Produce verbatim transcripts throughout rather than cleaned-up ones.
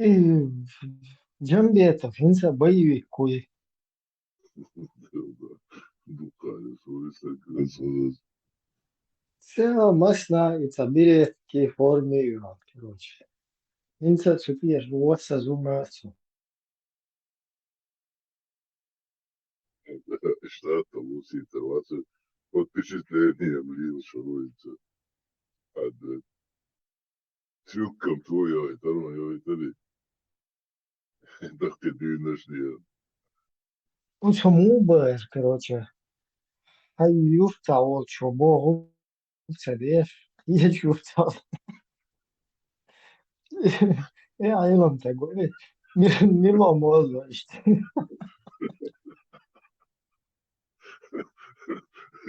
И Джамбетов, хӀинца боевик вуй. Дукха, сори, сакъ. Ца масна и ца беретки форме юрал, короче. ХӀинца цу тӀера васа зума цу. Штата вусита вацу. Под впечатлением лил шуруйца. Ад. Цюккам твоя, это, ну, я, это ли? Дахте дюйнаш лия. Уцаму баэр, короче. Хай юрта ол чо богу цадеш. Е юрта. Э, айлам таго. Э, ми, мило моло иште.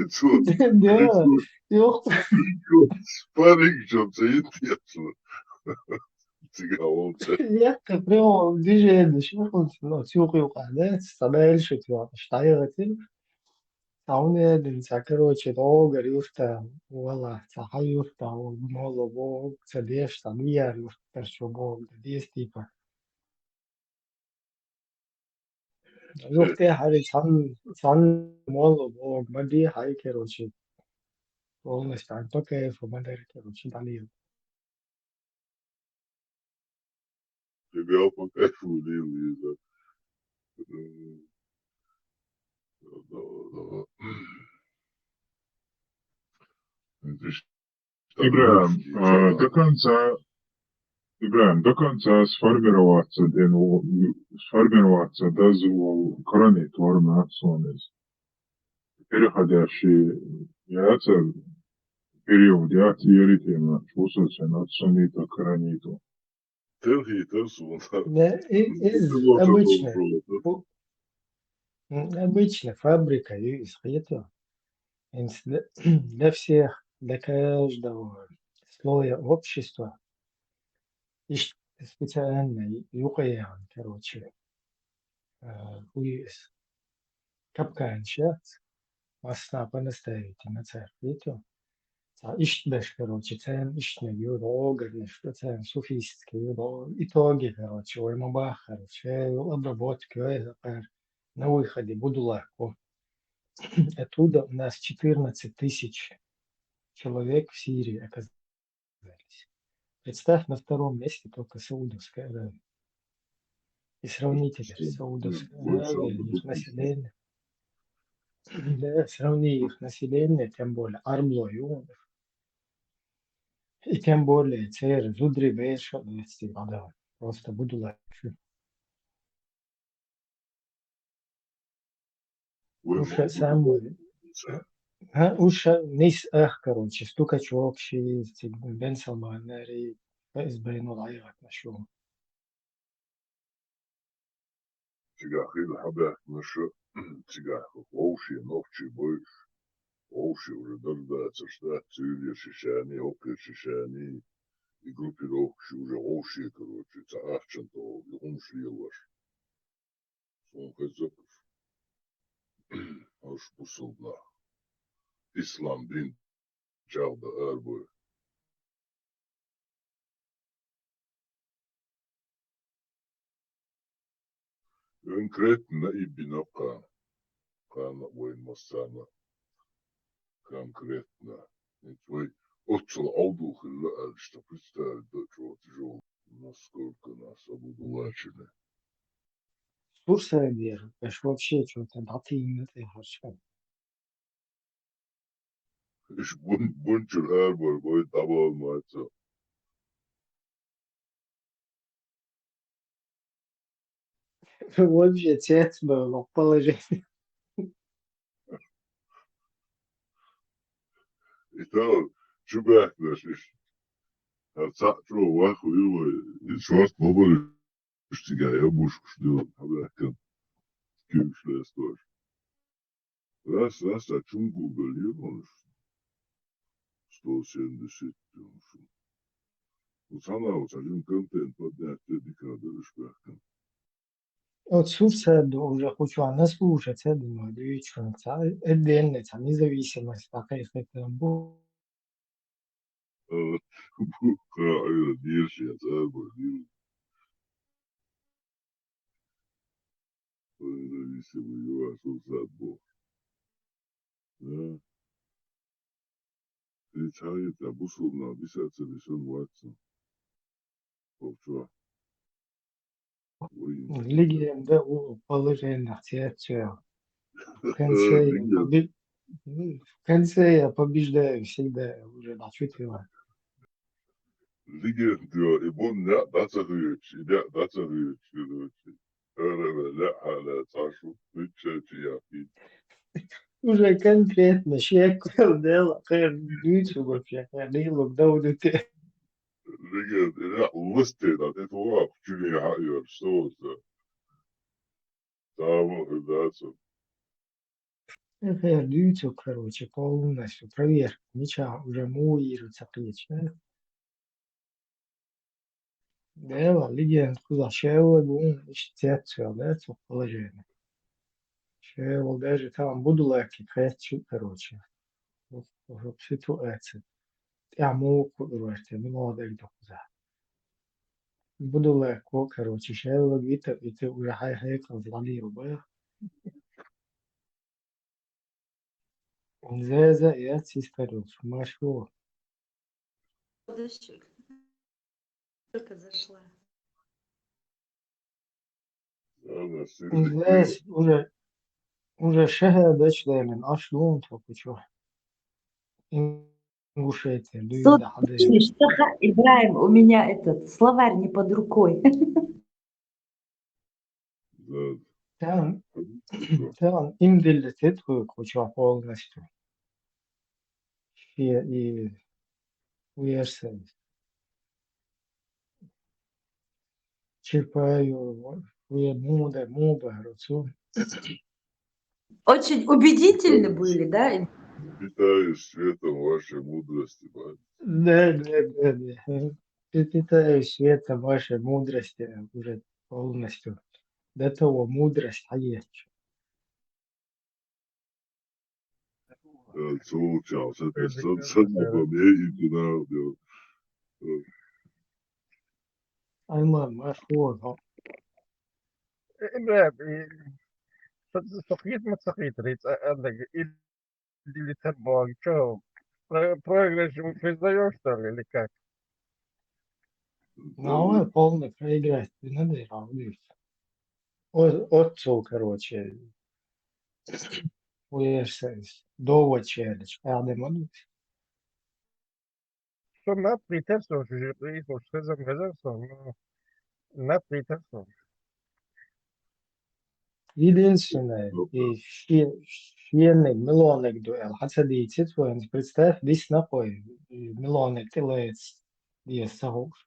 Цу, Да, цу, ёх. Цу, спарринг чом цаит яцу. Цига волча. Якка прямо движение, шо он, ну, цюк юка, да? Стабель шо тюа, штайгатин. Сауне дин, ца, короче, догар юрта, вала, ца, хай юрта, ол, моло, бо, ца, деш, ца, мияр юрта, шо, бо, да, дес, типа. Юхте хьари цан, цан моло, бо, мади, хай, короче. Полностью, антоке, фу, мадар, короче, дали. Тебе по кайфу, Лиза. М, да, да, да. Ибрагьим, а, до конца, Ибрагьим, до конца сформироваться, ден, у-, сформироваться, да, зу-, коронит форма сонез. Переходящий, яца период, яца яритема, чувствуется на сунниту, корониту. Терхи, терсуна. Да, и, из Ты можешь обычно. Попробовать, да? Фу-, м, обычно фабрика и исхита. Инс-, для, для всех, для каждого слоя общества. Иш специально юкъеян, короче. Э, уйс капканча, масна по-настоятельно церкви то. Ца ишт беш, короче, цен иштнег ю, догарнеш, цен суфистский ю, до итоге, короче, ой, ма бах, короче, обработки, ой, на выходе буду лаку. Оттуда у нас четырнадцать тысяч человек в Сирии оказались. Представь, на втором месте только Саудовская Аравия. И сравни теперь Саудовская Аравия, их население. Да, сравни их население, тем более армло юнов. И тем более цер зудри беша, просто буду лафи. Уж самый, а, уж нис ах, короче, стукачок ши, Бен Салман нари, Бен Салман нари, Бен Салман нари. Цигахь хила хьабаьхкина шу, цигахь вовшийн нохчий бойуш, вовшийн уже дардацаш дац, цуьллера шишани, оккхера шишани, и группировкаш уже вовшийн, короче, ца ахчан тӀа и хӀумаш лелош. Суна хеза, уж бусулба нах ислам дин чӀагӀдан арабой. Конкретно и биноккха хана вайн массарна конкретно. Ведь вай оццул Ӏовдал хилла аьлла, что представить до чего тяжело, насколько нас обудулачили. Сурсагера, аш вообще чё-то дӀатийна тӀе хьарча. Иш бун-, бунчура арабар бой дӀабала маца. Вообще цец было положение. Итал чубаьхкаш иш. Хьар цхьаъ чӀо ваху ю вай, и шорт бабар. Уж цигахь я бушкуш ду, хьабаьхкан. Куьйгаш лестош. Раз, раз, а чунгу бел ю хьуна? Сто семьдесят ю хьуна. Ну, цхьана а, цхьа жин контент поднять де дика дара уж баьхкан. От сурсаду уже хочу, а на слушать, я думаю, да и чё, ца, отдельно, ца, независимость, такая, как там, бу-, Э, бу-, ха, э, дийраш я, цӀа бу-, дийр. Ой, зависимый у вас, устат бо. Да? Ты чай, это бусурна, бисяца, бисун ватса. Повчуа. Ой. Легенда у положениях цецю. В конце я Легенда. Побе-, в конце я побеждаю всегда, уже начутила. Легенда, и бун ня, да, царюч, и ня, да, царюч, короче. Ара, ля, ха, ля, цашу, ты чё, чё, я, и Уже конкретно, шеквел дела, хэр, дючу вообще, хэр, не лук, да, удуте. Легенда, и ня, лысте, да, ты тува, чё, я, я, что за? Там, да, цо. Хэр, дючу, короче, полностью проверка. Ничего, уже муируется плечи, да? Дела, легенд куза шевле бун, ишти цецвел, да, цо положение. Шевле даже там буду лайки, короче. Вот, вот ситуация. Я могу курварте, не могу дать до куза. Буду лайко, короче, шевле, вита, вита, уже хай, хай, кал, влади, рубая. Зэзэ, я, цистарюс, машо. Только зашла. Ладно, всё-таки. Уже, уже шахадач дайлен, аш лун токучу. Ингушетия, Суд, дуюнда хадыр. Слышишь, что ха-, Ибраим, у меня этот словарь не под рукой. Да. Там, там им дилетет кучу полностью. Все и уерсен. Чипаю, уе муда, муба, руцу. Очень убедительны были, да? Питаюсь светом вашей мудрости, мать. Да, да, да, да. Ага. Ты питаешь светом вашей мудрости уже полностью. До того мудрость, а есть. Э, цул чаус, это сан-, сан-, не помню, и туда, да. Э. Айман, машгьур, хо. Э, бля, э, со-, сохрит, ма сохрит, рит, а, а, да, и, или там, бо, чё, про-, проигрыш мы признаём, что ли, или как? Ну, мы полный проиграть, не надо, а, вот. О-, отцу, короче, уерсес, довод челлендж, а, не могу. Со над притерсо, жи-, жи-, жи-, хезам, хезам со, но над притерсо. Единственное, и ши-, шиенник, миллионник дуэл, хьа ца дийцит, вайн, представь, дис нахуй, и миллионник тилец, и сахуш.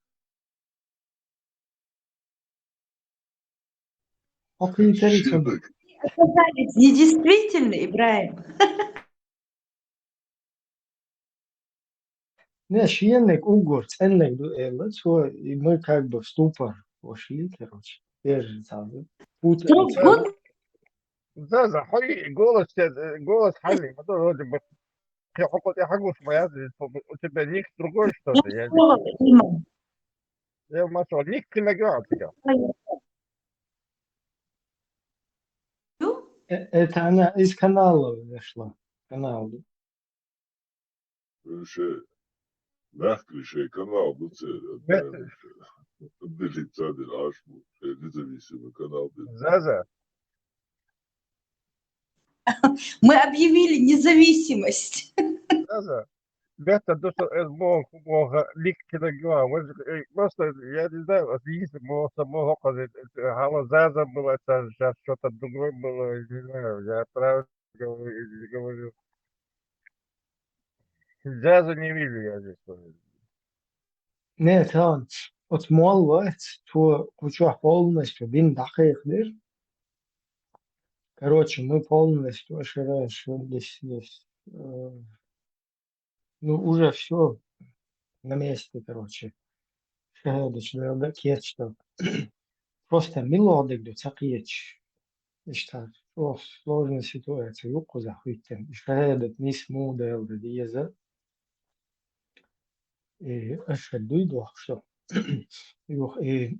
Окей, интересно. Оказались недействительны, Ибраим. Не, шиенник угор, ценник дуэл, цо, и мы как бы в ступор вошли, короче. Держится, да? Путаемся. Трёхгод? Да, заходи, голос, э, голос Хали, потом вроде бы. Я хоть я могу смотреть, у тебя ник другой, что ли? Я не Слово, имя. Я в Москве. Ник ты награл тебя. Э, это она из канала вышла. Канал. Вообще, мягкий шей канал, ну, це, Мягкий. Отделиться один аж, э, независимый канал. Заза. Мы объявили независимость. Заза. Бетта, досо эз мог, мог, лик килограмм. Вот, э, просто, я не знаю, вот, если бы он самого, э, э, Хала Заза было, это сейчас что-то другое было, не знаю, я правильно говорю или не говорю. Заза не вижу я здесь тоже. Не, там, вот мол, вот, то, куча полностью, бин дахих дыр. Короче, мы полностью ошибаемся здесь, здесь. Э, ну, уже всё на месте, короче. Шагьадат дала кечда. Просто милла дегду цакъеч. Ишта, о, сложная ситуация, юкъуза хуйтен. Шагьадат нис му дала дияза. Э, ашхадуй дохшо. Юх, э,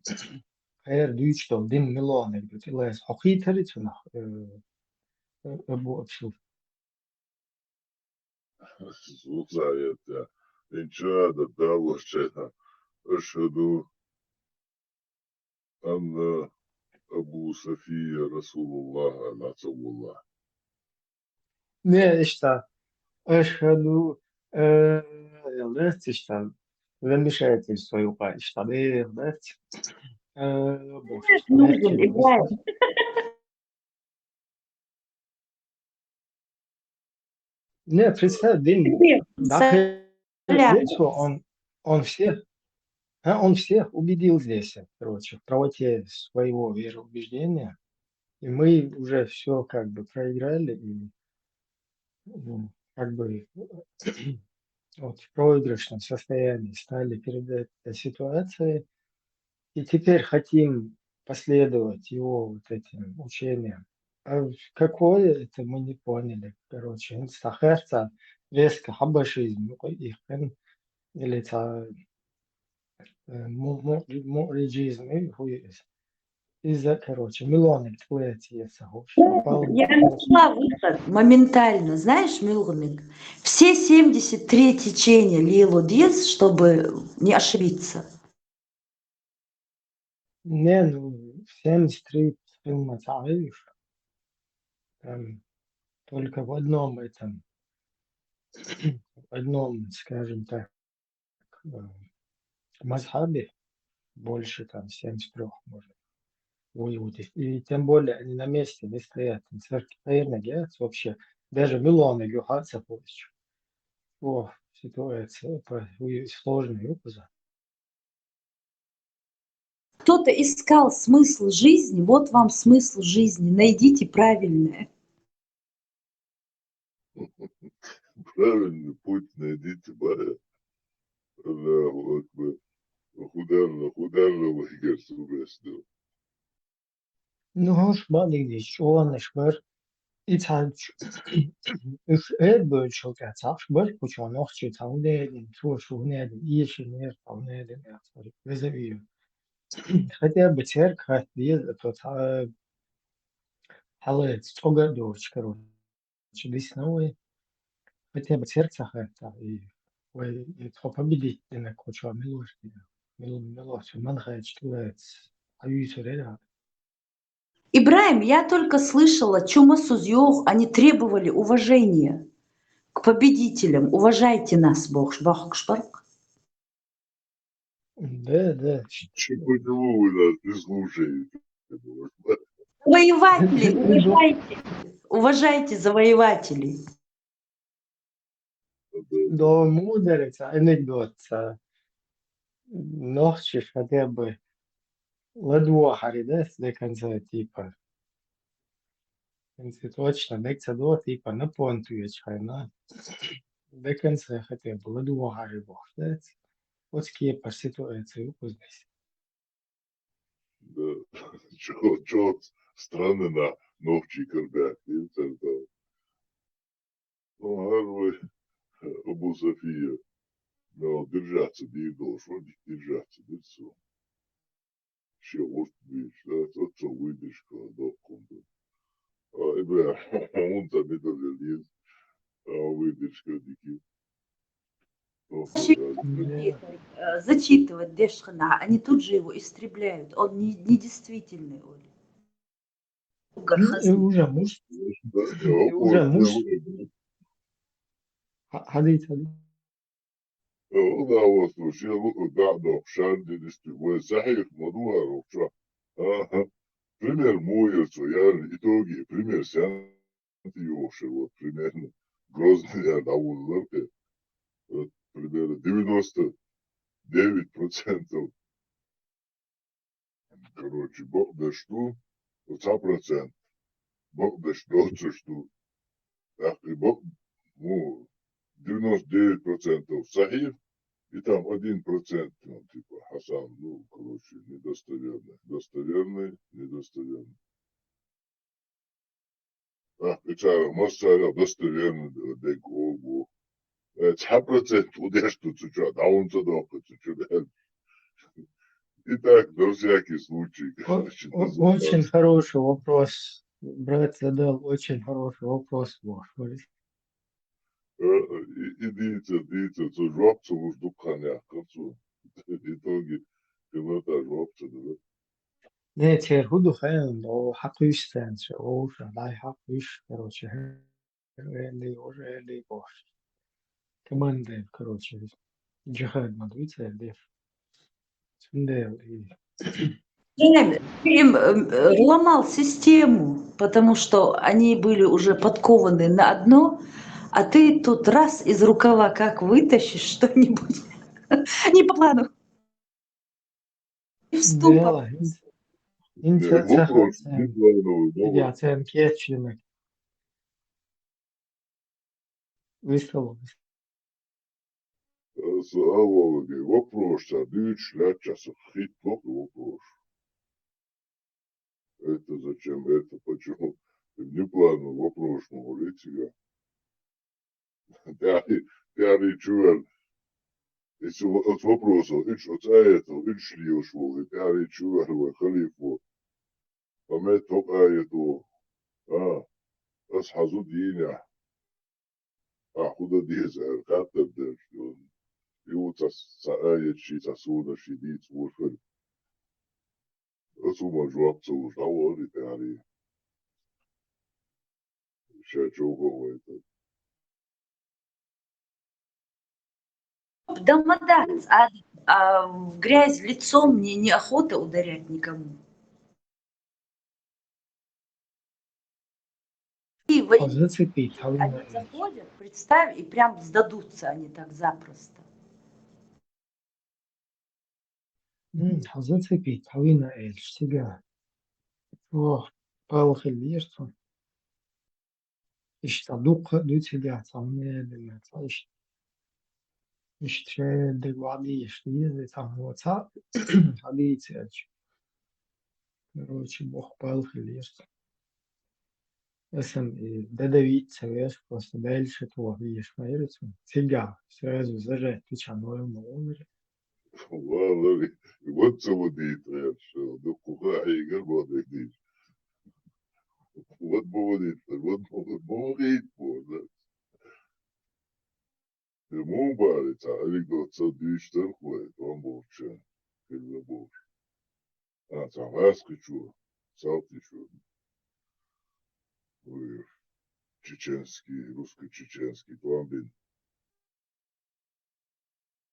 хӀара дуьйцуш долу дин милониг ду тӀелаьцна. Хьо кхийтарий цунах, э, э, Абу Абсур? Слухаетта, ин шаада даллаччайна, ашхаду анна Абу София Расулуллах, ан ца вулла. Не, иштта. Ашхаду, э, лаьцна иштта. Замешательство юкъа иштта, э, лаьцна. Э, бо- Нужен, Ибрагим. Не, представь, дин, Тебе да, представляю. Здесь он, он всех, а, он всех убедил здесь, короче, в правоте своего вероубеждения. И мы уже все как бы проиграли, и, м, как бы вот в проигрышном состоянии стали перед этой ситуацией. И теперь хотим последовать его вот этим учениям. А какое это, мы не поняли. Короче, ну, сахарца резко хабашизм, ну, и хрен, или та, э, му-, му-, муриджизм, и хуй из. Из-за, короче, милонг тхуэти я сахуш. Ну, попал я нашла выход моментально. Знаешь, Милгумик, все семьдесят три течения лило дез, чтобы не ошибиться. Не, ну, семьдесят три фильма цаиш. Там только в одном этом, в одном, скажем так, э, мазхабе больше там семьдесят трёх, может, выйти. И тем более они на месте не стоят. Там церкви, наверное, нет вообще. Даже миллионы юха цепочек. О, ситуация по-, сложная, юкуза. Кто-то искал смысл жизни, вот вам смысл жизни, найдите правильное. Правильный путь найдите, Бая. Аллаху Акбар. Хударла, хударла вайгар субесду. Ну, хӀуш бадигдеш чӀогӀанаш бар. И цхьа ч-, уьш эр бевллачул тӀаьхьа цхьаъш бар, кху чу нохчий цхьа хӀун дедина, цо шу хӀун дедина, эшинера цхьа хӀун дедина, яхаш веза вийна. Хотя бы церковь хатта деза, а то цхьа хьалаца цӀогар а доцуш, короче, дисна вай. Хотя бы церковь ца хатта, и вай, и тхо победить динарг кху чу мила вара, мила, мила вара, ман хайча тӀулаьца, хьаюьйцур яра. Ибрагим, я только слышала, чу массо а йоах, они требовали уважения к победителям. Уважайте нас, бохуш, бохкуш баркъ. Да, да. Чё, почему вы нас не слушаете? Завоеватели, уважайте. Уважайте завоевателей. До мударца анекдотца. Нохчий хотя бы ладвохьари, да, до конца, типа. В принципе, точно, декца до, типа, на понту я чайна. До конца хотя бы ладвохьари бохуш, да? Вот кепа ситуация укузнись. Да, чё, чё страны на ногчи кырдак, интердал. Ну, гьар вай, Абу София, ну, держаться дийр долуш, вроде держаться дийр цо. Шен урт бийш, да, цо, цо выдержка доккхун ду. А, Ибрахим, хьун ца медаль лез, а, выдержка дики. Зачитывать, э, зачитывать деш хана, они тут же его истребляют. Он не, недействительный, Оля. Угар Ну, хазна. И уже муж, Да, и уже муж. Ха-, хадит, хадит. Э, да, вот, ну, шен лу-, да, да, шардинисту, вай сахих, мадуар, вообще. Ага. Пример муер, цо, я итоги, пример сен йохуш, вот, примерно, Грозный я давуллар, э, вот, примерно девяносто девять процентов, короче, бакъдеш ду, вот, цхьа процент бакъдеш доцуш ду. ТӀаккха и бакъ-, ну, девяносто девять процентов сахих, и там один процент, ну, типа, Хасан, ну, короче, недостоверный, достоверный, недостоверный. А, и цара, массара достоверно дег олу. Э, цхьа процент удеш ду цу чу, даун ца доккху цу чу, бен. И так, на всякий случай, короче, Очень хороший вопрос. Брат задал очень хороший вопрос, Вов. Э, И, и дийца, дийца, цо жоп ца луш дукха хана яхкар цо. В итоге, хӀана жоп ца дала. Не, цер хӀу ду хенан, о, хьакхуьйсу царна ша, о, ша, дай хьакхуьйсу, короче, хӀу, эли, уже эли бохуш. Команда, короче, джихад ма дуй церан деш. Цундела и Ты им, э, ломал систему, потому что они были уже подкованы на одно, а ты тут раз из рукава как вытащишь что-нибудь. Не по плану. Не в ступор. Дела, хӀинца, хӀинца ца хьаца, я царна кечйина. Висалу. Аса алалге вопрос ца дуьйцуш лаьттача со хитталу вопрос. Это зачем? Это почему? Неплавно вопрос ма вара цига. Тяри, тяри чувар. Ицу оц вопросал, ич оц аятал, ич лиош вол, тяри чувар вай халифо. Амет ток аяту. А, ас хьазу дийня. А, худа деза, хаттар дерш. Ю ца, ца аят ши, ца суна ши диц вошвар. Ацу ма жоп ца луш дӀавахара и тӀаьхьарий. Ша чӀогӀа вайтар. Да ма дац, а, а в грязь лицом мне неохота ударять никому. И в Хьо зацепить они хьална. Заходят, представь, и прям сдадутся они так запросто. М, хьо зацепить хьална эльш цига. О, пал хилла еш цо. Иштта дукха а дуй цига, цхьа хӀума элира, цхьа иштта. Иштта шайна дегӀ ваӀдийша деза, цхьа хӀума ца хьадийцарча. Короче, боху пал хилла еш цо. Асан и дадавиц ца веш, просто дайла ша тоха веш ма яра цо. Цига, сразу зажать, печаной ма олара. Валари, вот ца вадийтар, дуккха хьайгар вадийтар. Вот ма вадийтар, вот ма вадийтар. Э, муха бара, цхьа анекдот ца дуьйцуш дара хьо, тӀом болча, хилла болуш. А, цхьа гӀаскхичо, салтичо. Ой, чеченский, русско-чеченский, тӀом бина.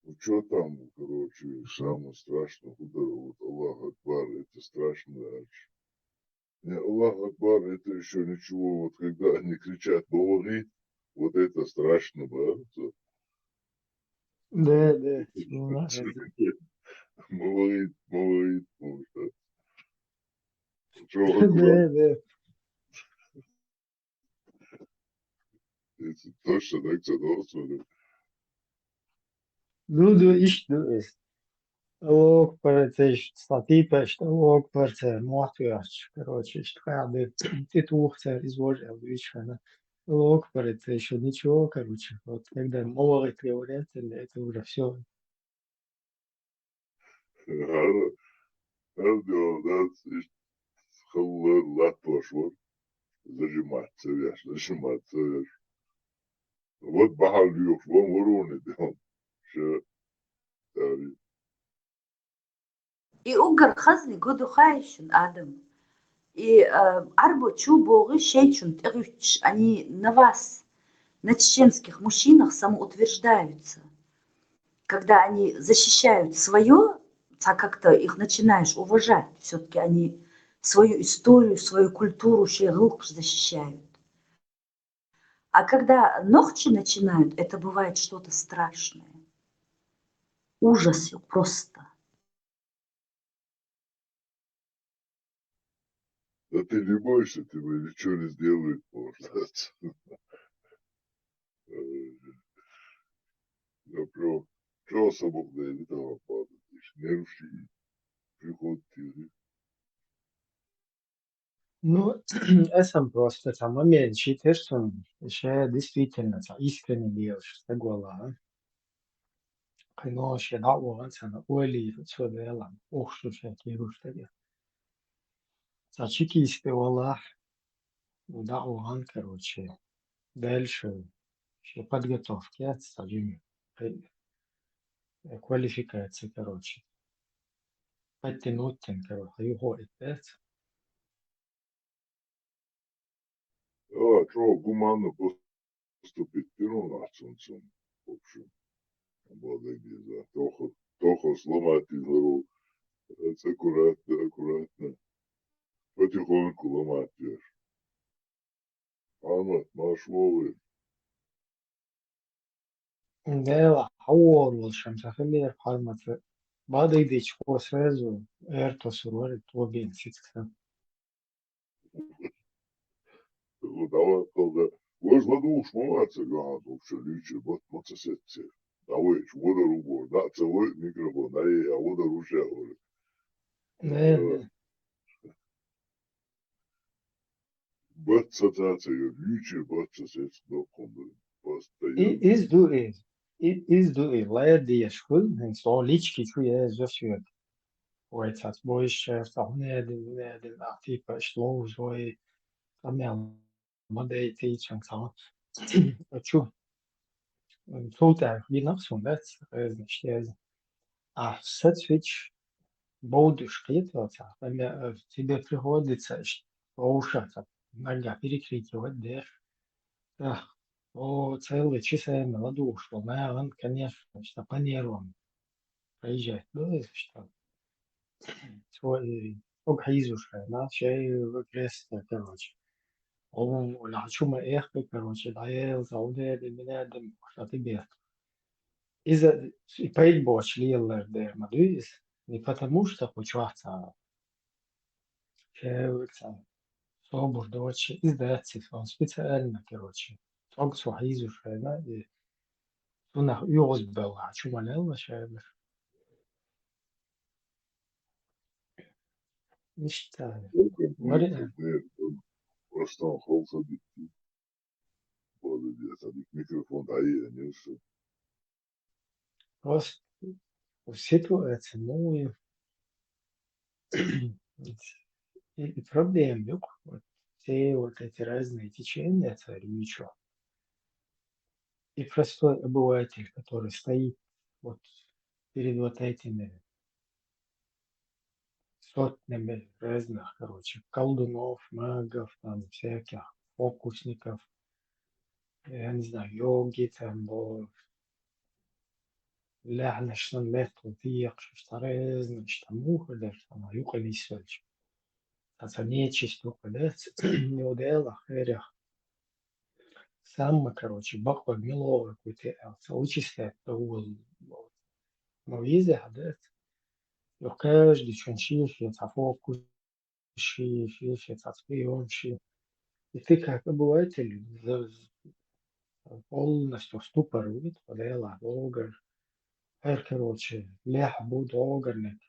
Ну, чё там, короче, самое страшное, вот, вот Аллах Акбар, это страшно, а чё? Не, Аллах Акбар, это ещё ничего. Вот когда они кричат «Мавагит», вот это страшно, да? Это Да, да, ну, да. Мавагит, мавагит, потому что. Чё, Да, да. Если точно, так что должен. Ду, ду, иштта ду иза. Аллаху акбар, ца иштта, цхьа типа иштта Аллаху акбар, ца мохь тоьхча. Короче, иштта кхаьа ду, тӀе туху цара иза вожа аьлла дуьйцуш хьаьна. Аллаху акбар, ца иштта ничего, короче. Вот, когда мавагит говорят, это уже всё. ХӀара, хӀара дуьхьал дац, иштта халлар латтош вара. Зажимать ца веш, зажимать ца веш. Вот бахьал лоьхуш ван вароне дуьхьал. Ша, тари. И уггар хазни гу ду хаьий шуна, Адам. И, а, Ӏарбо чу богӀу шайчун тӀегӀуьттуш, они на вас, на чеченских мужчинах самоутверждаются. Когда они защищают своё, так как-то их начинаешь уважать. Всё-таки они свою историю, свою культуру, шей гӀиллакхаш защищают. А когда нохчи начинают, это бывает что-то страшное. Ужас просто. Да ты не бойся, тебе ничего не сделают, может. Я прям, чё особо не видел, не руши. Приход тебе. Ну, асан просто цхьа момент ши тешсан, ше действительно цхьа искренне лелаш стаг вала. кхы ноша дӀа а вахана, царна олийра цо Далла, ухуш шу шайн кийруш дагахь. Цхьа чекист тӀе валахь, дӀа а вахана, короче, дальше шен подготовка яц цхьа жима, кхы, э, квалификация, короче. Подтянуть, короче, юха а дац. А, чё, гуманно поступить дира нах цунца, в общем, обладать деза. Тоха, тоха сломать деза, аккуратно, аккуратно. Потихоньку ломать деза. Ахьмад, марш вогӀийла. Дела, хьо волуш, ша ца хилира Хьарматра. Бадайдича хьо сразу аьртосур вара, тобин сицкъа. Ну, давай, тогда. Важа ладугӀуш ма вац, Юхьанс, вообще луьйчий бутт ма ца сеццера. Давай, чу вадар ву боху, дӀа а ца вой, микрофон дӀае, а вадар ву ша, вара. Не, Э, не. Бац ца цаца йо, луьйчий бац ца сецна доккхун ду. И, Постоянно. Из ду и. И, из ду и. Лайр деш хуьлу, хӀинца со лички чу еза соьга. Вай цац бойшча, цхьа хӀун яьдина, хӀун яьдина, а типа, иш ловзой, къамел ма дайтийчан цхьа. Чу. Цул тӀаьхьа винах суна дац, реза, иш еза. А сацвич, бовдуш кхетоца, тебе приходится, ш-, оуша, нагга перекрикивать деш. Эх, о, целый часами ладугӀуш вол, наверное, конечно, что по нервам проезжать было, если что. Цо и ог хьийзуш хьайна, шей креста, короче. О, лахьа чу ма эхкъи, короче, дӀаелла, ца удеби, бинеди, что ты бех. Иза и пайда боцуш лелалар дер ма дуй иза. Не потому что кху чохь ца, шевлца, собур доцуш, иза дац иза, он специально, короче. Цог цо хьийзуш хьайна, и цунах оьгӀаз белла, чу ма лелла шевлаш. Иштта. Вари-, Просто он холса битти. База диаса, дик микрофон дӀаеанера шу. Просто ситуация, ну, и, и, и проблема, юк, вот, все вот эти разные течения, царь Вичо. И простой обыватель, который стоит вот перед вот этими сотнями разных, короче, колдунов, магов, там, всяких фокусников, я не знаю, йоги, там, бо-, лаьхьанаш сан меттала тӀеэкхаш, цхьа резанаш, там, муха деш, там, юкъа нисвелча. Цхьа, цхьа нечисть юкъа дац, йо Дела, херах. Самма, короче, бакъвар милогӀа кху тӀе аьлла, ца вычислять довла. Но везехь дац. Йо, каждый чун шен-шен цхьа фокус ши, ши, ши, цхьа приём ши. И ты как обыватель, за-, за-, полностью в ступор вуьту, по делам, логар. Хьер, короче, лехь бу догарник.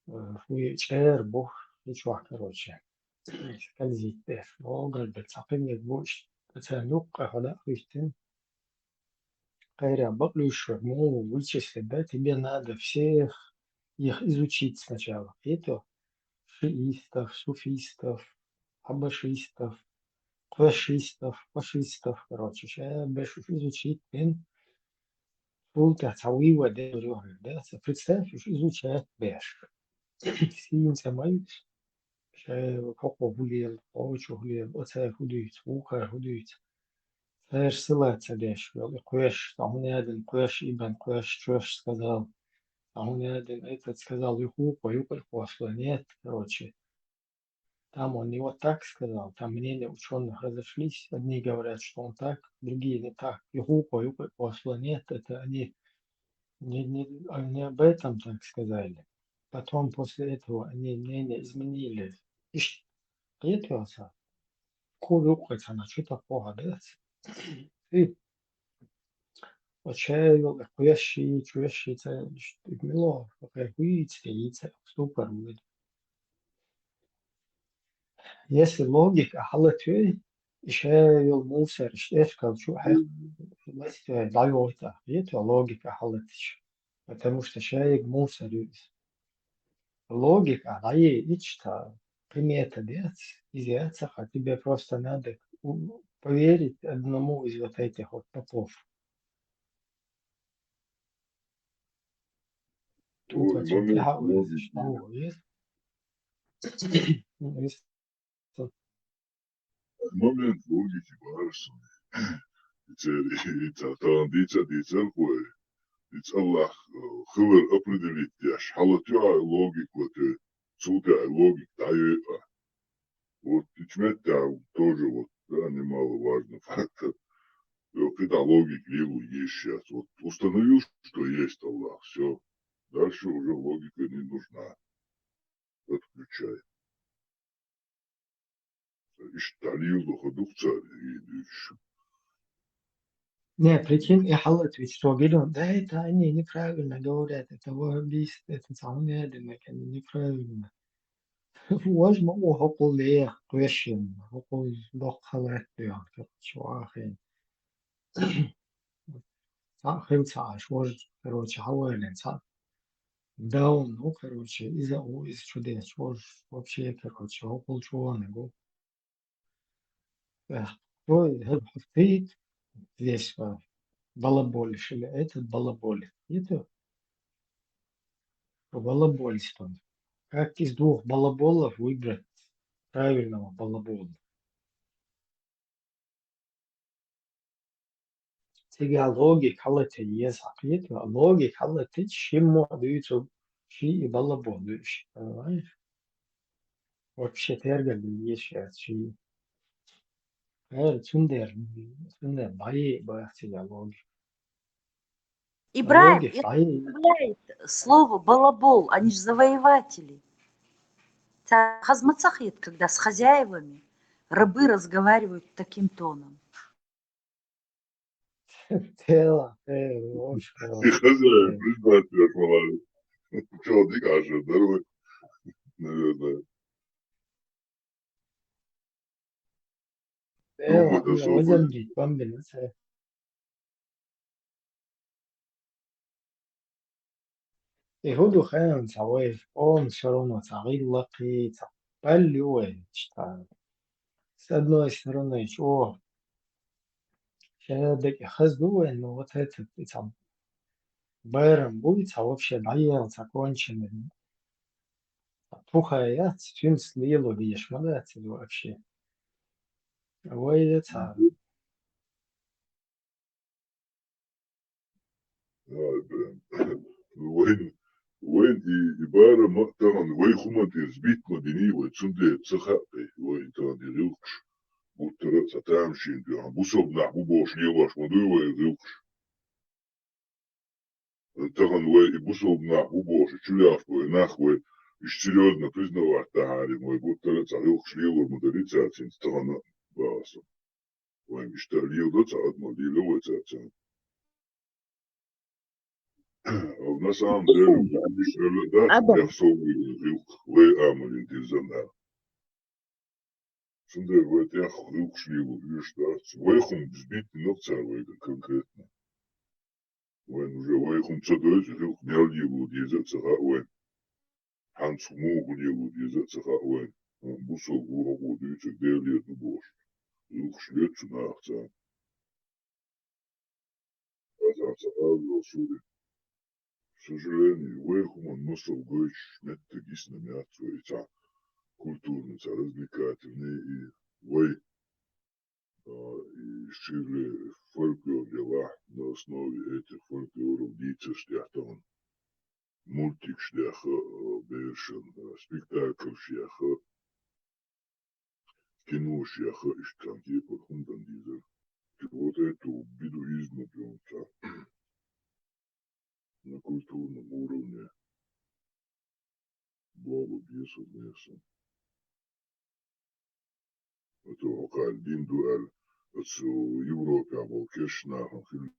Э, фу, чӀер бу, и чохь, короче. Скользить деш, логар де цхьа кхиниг бу, ш-, царна юккъе хьо дӀа а хӀуьттина. Кхайря бакълуьйш вара, муха вычислить дан, тебе надо всех их изучить сначала. Кхетий? Шиистов, суфистов, хьабашистов, кхоьшистов, фашистов, короче, ша беш уж изучить бина. Цул тӀаьхьа цхьа вывод дер юхьар, да? Ца представь, уж изучать беш. Сийна цӀе ма ю. Ша хӀокхо хӀу лела, хӀокхо хӀу лела, оцара хӀу дуьйцу, вукхара хӀу дуьйцу. Цераш сила ца деш, вел и кхоьш, цхьа хӀун яьдина кхоьш, и бен кхоьш, чоьш сказал. Цхьа хӀун яьдина этот сказал, юха вукхо юкъа и кхосло, нет, короче. Там он не вот так сказал, там мнения учёных разошлись. Одни говорят, что он так, другие не так. Юха вукхо юкъа и кхосло, нет, это они не, не, они об этом так сказали. Потом после этого они мнение изменили. Иш-, кхетий аса? Кху юккъе цхьана чу тӀакхоха дац. И вот ша йолу кхоьшший, чоьшший ца, иш-, мило, кхе хуьйца, тӀеийца, ступор вуьйда. Если логика хьалатвей, И шайолу мусор, иштта эскал чу хьаькхна, ластехь дӀайохуьйту, хетта, логика хьалатича. Потому что шайиг мусор ю иза. Логика дӀае ичта, кхин метод яц, иза яц хьан, тебе просто надо у-, поверить одному из вот этих вот попов. Тут Ой, очень момент тяжелый логики. Что есть? Ну, есть. Момент логики бара суна. И церан, и ца-, тахана дийца, дийцар вай. И цӀа Аллах, э, хилар определить деш. Хьалатоьхьа логика латоь, цул тӀаьхьа логика дӀайоьйту. Вот и чу меттехь тоже вот, да, немаловажный фактор. Йо, кхидӀа логика лело езаш яц. Вот установил, что есть Аллах, всё. Дальше уже логика не нужна. Отключай. Иштта лело хӀун ду-кх цара, и дуьйцуш? Не, прикинь, и хьалатвича цо гилун: «Да, это они неправильно говорят, это ваххабисты, это цхьа хӀун яьдина, они неправильно». Важа ма ву хӀокхул леха кхоьшина, хӀокхул доккха хала гӀаттоьхна, короче, вахийна. Цхьаъ хила ца Ӏаш, важа, короче, хьавалийна цхьаъ. Даун ву, короче, иза а ву, иза чудеш, важа, вообще, короче, хӀокхул чӀогӀаниг ву. Эх, кто хӀара хьо кхийта, здесь, а, балаболишь или этот балаболит? Это балаболист он. Как из двух балаболов выбрать правильного балабола? Цигахь логика хьалатан еза хьан кхета, логика хьалатича шиммо а дуьйцу, ший и балабол дуьйцу, понимаешь? Вообще тергал еза шаьш ший. Э, цундела, цундела бӀе бац цигахь логика. Ибрагим, логика это бӀе. Оскорбляет слово балабол, они же завоеватели. Царна хаза ма ца хета, когда с хозяевами рабы разговаривают таким тоном. Тела, э, вообще. И хозяин, признать, как молодец. Чё, дика же, здорово, наверное. Э, ну, вот, ладно, особо. Возьмем, бомбим, всё. И хӀун ду хенца вай, он всё равно цхьа гӀиллакхе, цхьа балли ю вай, читан. С одной стороны, чӀогӀа шадерг хаза ду вай, но вот этот, и цхьа барам бу, и цхьа вообще дӀаелла, цхьа конченый. Пхи яц, цуьнца лело дезаш ма дац иза вообще. Вай я цхьа. Ай, блин. Вайн, вайн и, и барам а тахана вай хӀуманна тӀера сбить ма дина вай, цундела ца хаьа вай, вай тахана и гӀиллакхаш. Гуттара а цхьа тамашийна дуьхьал. Бусалба нах бу бохуш лелош ма дуй вай гӀиллакхаш. Тахана вай и бусалба нах бу бохуш, чулоьхуш болу нах вай, уьш серьёзно признавать дахьара, вай гуттара а цхьа гӀиллакхаш лелор ма дарий цара цуьнца тахана а, боху ас. Вайн иштта леладо цхьа адамо, лелайо вай цаьрца. А на самом деле, уьш аьлла дац, Адам. ТӀехь сов вуй гӀиллакх, вай амалин дирзина. Цундела вай тӀехь гӀиллакхаш лело оьшуш дац. Вай хӀума битина цара вайга конкретно. Вайн уже вай хӀума ца дойзу, гӀиллакх мел лело деза а ца хаьа вайн. Хьанца муха лело деза а ца хаьа вайн. Бусалба ву хӀокхо дуьйцург Делера ду бохуш. ГӀиллакхаш леццу нахаца. Аса ца ала йолу сури. К сожалению, вай хӀуманна масал гойтуш меттиг йисна яц вай цхьа культурный, цхьа развлекательный и вай, а, и ширли фольклор делахь на основе этих фольклоров дийцарш тӀехь тахана. Мультикаш дехха, а, берашна, а, спектакльш ехха, кинош ехха, иштта кхин кепара хӀума дан дезара. Вот это бидуизм, например, цхьа на культурном уровне болу бесов место. А то хӀокхарна дин ду аьлла, оцу Европехь болу керста нахана хилла.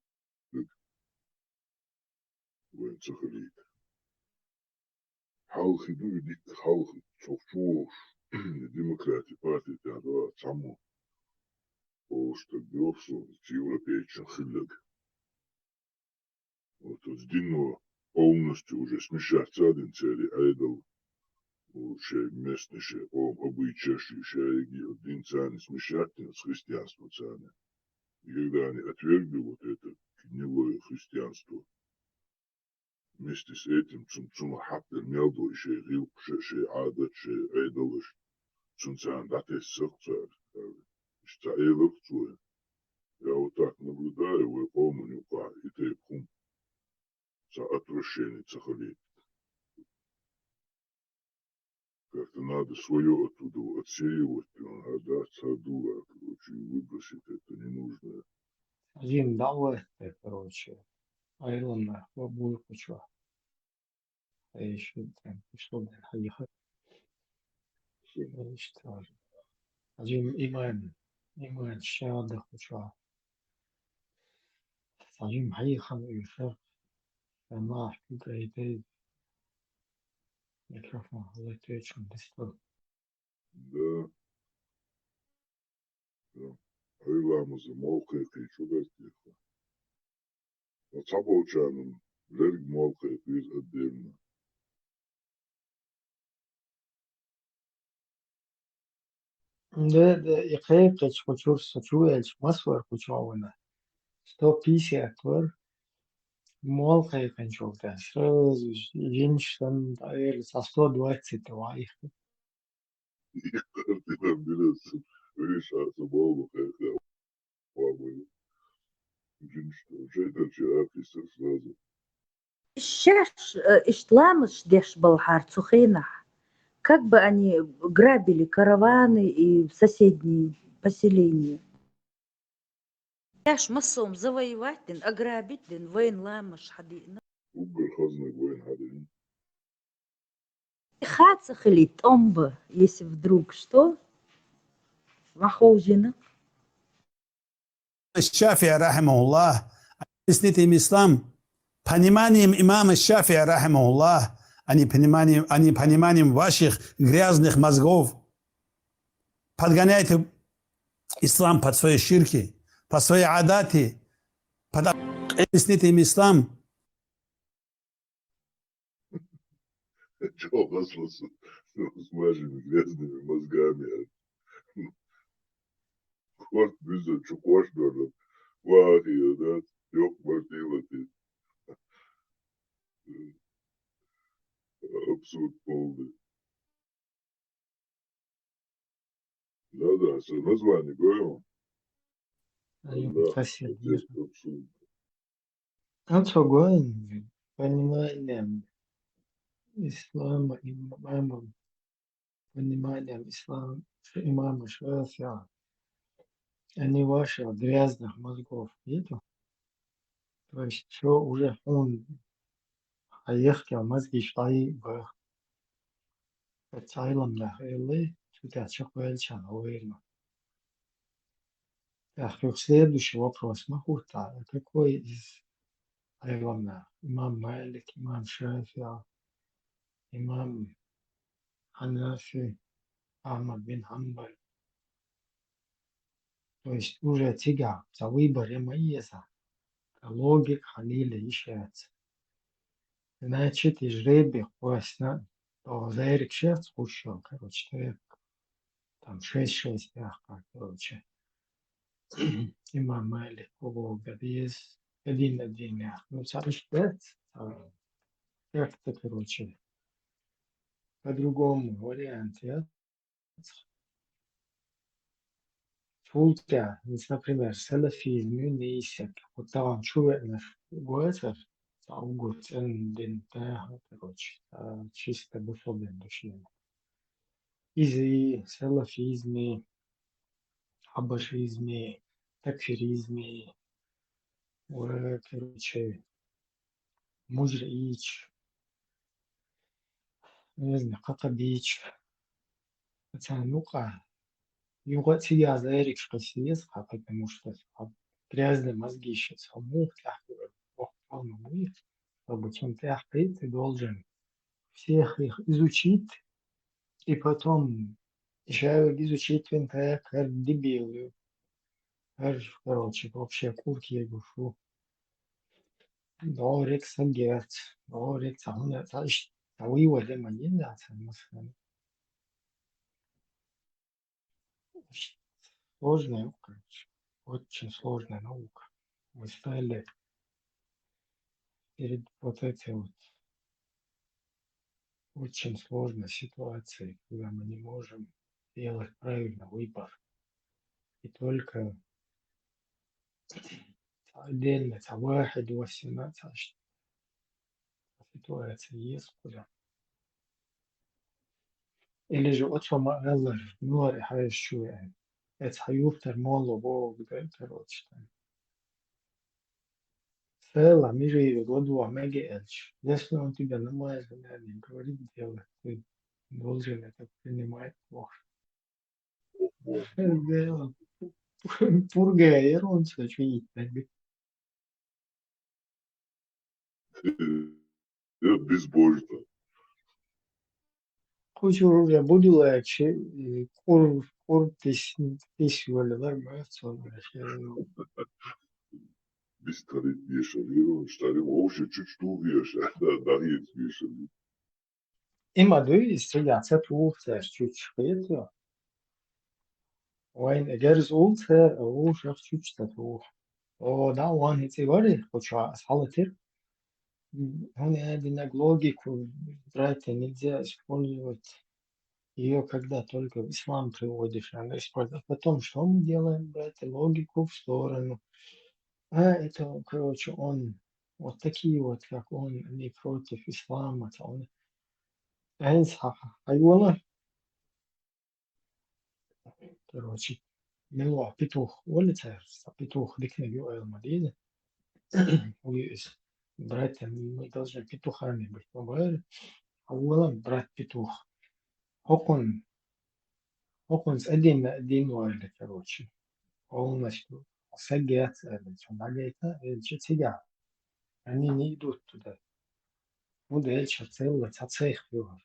Вайн ца хилийта. Хьалхе ду и дикка, хьалхе цхьа чу вогӀуш, и демократи парти тӀехь ду цхьаммо. олуш стаг йоах суна, цу европейцашца хилларг. Вот оцу дино полностью уже смешать ца дина церан Ӏедал, вот шайн местный, шайн къоман обычаяш, шайгара дин царна смешать дина, христианство царна. И когда они отвергли вот это гнилое христианство, вместе с этим цун, цунах хьаькъал мел долу шайн гӀиллакхаш, шайн Ӏадаташ, шайн Ӏедалш, цунна царна дӀатесна сакхт цара. Иштта элира цо: «Я вот так наблюдаю, вайн къоман юкъахь и тайпа хӀума, цхьа отвращение ца хилийта. Как-то надо своё оттуда отсеивать, а, да, цхьа дула, короче, выбросить это ненужное». Жим дӀавахийтира, короче, Ӏелам нах бабуй кху чохь. Ай, шу тӀе, шу тӀе хьайха. Ай, шу тӀе. Жим иман, иман шада кху чохь. Жим хьайха хан уьйша. Ша нах куьйгайтей. Микрофон хьалайтечун дистал. Да. Да. Хьо ламаза молла кхайкхийча хӀун дара техьа? Ткъа цхьаболчарна лерг молла кхайкхийча отдельно. Да, да, и кхайкхийча кху чуьра со чу ваьлча, маса вара кху чохь вина? Сто пятьдесят вара. Молла кхайкхинчул тӀаьхьа сразу жимаш санна, дӀаэла цхьа сто двадцать ваийхира. Шаьш, э, иштта ламазаш деш балхьара цу хенахь, как бы они грабили караваны и соседние поселения. Шаьш массо а завоевать дина, ограбить дина, вайна ламазаш хьадиъна. Уггар хазнаг вайна хьадиъна. И хаа ца хилийта тӀом бан, если вдруг что, ма ховжина. Шафи'и, рахьимахуллах, объяснит им ислам пониманием имама Шафи'и, рахьимахуллах, а не пониманием, а не пониманием ваших грязных мозгов. Подгоняйте ислам под свои ширки, под свои адаты, под, объяснит им ислам. Чё у вас вот с, с вашими грязными мозгами, а? Корт биза чу кхош дору. Вахи, да? Ёх, мартила ты. Абсурд полный. Да-да, всё, название говорю. Ай, да, спасибо. Отец Капсул. А что говорим? Пониманием ислама имамом, пониманием ислама имама Шафи'и, а не ваших грязных мозгов. Видите? То есть всё уже он, а ехкел мозги шла и бах. Цхьа Ӏилманах элли, цу тӀехь чекхваьллачарна гӀо вер ма. ТӀаккха следующий вопрос ма хӀуттахь, а какой из Ӏилманах? Имам Малик, имам Шафи'и, имам Хьанафи, Ахьмад бин Хьанбал. То есть уже цигахь цхьа выбор я ма еза, цхьа логика хьан лела йиш яц. Значит, и жребий кхоьссина, то зерик шец кхуш йолу, короче, тайпа. Там шесть шесть яхкар, короче. Имам Малик, кого гадиз, один один яхка. Ну, цхьа иштта дац, цхьа, короче. По-другому вариант я. Цул тӀаьхьа, например, салафизм ю нийсак, вот тахана чу веанарш гоцар, цхьа уггар цӀена дин тӀехь, короче, а, чисто бусалба дин ду шена. Иза и салафизми, хьабашизми, такфиризми, ва, короче, мужриич, не знаю, хакабич. Царна юкъа, юкъа цига зерикаш кхиссийца, потому что грязные мозги сейчас, а мух тӀехь, ох, чтобы цунна тӀехь кхин, ты должен всех их изучить, и потом, и шаверг изучить вин тӀехь, хӀара дебил ю. Хар, короче, вообще курки я гушу. Дорик сагец, дорик сагуна, саш, сави ваде манина, сан мусхана. Сложная наука, короче. Очень сложная наука. Мы стали перед вот этой вот очень сложной ситуацией, когда мы не можем делать правильный выбор. И только отдельно, ца вахид васина, ца ш-, ситуация есть куда. Или же от сама эллар, ну, а хай шуя. Это хаюфтар моло бог, да, короче, там. Села, мири, годуа меге элч. Если он тебя намазал, не говори, дело. Ты должен это принимать плохо. Да, пурга, я он все чует, так. Э, безбожно. Кучур уже буду лайчи, кур, кур тис, тис валилар, ма, сон, Бистарит бешалирон, штарим, вообще чуть что беша, да, да, есть бешалирон. Има дуй, истига, ца тух, ца чуть шпету. Вайн, эгер зул, ца, у, шах чуть ца тух. О, да, ван эти вари, хоча, салатир. М, он, э, динаг логику, брать, нельзя использовать. Ее когда только в ислам приводишь, она использует. А потом что мы делаем, брать логику в сторону? А это, короче, он, вот такие вот, как он, они против ислама, то он, а, ха-, ха-, ха-, короче, милуа петух, улица, петух, дикнеги ойл Мадина. Уйс, братья, мы должны петухами быть. Побари, а улам брат петух. Хокун, хокун с один на один валли, короче. Полностью. Сагет, это, что надо это, это же тебя. Они не идут туда. Ну, дальше целый, цацех его.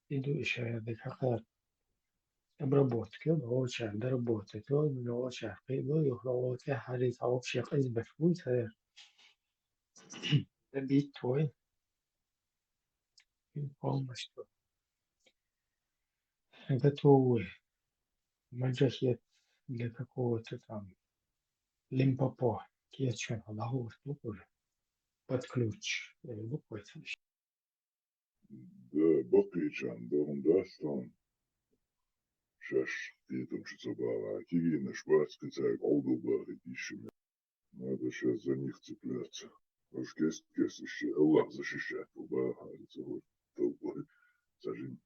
Иду ещё я до какая обработки, лучше доработать, лучше приду, лучше харит, а вообще как бы функция добить твой и полностью готовый маджахет для какого-то там лимпопо, кечен, Аллаху, под ключ, э, буквой. Да, бакъичан, да, он дастан. Шаш, титам ши цабала, кигина шпац, кицак, олду бахи, ишими. Надо щас за них цепляться. Уж кес, кес, ещё Аллах защищает, Аллах, а это вот толпой. Сажим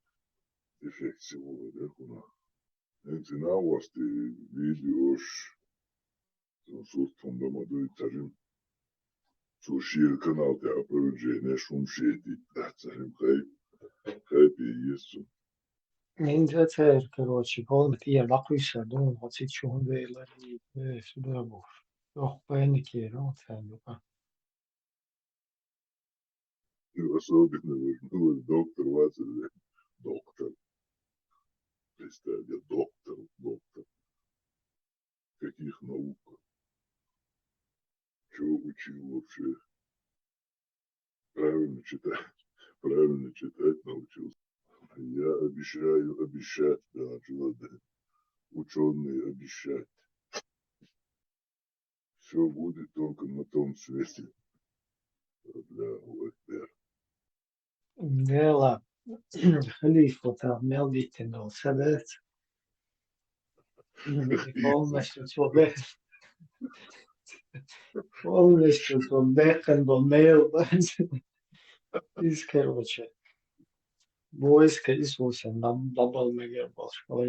эффект всего, да, куна. Эти новости, видеош, сурт фундамадуй, царим. Сушир канал те опровержение шум шети. Царим хай, хай пи есть. Мен за цар, короче, гол тия лакуйса, дун, вот сейчас чугун вейла, э, сюда бур. Ох, паникер, ну, цар, ну, как. Особенно вот, ну, вот доктор Вацель, доктор. Представь, я доктор, доктор. Каких наук? Чего учил вообще? Правильно читать, правильно читать научился. Я обещаю обещать, да, чего, да. Ученые обещать. Всё будет только на том свете. Аллаху Акбар. Дела. Халифа там мел дитин дол садет. Полностью свободен. Полностью свободен был мел. Из, короче. Войска Иисуса нам добавил мегер больше. Да,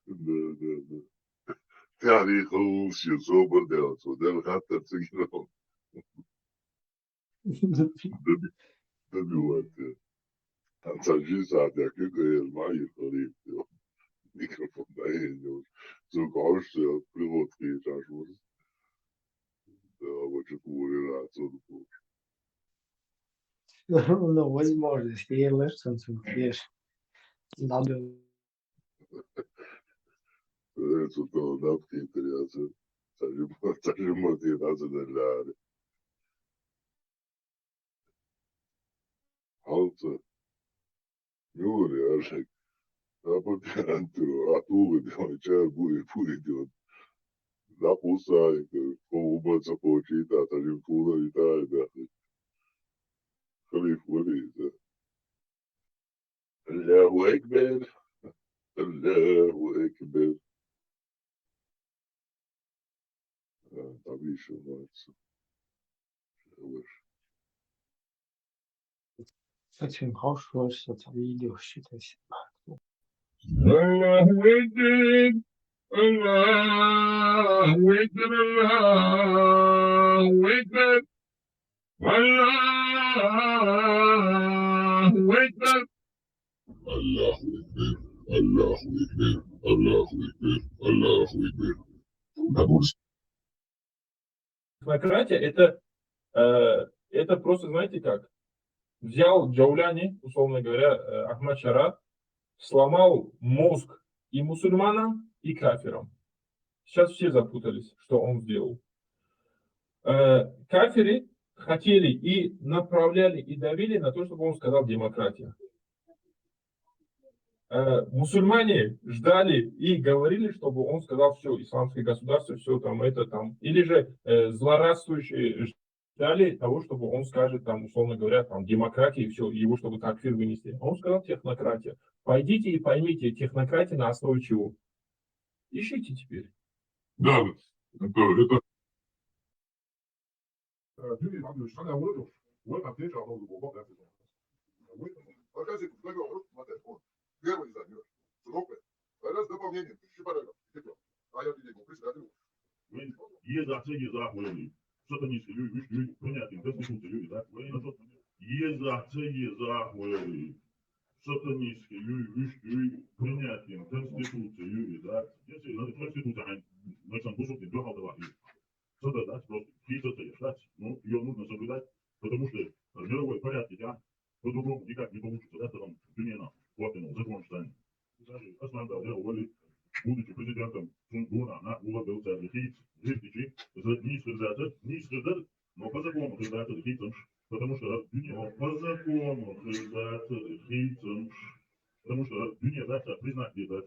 да, да. Тарих лучше, собор делать, вот это хаттар цигиром. Доби-, добивать, э. Там сажи сад, я как, э, мои хлеб, э. Микрофон, да, я не уж. Цукаш, э, приводки, чашмус. Да, вот что курила, отсюда куришь. Ну, возможно, если я лучше, то, конечно. Надо. Цу тӀа наб хетар яц, цхьа жима, цхьа жима тӀе дӀа ца далларе. Хьалца юри аршак. Апа пианту, атуга де, чар бури, бури де. Лакуса, хо уба ца хочита, цхьа жима фула вита, да. Халиф вари, да. Аллаху акбар. Аллаху акбар. Э, там ещё нравится. Хорош. Совсем хорош, что это видео считайся. Аллаху акбар. Аллаху акбар. Аллаху акбар. Аллаху акбар. Аллаху акбар. Аллаху акбар. Аллаху акбар. Аллаху акбар. Технократия это, э, это просто, знаете как, взял Джауляни, условно говоря, э, Ахмад Шара, сломал мозг и мусульманам, и кафирам. Сейчас все запутались, что он сделал. Э, кафиры хотели и направляли, и давили на то, чтобы он сказал демократия. Э, мусульмане ждали и говорили, чтобы он сказал: «Все, исламское государство, все там это там». Или же э, злорадствующие ждали того, чтобы он скажет, там, условно говоря, там, демократия и все, его чтобы такфир вынести. А он сказал: «Технократия». Пойдите и поймите, технократия на основе чего. Ищите теперь. Да, это, это Э, Юрий Иванович, она вроде в этом ответе она уже глубоко ответила. Вы, оказывается, договор, вот это вот, первый из них, срок, это с дополнением, тысячи параграф, и всё. А я тебе председатель. Вайн еза ца еза хвели. Сатанистский юй, виш юй, принятием Конституции юй, да? Вайн еза ца еза хвели. Сатанистский юй, виш юй, принятием Конституции юй, да? Если надо Конституция, ай, на самом деле, два холдовать. Что-то, да, просто фиксация есть, да? Ну, ее нужно соблюдать, потому что в мировой порядке, да, по-другому никак не получится, да, там, в дуне нам, вот оно, закон станет. Даже Аслан Далдер Вали, будучи президентом Сунгуна, на уловился в Хейт, Гиртичи, за низ хырзатор, низ хырзатор, но по закону хырзатор Хейтом, потому что в дуне, но по закону хырзатор Хейтом, потому что в дуне, да, признать, да,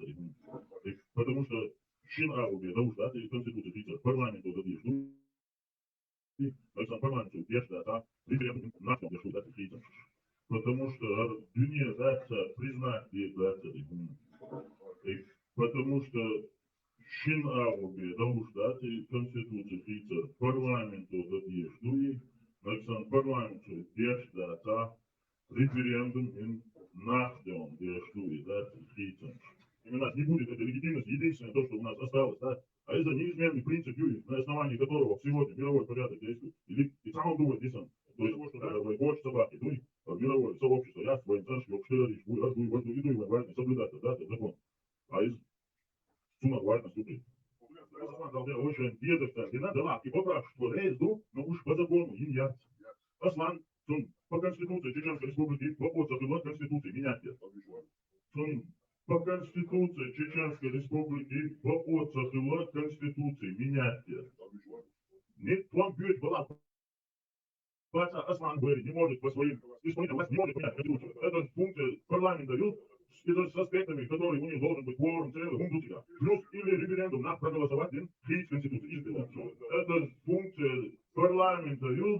потому что шин агъуге, да уж, да, и Конституция Хейтом, парламент, вот, и, ну, Александр Парламентович, я считаю, да, референдум наш, я считаю, да, Хейтом. Потому что дуне, да, признать, да, и, потому что шин агъуге, да уж, да, и Конституция Хейтом, парламент, вот, и, ну, и Александр Парламентович, я считаю, да, референдум им нахтеон, я считаю, да, Хейтом. Именно не будет этой легитимности. Единственное то, что у нас осталось, да, а это неизменный принцип, Юрий, на основании которого сегодня мировой порядок действует. Или и самого думает, если то есть, что, да, вот, вот собаки, ну, и мировое сообщество, я, военцарский, общество, и, и, и, и, и, соблюдать, да, этот закон. А из сумма важно, слушай. Очень дедушка, не надо, ладно, и поправь, что рейс, ну, ну, уж по закону, им я. Аслан, сум, по Конституции Чеченской Республики, по отзыву Конституции менять. Сум, по Конституции Чеченской Республики, по отзыву Конституции менять. Нет, вам будет была Паца Аслан Бери не может по своим исполнительным власть не может менять Конституцию. Это функция парламента, и с, и с аспектами, которые у них должен быть кворум целый, он тут себя. Плюс или референдум, надо проголосовать, блин, принять Конституцию. Избирать. Это функция парламента, и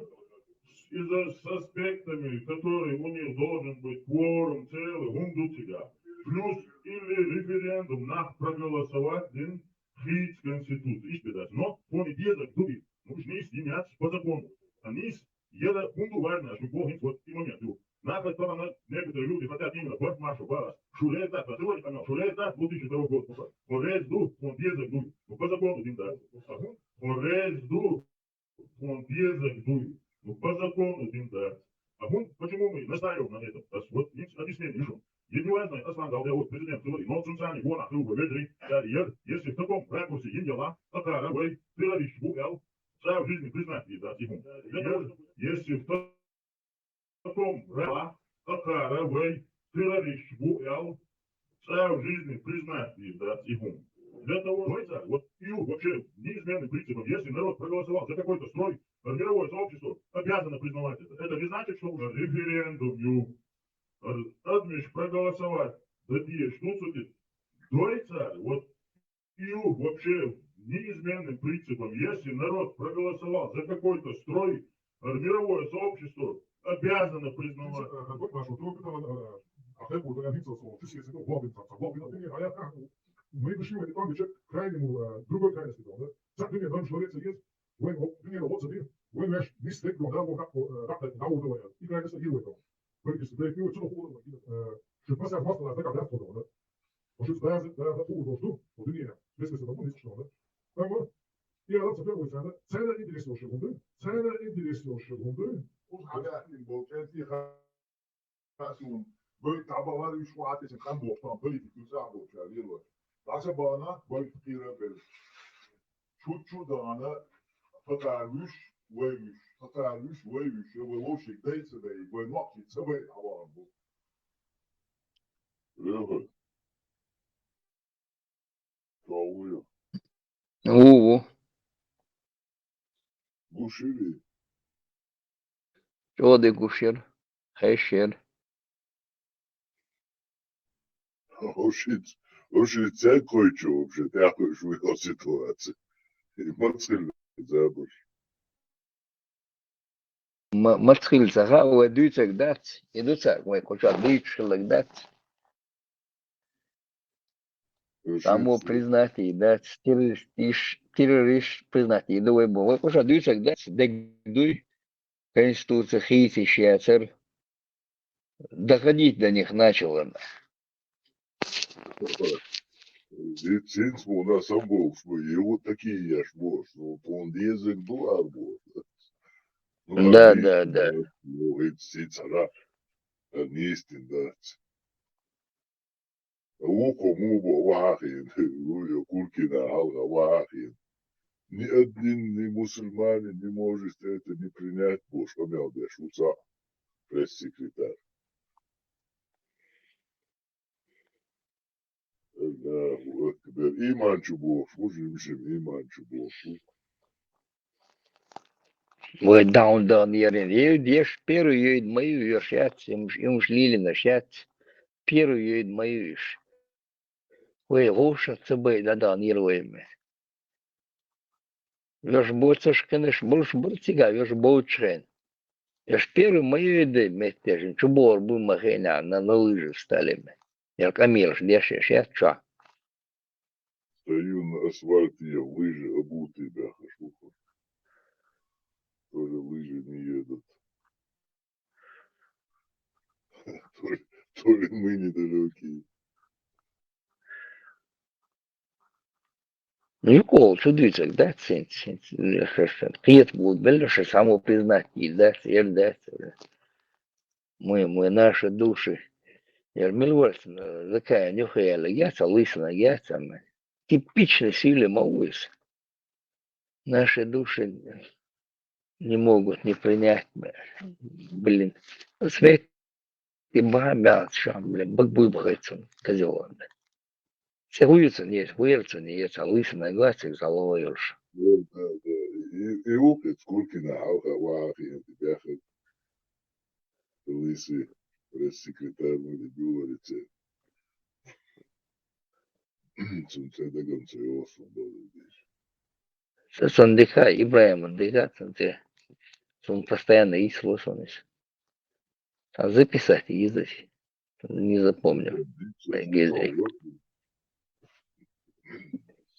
с, и с аспектами, которые у них должен быть кворум целый, он тут себя. Плюс или референдум, надо проголосовать, блин, принять Конституцию. Избирать. Но он и делает, дуби. Ну, уж не с ними, а по закону. Они с Еда пункту важно, что Бог вот и момент, ю. Надо, что она, некоторые люди хотят именно вот Машу, Барас. Шурета, по теории, она, Шурета, две тысячи второго года. Он рез ду, он деза ду. Ну, по закону дим да. А он, он рез ду, он деза ду. Ну, по закону дим да. А он, почему мы настаиваем на этом? А с- вот есть объяснение, что. Единственное, Аслан Галдеев, президент, говорит, но он сам не вон, а ты его ведри, я, я, если в таком ракурсе им дела, а кара, вы, ты говоришь, бу, я, в жизни признать, да, тихо. Я, если в таком ра-, а кара, вы, ты говоришь, бу, я, в жизни признать, да, тихо. Для того, вот и вообще неизменным принципом, если народ проголосовал за какой-то строй, мировое сообщество обязано признавать это. Это не значит, что уже референдум, ю. Адмиш проголосовать за те, что сути. Дойца, вот и вообще неизменным принципом, если народ проголосовал за какой-то строй, мировое сообщество обязано признавать. Мы пришли в этот, там, к крайнему, э, другой крайности, да? Так, например, нам человек есть, вы, вот, например, вот, смотри, вы наш мистер, да, вот, как, э, как, да, вот, говорят, и крайность, и вот, вы, если, да, и вот, что, э, что, просто, просто, да, как, да, вот, да? Может, да, да, да, вот, вот, вот, вот, и я, если, если, да, вот, что, да? Там, вот, и она, собственно, говорит, она, цена интереснее, что, да? Цена интереснее, что, да? Уж, а я, не, получается, и ха-, хасун, бой, табалар, уж, вот, если, там, вот, там, политику, сам, вот, я, верю. Даже бана, бой, кира, бел. Чуть-чуть, да, она, факарвиш, вайвиш, факарвиш, вайвиш, я, вай, лошик, дай, цедай, вай, нокти, цебай, а, бана, бу. Лёха. Чалгы. Уу. Гушили. Чоды гушир. Хешир. Ошиц, ошиц, цяй койчо вообще, такой шуйла ситуация. И мацхил забуш. М-, мацхил саха, вай дуйцаг дац, и дуцаг, вай коча дуйчилаг дац. Само признать и дац, террорист, террорист признать и да, вай бу, вай коча дуйцаг дац, дег дуй, Конституция хити шияцар. Доходить до них начал она. Цинц муна сам бу, что и вот такие я ж бу, что он язык ду арбу. Ну, да, да, да. Ну, ведь цинц ара. Нистин, да. Ухо му бо вахин, Куркина халга вахин. Ни один, ни мусульманин не может это не принять, бо что мел деш уца пресс-секретарь. Аллаху акбар. Иман чу боху, жим-жим иман чу боху. Вай даун даун ярин. Ев деш перу йойд мою йошац, имш, имш лилина шац. Перу йойд мою иш. Вай гуша цабай да даун яр вай ме. Веш боцаш кенеш, булш бурцига, веш боцшен. Веш первый моей да меттежин, чубор бу махена, на, на лыжи встали мы. Я камерш дешеш, я ча. Стою на асфальте, я в лыжи обутый, бяха, шуха. Тоже лыжи не едут. То ли, то ли мы недалекие. Юкъол чу дуьйцург дац, цин, цин, цин, кхеташ бу белла, ша самопризнать йийр дац, ер дац. Мы, мы наши души. Ер мел варц, закаьнна юха яьлларг яц, лийсанарг яц, амма типичный сийле ма вуйс. Наши души не могут не принять, блин. Свет и бамбял шам, блин, бак буй бахайцун, козёл. Се хуйцун, есть, хуйцун, есть, а лысый на глаз, и заловаешь. Да, да, да. И, и укет, Куркина, алха, вахи, бяхи. Лысый пресс-секретарь, мы любил лице. Цунце дагон цейло сун база деш. Са сан дика, Ибраиман дика, цунце. Сун постоянно исло сунис. А записать езаси. Не запомнил. Гезек.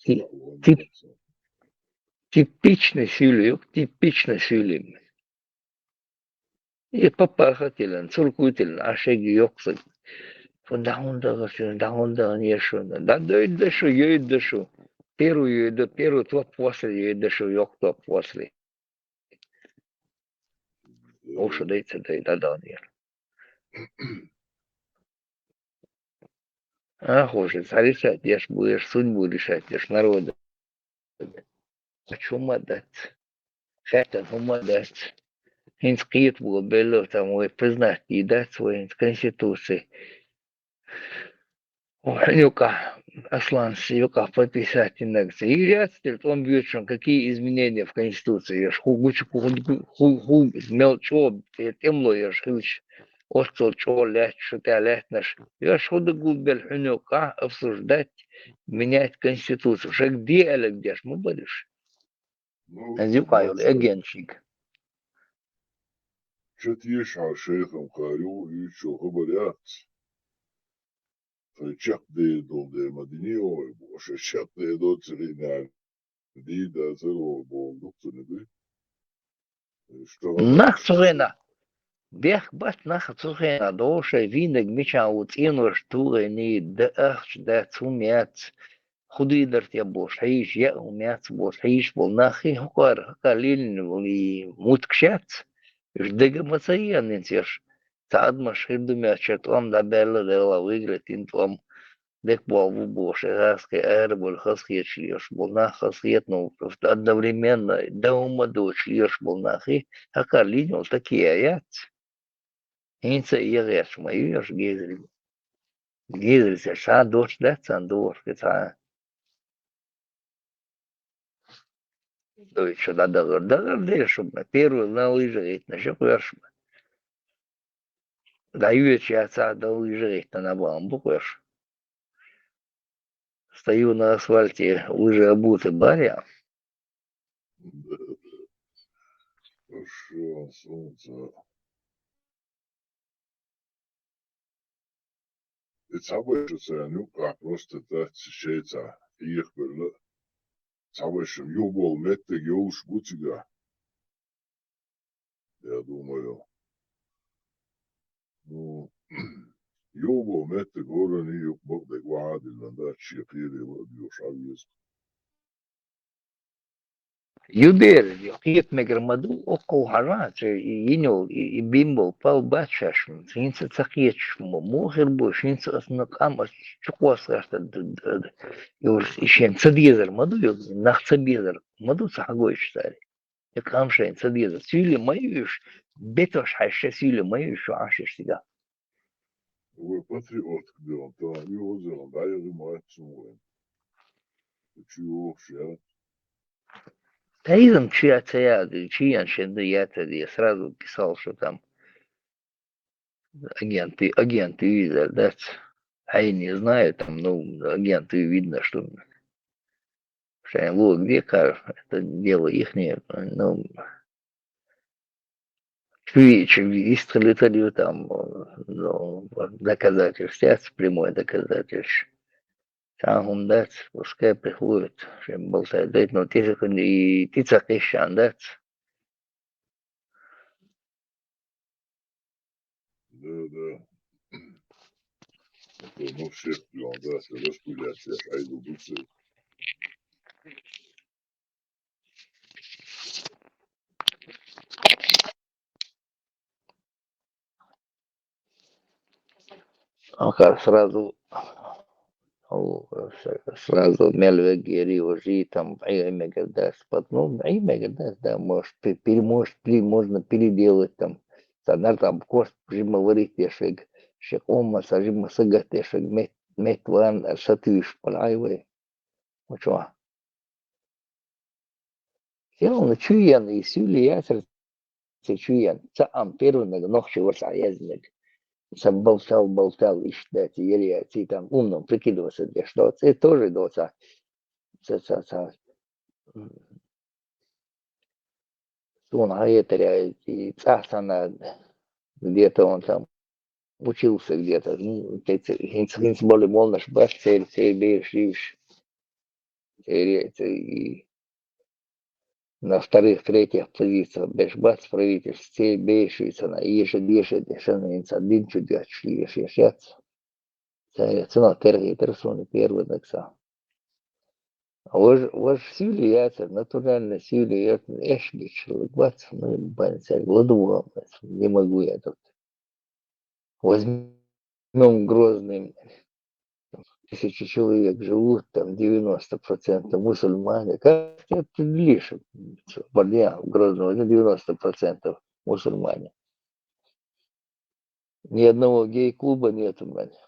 Ти-, тип-, типичный сюлюк, типичный сюлюк. И папахатилан, цуркуйтилан, ашег ёксаг. Фу даун дагар, даун дагар ешуна. Да дойд дашу, йойд дашу. Первый йойд, первый топ после йойд дашу, ёк топ после. Оша дайца дай, да даун ер. А, хоже, решать еш будеш, судьбу решать еш народа. А чё ма дац? Хатан ху ма дац. Хинц кит бу белло там вай признать и дац вай хинц конституции. О, нюка. Асланца юкъахь подписать йинарг ца йижац, тӀом боьдучун какие изменения в Конституции еш, хӀу гучу, хӀу, хӀу, хӀу, мел чӀогӀа тӀе-, тӀемло еш хилча, оццул чӀогӀа лаьтташ, шу тӀехь лаьттанаш. Еш хӀу дагулбелла хьуьнуьйкъахь обсуждать, менять Конституцию. Шайга де аьлларг деш ма бара уьш. Ну, Эн юкъахь йолу агентшиг. Чу тешахьара шайхам кхара юха уьйцучул хабар яц. Шайн чекхдер долу дела ма динехь вай боху, шайн чекхдер доцу хенахь дийр дацара вай боху дукха ца дуй. Нах цу хенахь, бехк бац нах цу хенахь, догӀу шайн вийнарг мичахь ву, цӀенош тухийний, дан ахча дац, хӀума яц, хӀу дийр дара те бохуш, хьийзаш яа хӀума яц бохуш, хьийзаш болу нахе, хӀокхара, хӀокхара лелийна волу и муткаш яц, уьш дага ма ца еанинца еш. Цхьа адамаш хир ду моьттуш, тӀом дӀабаьлла, Дала выиграть йина тӀом, дика болу ву бохуш, гӀазкхи ара болу хазахеташ лелаш болу нах, хазахета, ну, одновременно дан хӀума доцуш лелаш болу нахе, хӀокхара лелийна йолу такие яц. ХӀинца а егӀеш ма ю еш гезари. Гезари ца ша дош дац царна догӀуш кхин цхьа. Дойчу дӀадахар, дахар деш шу, первый на лыжах гӀиттина шу кхоьруш. ДӀайоьдуш яцахь, дан лыжах гӀиттина бан бу кхоьруш. Стою на асфальте, лыжи обуты, баря. Да, да. Хорошо, солнце. И цхьабайша царна юккъахь просто дац шайца хьехабелла. Цхьабайша юхаболу меттиг йолуш бу цигахь. Я думаю, ну, юхаболу меттиг хӀоранна юкъа бакъдерг вахьа а диллина дац, шен кхеле ла а доьхуш Ӏа веза. Ю бер, ю кхета мегар ма ду, оккхул хьажа, цу и йина йолу, и, и бина болу пал бац шаьш, хӀинца ца кхеташ, мо-, муха хир бу, хӀинца аса на къам аса чу кхоссарх д-, д-, д-, ю, и шен ца дезар ма ду, ю, нах ца безар ма ду ца хьагойтуш цаьрга. И къам шайна ца дезар. Суьйле ма ю уьш, бетош хьаьжча, суьйле ма ю уьш, шу Ӏаш еш цигахь. Вай патриотка делан, тахана и озеран дӀайагӀи ма аьтту суна вайн. Чу йохуш яц. Тайзам чу яц, я, чу ян шен ду яц, я сразу писал, что там агенты, агенты видно, да? А я не знаю, там, ну, агенты видно, что шайн лог века, это дело ихнее, ну, чуи, чуи истрелитарью там, ну, доказательств, прямое доказательств. Цхьа хӀума дац, пускай приходит, шен болтай дайт, но тӀе и тӀе ца кхишан дац. Да, да. Это, ну, всех прям, да, распылять, я пойду, быстро. Аха, сразу, сразу мел веггери уже там, ай, мегар дац, под-, ну, ай, мегар дац, да, может, пе-, пере-, может, пе-, можно переделать там. Санар там кост жима варить ешег, шекъома са жима сагат ешег, мет, мет ван, сатуиш палай вай. Ну чё? Сел на чуен, и сюли ясер ца чуен. Ца ам первый нога нохчи варса язнег. Ца болтал, болтал, ишта дати, еле я, ци там умным прикидываться деш, да, ци тоже доца. Ца, ца, ца. Суна хьаетаря, и цӀахь санна, где-то он там учился где-то. Ну, те-, те-, хинц-, хинц боли молнаш бац, церан, церан бераш йиш. Церан, церан и на вторых, третьих позициях бераш бац правительство, церан бераш йиш, цана еша, еша, еша, хинца дин чу деш, еш, еш, яц. Церан, цана терхийтар суна первый накса. Вож, вож сили яцар, натурально сили яцар, эш гича, бац, ну, бан церан, ладугӀа, не могу я тут. Возьмём Грозный, тысячи человек живут, там девяносто процентов мусульмане. Как ты определишь, что в Бордянах, в Грозном, это девяносто процентов мусульмане? Ни одного гей-клуба нету, блядь.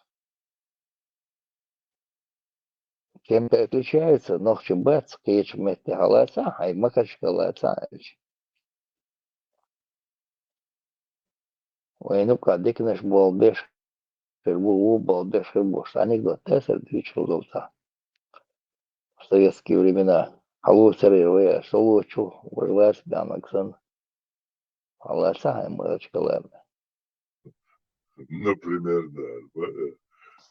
Чем ты отличается, нохчи бац, кхечу метте хьалаца, хьай Махачкала ца аьлча. Вайна юкъа диканаш болу беш хир бу, ву болу беш хир бу, ша анекдот тесар дуьйцур долу ца. В советские времена хьалоцаре вай аша лочу, вай лаца баьннаг санна. Хьалаца хьайн Махачкала. Например, да.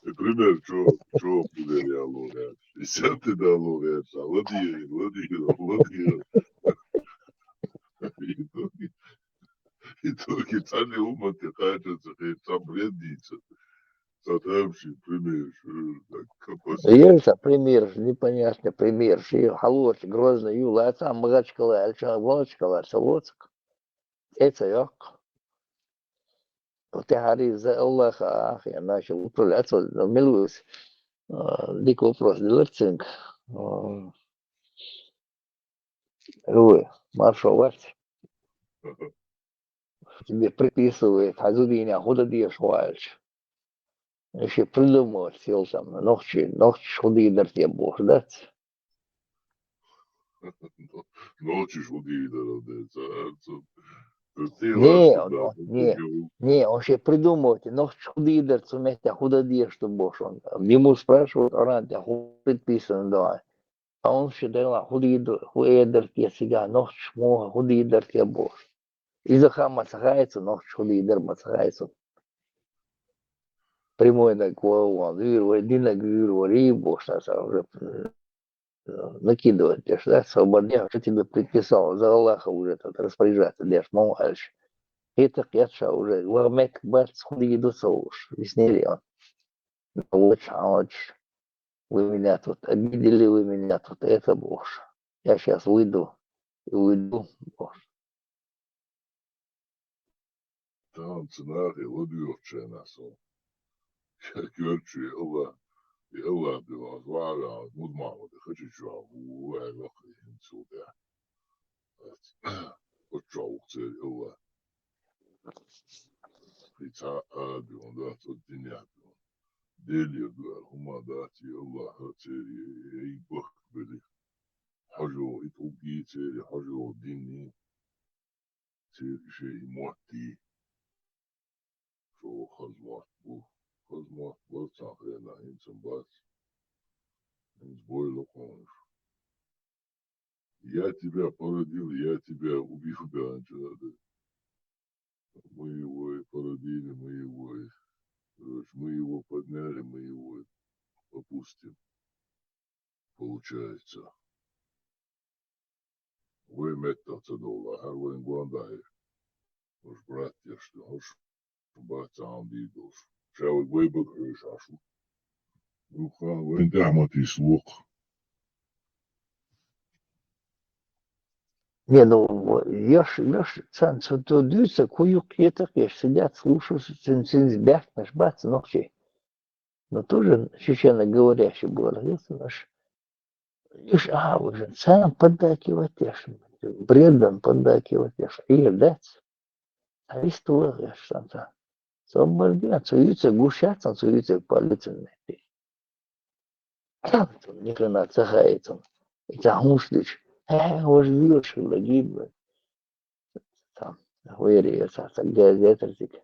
И пример, чо, чо пример я логат. И сенти да логат. Ладира, ладира, ладира. И токи, и токи цали умати кача, цехи цам бреддица. Цатамши пример, шу, так, капас. Ел са пример, непонятный пример. Ши халоч, Грозный ю, лаца, Махачкала, альча, Махачкала, ца лоцак. Эца йоккха. Вот я хари за Аллаха, ах, я начал управляться, но милуюсь. А, дик вопрос, дилер цинк. А, Ой, маршо вац. Тебе приписывает, хьан зудийна хӀун дан дезаш ву аьлча. И ши придумывать йолчам, нохчи, нохчаш хӀун дийр дара те бохуш дац? Нохчаш хӀун дийр дара те, ца, ца, ца, Не, он, он, не, не, он ши придумывать, нохчаш хӀун дийр дара цу метте, хӀун дан дезаш ду бохуш он. Ему спрашивают, Аран, тя хӀун предписано давай. Ткъа хӀун ши делахь хӀун дийр ду, хӀун эр дара те цигахь, нохчаш муха хӀун дийр дара те бохуш. Иза хан ма ца хаьа цунна, нохчаш хӀун дийр дара ма ца хаьа цунна. Прямой наг ван, ван, вуьйр вай, динаг вуьйр варий бохуш, сан сан уже, э, накидывать деш, да, собар деш, что тебе предписал, за Аллаха уже тут распоряжаться деш, ма аьлча. ХӀета кхетта ша уже, ваха меттиг бац, хӀун дийр ду ца хууш, виснели он. Лучше, а лучше. Вы меня тут обидели, вы меня тут это, бохуш. Я щас выйду и уйду, бохуш. Тахана ца нахе ладоьгӀучу хенахь со. Коьртачу и Аллах, и Аллах дуьхьа, вара, мудмахуди хачичу ву, вай вакхи хӀинца ву бехь. Оцу чохь ву-кх церан Аллах. И цхьа а дуьхьа дац оцу динехь дуьхьа. Делера дуьхьа хӀума дац и Аллах церан, и бахка бели. Хьожа и тӀулгий церан, хьожа динний. Церан шен и мотт дий. Шо хаза мотт бу. Хаза мотт бара цхьана хенахь, хӀинца бац. ХӀинца бойла кхунаш. Я тебя породил, я тебя убью, баьнча надо. Мы его и породили, мы его и, короче, мы его подняли, мы его и опустим. Получается. Вай меттах ца довла, хӀара вайн гондахь. Уж брат еш ду, хӀорш бац цхьа хӀума дийр долуш. Ша вай, вай бага хьоьжуш Ӏаш ву. Юха вайн тӀехь ма тийсалокх. Не, ну, еш, еш, цан, цу, ту дуьйцург, хӀун юккъе тӀакхеш, сидят слушаешь, цин, цин баьхкинарш бац нохчий. Но тоже чеченоговорящий был, естественно, аш. Уьш ахьа вижина, царна поддакивать деш, бредом поддакивать деш, Ӏийр дац. Цхьа вистула гӀеш санца. Со бардина, цу юьцург гуш яц, цу юьцург полицин метте. Цунна ни хрена ца хаьа цунна. И цхьа хӀумаш дича, хьа, важа вуьйш хилла гибла. Там, вайри, я цхьа, цхьа газетар цигахь.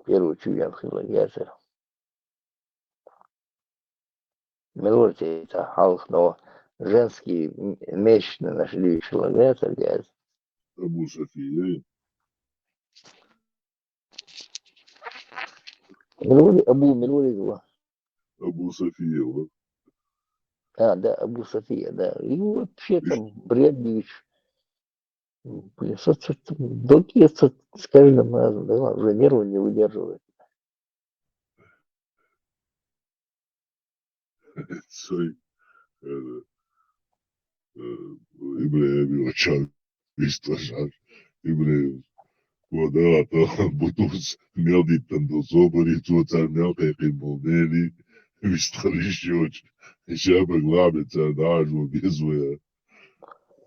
Первый чуян хилла яцара. Мила вара те цхьа хьалха но женский м-, месячный наш дийшила вецар яц. Абу София. Мила вара Абу, мила вара иза? Абу София вара. А, да, Абу София, да. И вообще там бред дийш. Блин, со, со, со, дог её со с каждым разом, да, уже нервы не выдерживает. Цой, э, э, Ибрагим, Ибрагим, Ибрагим, вот, да, то бутуц мел диттан ду собари, цо цар мел кхайкхин бу мели, вистхариш йоч, шабаг лабе цар дажу безвая.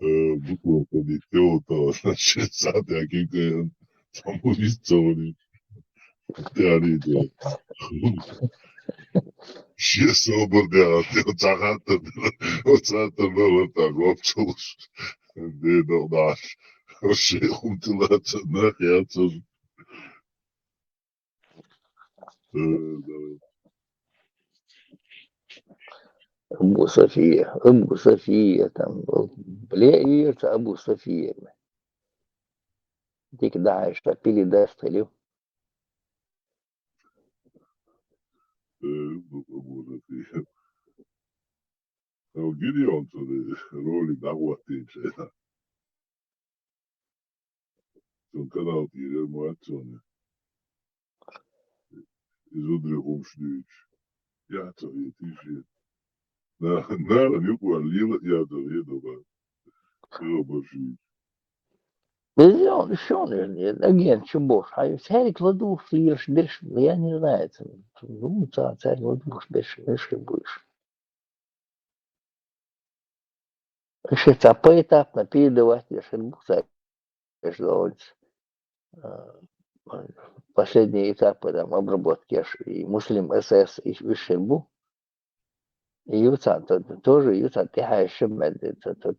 Э, бутылка ди, тёлка, значит, сатя кикаем, там улица у них. Тяни, да. Шен собар дегӀа, оцу хаттар дара, оцу хаттар дара, тӀаккха вапчалуш. Де догӀ даш. Шен хӀума тилаца, нах яцар. Э, да. Абу София, Абу София, там, бля, и это Абу София. Дика дахьаш, ша передаст, или? Э, Абу София. Хьо Гидеон цуьнан ролик дӀахӀоттийна шайна. Цуьнан канал тӀера ма вац цунна. И зударий хӀумаш дуьйцуш. Яц хетий шен. На-, нахана юкъара лела а яц хетий бан. Хила башуьйту. Безон, шоне, агент чу бош. Хьай, цаьрга ладугӀуш лелаш берш, я не знаю, ца-, ну, ца-, цаьрга ладугӀуш берш, берш хир бу уьш. Иши ца поэтапно передавать деш хир бу цаьрга, эш долчу, а, последние этапы там обработки, эш и Муслим С С, и уьш хир бу. И юцан, то-, тоже юцан тӀехьаьжча мед, то-, то-,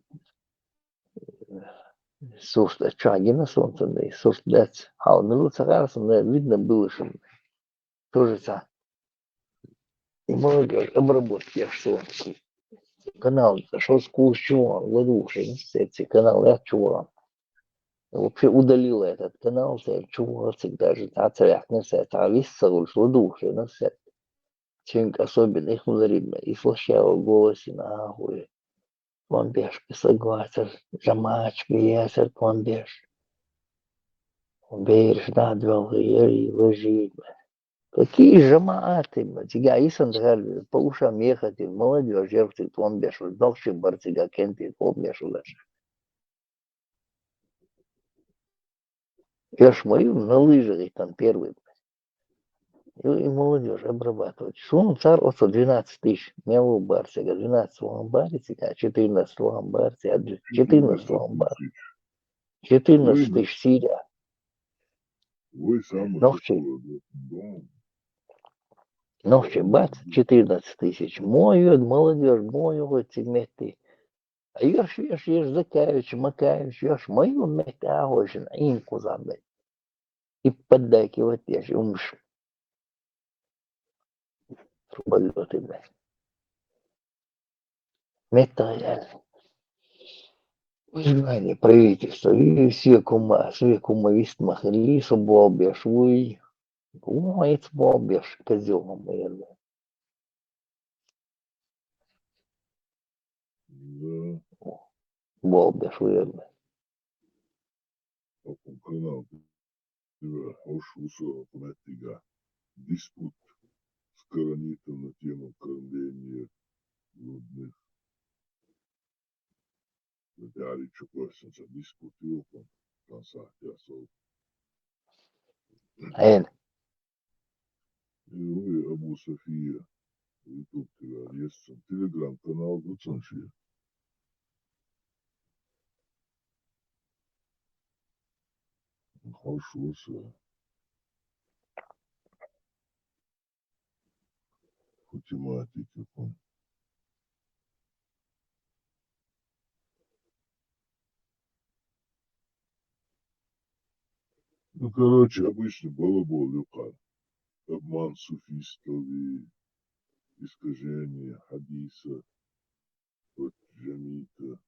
сурт а чагина солнце, и сурт дац. Хьал мила ца гӀар, со, видно было, что тоже ца. И молодёжь обработки, что канал, что сквозь чего, ладуши, сердце, канал, я чего. Вообще удалила этот канал, церь чего, цик даже, ца царях, не сет, а вис ца лучше, ладуши, не сет. Цинк особенно их мудариб, и слащаво голосе, нахуй. Тхуна беш кисаг вацар, жамаӀаташ бен яцар тхуна беш. Бераш дӀадоьлху, яри, лажийта. Какие жамаӀаты, ма, цига йисан дахьар, по ушам ехать, молодёжь, яр цига тхуна беш, нохчий бар цига кенти тхуна беш лаш. Эш ма ю, на лыжах и там первый. И, и молодёжь обрабатывать. Суна цар оцо двенадцать тысяч. Мел ву бар цига, двенадцать ву бар цига, четырнадцать ву бар цига, четырнадцать ву бар. Четырнадцать тысяч Сирия. Вай самый Нохчий. Такой, да. Нохчий бац, четырнадцать тысяч. Мо йоьд, молодёжь, мо йоьд цига метти. А йош, йош, йош, Закаевич, Макаевич, йош, ма ю метта ахойшин, Ӏийна кхузахь бен. И поддакивать деш, и умаш. Трубалёты, бен. Метта ял. Выживание правительства. И все кума, все кума вист махали, со болбеш, уй. О, это болбеш, козёл, наверное. Да. Болбеш, наверное. Около канала. Хьош вусо около меттига. Диспут с Каранитом на тему кормления грудных. Дали чу косинца диспут ю около конца тясов. Эн. И вуй Абу София, YouTube тӀера есть цун, Telegram-канал ду цун шен. Хьош вуса. По тематике, по. Ну, короче, обычный балабол юкъа. Обман суфистов и искажение хадиса от Джамита.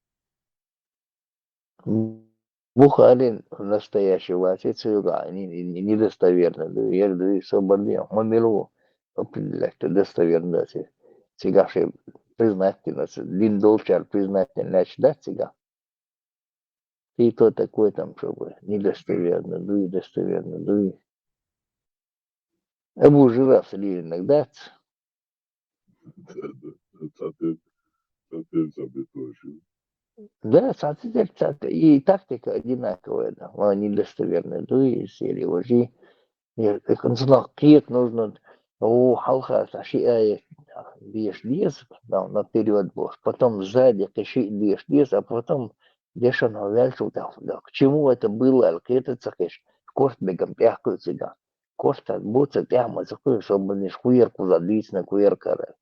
Бухарин настоящий вац, и цуьнга не-, не-, недостоверно ду, яр ду, и собар ду, ма мила ву определять, что достоверно дац. Цигахь шен признательно, дин долчара признательно лаьтташ дац цигахь. Ты кто такой там, чтобы недостоверно дуй, достоверно дуй. Абу Жираф лийринарг дац. Да, да, да, цхьатерра, цхьатерра цхьа бетон шу. Да, цхьатерра, цхьатерра. И тактика одинаковая, да. Ма недостоверно дуй, из серии вожи. Э, э, кхетта нужно, о, хьалха цхьа ши аят деша деза, да, наперёд бохуш. Потом сзади кхин шиъ деша деза, а потом дешан хьо ваьлчул тӀаьхьа, да. К чему это было, аьлла, кхета ца хезаш, корта мегам тӀаьхьакхуьу цигахь. Корта бу ца тӀаьхьа ма ца кхуьу, собаниш кхуьер кхузахь дуьйцина кхуьер кара.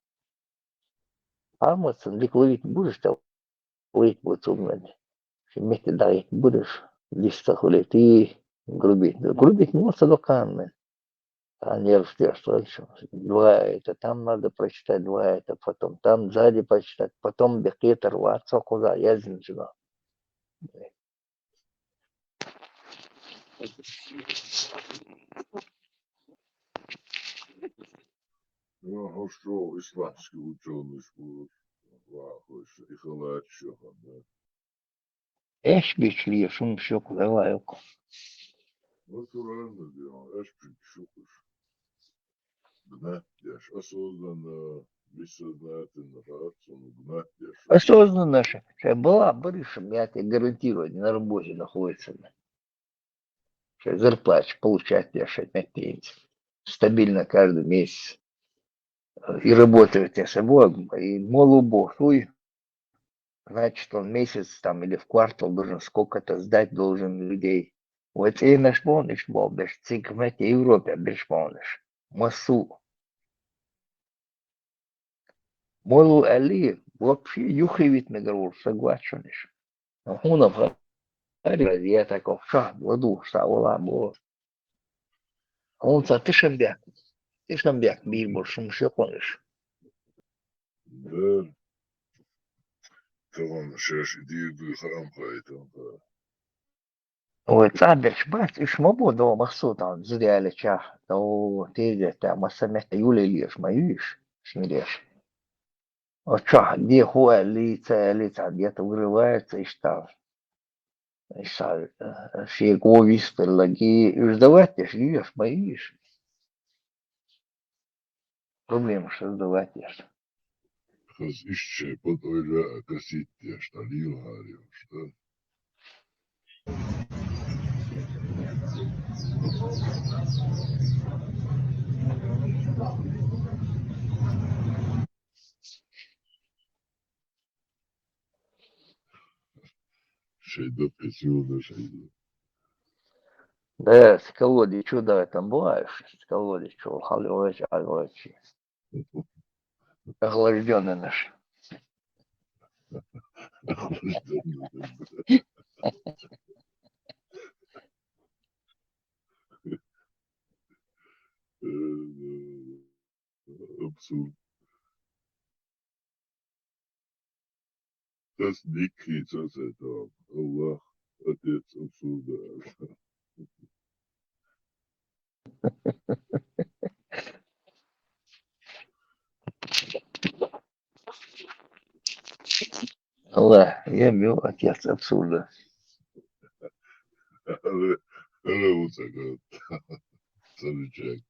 Хьамаца дика ловить будеш, тӀа ловить бу цугнани. Ши метте дагӀийта будеш, листа хуле, ти грубить. Грубить муца доканмен. А нервс теш тӀалчу. Два это там надо прочитать, два это потом там сзади прочитать, потом бекхетар вац со кхуза яздинчуна. Ну, а что исландский учёныш бу, вахуш, и халат шо, да? Эш бичле, шум шук, давай ук. Натурально, да, эш бичле. Гнать деш, осознанно, бессознательно, хац, ну, гнать деш. Осознанно ше, ше была бырышем, я тебе гарантирую, на работе находится. Ше зарплату получать деш, ше меттинец. Стабильно каждый месяц. И работает я собой, и молу бо, хуй. Значит, он месяц там или в квартал должен сколько-то сдать должен людей. Вот и наш полниш бо, беш цинк метте Европе беш полниш. Массу. Молу аьлли, вообще юххе витинарг ву согласен. Хьуна бахара, я такой шах ладугӀуш цхьа вала бо. Хьуна цхьа тишам бехк, тишам бехк бийр болуш хӀумаш ю кхунаш. Да. Тахана шаьш и дийр дуй хаам хаийтан хаа. Ой, цӀа берш бац, уьш ма бу, до махсу там зуда ялича, до тезета, масса метта юле леш ма юйш, шмиреш. Оцу чохь де хӀу аьллий, ца аьллий, цхьа где-то вырывается иштта. Иштта, э, шега висталлаги, уьш давать деш, юьйш ма юьйш. Проблемаш создавать деш. Хаза иштта шайн под ойла а касить деш, дӀалийла хьарий уьш, да? Шайн даккхийчу юлда шайн. Да, с колодечу, да, там бываешь, с колодечу, халёвич, алёвич. Охлаждённый наш. Охлаждённый. Э, да. Абсурд. Тас диккхийца аса это Аллах, Отец абсурда. Аллах, я бил Отец абсурда. Ара, ара, уцагат. Саричак.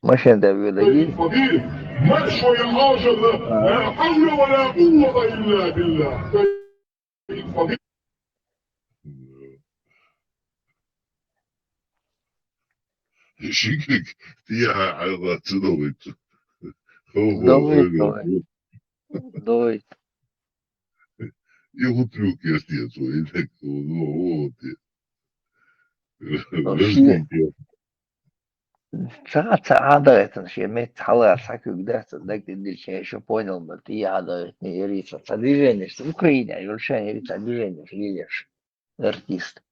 Машен да вела. Саид Фагир, марш вай алжана, ла хьавла ва ла къуввата илла билла. Саид Фагир. Шиклик, я хьайла ца довит. Хо, хо, Довит, хо, довит. Довит. И вот трюк я сделал, и так, ну, вот. Вообще. Разгон. Ца, ца хьадагӀийтина шен метта хьалара схьакуьг дац, даг тӀе дилча, шу понял ма, ти хьадагӀийтина, Ирица. Ца движение, шу Украина, Юльшан Ирица движение, шу лилеш. Артист.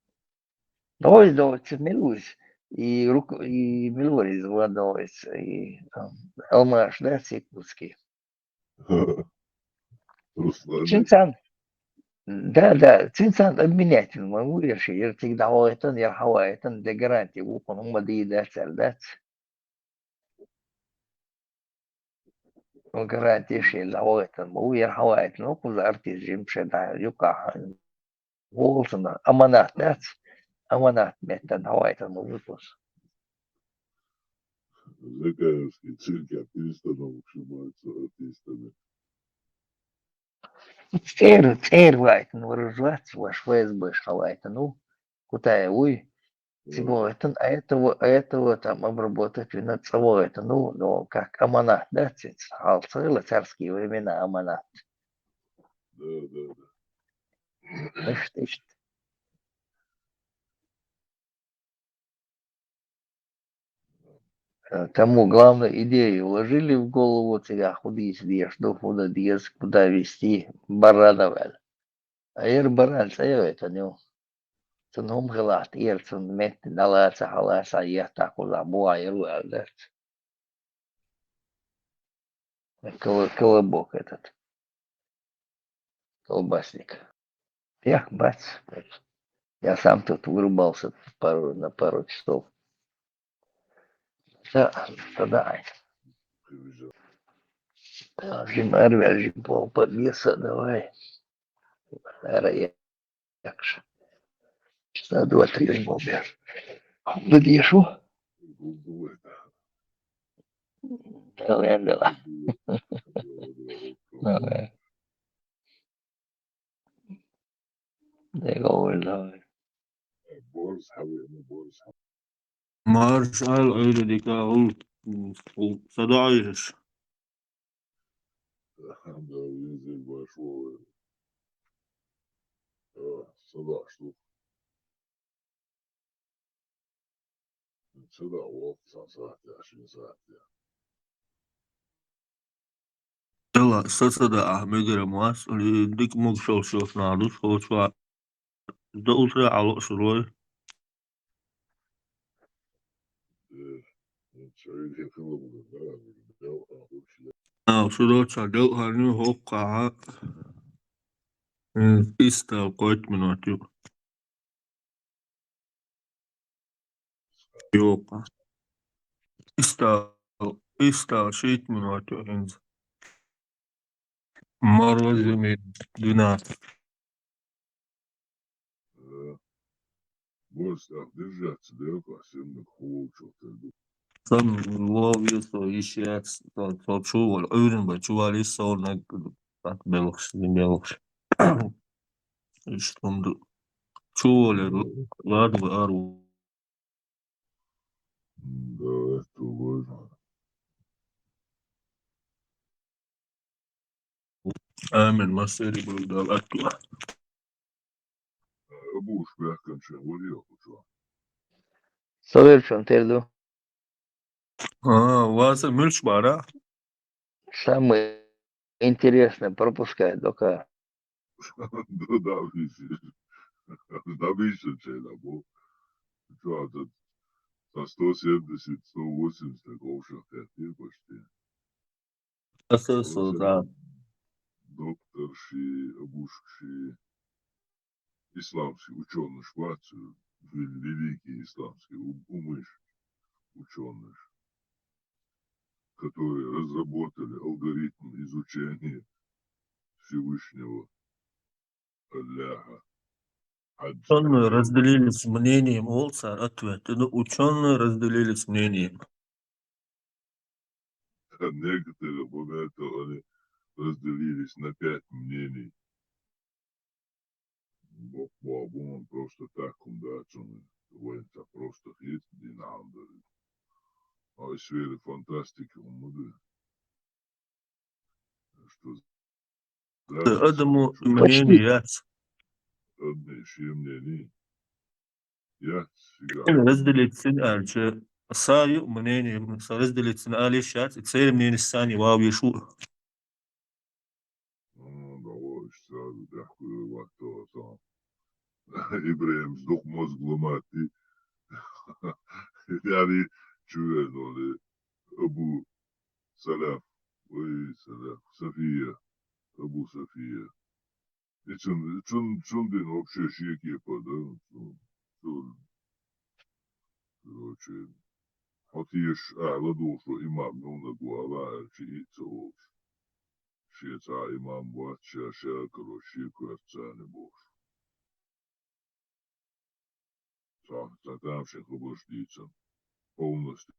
Давай, давай, ца милуис. И рук, и милуис, вот, давай, и, там, Алмаш, да, Сикутский. Руслан. Цинцан. Да, да, цинцан обменять ма ву, я ши, я цига дӀавахийтина, я хьавахийтина, де гарантия ву, кхунна хӀумма дийр дац аьлла дац. Ну, гарантия ши, дӀавахийтина ма ву, я хьавахийтина, ну, кхуза артист жимча, да, юкъахь. Волчунна аманат дац, аманат метта дӀавахийтина ма ву кхуза. Закаевский цирк, я перестановка, снимается артистами. ЦӀера, цӀера вахийтина вара вац, ваш ФСБ-ш хьавахийтина ву, Кутаев вуй. Цига вахийтина, а этого, а этого там обработать вина цӀа вахийтина ву, но как аманат, да, цинца, хьалха ца хилла царские времена аманат. Да, да, да. Иштта, иштта. Э, тому главную идею вложили в голову, цигахь хӀун дийца дезаш ду, хӀун дан деза, куда вести, баррана ваьлла. А ер баррана цӀа йойтан ю. Цунна хӀума хилахь, тӀера цунна метта дӀалаца, хьалаца, еттахь кхузахь бухахь ер ву аьлла дац. Коло-, колобок этот. Колбасник. Я, бац. Я сам тут вырубался пару, на пару часов. Да, тогда ай. Да, жим арвяжи пол побеса, давай. Ара я. Якша. Часа два-три не мог. Худа дешу. Давай, давай. Давай. Давай, давай. Марш ал Ӏуйра дика, хӀул, хӀул са доӀа йиш. Да, везде башо. А, са доӀа шу. Са доӀа воккха, са сахьте, шин сахьте. Дала, са ца доӀа, мегар ма вац, дика могушалла шош нах душ, хӀокху чохь. Дан усура Ӏа лоуш вуй? Ау, шу доцу делкъан ю хӀокху хьан. М, иштта кхойтта минот ю. Йокъа. Иштта, иштта шийтта минот ю хӀинца. Морозами двенадцать. Э, Борис, ах, держаться, да, по всем холодчук, так бы. Сан лов, если ещё, то, то чего, уверен бы, чего, если он на, так, белых, не белых. И что он ду-, чего, ладно, ару. Да, это важно. Амин, масери был дал атла. Абуш бехкан чен варил кучо. Совершен терду. А, васа мюльш бара? Самое интересное пропускает только. Да, да, видишь. Да, видишь, что это, бо. Что, это сто семьдесят, сто восемьдесят, так, в общем, пять почти. Аса со, да. Докторши, абушкши, исламский учёныш бац, вел-, великий исламский у-, умыш учёныш, которые разработали алгоритм изучения Всевышнего Аллаха. Учёные разделились мнением, олцар ответ. Ну, учёные разделились мнением. Некоторые, вот это, они разделились на пять мнений. Бо-, бо-, бо-, просто так, да, цуны, вайн ца просто хет, дин андер. А из сферы фантастики, он муды. Что за-, адаму почти мнение яц. Одни, ши мнение. Я всегда. Разделиться аьлча, са ю мнение, са разделиться аьлла йиш яц, и церан мнение сани вав йиш ву. Ну, давай, сразу дякую, вот то, то. Ибрагим, сдох мозг ломать, ты. Яри, чуя, ну, ли, Абу Салаф, ой, Салаф, София, Абу София. И цун, цун, цун дин вообще шеке пада, цун, цун. Короче, хьо теш, а, ладугӀуш ву имам, ну, нагу ала, чи и ца волуш. Шен цхьа имам вац, ша, ша, короче, шен коьрта царна бохуш. Цхьа, цхьа тамашийна хабарш дийцина. Полностью.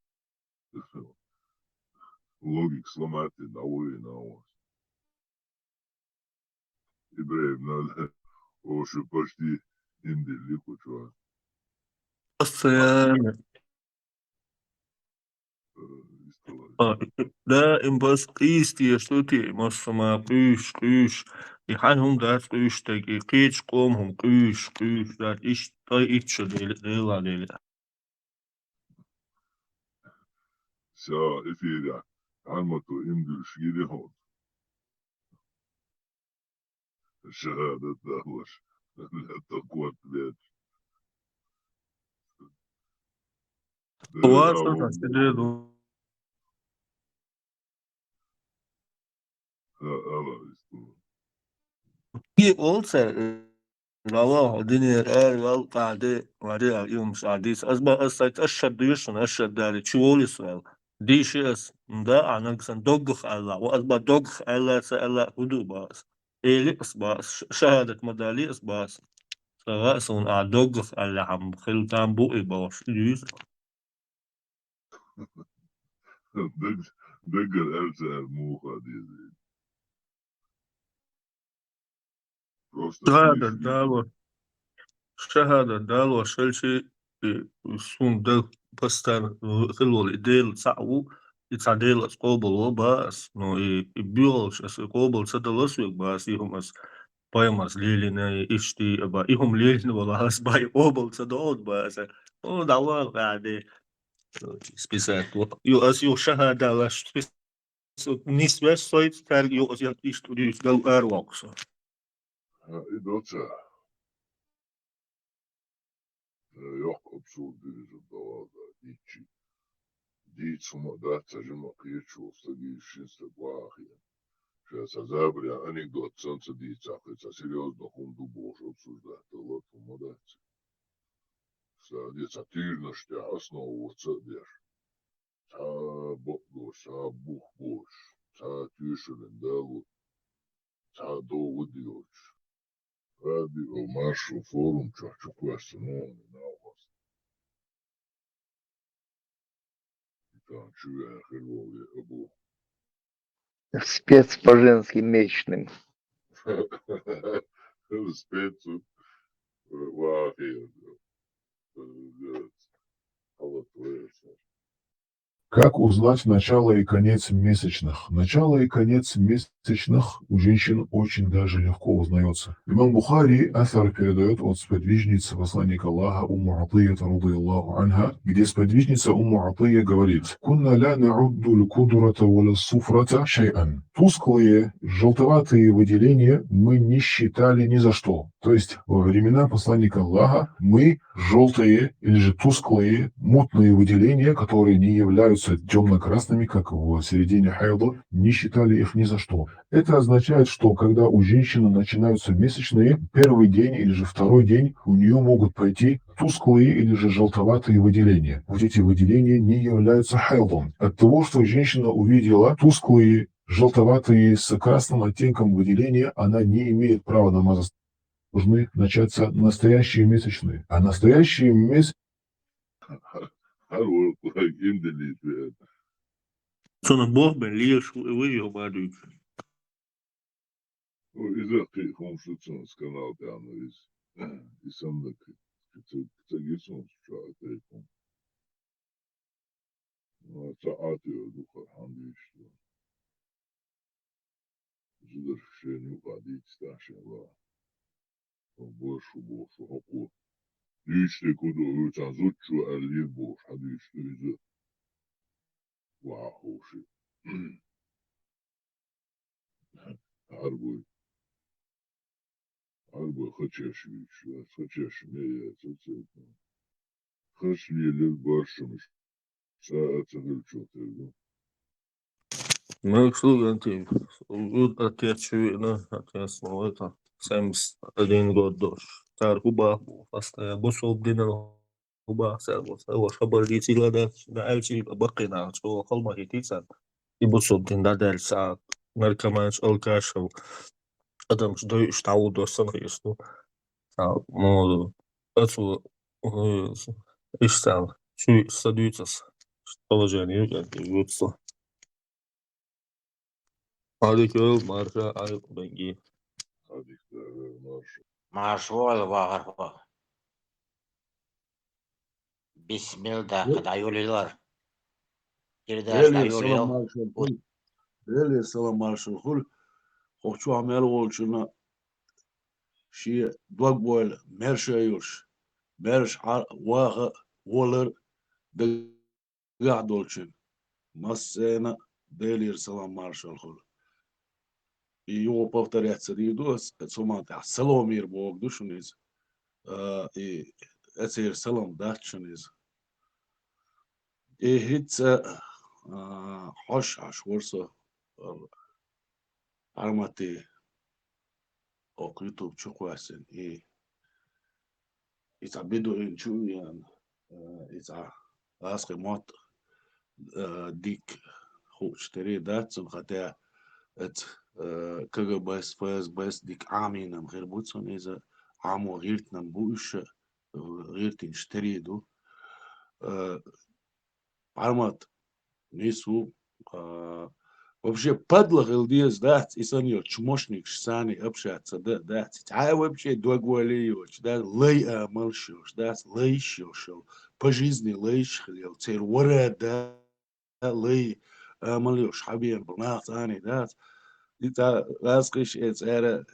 Логика сломать дина, а вой, на вас. Ибрагим, надо, в общем, почти индили кучу. Постоянно. Э, из того. А, да, им пос-, къийса тешаш ду те, массо а ма къуьйсуш, къуьйсуш. И хьан хӀума дац къуьйсуш дерг, и кхечу къоман хӀума къуьйсуш, къуьйсуш дац, иштта ткъа итт шо дели, Делан дели. Всё, эфирехь. Хьармато имдуьлш гири хьуна. Шахадат далош. Лаьтта корта бечу. Ва Дела сан вовна. Ас тидеду. Ха, ала, исту. И олца, вала, динер, эр, вал, къаде, вари, а, юмш, а, дис. Аз ба, аз сайт, аз шад дуюшун, аз шад дари, чу волис, вал. Диши аз, да, анаг сан доггах Алла, ва аз ба доггах Алла, са Алла, худу бас. Эли аз бас, ш-, шахадат мадали аз бас. Сага сан а доггах Алла хам, хил там бу и баш, юз. Даг-, даггара аьлла ца аьлла муха деза. Просто шахадат дало. Шахадат дало, шалчи, и, сун дал пастар, хилол, и Дела цхьаъ ву, и цхьа Дела ас къобал ва бас, ну, и, и биолш ас и къобал ца далас век бас, и хӀума ас пайхамарс лелина, и ишти, аба, и хӀума лелина вала ас бай къобал ца доӀот бас. О, давал, гӀаде. Списать. Ю ас ю шахада лаш спис-, нисвеш сойт, царг ю ас ят ишту дис гал ар вокса. Ха, и доца. Э, йоккха абсурд ю иза, давал да, дичи. Дийца хӀума дац, ца жима кхечу, стаги шин стаг вахи. Ша ца забаря анекдот санца дийца, хи ца серьёзно хӀума ду бохуш обсуждать далла, хӀума дац. Ца де ца тижнаш тя основу ца деш. Ца бакъдош, ца бух бош, ца тюшалин далу, ца дову диоч. Радио Маршо форум чохь чу кхоьссина ву нахвас. И там чу вяхир вове абу. Спец по женским месячным. Спец, э, вахи, э, э, халат веса. Как узнать начало и конец месячных? Начало и конец месячных у женщин очень даже легко узнается. Имам Бухари асар передаёт от сподвижницы посланника Аллаха Умму Атыйя, радияллаху анха, где сподвижница Умму Атыйя говорит: «Кунна ла наудду ль-кудрата ва ля суфрата шайан». Тусклые, желтоватые выделения мы не считали ни за что. То есть во времена посланника Аллаха мы желтые или же тусклые, мутные выделения, которые не являются темно-красными, как в середине хайда, не считали их ни за что. Это означает, что когда у женщины начинаются месячные, первый день или же второй день у нее могут пойти тусклые или же желтоватые выделения. Вот эти выделения не являются хайдом. От того, что женщина увидела тусклые, желтоватые с красным оттенком выделения, она не имеет права намаза. Должны начаться настоящие месячные. А настоящие мес- Хьар вара кху хьайга имдаллийта веана. Цунах бохбен лелаш ву, ву йо ма дуьйцу. Ну, иза кхин хӀума шу цунца канал тӀехь, ну, иза. И санна ца, ца гира суна чохь а тайпа. Ну, ца Ӏатио дукхар хьан дуьйцу. Зударша шен юкъа дийца тӀехь шен ва. Шу боху, шу хӀокхо. Дуьйцу де куду, вуьйцан зудчо аьлла йира бохуш, хьан дуьйцу ду иза? Ваха ховши. Хьарбой. Хьарбой хачеш вийчу, хачеш ме яц, ца. Хаш лелира баршамаш. Ца а ца хилчо тергу. Мелкшлу гантий, уд отец шуина, отец молота. Семьдесят один год дош. Цар хӀу бах бу, постоянно бусалба динал хӀу бах цар бу. Цар ваша больница ила да, да аьлчи баккхина, чӀо халма хити цар. И бусалба дин да дальше, а наркоманш, алкашев. Адамаш дойуш дӀавур дош санна хир ду. Цхьа молу, ацу, э, иштта, чуьйса дуьйцу ас. Положение юкъа дуьйцу. Алейкум, марша, айкъ бенги. Марша вала вахар хо. Бисмилла, даккха дӀайолаялар. Кирдаш Эле дӀайолаял. Салам маршал хуьлу. Эле салам маршал хуьлу. Хо чохь мел волчунна шен дог бойла, маьрша йолуш, маьрша Ӏа-, ваха, волар дагахь долчун. Массарна а Делера салам маршалла хуьлда. И юха повторяться дийр ду ас, цу ман тӀехь салам мир боху ду шуна иза. А, и эцера салам дац шуна иза. И хӀинца, а, хьош, хьош вара со, а, Хьармати окху YouTube чу кхоьссина, и, и цхьа бедуин чу а веана, э, и цхьа гӀазкхи мотт, э, дика хуучу тери дац цунна, хатя эца, э, КГБ-с, ФСБ-с дика Ӏамийнан хир бу цунна иза, Ӏамо гӀиртинан бу уьш, э, гӀиртинчу тери ду. Э, Хьармат, нийса ву, а, вообще падла хила деза дац, и санна йолчу чмошникаш санна общаться дан дац. Цхьа а вообще дог вале йоцуш дац, лай амалш йолуш дац, лайш йолуш йолу, по жизни лайш хила йолу, церан вара да, лай амал йолуш хьабеана болу нах цхьана дац. И цхьа гӀазкхиш э цара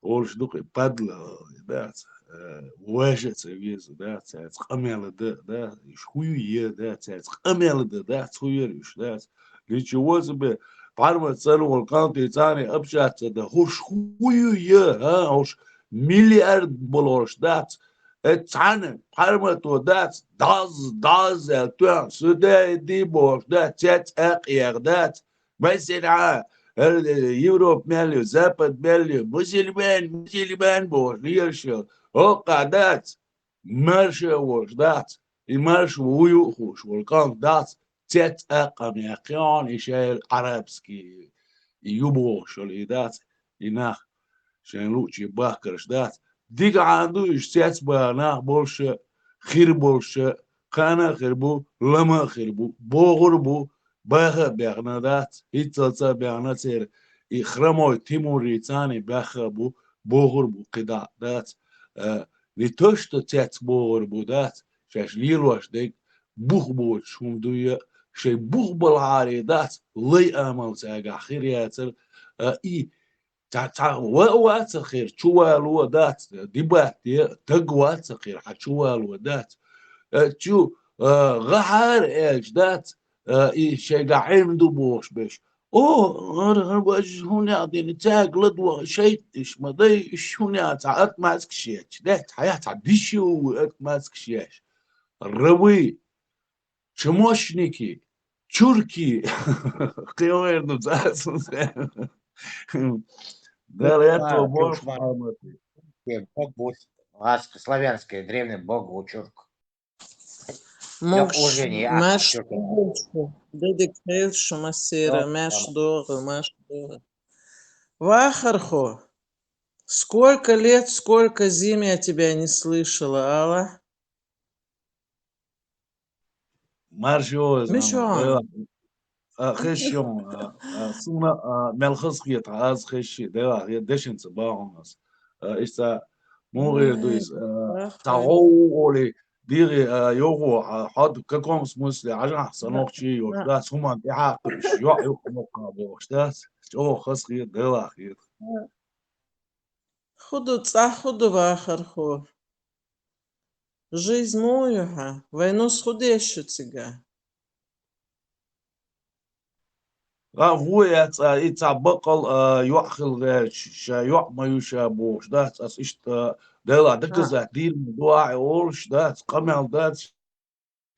олуш ду-кх и падла, дац, э, важа а ца веза, дац, цаьрца къамел а дан, да, уьш хӀун ю е, дац, цаьрца къамел а дан, дац, хӀун яра уьш, дац. Ничего себе, Пхьармат санна волу кӀант цхьана общаться дан, хӀорш хӀун ю е, а, хӀорш миллиард болуш, дац. Э, цхьана Пхьармато, дац, даз, даз аьлла, тоьхна, сюда иди бохуш, дац, цец а кхеха, дац. Масала, хӀара, э, Европа мел ю, Запад мел ю, мусульман, мусульман бохуш лелаш йолу. ХӀокху а дац, марша а волуш дац, и марша вуй а хууш волу кӀант дац, цец а къамел кхион, и шайла арабский, и ю бохуш йолу, и дац, и нах шайн луучий бахкарш дац. Дика хьан ду уьш цец баха нах болуш а, хир болуш а, кхана а хир бу, лама а хир бу, богӀур а бу, баха а бехна дац, хӀинццалца а бехна церан, и Хромой Тимури цхьана баьхха а бу, богӀур а бу, кхидӀа а дац. Э, не то, что цец богӀур бу дац, шаьш лелош дерг бух боцуш хӀума дуй а, шайн бух балхьаре дац, лай амал цаьргахь хир яцара, э, и Цхьа, цхьа ва а вац а хир, чувало а дац, дебатте а таг вац а хир, хьан чувало а дац. Э, чу, э, гӀахьара аьлча дац, э, и шайгахь Ӏилма ду бохуш берш. О, хӀара, хӀара бажа хӀун яа дина, цаьрга ладогӀа шайтӀа иш ма дай, иш хӀун яа цхьа атмаскаш еча. Дац, хьан яа цхьа диш ю атмаскаш еш. Равы. Чмошники, чурки. Кхин вайна ду цӀа сунсен. Дала аьтто болу Чурк, Мухьаммад. Бог ву, славянский древний бог ву чурк. Мукш, уже не ак, марш чурк. Дедик хевшу масера, марш догӀу, марш догӀу. Вахархо, сколько лет, сколько зим я тебя не слышала, ала? Марш йо, Мишон. А, хеш йо, а, а, суна, а, мел хаза хета, аз хеш ши, дела, я дешинца бахун аз. А, иштта, мугӀир ду из, а, Ах, та ах. Гъов оли, дири, а, йогу, а, хад, в каком смысле, ажа, санохчи, йо, Да. Да, суман, я, йо, йо, мокка, бо, да, чо, хас хет, дела, хет. Худа, цӀа худа вахар хо. Жизнь муха, вайнус худеш цига. Ва ву яц, а, и цхьа бакъал, а, йоӀ хила гӀерташ, ша йоӀ ма ю ша бохуш, дац, ас иштта, а, дела, доказать дийр ма ду ахьа олуш, дац, къамел дац,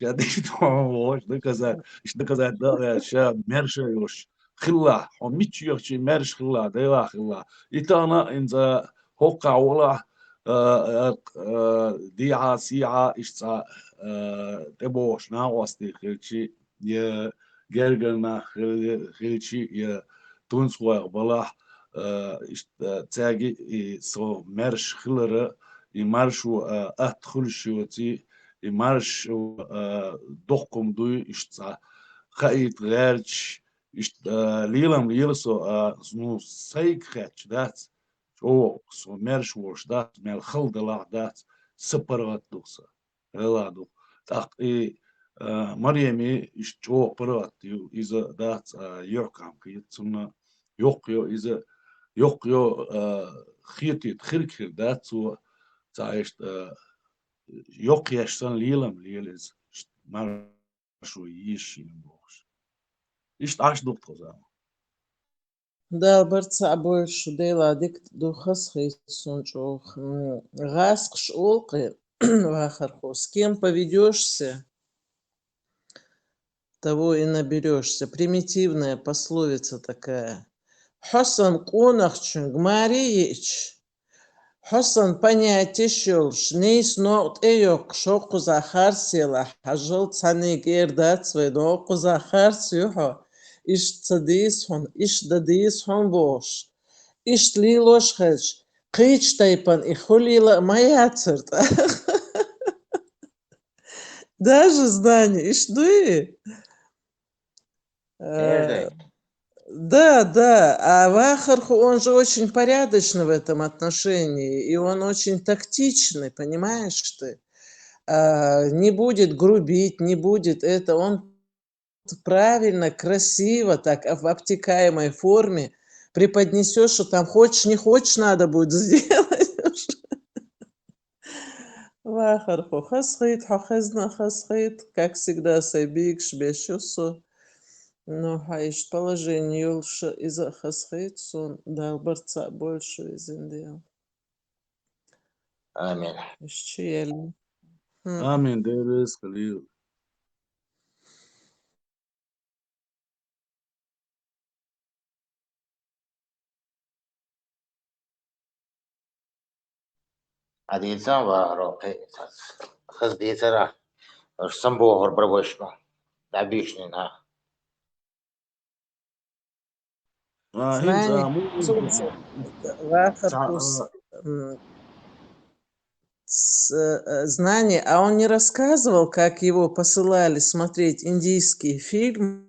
ша дийр ду ахьа олуш, доказать, иштта доказать да а гӀерташ, ша мерша йолуш хилла, хьо мича йохчий мерша хилла, дела хилла. И тахана инза хӀоккхахь волахь, а, а, а, дийхьа, сийхьа, иштта цхьа, а, тӀебогӀуш накъостий хилчи, я гергара нах хил-, хилчи, я тунцгӀойх балахь, а, иштта, а, цаьрги и со маьрша хилара, и маршо, а, атта хуьлуш йоций, и маршо, а, доккхум дуй, иштта цхьа хаийта гӀерташ, иштта, а, лелам лела со, а, ну, сайга хаьтташ дац, чӀогӀа со маьрша волуш дац, мел хала далахь дац, са паргӀат ду сан. Вела ду. ТӀаккха и, а, Мареми иштта чӀогӀа паргӀат ю, иза дац, а, юьхькӀам хета цунна. Йоккха йо иза, йоккха йо, а, хетийта хирг хир дац цо, цхьа иштта, а, йоккха еш санна лелам лела иза. Иштта маршо йийш йина бохуш. Иштта Ӏаш ду тхо зама. Дала барт цхьаъ бойла шун, Дела дика ду, хазахийта суна чӀоагӀа. М, гӀаскхаш олу-кх, вахархо: «С кем поведёшься, того и наберёшься». Примитивная пословица такая. Хьо санна къонахчуьнга маре йиъча, хьо санна понятеш йолуш, нийса новкъа тӀе йоккхуш, хӀокхузахь харц елахь, хьажал, цхьаннега эр дац вай, но хӀокхузахь харц ю хьо, иштта ца дийца хьуна, иштта дан дийца хьуна бохуш, иштта лелош хезча, кхечу тайпана и хуьлийла а ма яцара тӀаккха. Даже знание, иштта дуй? Э, да, да. А вахархо, он же очень порядочный в этом отношении, и он очень тактичный, понимаешь ты? А, не будет грубить, не будет это. Он правильно, красиво, так, а, в обтекаемой форме преподнесёшь, что там хочешь, не хочешь, надо будет сделать. Вахархо, хазахийта, хьо хезна а хазахийта, как всегда, сайн бегаш беш ю со. Ну, хьан иштта положение йолуш иза а хазахийта суна, Дала барт цхьаъ бойла шун, везан Дела. Амин. Иштта шу елла. Хм. Амин, Дела реза хуьлийла. Хьадийцан вахаро, кхин хаза дийцара, уьш самбохур бара вайшка, дӀабийшнина. А, хӀинца, знаний, а, муха цунца вахар цхьа, кус, а, м, с-, э, знание, а он не рассказывал, как его посылали смотреть индийские фильмы?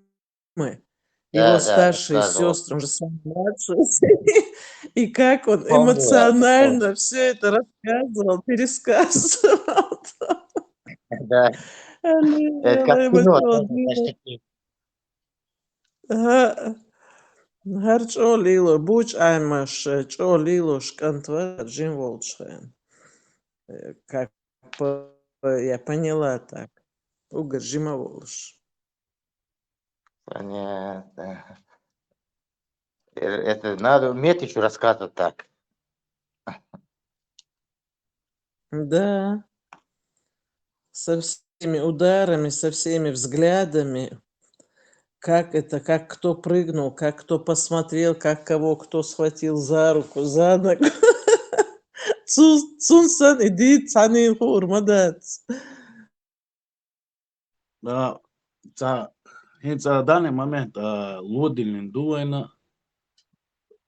Его, да, да, старшие рассказывал. Сестры, он же самый младший. И как он, помню, эмоционально, да, всё это рассказывал, пересказывал. Да. Алло, это как кино, да, эмоционально. Знаешь, такие. Ага. ХӀара чӀогӀа лело, бучу Ӏамош, чӀогӀа лелош кӀант вара жима волчу хенахь. Э, как по-, я поняла так. Угар жима волуш. Понятно. Э, это надо уметь ещё рассказывать так. Да. Со всеми ударами, со всеми взглядами. Как это, как кто прыгнул, как кто посмотрел, как кого кто схватил за руку, за ногу. Цу-, цунна санна и дийца цхьаннена хуур ма дац. Да, цхьа, хӀинца данный момент, а, лодиллина ду вайна,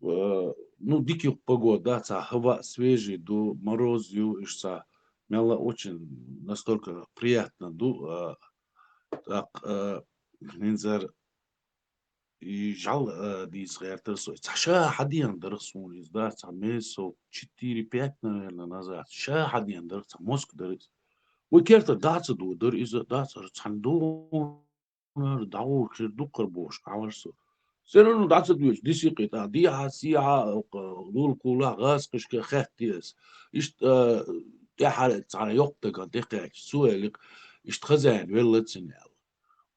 а, ну, дика ю погода, да, цхьа хӀаваъ свежий ду, мороз ю, иштта цхьа мелла очень настолько приятно ду, а, так, а, хӀинца и жӀал, а, дийца гӀертара со. Цхьа ша хьадеана дара суна иза, да, цхьа месяцев четыре-пять, наверное, назад. Ша хьадеана дара, цхьа мозг дара иза. Вай керта дӀа ца додара иза, дӀа ца, цхьана дона дӀагӀур хир дукхара бохуш, Ӏавар со. Церан дӀа ца доьдуш, дисикъи тӀа, дехьа, сехьа, лула кулахь, гӀазкхашка хатта еза. Иштта, а, тӀаьхьара цхьана йоккха даган тӀекхаьчча, цо аьлла-кх, иштта хозяин велла цуьнан аьлла.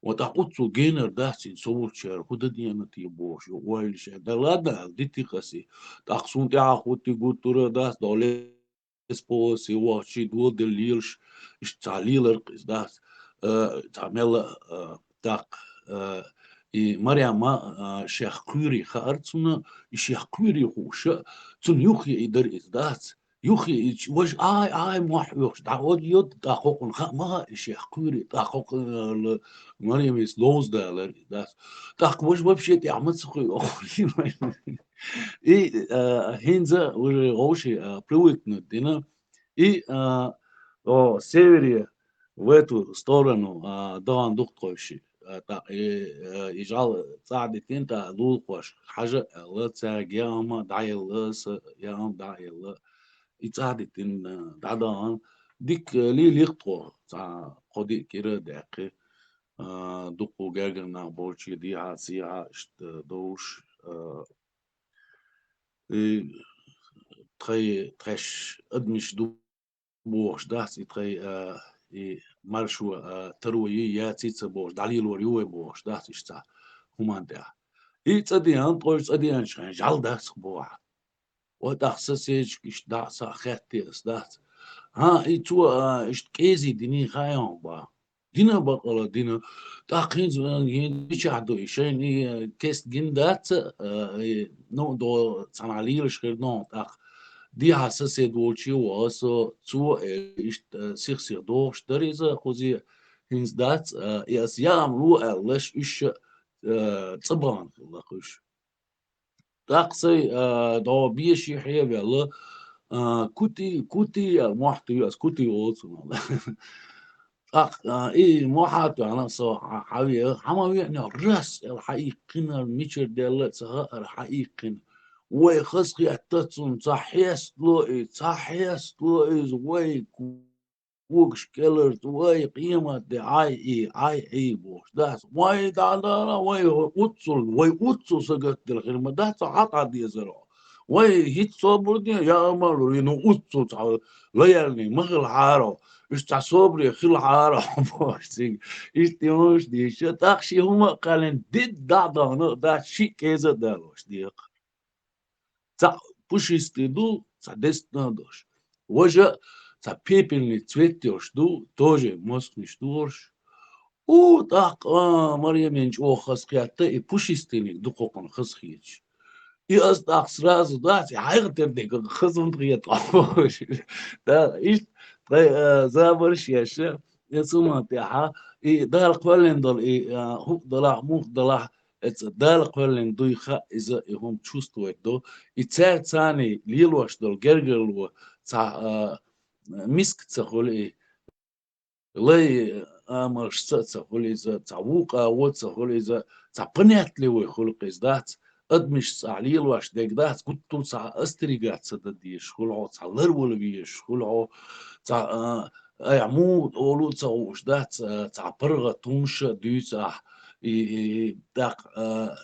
Ва тӀаккха оццул генара дац цуьнан, со волчара хӀун дан деана те бохуш, ю ойла шен. Да ладно, аьлла, дитти-кх ас и. ТӀаккха суна тӀаьхьа хӀуттий гуттара а дац, дӀа лесполосе вахчий доладелла лелаш, иштта цхьа лелар-кх иза дац. Э, цхьа мелла, э, тӀаккха, э, и Марема, э, шех кхоьрий хаьара цунна, и шех кхоьрий хууш, цунна юххе и дара иза дац. Юххе и ч-, важа ай, ай, мохь оьхуш, дӀа ода йода, тӀаккха хӀокхунна хаа ма хаьа, и шех кхоьрий, тӀаккха хӀокхунна, э, Марема иза ловза далар иза дац. ТӀаккха важа вообще тӀехь ма ца кхуьу, хӀокхунна. И, а, хӀинца уже вовши, а, привыкнуть дина. И, а, о, севере в эту сторону, а, дахана ду-кх тхойши. А, тӀаккха, и, а, и жӀал цӀахь дитина, тӀаккха лулахошка хьажа аьлла, цаьрга яа хӀума дӀаелла, са яа хӀума дӀаелла. И цӀахь дитина, а, дӀадахана. Дика, а, лелийра-кх тхо, цхьа кхо-диъ кӀира а даьккхи. А, дукха гергара нах болчий дехьа, сехьа, иштта довш, а, и тхай, тхаьш адамаш ду бохуш дац, и тхай, а, и маршо, а, таро йий, яций ца бохуш, дӀалелор ю вай бохуш дац иштта. хӀуманна тӀехь. И цӀа деана, ткъа уж цӀа деанчу хенахь жӀаьла дац боху ахь. Ой, тӀаккха соседчик иштта дӀа а схьахетта ас дац. ХӀан, и цо, а, иштта кӀезиг диний хаьий хьуна боху. Дина бакъала дина. ТӀаккха хӀинца, а, хӀинца мичахь ду и шайна, и, а, кеста гина дац, а, и, ну, до цхьанхьа лелаш хир ду хьуна тӀаккха. Дехьа сосед волчу ваха со, цо, э, иштта, э, сих-сиха дохуш дара иза, кхузе хӀинца дац, э, и ас яам ло аьллаш, уьш, э, цӀа бахана хилла уьш. ТӀаккха сай, э, дӀо беший хьевелла, э, Кути, Кути аьлла, мохь туьйху ас, Кути олу цунах. ТӀаккха, а, и мохь а тоьхна со хьа-, хьавеа, хьа ма веанехь, раз аьлла хьаиккхина, мичара даьлла а ца хаьара хьаиккхина. Вай хазахетта цунна, ца хьестало и, ца хьестало иза, вай когаш кӀеларца, вай къемат де, Ӏай и, Ӏай и бохуш дац. Вай дӀадала, вай уццул, вай уццул сагатделла хир ма дац, хьа дӀадезаро. Вай хӀинца собар де, я амалур, ну уццул цхьа лаьрний ма хилахьара, уьш цхьа собаре хилахьара бохуш цига. Иштта йолуш дийша, тӀаккха ши хӀума а кхаьллина, дидда дӀа а дахана, дац шиъ кӀеза а далош декха. Цхьаъ пушистый ду, цхьаъ дестна а долуш. Важа а цхьа пепельный цвет йолуш ду, тоже москнаш ду уьш. У, тӀаккха, а, Марьямин чӀогӀа хазахетта, и пушистыйниг ду кхокхунна хазахеташ. И ас тӀаккха сразу дац, и хьайгӀа тера дерг хаза хӀунда хета. Да, иштта тхайн, а, забарш еш, я цу ма тӀехьа, и Дала кхоьллина долу, и, а, хӀуъ далахь, мух далахь, эца Дала кхоьллина дуй хаьа иза, и хӀума чувствовать до. И цаьрца царний лелош долу гергарло цхьа, а, миска ца хуьлу и. Лай амалшца а ца хуьлу иза, цхьа вукъа а ца хуьлу иза, цхьа понятливый хуьлу-кх иза дац, адамашца ахь лелош дерг дац, гуттар а цхьа остерегаться дан дезаш хуьлу хьо, цхьа ларвала везаш хуьлу хьо, цхьа, а, айхьа муха олу а ца хууш дац, а, цхьа паргӀат хӀумаш а дуьйцу ахь, и, и, и, тӀаккха, а,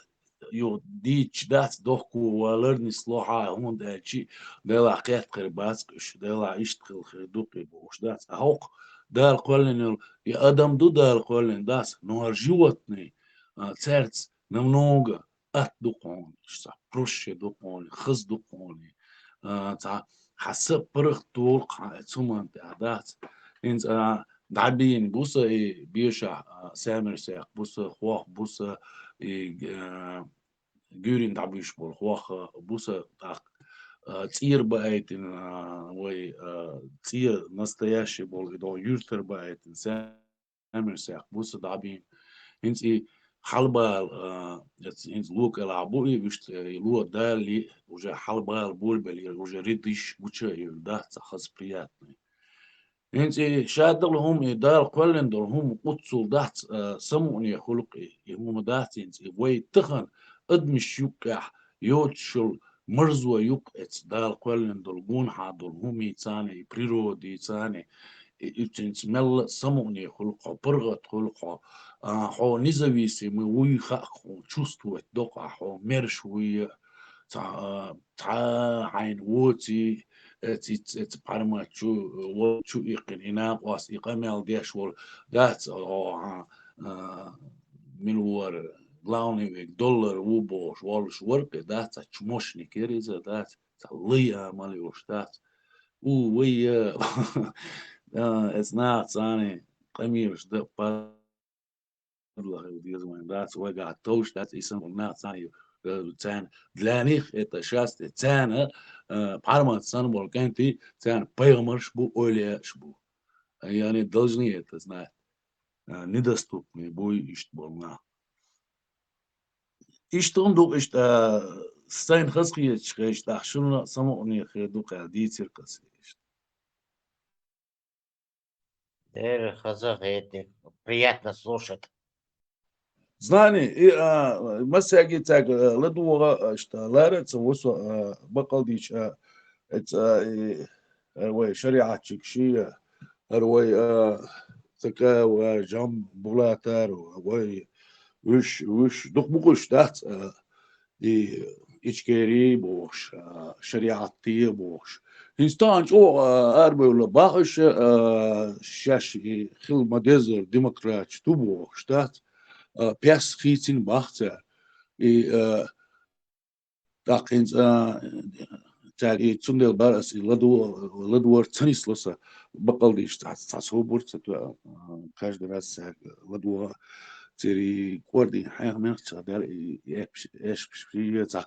ю дийцча дац дохко валар нисло хьан, хӀунда аьлча Делахь кхетта хир бац-кх уьш, Делахь иштта хила хир ду-кх и бохуш дац. А хӀокху Дала кхоьллина йолу, и адам ду Дала кхоьллина дац, но хӀара животный, а, цаьрца намного атта ду-кх хьуна, уьш цхьа проще ду-кх хьуна, хаза ду-кх хьуна, а, цхьа хьан са паргӀат долу-кх хьан, э, цу ма тӀехь дац. ХӀинца, а, дӀабийна бу сан и бешахь, а, Саьмерсехь бу сан, хӀокху бу сан и, а, Гуьйрин дӀабуьйш болу хӀокху бу сан тӀаккха, а, цӀера баийтина, а, вай, а, цӀе настоящий болу, и догӀу юьртара баийтина, Саьмерсехь бу сан дӀабийна. ХӀинца и хьалабала, а, эц-, хӀинца ло кӀелахь бу и, вуьшта, и ло далале, уже хьалабала болабелира, уже ридиш гуча а йевлла дац, цхьа хаза приятный. ХӀинца и ша долу хӀума, и Дала кхоьллина долу хӀума оццул дац, а, самукъане хуьлу-кх и, и хӀума дац хӀинца и вай тахана адамаш юккъехь йоцуш йолу марзо ю-кх эца Дала кхоьллина долу гонахьа долу хӀумийцани, и природийцани, и, и цуьнца мелла а самукъане хуьлу-кх хьо, паргӀат хуьлу-кх хьо, а, хьо независимый вуй хаьа-кх хьуна, чувствовать до-кх ахь, хьо мерш вуй а, цхьа, а, цхьа хьайна воций, эц-, эц-, эц-, пхьармат чу, во-, чу иккхина, и накъост, и къамел деш волу дац, о, а, а, мила вара, главный век доллар ву бохуш, волуш вара-кх и дац, цхьа чмошник яра иза дац, цхьа лай амал йолуш дац. У, вай, а, а, эц нахаца царна къамелаш дан, па-, падлахь деза вайн дац, вайгахь товш дац, и санна болу нах царна, э, царна для них это счастье, царна, э, пхьармат санна болу кӀентий, царна пайхамарш бу, ойла еш бу. И они должны это знать. Э, недоступные бу иштта болу нах. Иштта хӀума ду, иштта, э, сайна хазахеташ хезча, тӀаккха шуна а самукъане хир ду-кх аьлла дийцира-кх аса иштта. Дера хаза хетиг. Приятно слушать. Знание, и, а, массаьрга цаьрга, а, ладогӀа, а, иштта, лара а ца вусу, а, баккъал дийча, а, эца, а, и, а, вай шариӀатчик шия, а, вай, а, Цакаева, Жамбулатар, вай, вуьш, вуьш, дукха бу-кх уьш дац, а, и Ичкери бохуш, а, шариӀатти бохуш. ХӀинца тахана чӀогӀа, а, арабевлла бохуш, а, шаьш и хила ма-деззара демократаш ду бохуш дац. а, пес хийцина бах цар. И, а, тӀаккха хӀинца, а, цар и цундел бар ас и ладу-, ладугӀар ца нисло са. Бакъалдеш цхьа, цхьа собар ца ту, а, каждый раз цар ладугӀа цери кӀордин хьех мех ца дер и эпш-, эшпш фие ца.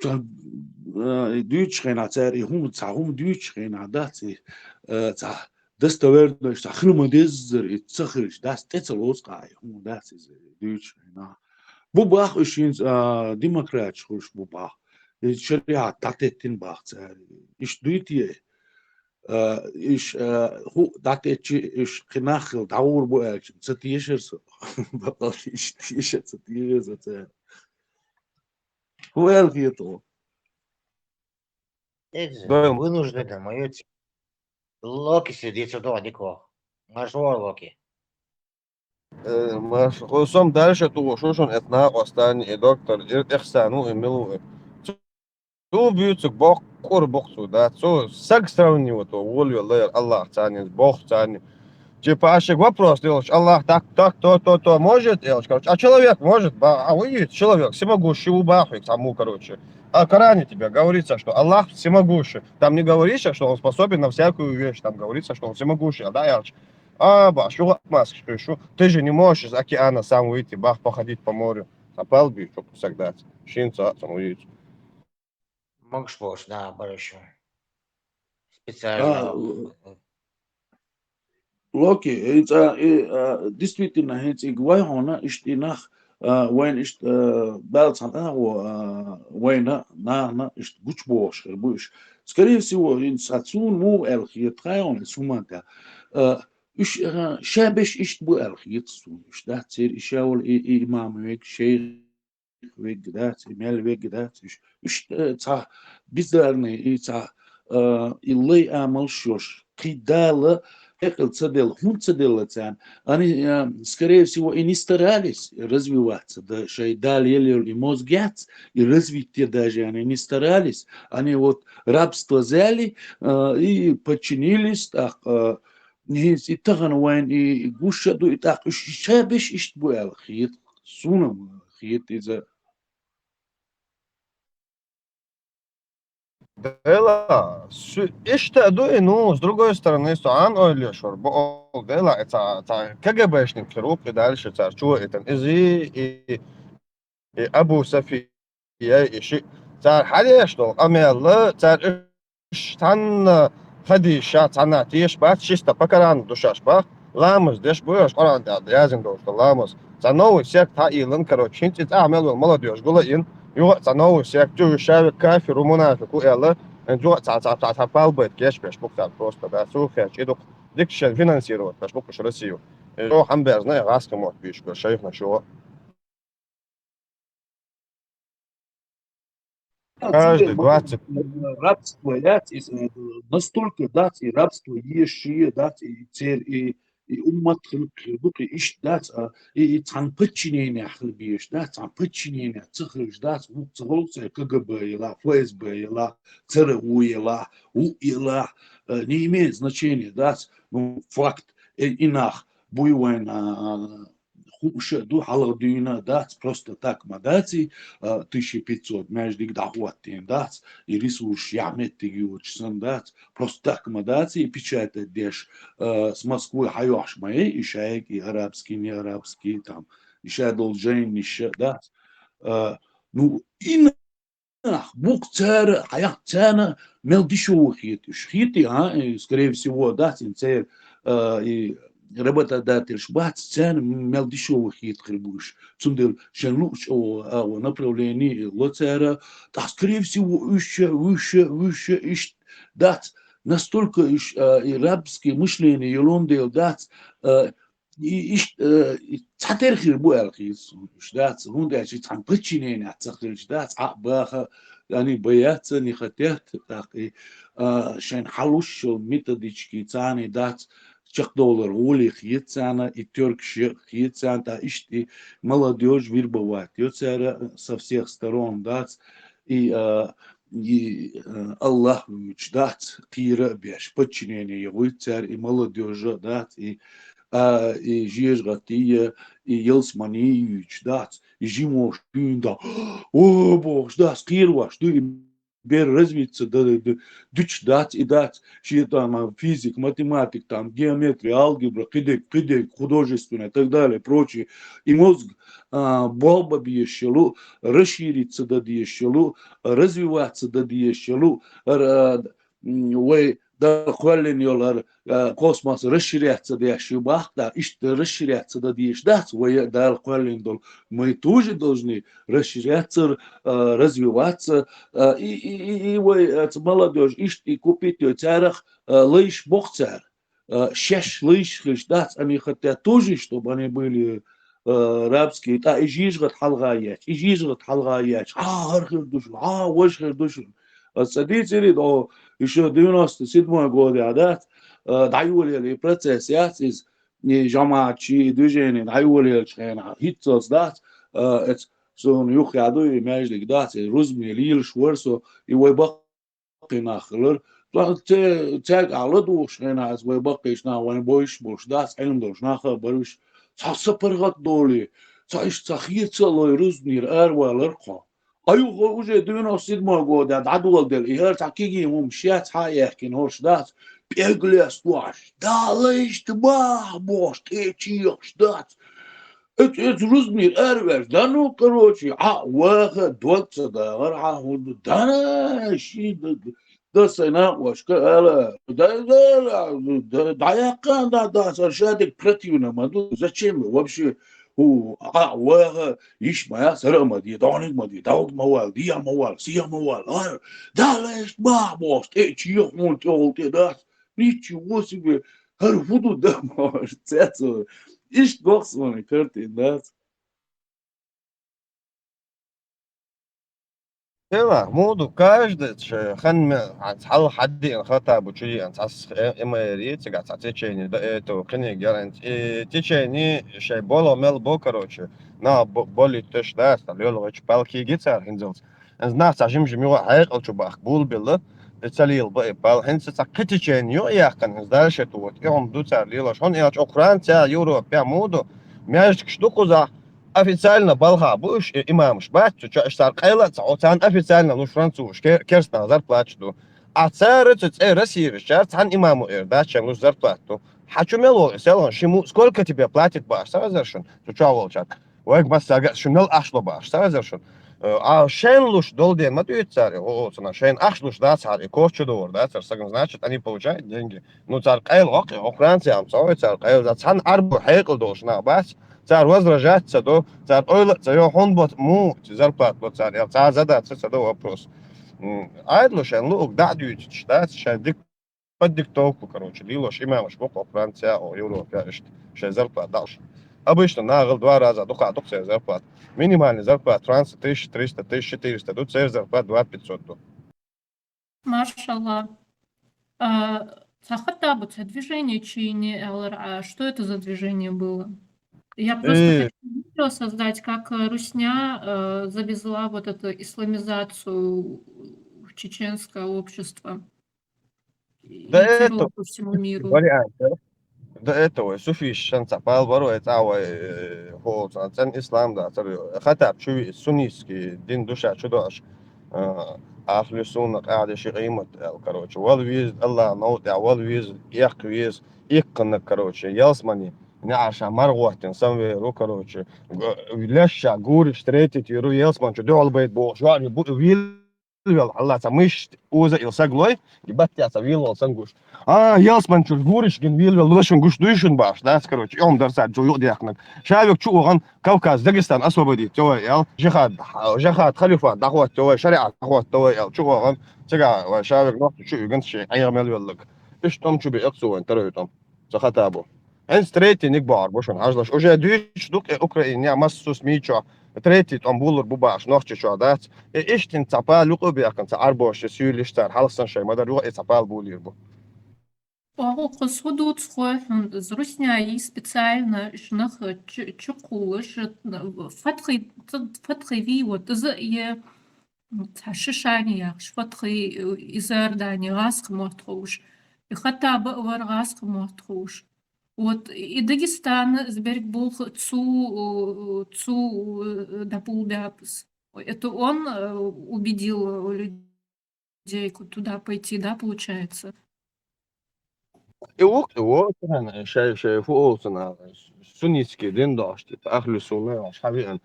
Ца, а, и дуьйцуш хенахь цар и хӀума, цхьа хӀума дуьйцуш хенахь дац и, а, цхьа достоверно, иштта хила ма деззара, и ца хилча, дац тӀе ца лоцу къа, и хӀума дац иза дуьйцуш хенахь. Бу бах уьш хӀинца, а, демократаш хуьлуш бу бах. И шариат дӀатеттина бах цара. Иштта дуй те? А, иш, а, хӀу дӀатеттчи, иш кхин нах хила дӀагӀур бу аьлча, ца тешар со. Бакъалла иштта теша, ца тешар со цара. ХӀу аьлла хета хьо? Дойла. Вынужденный, моё те-, Локи сидит, что дома никого. Марш вон, Локи. Э, марш, хӀу сом дальше ту шушун эт накъостани, и доктор, и Ихсан, ну, и милу, и. Цу буьйцуг боккъур боккъу цу, да, цу саг сравнивать во, волвелла яр Аллах цани, Бог цани. Типа, а шег вопрос делаешь, Аллах так, так, то, то, то может делать, короче. А человек может, ба, а вы видите, человек всемогущий, у бахвик тому, короче. А в Коране тебе говорится, что Аллах всемогущий. Там не говорится, что он способен на всякую вещь, там говорится, что он всемогущий, а да, Элч? А, ба, шу маск, шу, ты же не можешь из океана сам выйти, бах, походить по морю. Сапал би, чтоб всегда. Шин ца, сам увидеть. Могу ж больше, да, барышу. А, Специально. Локи, хӀинца, и, а, действительно, хӀинца и вай хьуна, иштта и нах, а, вайна иштта, а, баьлла цхьана агӀо, а, вайна, нахана иштта гучубохуш хир бу уьш. Скорее всего, хӀинца цуна муха аьлла хета, хай хьуна, и суман тӀехь. А, уьш, а, ша беш иштта бу аьлла хета суна уьш, да, церан и ша волу и, и имам вега, шайх вега дац, и мел вега дац, уьш, уьш, э, цхьа бездарный, и цхьа, э, и лай амалш йолуш, кхин Дала хьекъал ца делла, хӀунда ца делла царна? Они, э, скорее всего, и не старались развиваться, да, шайн Дала елла йолу и мозг яц, и развитие даже они не старались, они вот рабство взяли, э, и подчинились, так, э, и, и тахана вайн и, и гуш а ду, и тӀаккха уьш ша беш иштта бу аьлла хета, суна хета иза. Дела, су-, иштта а ду и, ну, с другой стороны, со Ан ойла шур бу, дела, и ца, ца КГБшник хир ву, и дальше цар чу а итан. Изи, и, и Абу Сафи, и ши, цар хьадеш долу къамел, цар уьш цхьанна хадийша, цхьанна теша бац, чисто по Корану ду шаьш бах, ламаз деш бу, уьш Къуръан тӀехь яздина долуш долу ламаз. Цхьа новый сект хьаийлан, короче, хӀинца и цӀахь мел волу молодёжь гула а йина, юха а цхьа новый сект, уьш ша вега кафир ву, мунафикъ ву аьлла, юха а цхьа, цхьа, цхьа, цхьа палбайта кечбеш бу цара просто, да, цу херча и ду-кх, дика шен финансировать беш бу-кх уьш Россию. И чӀогӀа хьан безна, и гӀаскхи мотт бийш бу шайхна шугӀа. Каждый двадцать. Рабство яц, и, э, настолько дац, и рабство ешие дац, и цер, и, и уммат хилкхир бу, и иштта дац, а, и, и цхьана подчинение хила беш дац, цхьана подчинение ца хилча дац, ву ца гӀолу церан КГБ елахь, ФСБ елахь, ЦРУ елахь, ву елахь, э, не имеет значения, дац, ну, факт, э, и нах буй вайн, а, хууш а ду, хьалха дуьйна а дац, просто так ма дац и, а, тысяча пятьсот маьждиг дӀахӀоттийна дац, и ресурс яхь меттиг йоцуш санна дац, просто так ма дац и печатать деш, а, с Москвы хьайохьуш ма яй, и шайга и арабский, не арабский, там, и шадолу жайнаш а дац. А, ну, и нах бу-кх цара, хьаях царна мел дешёвый хета уьш. Хетий, а, э, скорее всего, дац, и церан, э, и работодательш бац, царна мел дешёвый хета хир бу уьш. Цундела шайн луучу агӀо, направление ло цара, тӀаккха, скорее всего, уьш, уьш, уьш, иштта дац. Настолько уьш, э, и рабский мышление йолун дела дац, э, и иштта, э, и цхьатерра хир бу аьлла хета суна уьш, дац, хӀунда аьлча и цхьана подчинение ца хилча дац, Ӏа а баха, они боятся, не хотят, тӀаккха и, а, шайн хьалуш йолу методички царна дац, чекхдовлар гӀоле хета царна, и тёркаш а хета царна, тӀаккха иштта и молодёжь вербовать йо цара со всех сторон, дац, и, а, и, а, Аллах вуьйцуш дац, кхера а беш, подчинение яхуьйту цара, и молодёжь а дац, и а, и жежагӀатий, и ялсманей юьйцуш дац, и жимош дуьйна да. О, бохуш дац, кхеравеш ду и бер развиться д-, д-, дуьтуш дац, и дац, шен там, а, физика, математика, там, геометрия, алгебра, кхидерг, кхидерг, художественное, так далее, прочее. И мозг, а, болх бан безаш йолу, расшириться дан дезаш йолу, развиваться дан дезаш йолу, р-, м, вай Дала кхоьллина йолу хӀара, а, космос расширяться деш ю бахта, иштта расширяться дан дезаш дац, вай Дала кхоьллина долу. Мы тоже должны расширяться, а, развиваться, а, и, и, и, и вай, а, ца молодёжь иштта и купить йой, царах, а, лайш боху цара. А, шаьш лайш хилаш дац, они хотят тоже, чтобы они были, а, рабские. ТӀаккха и жижигӀат хьалха ечу, и жижигӀат хьалха ечу. А, хӀара хир ду шуна, а, важа хир ду шуна. Аса ца дийцира, о, ещё девяносто седьмой годехь дац, а, дӀайолаелла и процесс яц иза, и жамаӀатчий, и движение дӀайолаеллачу хенахь, хӀинццалц дац, а, эца суна юххехь ду, и маьждиг дац, и рузбане лелаш вара со, и вай баккхий нах хилар. Цо-, це-, цаьрга ахь ладугӀуш хенахь, аса вай баккхийчу наха вайн бойуш болуш дац, Ӏилма долуш нах а бара уьш. Цхьа сапаргӀат долий, цхьа иштта цхьа хеца а лой, рузбанера аравалар кхо. А юха уже девяносто седьмой года дӀадоладелла, и хӀара цхьа кегий хӀума шеца хьа а яьккхина хӀорш дац, пӀеглес лош, Дала иштта бахьа бохуш, тӀе чехаш дац. Эц, эц рузбанера араваьлча, да ну, короче, Ӏа ваха, дог ца дагӀар, Ӏа хӀун ду, да на, ши д-, д-, да сайн накъошка ала, да, да, да, да, дӀаяккха, да, да, сан шадерг противно ма ду, зачем вообще, хӀу, Ӏа ваха, йиш ма яц, хӀара а ма де, дониг ма де, дог ма вала, дехьа ма вала, сехьа ма вала, а, Дала иштта бахьа бохуш, тӀе чехаш хьуна тӀехула тӀе дац, ничего себе, хӀара хӀун ду да ма ваша, цецо. Иштта гохсуна картина дац. Эла, муду, каждый ш-, хан ме-, а, цхьал хьаддиъна хата бу чу диъна, цхьа с-, э, эмаэри, цига цхьа течение, да, это, кхиниг яран, э, течение, шай боло мел бо, короче, на бо-, болит теш, да, ста лёлгӀачу палхиги цар хинзалц. Нах цхьа жим-жим юха хьекъал чу бахка булбелла, и ца лела ба и пал. ХӀинца цхьа кхин течение ю яьккхина, хӀинца дальше ту вот, и хӀума ду цар лелаш. ХӀунда аьлча оха Франция, Европа, муду, маьждигаш ду кхузахь, официально балха бу уьш, и имамаш бац цу чохь, уьш цара къайла а ца хьо, царна официально луш французаш, ке-, керстанах зарплаташ ду. А цара цу цӀе Россияхчара цхьана имамо эр дац, шайн луш зарплат ду. Хьан чу мел волу и селхан ши му-, сколько тебе платит баш, ца везар шуна, цу чохь волчарна? Вайга массаьрга а шу мел ахча ло баш, ца везар шуна? Э, а шайн луш долу ден ма дуьйцу цара, о, о, цунах шайн ахча луш дац хьара, и коч чу догӀур дац цара сагана, значит, они получают деньги. Ну, цара къайла гӀоккхи, хӀокху Францияхь ма ца гӀой цара къайла, цхьана Ӏарбо хьекъал долуш нах бац, цара возражать ца до, цара ойла а ца йо, хьун бо, муха зарплата бо цара, я цара задаться ца до вопрос. М, Ӏайдало шайн луъуг дӀа а дуьйцуш дац, шайн дик-, под диктовку, короче, лелош имамаш бу кху Франция, о, Европа, иштта, шайн зарплата дӀалуш. Обычно нахал два раза дукха дукха церан зарплата. Минимальный зарплата Франции тысяча триста, тысяча четыреста ду, церан зарплата два пятьсот ду. Машалла. А, цхьа хаттар бу, цхьа движение чийни аьлар, а что это за движение было? Я просто Э. хочу видео создать, как, э, русня, э, завезла вот эту исламизацию в чеченское общество. Да, и это террор по всему миру. Вариант, да? До этого суфийш шан цхьа пал баро, и цӀа вай, э, хӀо, цӀа цӀен ислам да, цӀа хатаб чу виъ суннитский дин душа чу доаш, э, ахлу сунна къаьхьа ши къимат аьлла, короче, вал виз, Аллах нову тӀехь вал виз, эккха виз, иккханнаг, короче, ялсмани, неӀарша маргӀоттина самверу, короче, г-, лешша гуриш третить виру, ялсман чу дуьхьал байт бохуш, жоьни бу-, вил вел хьалла цхьа мышца уза ил саглой, и баття цхьа вилвал сан гуш. А, ялсман чуьра гуриш гин вилвел лошан гуш дуй шун баш, дац, короче, и хӀума дар цара чу юкъадаьккхинарг. Ша век чу охан Кавказ, Дагестан освободить, йой, аьл, жихад, жихад, халифат, дӀахӀотта, йой, шариат, дӀахӀотта, йой, аьл, чу охан, цига, вай, ша век нохча чу уьган ши Ӏеха мел веллаг. Иштта тӀом чу бе экъ цу вайн, тарой тӀом. Ца хата бу. ХӀинца третий ниг бохьар бу шуна хьажлаш. Уже дуьйцуш ду-кх и Украине, массо а СМИ чохь. Третий тӀом булур бу баш, нохча чохь дац. И иштта цхьа пал юкъа бехкан, цхьа Ӏарбош, сюйлиш цара хьалхсан шай ма-дарра юкъа и цхьа пал булийр бу. Оха кху сху дуц хой хьуна, русняи специально шнах чу-, чукхулаш, фатхи, фатхи ви вот, иза е Цхьа Шишани яхаш, Фатхи, э, Изардани гӀазкхи мотт хууш, и Хаттаба а вара гӀазкхи мотт хууш. Вот, и Дагестан, из берег болх цу, э, цу, э, дабулбяпс. Это он, э, убедил, э, людей ку-, туда пойти, да, получается? И вок, и вок, шай, шай, фу олсана, суннитский дин дошти, ахлю сунна, шави ан.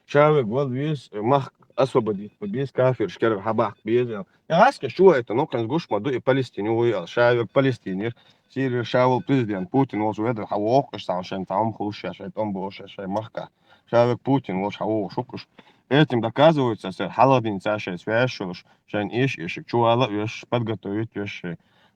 Шавик вал виз, мах освободить, виз кафир, шкер хабак, виз. Я гаска, что это, ну, кан гуш маду и Палестину, и ал шавик Палестинер, Сирия, шавал президент Путин, вал шведер, хавок, иш сан шен, там, хулуш, шай, там, бош, шай, махка. Шавик Путин, вал шавок, шукуш. Этим доказывается, сэр, халадин, сэр, шай, связь, шуш, шен, иш, иш, чуала, иш, подготовить, иш,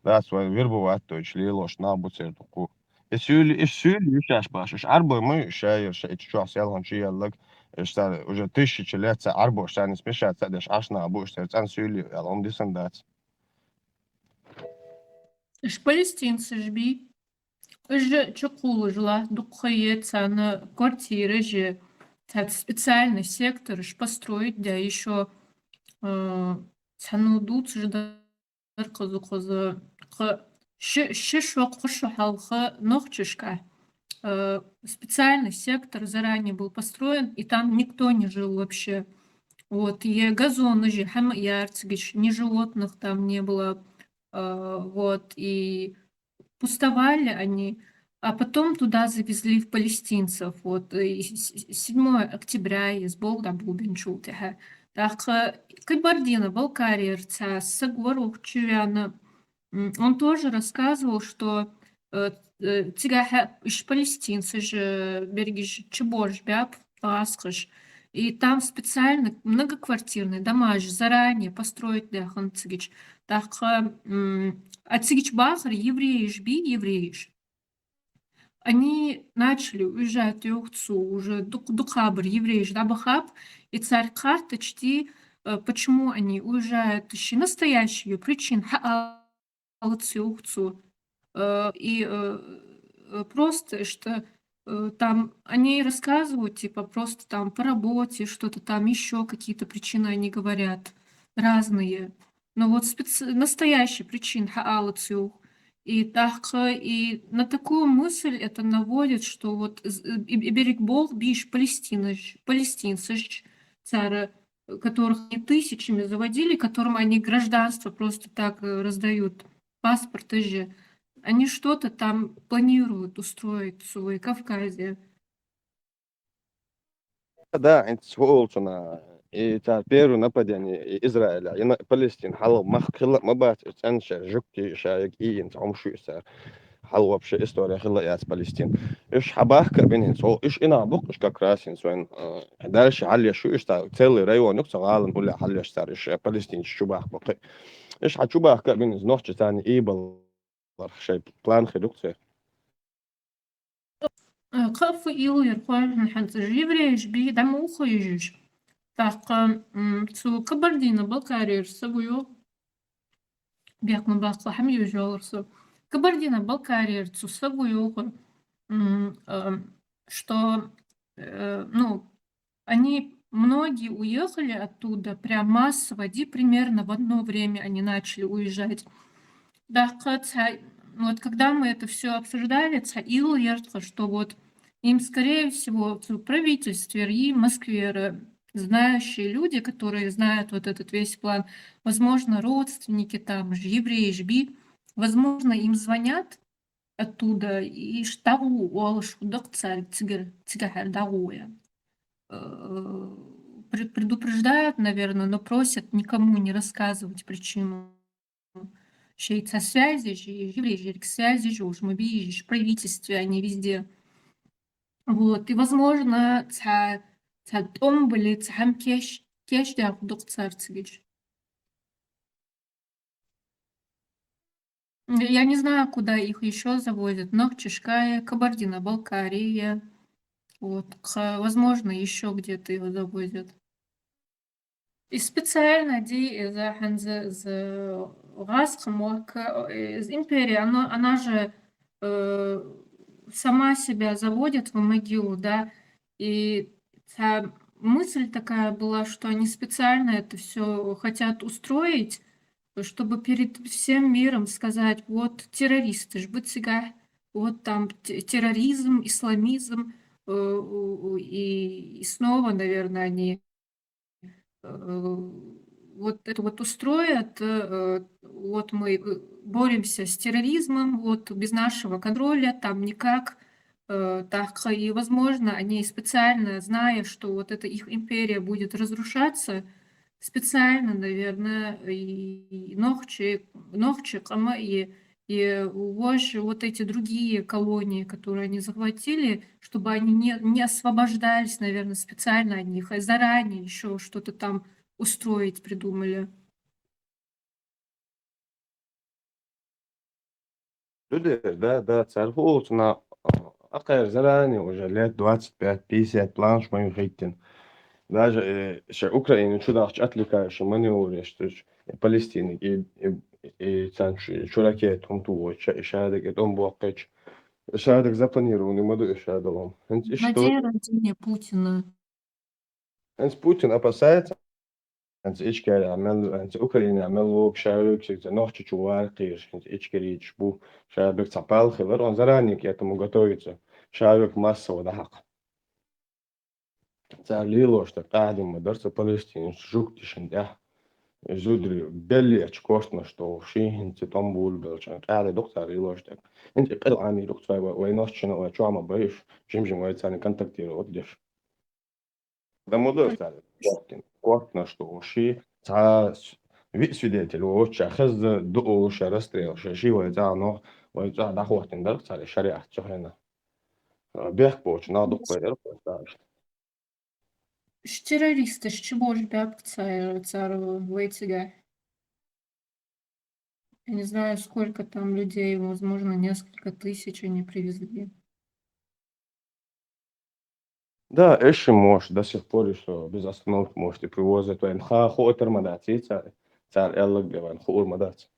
да, свой вербовать, то есть, лилош, на, буцер, туку. Иш сюли, иш сюли, иш аш баш, иш арба, мы, шай, иш, иш чуас, ялган, чи, яллаг, иш, сэр, уже тысячи лет, сэр, арба, иш, сэр, не смешать, сэр, иш, аш, на, бу, иш, сэр, цан сюли, ялган, дисандат. Иш палестинцы ж би. Иш же чукулы жила, дукха е цана квартира же, цат специальный сектор, иш построить, да, ещё, э, цану дуц же да, кызы, кызы, кы-, ши, ши шо, кы шо халха нохчишка. Э, специальный сектор заранее был построен, и там никто не жил вообще. Вот, и газоны же, хама ярцгиш, ни животных там не было. Э, вот, и пустовали они, а потом туда завезли в палестинцев. Вот, и с-, с-, седьмого октября из Болда Бубенчултиха. Так, э, Кабардино-Балкария, ца сагвар ухчивяна, м, он тоже рассказывал, что, э, э, тигаха иш палестинцы же, бергиш чеборж бяп, асхыш. И там специально многоквартирные дома же заранее построить, да, хан цигич. Так, м, а цигич бахар евреиш би, евреиш. Они начали уезжать юхцу уже дук-, дукхабр евреиш да бахаб, и царь карточти, э, почему они уезжают, ищи настоящую причин, ха-, алыц юхцу. Э, и, э, э, просто, что, э, там они рассказывают, типа, просто там по работе, что-то там, ещё какие-то причины они говорят, разные. Но вот специ-, настоящая причина, ха, алыц юх. И так, э, и на такую мысль это наводит, что вот з-, э, и, и берег Бог биш палестинцыш, палестинцыш, цара, которых они тысячами заводили, которым они гражданство просто так, э, раздают, паспорт же. Они что-то там планируют устроить в Кавказе. Да, инц фу олсана, и та первое нападение и Израиля, и на Палестин, хала мах хила ма бац, цан шер жукти шаек и инц омшу сар. Хала вообще история хила яц Палестин. Иш хабах кабин инц, о, иш ина бук, иш как раз инц вен, э, дальше хал яшу, иш та целый район, юк, сагалан уля хал яш сар, иш, э, Палестин чубах бук. Иш ха чубах кабин инц нохчи тани и бал, шай план хилюк цер. Э, кафу ил ер хойн ханц евреиш би, дам ухо ижиш. Так, м, цу Кабардино-Балкария сагуё. Бяк ма бахла хам южаларса. Кабардино-Балкария цу сагуё, м, э, что, э, ну, они, многие уехали оттуда прям массово, ди-, примерно в одно время они начали уезжать. Да, ца-, вот когда мы это всё обсуждали, ца ил ертха, что вот им, скорее всего, в правительстве РИ Москве, э, знающие люди, которые знают вот этот весь план, возможно, родственники там, ж-, евреи, жби, возможно, им звонят оттуда, и штагу уалаш худак царь цигар, цигахар дагуя. Э, пре-, предупреждают, наверное, но просят никому не рассказывать причину. Шей ца связи же, еврей же, к связи же, уж мы видишь, в правительстве, они везде. Вот, и, возможно, ца, ца том были, ца хам кеш, кеш да худак царь цигич. Я не знаю, куда их ещё завозят. Нохчишкая, Кабардино-Балкария. Вот, к-, возможно, ещё где-то его завозят. И специально ди, э, за ханза, за газ хмуака, э, из империи, она, она же, э, сама себя заводит в могилу, да, и та мысль такая была, что они специально это всё хотят устроить, чтобы перед всем миром сказать: «Вот террористы ж быцыга, вот там те- терроризм, исламизм, э, у- у- и, и снова, наверное, они э, вот это вот устроят, э, вот мы э, боремся с терроризмом, вот без нашего контроля там никак, э, так, и, возможно, они специально, зная, что вот эта их империя будет разрушаться, специально, наверное, и ногчи, ногчи, и и вот эти другие колонии, которые они захватили, чтобы они не, не освобождались, наверное, специально от них, а заранее еще что-то там устроить придумали. Люди, да, да, царху цуна акъер заранее уже лет двадцать пять, пятьдесят планш мою хиттин. Даже э, ше Украина чудахч отвлекающий маневр, что Палестина и и и цан чу ракет хум ту ша ша да кет он буаккач. Ша да запланированный маду ша да лом. Хинц На ишто день рождения Путина. Хинц Путин опасается. Хинц ичкер амел, хинц Украина амел вок шавик сик нохчи чувар кир. Хинц ичкер ич бу шавик цапал хилар. Он заранее к этому готовится. Шавик массово да хак. Цар лилош так адим мадарса Палестина жук тишин да. Зудри белли очкошно, что ши хинц Стамбул белчан. Каде док цар лилош так. Хинц кал ами док цай вай нохчина вай чуама баиш. Жим жим вай цани контактировать деш. Да мудо цар. Кортно, что ши ца вид свидетель оча хез ду ша расстрел ша ши вай ца но вай ца да хортин дар цар шариат чохена. Бех поч на док вай эр поч. Ш террористы, ш чего ж бабка цар, цар вейтига. Я не знаю, сколько там людей, возможно, несколько тысяч они привезли. Да, эши может, до сих пор еще без остановки можете привозить. Вайн ха хо термодаци цар, цар эллаг де вайн хо урмадац.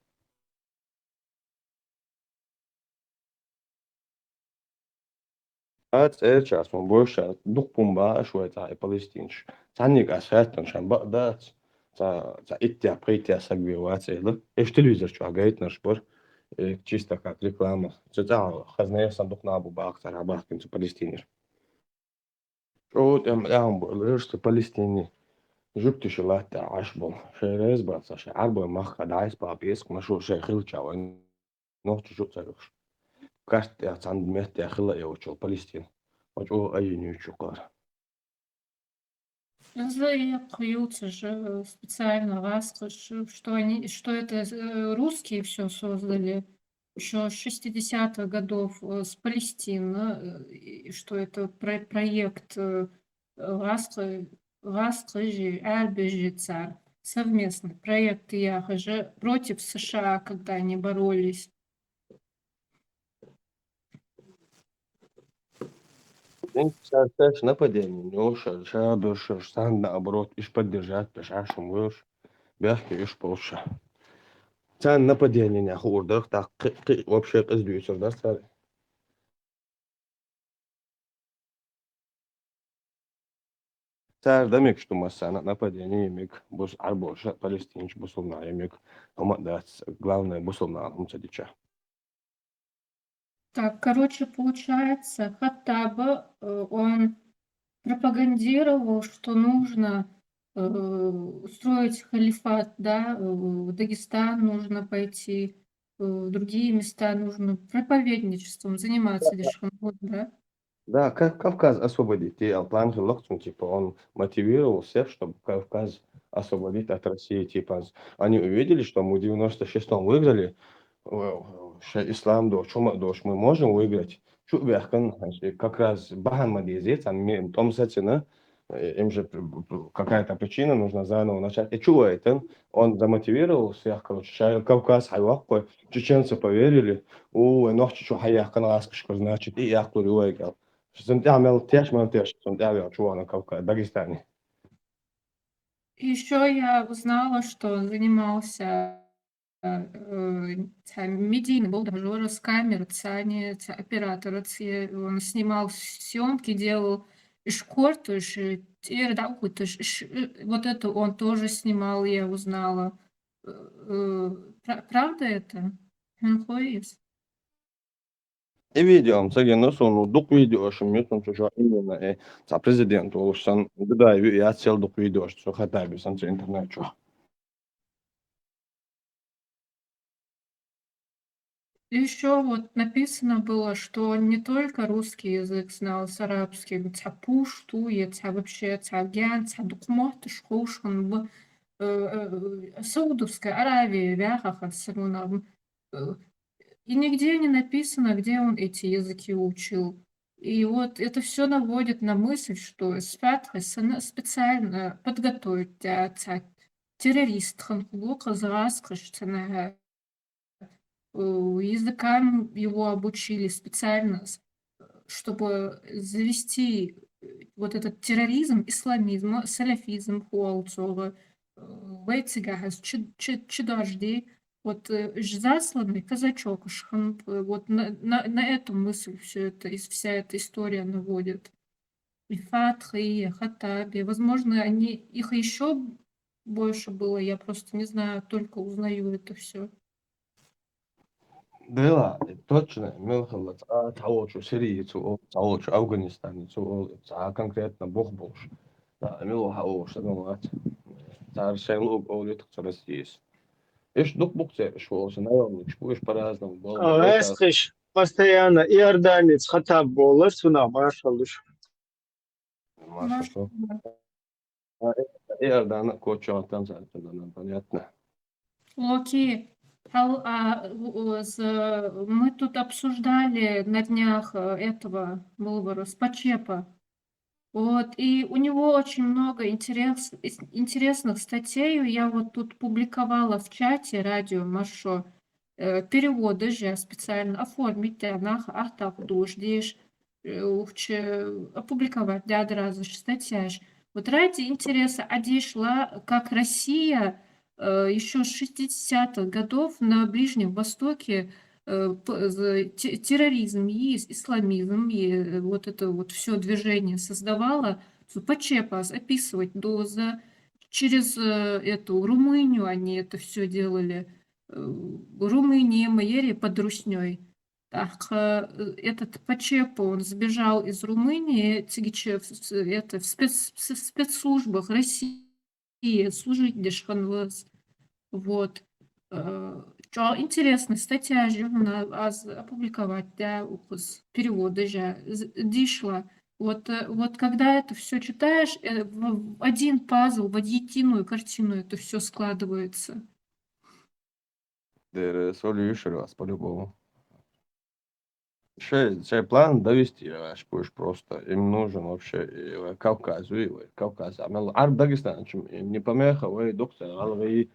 Ац эр час он больше дух пумба шуй ца и Палестинч. Цанник ас хаттан шан ба дац. Ца ца иття притя сагви вац элла. Эш телевизор чу агайтнаш бор. Э, чисто как реклама. Ца ца хазнея сандук набу бак цар абахкин ца Палестинер. Чо тем лям бо леш ца Палестини. Жук тиши латта аш бо. Шерез ба ца ша арбой мах кадайс ба песк машу ше хилча вайн. Нохчи чу царюш. Карт я цан мет я хила я учу Палестин. Оч о айини учу кар. Зэ куюлцыжы специально васхыш, что они, что это э, русские все создали. Еще с шестидесятых годов э, с Палестины, э, и что это про- проект э, васхы- васхыжи, арбежи цар, совместный проект яхыжы против США, когда они боролись. Эн ша ша нападение, не оша, ша бёрша, сан наоборот, иш поддержать, да ша шумгош, бяхки иш полша. Цан нападение не хурдах, так кы- кы- вообще кыз дюйсер да цар. Цар да мик, что масса на- нападение мик, бус арбоша, палестинч, бусулна мик, ама да ц- главное бусулна, ам цадича. Так, короче, получается, Хаттаба, э, он пропагандировал, что нужно э, устроить халифат, да, э, в Дагестан нужно пойти, э, в другие места нужно проповедничеством заниматься, дешханхуд, да? Да, как Кавказ освободить, и Алплан Локцин, типа, он мотивировал всех, чтобы Кавказ освободить от России, типа, они увидели, что мы в девяносто шестом выиграли, э, ше ислам дочь, чума дочь, мы можем выиграть. Чу бяхкан, значит, как раз бахан мадезец, а ми том сатина, э, им же п- п- п- какая-то причина, нужно заново начать. И чего это? Он замотивировал всех, короче, ша Кавказ хайваккой, чеченцы поверили, у нохчи чу хайяхкан ласкышкар, значит, и яхлур ювайкал. Сунтя мел тяж, мел тяж, сунтя вел чуана Кавказ, Дагестане. Еще я узнала, что он занимался э, ца медийный был даже с камер, цани, ца оператор, ца- он снимал съемки, делал и шкортыш, и тир даукутыш, и ш- э, вот это он тоже снимал, я узнала. Э, э, пра- правда это? Хэнхуэйс? И видео-м ца гина суна, дукха видеош-м ю цунца чу именно, э, цхьа президент волуш санна, Дудаев ю яц цхьа дукха видеош цу Хаттаби санна цу интернет чу. Еще вот написано было, что он не только русский язык знал с арабским, цхьа пушту, е цхьа вообще, цхьа гян, цхьа дукха мотташ ховшхан бу, э, э, Саудовская Аравия, вяха хасарунам. Э, и нигде не написано, где он эти языки учил. И вот это все наводит на мысль, что Сфатха специально подготовить цхьа террорист хан хулу, хазгӀас кхаш цанаха. Э, языкам его обучили специально, с- чтобы завести, э, вот этот терроризм, исламизм, салафизм хуалцога, э, вай цигахьас чи, чи, чи дожди, вот, э, ж- засланный казачок шхан, э, вот на, на, на эту мысль все это, из- вся эта история наводит. И Фатхи, и Хаттаби. Возможно, они, их еще больше было, я просто не знаю, только узнаю это все. Дела, точно, мел хала цхьа волчу Сирии цу ол, цхьа волчу Афганистане цу ол, цхьа конкретно бух болуш. Да, мел хала волуш, ну, вац. Цар шайн луг олит цу Россиис. Иш дук бук цериш волуш, наверное, чпуш по-разному было. А, эсхиш, постоянно иорданец Хаттаб болуш, цунах маршалуш. Маша, что? А, э, Иордана кочо там за это, да, понятно. Окей. Хал- а, у- у- з- мы тут обсуждали на днях э, этого Вылвара Спачепа. Вот, и у него очень много интерес, ис- интересных статей. Я вот тут публиковала в чате радио Маршо. Э, переводы же специально оформить, да, нах ахтах дождешь, э, ухче опубликовать, да, разных статьяш. Вот ради интереса одешла, как Россия э, еще с шестидесятых годов на Ближнем Востоке э, п- з- те- терроризм есть, исламизм, и э, вот это вот все движение создавала, Пачепас описывать доза. Через э, эту Румынию они это все делали. Э, Румыния, Майери под Русней. Так, э, этот Пачепа, он сбежал из Румынии, цигиче в с- это, в спец- в с- в спецслужбах России служить дешханваз. Вот. Э, чё интересно, статья же у нас опубликовать, да, укус переводы же з- дишла. Вот, э, вот когда это все читаешь, э, в в один пазл, в единую картину это все складывается. Дера, соль юшер вас по-любому. Шей, шей план довести, аш пуш просто. Им нужен вообще и Кавказ, и Кавказ. А мел Араб Дагестан, чем не помеха, вай докция, алгы,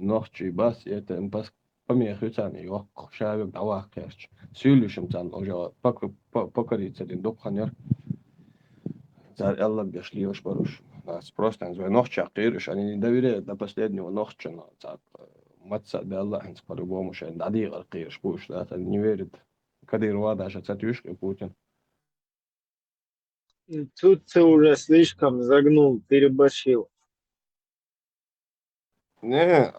нохчи бас, это им пас помеха цан, и ох, шавик давах кеш. Сюлюшим цан, уже пок- по- покориться один док ханер. Цар Алла беш лиош баруш. Нас просто не звай нохча кириш, они не доверяют до последнего нохча, но цар маца да Алла ханс по-любому шей, да дигар кириш пуш, да, не верит. Кадырова даже цатюшка Путин. Тут ты уже слишком загнул, переборщил. Не,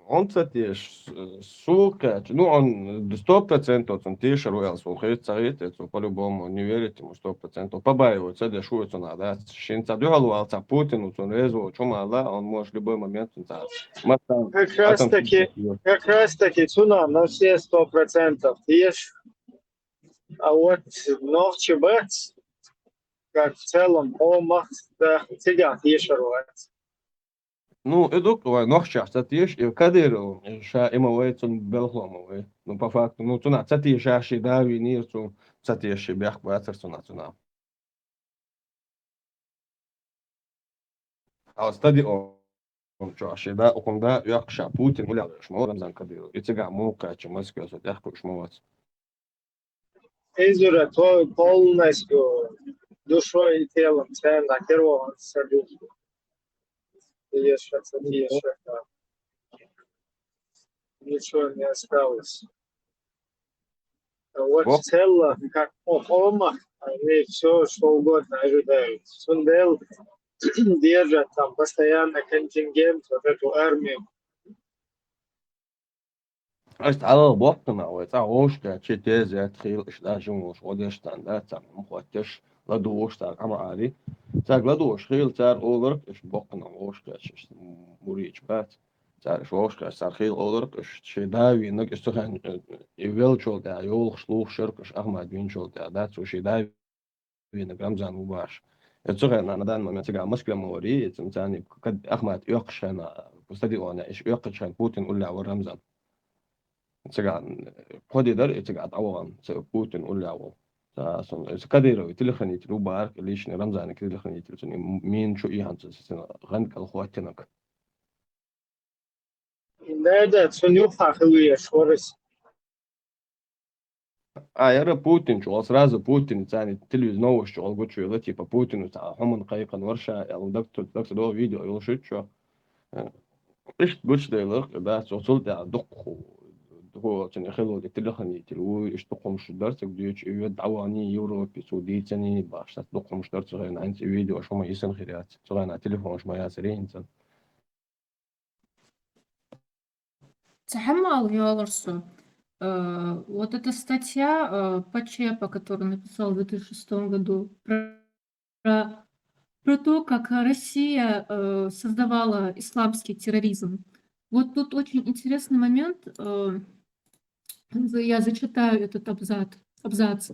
он цатеш, сука, ну он сто процентов он тешер уял, слухает, царит, это по-любому не верит ему сто процентов. Побаивается, да, шуется надо. Шин цадюхал уалца Путину, он резво, чума, он может любой момент, он цар. Как раз таки, как раз таки цуна на все сто процентов. Ешь. А вот нохчи бац, как в целом, о, мах, да, сидят, ешервать. Ну, и дук, вай, нохча, цатеш, и Кадыров, ша има вай, цун белхлома вай. Ну, по факту, ну, цуна, цатеш, ши да, винир, цун, цатеш, ши бях, бацар, цуна, цуна. А стадион, чё, ши да, укунда, юхша, Путин, улял, шмо, Рамзан Кадыров. И цыга, мука, чё, Москва, сот, яхку, шмо, вац. Эзура то полностью душой и телом цена керван садюк. Ешерца, ешерца. Ничего не осталось. Вот в целом, как Охома, они все что угодно ожидают. Сундел держат там постоянно контингент, вот эту армию. Аш цхьалгӀа боккхана вай, цхьа вовшахкхаьчча, тезет хийла, иштта жималуш гӀо деш царна, да, царна хӀама хотташ, ладугӀуш царга Ӏамал. Царга ладугӀуш хийла, цар олург, иш боккхана вовшахкхаьчча, иш муридаш бац. Цар иш вовшахкхаьчча, цар хийла олург, иш ший да вийнарг, иш цу хенахь, э, и веллачул тӀехьагӀа йолхуш лоьхуш ерг, иш Ахьмад вийначул тӀехьагӀа, да, цо ший да вийнарг Рамзан Убаш. Э, цу хенахь на данный момент цигахь Москве ма варий, и цу царна кад-, Ахьмад оьккхуш хенахь, стадионе, иш оьккхучу хенахь Путин уллехь вара Рамзан. Цигахь, э, кхо де дара, и цигахь дӀавахана, цу Путин уллехь волу. Ца, сон, э, Кадыровый телохранитель ву бахара, личный Рамзанан телохранитель, цунна и мина чу ийхьанца, цунна гӀанкӀал хӀоттинарг. Да, да, цунна юххехь хила везаш вара иза. А, яра Путин чу, сразу Путин, царна телевизор новосташ чу гучуйилла, типа, Путину цхьа хӀуманна кхайкхина вара ша, аьлла, даг ца, даг ца догӀу, видео йолуш ю чу. Э, иштта гучуделира, да, цо цул тӀаьхьа дуккха, дукха цунна хилла телохранитель ву, иштта дукха хӀумнаш дара цига дуьйцуш, и ведда дӀаваханий Европе, цо дийцаний бахьаш, дукха хӀумнаш дара цу хенахь, хӀинца и видеош хӀума йисина хир яц, цу хенахь телефонаш ма яцарий хӀинца. Цхьа хӀума ала йолура со. Э, вот эта статья, э, Почепа, которую написал в две тысячи шестом году, про, про то, как Россия, э, создавала исламский терроризм. Вот тут очень интересный момент. Э, я зачитаю этот абзац. Абзац.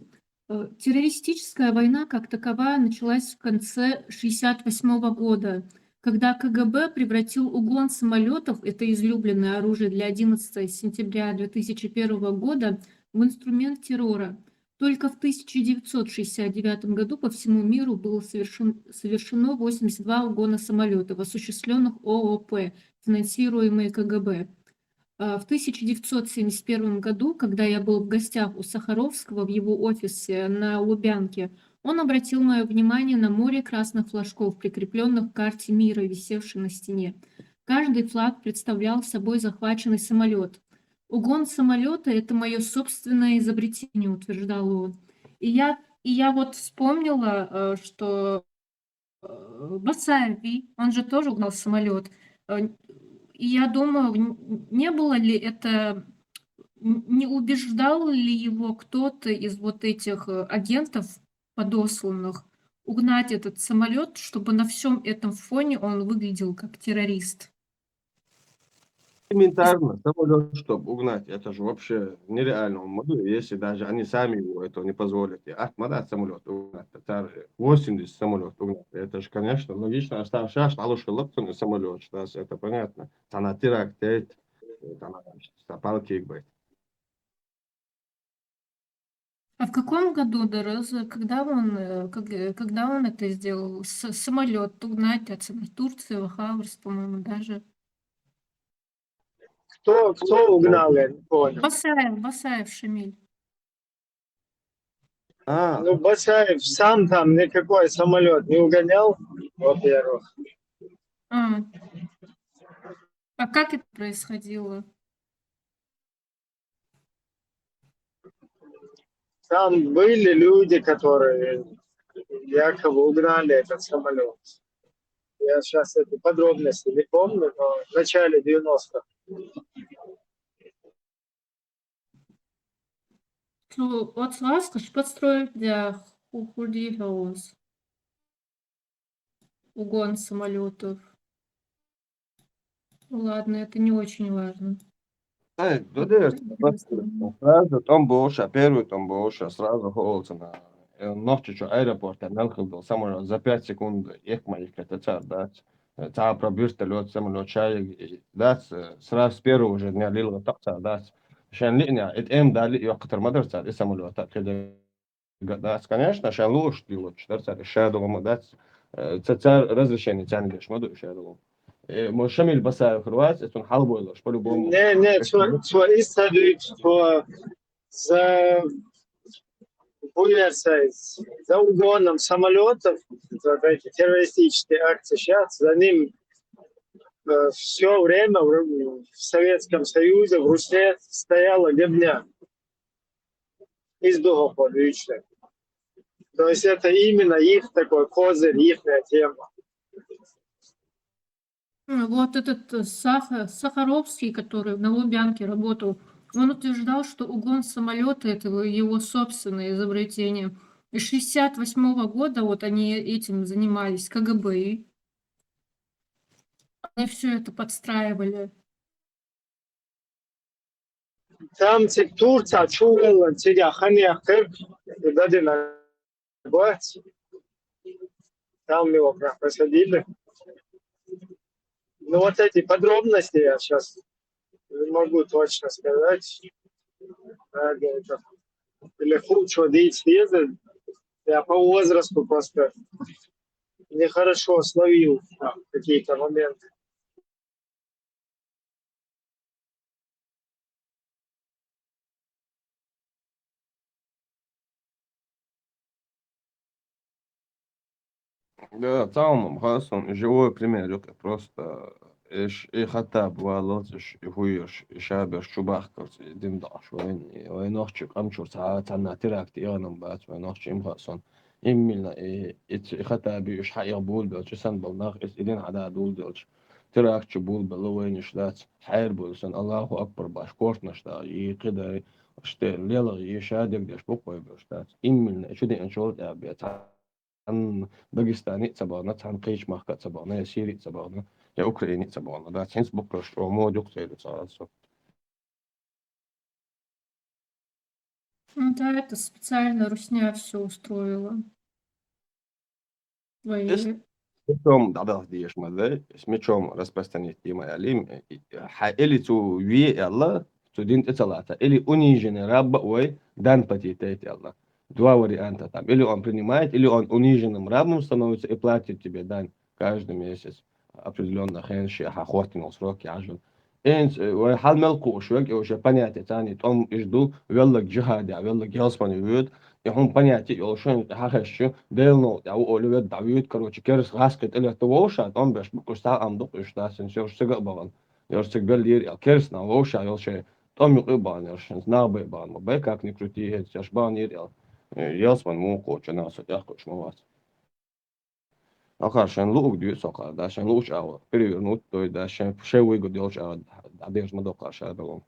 Э, террористическая война как таковая началась в конце шестьдесят восьмого года, когда КГБ превратил угон самолётов, это излюбленное оружие для одиннадцатого сентября две тысячи первого года, в инструмент террора. Только в тысяча девятьсот шестьдесят девятом году по всему миру было совершен-, совершено восемьдесят два угона самолётов, осуществлённых ООП, финансируемые КГБ. А, в тысяча девятьсот семьдесят первом году, когда я был в гостях у Сахаровского в его офисе на Лубянке, он обратил моё внимание на море красных флажков, прикреплённых к карте мира, висевшей на стене. Каждый флаг представлял собой захваченный самолёт. «Угон самолёта — это моё собственное изобретение», — утверждал он. И я, и я вот вспомнила, э, что, э, Басаев, он же тоже угнал самолёт. Э, и я думаю, н-, не было ли это, н-, не убеждал ли его кто-то из вот этих, э, агентов подосланных угнать этот самолёт, чтобы на всём этом фоне он выглядел как террорист? Элементарно, самолёт, чтобы угнать, это же вообще нереально. Он могу, если даже они сами его этого не позволят. И ах, мада самолёт угнать, это восемьдесят самолёт угнать. Это же, конечно, логично. А старший аж алушка локтун самолёт, что это понятно. Она теракт, это, она палки их бывает. А в каком году дорос, когда он, э, как, э, когда он это сделал? С-, самолёт угнать от с-, Турции в Хабаровск, по-моему, даже. Кто, кто угнал, я не понял. Басаев, Басаев Шамиль. А. Ну, Басаев сам там никакой самолёт не угонял, во-первых. А. А как это происходило? Там были люди, которые якобы угнали этот самолёт. Я щас эти подробности не помню, но в начале девяностых. Цу оцу гӀаскхаша подстроить деху хурдий хьо оцу. Угон самолётов. Ну ладно, это не очень важно. Ай, да, да, сразу тӀом бохуш, а первый тӀом бохуш, сразу хӀолцана. Э, Нохчийчу аэропорта мел хилла долу самолёт за пять секунд экма иккхета цара дац. Э, цхьа про вертолёт, самолёт, шайга, э, дац, э, сразу с первого же дня лилгӀа такха цара дац. Шайн лиъна, это М дали йоккхатар ма дара цара, и самолёт, так, кхидерг дац, конечно, шайн лууш дилучу дара цара, ша долу ма дац. Э, ца-, цара разрешение царна деш ма ду, ша долу. Э, мо Шамиль Басаев хир вац, э, цунна хьалабойлуш, по-любому. Не, не, цо, цо иштта дуьйцу, цо за, буерсайз, за угоном самолётов, за вот эти террористические акции щас, за ним, э, всё время в, в Советском Союзе, в Руси стояла гибня. Из духов отлично. То есть это именно их такой козырь, ихняя тема. М, вот этот, э, Саха-, Сахаровский, который на Лубянке работал, Он утверждал, что угон самолета — это его собственное изобретение. И шестьдесят восьмого года вот они этим занимались, КГБ, и они все это подстраивали. Там ци Турция чувелла, ци я хания хыр, дадина бац. Там его прям посадили. Ну, вот эти подробности я сейчас не могу точно сказать. Или хучу дить съезды. Я по возрасту просто нехорошо словил там какие-то моменты. Да, цаунам хасан живой пример юк, просто иш и хата бывало, иш и хуеш, и шабеш чубахкалц, и дин даш вайн, и вайн нохчи къамчур ца цана теракт иганам бац, вайн нохчи им хасан. Иммилна и и хата би иш ха я бул бел, чи сан бал нах ис идин хада дул делч. Теракт чи бул бел вайн иш дац. Хайр бул сан, Аллаху акбар баш кортнаш да, и кидай, ште лелаг и шадек деш буквай беш дац. Иммилна и чуди анчол я бе цан Дагестани цабана, цан Кыйч махка цабана, я Сири цабана, я Украини цабана. Да, цинс букваш о модюк цели царасо. Ну да, это специально русня все устроила. Свои. Ис- Мечом дабах диеш мадэ, с мечом распространить дима алим, ха или цу ви элла, цу дин тицалата, или униженный рабба ой дан патитет элла. Два варианта там. Или он принимает, или он униженным рабом становится и платит тебе дань каждый месяц. Определенно хенши, ха хватинул сроки ажун. Энс, вай хал мел куш век, уже понятие тани, том ижду, веллаг джихадя, веллаг гелспани вюд, и хум понятие, йол шен, ха хэшчу, делнул, я у оливет давид, короче, керс гас кит или это воуша, том беш букуш та ам дук иш та сен сёр сыга баван. Ёр сыг бел дир, я керс на воуша, йол ше, том юк и бан, ёр шен, на бай бан, бай как ни крути, хет, сёр бан дир, я. Гелспан му коча, на сот, я куш мавас. Ахар шен лук дюйт сокар, да, шен луч ава, перевернуть, то есть, да, шен шевый год делч ава, да, держ ма докар ша белом.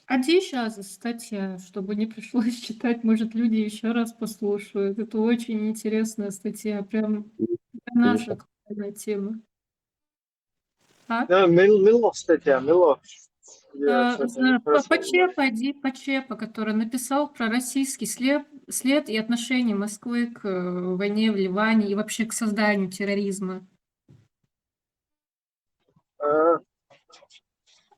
А где сейчас статья, чтобы не пришлось читать, может, люди еще раз послушают. Это очень интересная статья, прям для нас актуальная тема. А? Да, мил, мило статья, мило. Э, зна- П- Почепа, Ди Почепа, который написал про российский след, след и отношение Москвы к э, войне в Ливане и вообще к созданию терроризма. А,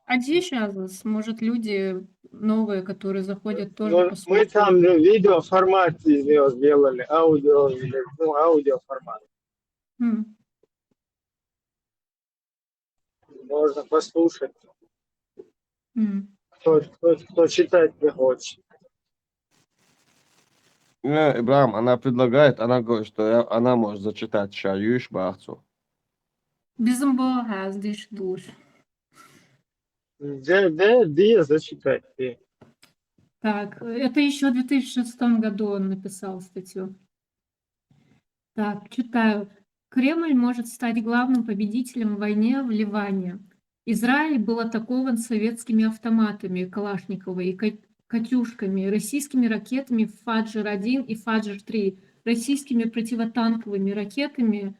А где сейчас, может, люди новые, которые заходят, тоже ну, мы послушают? Там видеоформат из него сделали, аудио, или, ну, аудиоформат. М. Можно послушать, М. кто, кто, кто читать не хочет. Не, Ибрам, она предлагает, она говорит, что я- она может зачитать ша юш бахцу. Bizim bu has diş duş. Да, да, да, зачитать. Да. Так, это еще в две тысячи шестом году он написал статью. Так, читаю. Кремль может стать главным победителем в войне в Ливане. Израиль был атакован советскими автоматами Калашникова и ка- «Катюшками», российскими ракетами «Фаджр-один» и «Фаджр-три», российскими противотанковыми ракетами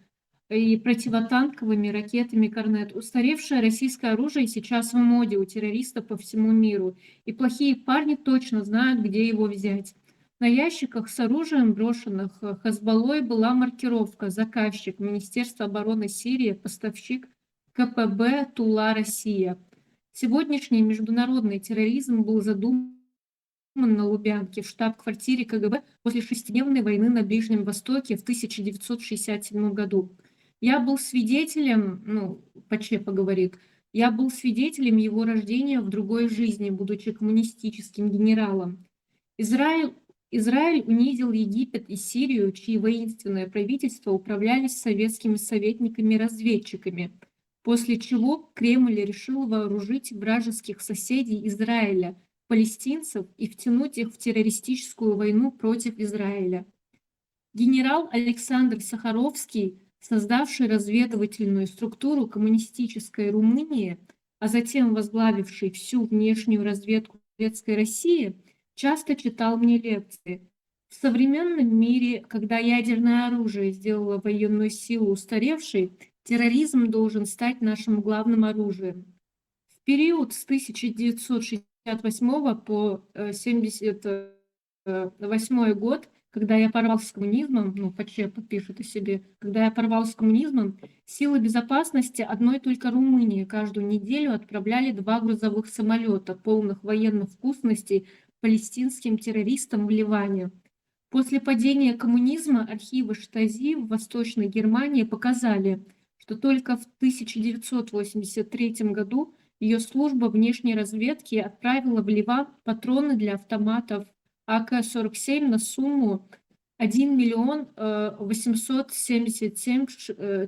и противотанковыми ракетами «Корнет». Устаревшее российское оружие сейчас в моде у террористов по всему миру, и плохие парни точно знают, где его взять. На ящиках с оружием, брошенных э, Хазбаллой, была маркировка «Заказчик: Министерство обороны Сирии, поставщик КПБ «Тула Россия». Сегодняшний международный терроризм был задуман на Лубянке в штаб-квартире КГБ после шестидневной войны на Ближнем Востоке в тысяча девятьсот шестьдесят седьмом году. Я был свидетелем, ну, Почепа говорит, я был свидетелем его рождения в другой жизни, будучи коммунистическим генералом. Израиль, Израиль унизил Египет и Сирию, чьи воинственные правительства управлялись советскими советниками-разведчиками, после чего Кремль решил вооружить вражеских соседей Израиля, палестинцев, и втянуть их в террористическую войну против Израиля. Генерал Александр Сахаровский, создавший разведывательную структуру коммунистической Румынии, а затем возглавивший всю внешнюю разведку Советской России, часто читал мне лекции. В современном мире, когда ядерное оружие сделало военную силу устаревшей, терроризм должен стать нашим главным оружием. В период с тысяча девятьсот шестьдесят восьмого по э, семьдесят восьмой год, когда я порвал с коммунизмом, ну, Пачепа пишет о себе, когда я порвал с коммунизмом, силы безопасности одной только Румынии каждую неделю отправляли два грузовых самолета, полных военных вкусностей, палестинским террористам в Ливане. После падения коммунизма архивы Штази в Восточной Германии показали, что только в тысяча девятьсот восемьдесят третьем году ее служба внешней разведки отправила в Ливан патроны для автоматов А К сорок семь на сумму один миллион восемьсот семьдесят семь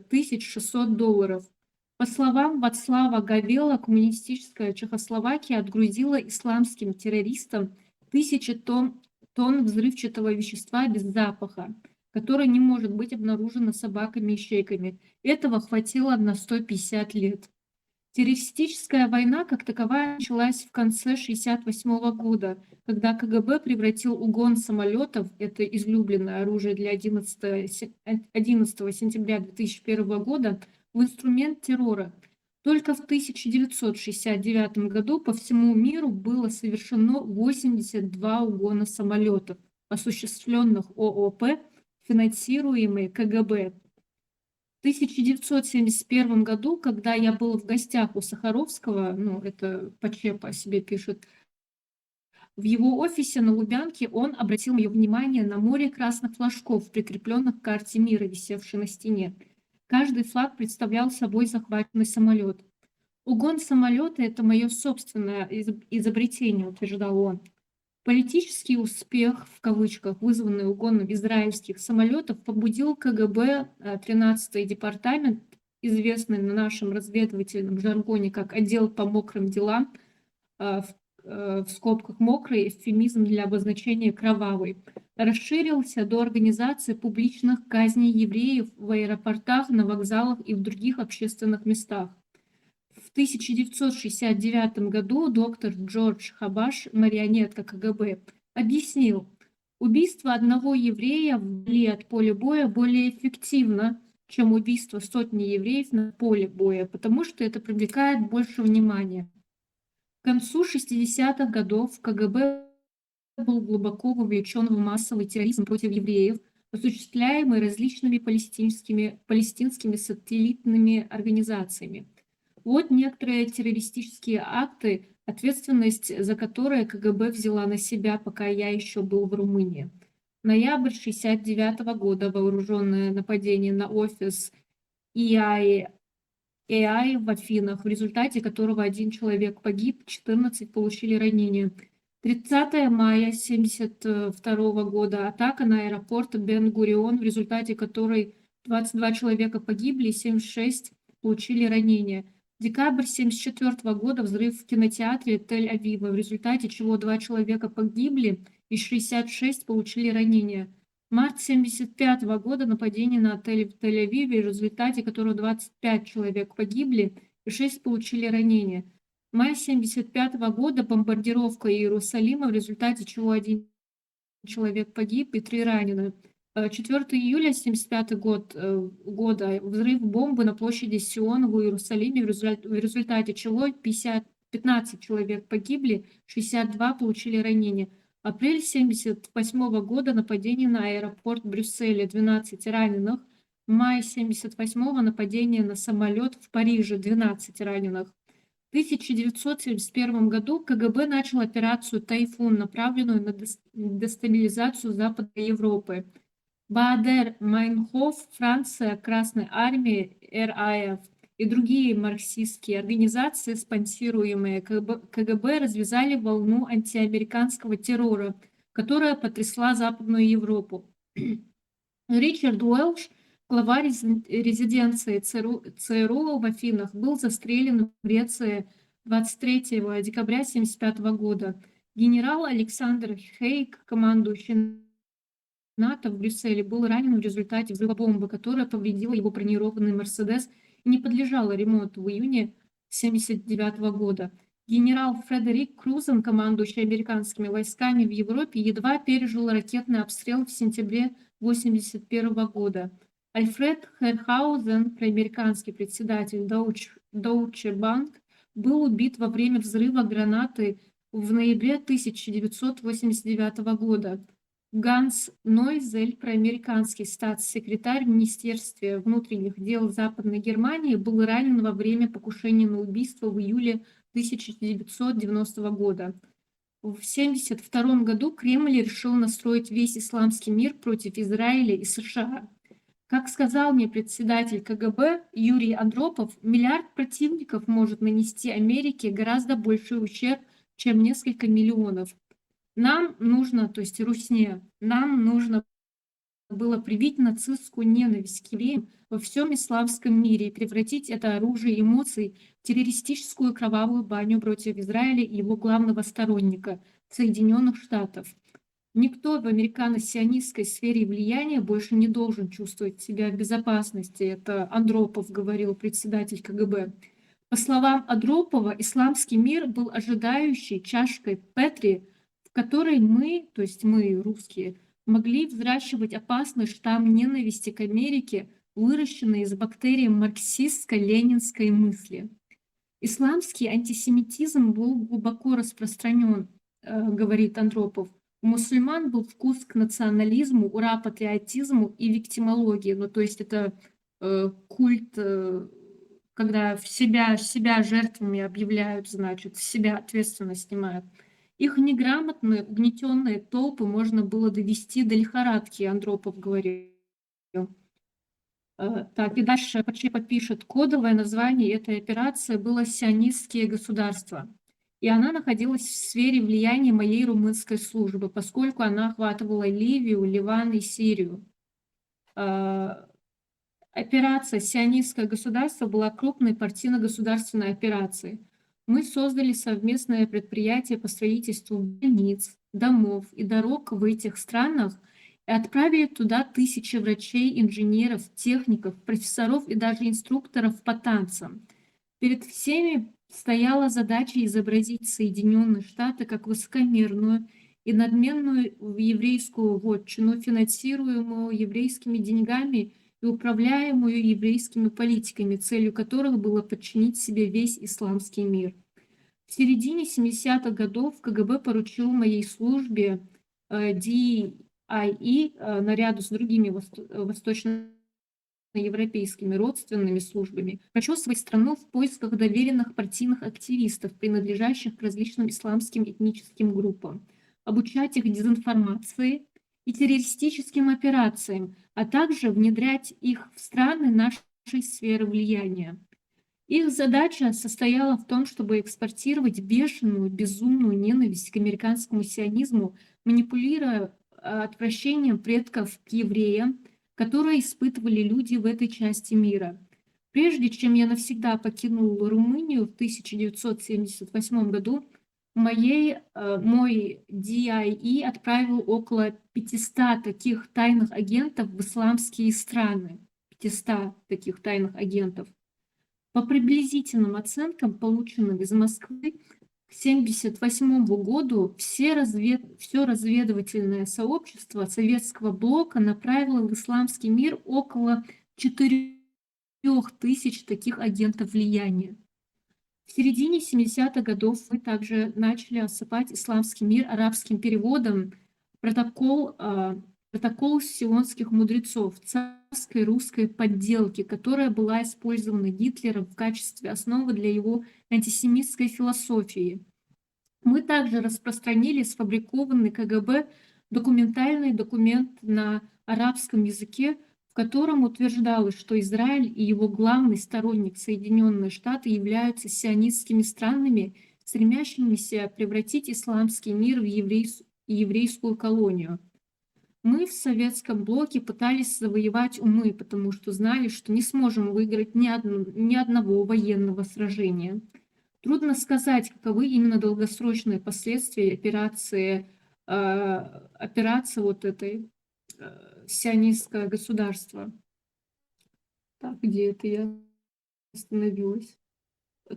тысяч шестьсот долларов. По словам Вацлава Гавела, коммунистическая Чехословакия отгрузила исламским террористам тысячи тонн, тонн взрывчатого вещества без запаха, которое не может быть обнаружено собаками и щейками. Этого хватило на сто пятьдесят лет. Террористическая война как таковая началась в конце шестьдесят восьмого года, когда К Г Б превратил угон самолетов, это излюбленное оружие для одиннадцатого, се- одиннадцатого сентября две тысячи первого года, в инструмент террора. Только в тысяча девятьсот шестьдесят девятом году по всему миру было совершено восемьдесят два угона самолетов, осуществленных О О П, финансируемой К Г Б. В тысяча девятьсот семьдесят первом году, когда я был в гостях у Сахаровского, ну, это Пачепа о себе пишет, в его офисе на Лубянке он обратил мое внимание на море красных флажков, прикрепленных к карте мира, висевшей на стене. Каждый флаг представлял собой захваченный самолет. «Угон самолета — это мое собственное из- изобретение», утверждал он. Политический успех, в кавычках, вызванный угоном израильских самолетов, побудил К Г Б, э, тринадцатый департамент, известный на нашем разведывательном жаргоне как отдел по мокрым делам, э, в, э, в скобках мокрый эвфемизм для обозначения кровавый, расширился до организации публичных казней евреев в аэропортах, на вокзалах и в других общественных местах. В тысяча девятьсот шестьдесят девятом году доктор Джордж Хабаш, марионетка К Г Б, объяснил: «Убийство одного еврея вдали от поля боя более эффективно, чем убийство сотни евреев на поле боя, потому что это привлекает больше внимания». К концу шестидесятых годов К Г Б был глубоко вовлечен в массовый терроризм против евреев, осуществляемый различными палестинскими, палестинскими сателлитными организациями. Вот некоторые террористические акты, ответственность за которые К Г Б взяла на себя, пока я еще был в Румынии. Ноябрь шестьдесят девятого года: вооруженное нападение на офис И А И в Афинах, в результате которого один человек погиб, четырнадцать получили ранения. Тридцатое мая семьдесят второго года: атака на аэропорт Бен-Гурион, в результате которой двадцать два человека погибли и семьдесят шесть получили ранения. Декабрь семьдесят четвёртого года: взрыв в кинотеатре Тель-Авива, в результате чего два человека погибли и шестьдесят шесть получили ранения. Март семьдесят пятого года: нападение на отель в Тель-Авиве, в результате которого двадцать пять человек погибли и шесть получили ранения. Май семьдесят пятого года: бомбардировка Иерусалима, в результате чего один человек погиб и три ранены. Э, четвёртого июля семьдесят пятого год, э, года: взрыв бомбы на площади Сион в Иерусалиме, в результа- в результате чего пятьдесят, пятнадцать человек погибли, шестьдесят два получили ранения. Апрель семьдесят восьмого года: нападение на аэропорт Брюсселя, двенадцать раненых. Май семьдесят восьмого: нападение на самолет в Париже, двенадцать раненых. В тысяча девятьсот семьдесят первом году К Г Б начал операцию «Тайфун», направленную на дес- дестабилизацию Западной Европы. Баадер Майнхоф, Франция, Красная армия, Р А Ф и другие марксистские организации, спонсируемые К Г Б, К Г Б, развязали волну антиамериканского террора, которая потрясла Западную Европу. Ричард Уэлш, глава рез- резиденции Ц Р У, Ц Р У в Афинах, был застрелен в Греции двадцать третьего декабря семьдесят пятого года. Генерал Александр Хейг, командующий НАТО в Брюсселе, был ранен в результате взрыва бомбы, которая повредила его бронированный Мерседес и не подлежала ремонту. В июне семьдесят девятого года. Генерал Фредерик Крузен, командующий американскими войсками в Европе, едва пережил ракетный обстрел в сентябре восемьдесят первого года. Альфред Херхаузен, проамериканский председатель Deutsche Bank, был убит во время взрыва гранаты в ноябре тысяча девятьсот восемьдесят девятого года. Ганс Нойзель, проамериканский статс-секретарь в Министерстве внутренних дел Западной Германии, был ранен во время покушения на убийство в июле тысяча девятьсот девяностого года. В семьдесят втором году Кремль решил настроить весь исламский мир против Израиля и США. Как сказал мне председатель КГБ Юрий Андропов, миллиард противников может нанести Америке гораздо больший ущерб, чем несколько миллионов. Нам нужно, то есть Русне, нам нужно было привить нацистскую ненависть к евреям во всем исламском мире и превратить это оружие эмоций в террористическую кровавую баню против Израиля и его главного сторонника, Соединенных Штатов. Никто в американо-сионистской сфере влияния больше не должен чувствовать себя в безопасности, это Андропов говорил, председатель КГБ. По словам Андропова, исламский мир был ожидающей чашкой Петри, в которой мы, то есть мы, русские, могли взращивать опасный штамм ненависти к Америке, выращенный из бактерий марксистско-ленинской мысли. Исламский антисемитизм был глубоко распространен, э, говорит Андропов. У мусульман был вкус к национализму, ура патриотизму и виктимологии. Ну, то есть это э, культ, э, когда в себя, себя жертвами объявляют, значит, с себя ответственность снимают. Их неграмотные, угнетенные толпы можно было довести до лихорадки, Андропов говорил. Э, Так, и дальше Пачепа пишет, кодовое название этой операции было «Сионистские государства». И она находилась в сфере влияния моей румынской службы, поскольку она охватывала Ливию, Ливан и Сирию. Э, Операция «Сионистское государство» была крупной партийно-государственной операцией. Мы создали совместное предприятие по строительству больниц, домов и дорог в этих странах и отправили туда тысячи врачей, инженеров, техников, профессоров и даже инструкторов по танцам. Перед всеми стояла задача изобразить Соединенные Штаты как высокомерную и надменную еврейскую вотчину, финансируемую еврейскими деньгами и управляемую еврейскими политиками, целью которых было подчинить себе весь исламский мир. В середине семидесятых годов КГБ поручил моей службе э, D I E, э, наряду с другими восточноевропейскими родственными службами, прочесывать страну в поисках доверенных партийных активистов, принадлежащих к различным исламским этническим группам, обучать их дезинформации и террористическим операциям, а также внедрять их в страны нашей сферы влияния. Их задача состояла в том, чтобы экспортировать бешеную, безумную ненависть к американскому сионизму, манипулируя э, отвращением предков к евреям, которое испытывали люди в этой части мира. Прежде чем я навсегда покинул Румынию в тысяча девятьсот семьдесят восьмом году, моей, э, мой D I E отправил около пятисот таких тайных агентов в исламские страны. Пятисот таких тайных агентов. По приблизительным оценкам, полученным из Москвы, к семьдесят восьмому году все развед... все разведывательное сообщество Советского Блока направило в исламский мир около четырех тысяч таких агентов влияния. В середине семидесятых годов мы также начали осыпать исламский мир арабским переводом протокол, а, протокол сионских мудрецов, царской русской подделки, которая была использована Гитлером в качестве основы для его антисемитской философии. Мы также распространили сфабрикованный КГБ документальный документ на арабском языке, в котором утверждалось, что Израиль и его главный сторонник Соединенные Штаты являются сионистскими странами, стремящимися превратить исламский мир в еврейс- еврейскую колонию. Мы в Советском Блоке пытались завоевать умы, потому что знали, что не сможем выиграть ни, одну, ни одного военного сражения. Трудно сказать, каковы именно долгосрочные последствия операции, э, операции вот этой э, сионистское государство. Так, где это я остановилась?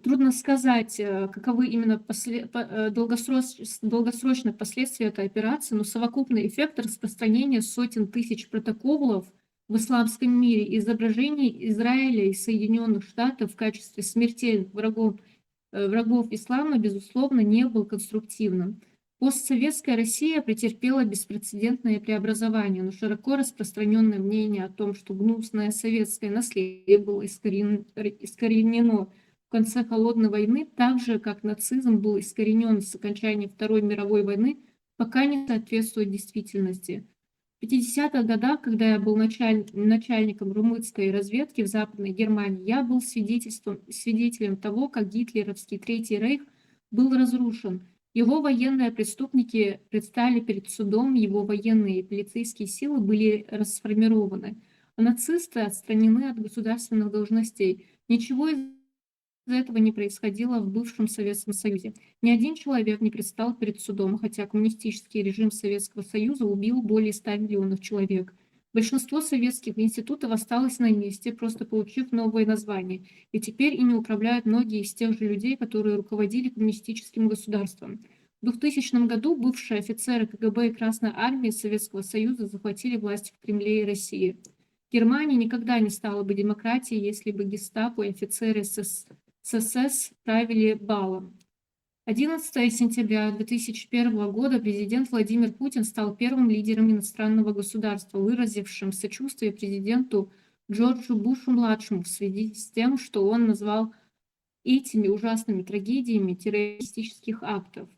Трудно сказать, э, каковы именно после- по- э, долгосрочные последствия этой операции, но совокупный эффект распространения сотен тысяч протоколов в исламском мире, изображений Израиля и Соединённых Штатов в качестве смертельных врагов врагов ислама, безусловно, не был конструктивным. Постсоветская Россия претерпела беспрецедентное преобразование, но широко распространённое мнение о том, что гнусное советское наследие было искорен- искоренено в конце Холодной войны, так же, как нацизм был искоренён с окончания Второй мировой войны, пока не соответствует действительности. В пятидесятых годах, когда я был началь- начальником румынской разведки в Западной Германии, я был свидетельством- свидетелем того, как гитлеровский Третий Рейх был разрушен. Его военные преступники предстали перед судом, его военные и полицейские силы были расформированы, а нацисты отстранены от государственных должностей. Ничего из этого не происходило в бывшем Советском Союзе. Ни один человек не предстал перед судом, хотя коммунистический режим Советского Союза убил более ста миллионов человек. Большинство советских институтов осталось на месте, просто получив новое название, и теперь ими управляют многие из тех же людей, которые руководили коммунистическим государством. В двухтысячном году бывшие офицеры КГБ и Красной армии Советского Союза захватили власть в Кремле и России. Германия никогда не стала бы демократией, если бы гестапо и офицеры СС- ССС правили балом. Одиннадцатого сентября две тысячи первого года президент Владимир Путин стал первым лидером иностранного государства, выразившим сочувствие президенту Джорджу Бушу-младшему в связи с тем, что он назвал этими ужасными трагедиями террористических актов.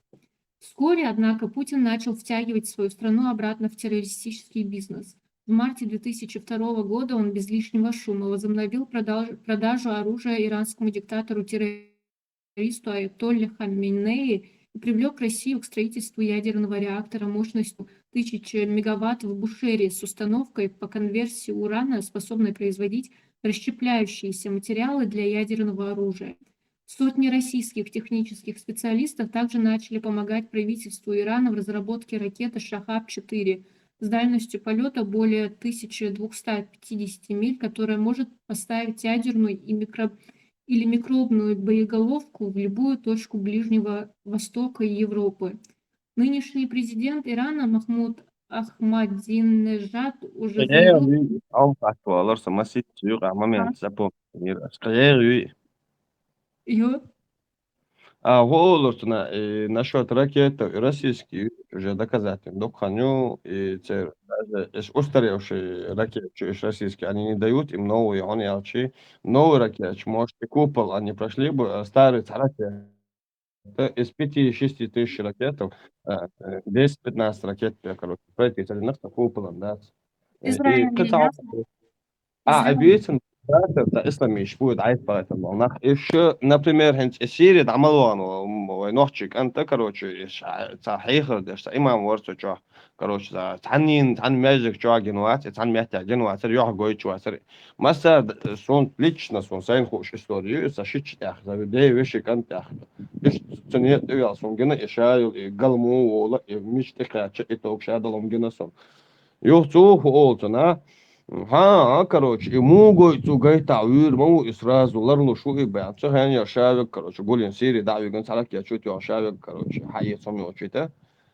Вскоре, однако, Путин начал втягивать свою страну обратно в террористический бизнес. В марте две тысячи второго года он без лишнего шума возобновил продаж- продажу оружия иранскому диктатору-террористу Аятолле Хаменеи и привлёк Россию к строительству ядерного реактора мощностью тысяча мегаватт в Бушере с установкой по конверсии урана, способной производить расщепляющиеся материалы для ядерного оружия. Сотни российских технических специалистов также начали помогать правительству Ирана в разработке ракеты «Шахаб четыре» с дальностью полёта более тысяча двухсот пятидесяти миль, которая может поставить ядерную и микро- или микробную боеголовку в любую точку Ближнего Востока и Европы. Нынешний президент Ирана Махмуд Ахмадинежад уже заявил... Ам патвалар са масит юга момент запомнил. Скажи. Ё. А, гӀолуртна, э, насчёт ракет, российский уже доказательно дукха ю, и цер даже эш устаревшие ракеты, эш российские, они не дают им новые, он ялчи, новые ракеты, может, и купол они прошли бы, а старые ракеты, из пяти-шести тысяч ракетов, э, э, десять-пятнадцать ракет, э, короче, пройти, это не куполом, да. Э, и Израиль катал- А, Израиль. Объяснил, да, это исламиш будет, а это поэтому. Нах, ещё, например, хинч Сирия, да, мало оно, м, ой, нохчик, анта, короче, ещё, а, ца хейхер, да, что имам ворсо чё, короче, за цанин, цан мяжик чё генуац, цан мятя генуац, ёх гой чё, сэр. Масса, д-, сон, лично сон, сайн хуш историю, са шич тях, за людей веши кантях. Иш цунет ивял сон гена, и шайл, и галму, вола, и мечты кача, и ток шадалом гена сон. Юх цу ху олцана. Ха, короче, и мугой цу гайта уйр, маму и сразу ларлу шу и бян. Цу хан я шавик, короче, гулин Сирии, да, виган царак я чуть я шавик, короче, ха, и сом я чуть, а.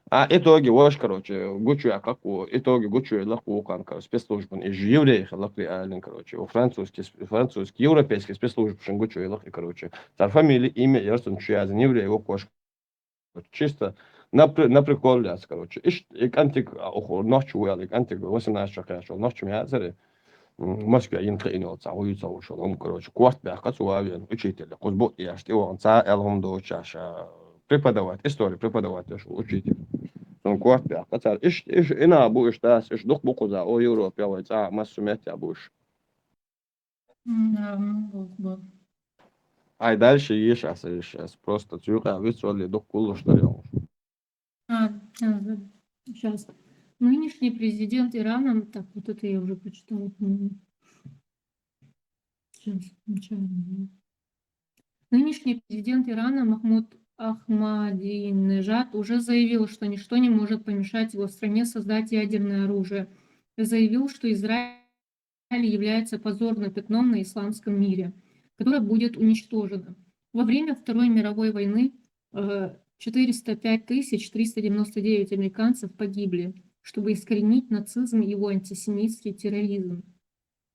А итоге ваш, короче, гучу я как у, итоге гучу я лак у кан, короче, спецслужбан, и ж еврей лак реален, короче, у французский, сп-, французский, европейский спецслужб шин гучу я лак, и, короче, цар фамилия, имя, ярсон чуязен еврей, его кошка. Чисто на при-, на прикол яц, короче. Иш, и кантик, а, охо, нохчу уял, и кантик восемнадцать чакаяш, нохчу мя царе. М, Москва ин кхин ол ца, уй ца ушо, он, короче, кварт бяхка цу авиан, учитель. Кузбу яш, и он ца, эл хом до чаша. Преподавать, история преподавать, яш, учитель. Он кварт бяхка цар. Иш, иш, ина бу иш дас, иш дух бу куза, о, Европе, вай ца, массу мет я буш. М, да, ну, вот, вот. Ай, дальше ещё, ещё, просто цюка, вид соли, дух кулу, что ли, он. А, сейчас. Нынешний президент Ирана, так, вот это я уже прочитала. Сейчас, ничего. Нынешний президент Ирана Махмуд Ахмадинежад уже заявил, что ничто не может помешать его стране создать ядерное оружие. И заявил, что Израиль является позорным пятном на исламском мире, которое будет уничтожено. Во время Второй мировой войны э, четыреста пять тысяч триста девяносто девять американцев погибли, чтобы искоренить нацизм и его антисемитский терроризм.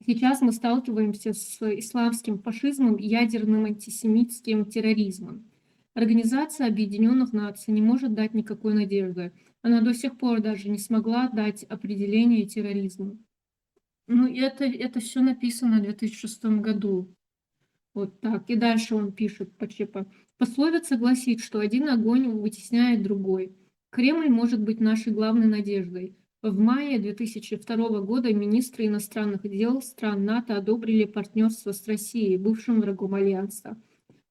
Сейчас мы сталкиваемся с исламским фашизмом и ядерным антисемитским терроризмом. Организация Объединенных Наций не может дать никакой надежды. Она до сих пор даже не смогла дать определение терроризму. Ну, это, это все написано в две тысячи шестом году. Вот так. И дальше он пишет, Почепа. Пословица гласит, что один огонь вытесняет другой. Кремль может быть нашей главной надеждой. В мае две тысячи второго года министры иностранных дел стран НАТО одобрили партнерство с Россией, бывшим врагом Альянса.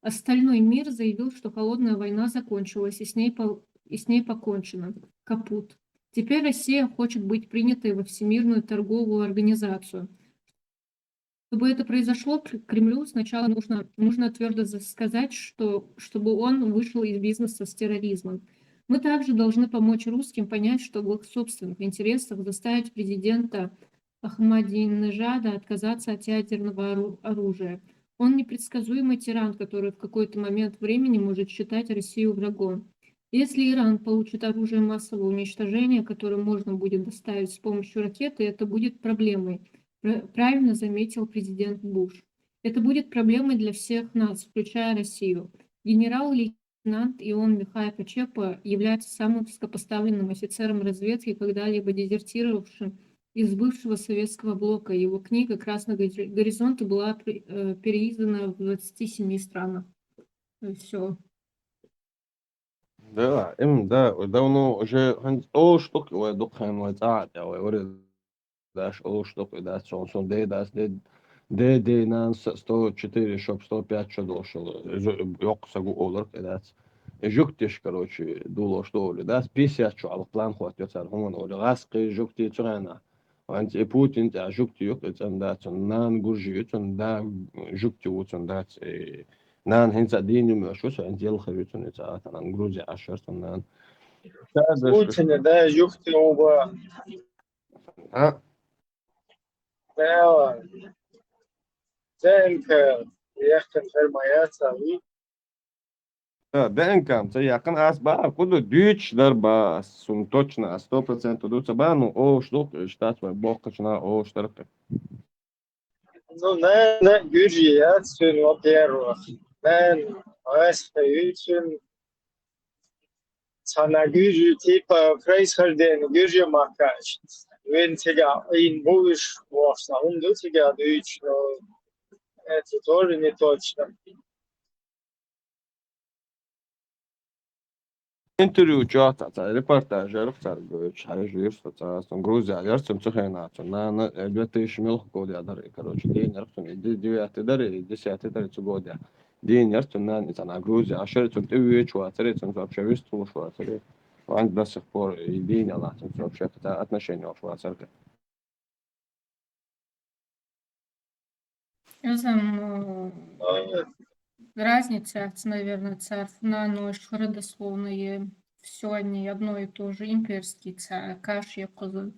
Остальной мир заявил, что холодная война закончилась, и с ней, по, и с ней покончено. Капут. Теперь Россия хочет быть принятой во Всемирную торговую организацию. Чтобы это произошло, Кремлю сначала нужно, нужно твердо сказать, что, чтобы он вышел из бизнеса с терроризмом. Мы также должны помочь русским понять, что в их собственных интересах заставить президента Ахмадинежада отказаться от ядерного оружия. Он непредсказуемый тиран, который в какой-то момент времени может считать Россию врагом. Если Иран получит оружие массового уничтожения, которое можно будет доставить с помощью ракеты, это будет проблемой, правильно заметил президент Буш. Это будет проблемой для всех нас, включая Россию. Генерал-лейтенант Ион Михай Пачепа является самым высокопоставленным офицером разведки, когда-либо дезертировавшим из бывшего советского блока. Его книга «Красный горизонт» была э, переиздана в двадцати семи странах. Все. Да, им, да, давно уже о штук вай дукхан вай цаат вай вари даш о штук вай даш он сон дей даш дей дей дей нан сто четыре шоп сто пять шо долшал. Ёк сагу олар кай даш. Жуктиш, короче, дуло что ли даш. Пятьдесят шо алык план хват ёсар хуман оли. Газ кай жукти цугана. Ванти Путин та жукти юк эцан даш. Нан гуржи юцун да жукти уцун даш. Нан хинца дин юм шо сан дел хавицун эца атанан Грузия ашарсан нан. Путин да жукти уба. А? Да. Зенка яхтан фермаяца ви. Да, денкам, це якын ас ба, куду дюч дар ба, сун точно, сто процентов дуца ба, ну о штук штат ба бокачна о штарка. Ну, на на гюжи я сюн, во-первых. Мен аста ючүн сана гюжи типа происхождение гюжи макаш. Вен тебя ин будешь вошна, он до тебя дюч, но это тоже не точно. Интервью чуата ца репортажер цар гөч хай жирс ца сон Грузия ярцын цухена ца на на две тысячи мелх года дар, короче, день ярцын девятый дар, десятый дар цу года. День ярцын на не ца на Грузия ашер цу ты ве чуа царе цу вообще вистул шуа царе. Ван до сих пор и день ала цу вообще отношения шуа царка. Özüm разница, наверное, царфна, но уж родословные все они одно и то же, имперский царь, каш якузы.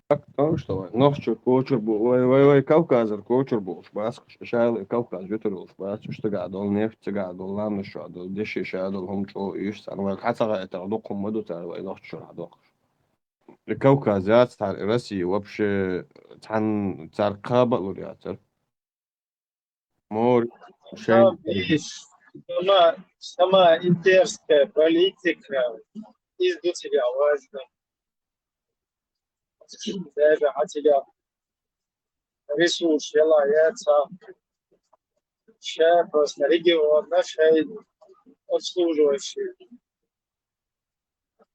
Так, потому что нохчур кочур бу вай вай вай Кавказар кочур бу уж бас шайлы Кавказ ютур уж бас уж тыга дол нефть тыга дол ламны шо дол деши шо дол хум чо иш сан вай хацага это док хум маду цар вай нохчур док. Кавказ яц цар Россия вообще цан цар каба лур яцар. Мор Там есть сама, сама имперская политика из до тебя важна. Даже от тебя ресурс желается. Сейчас просто регион наш обслуживающий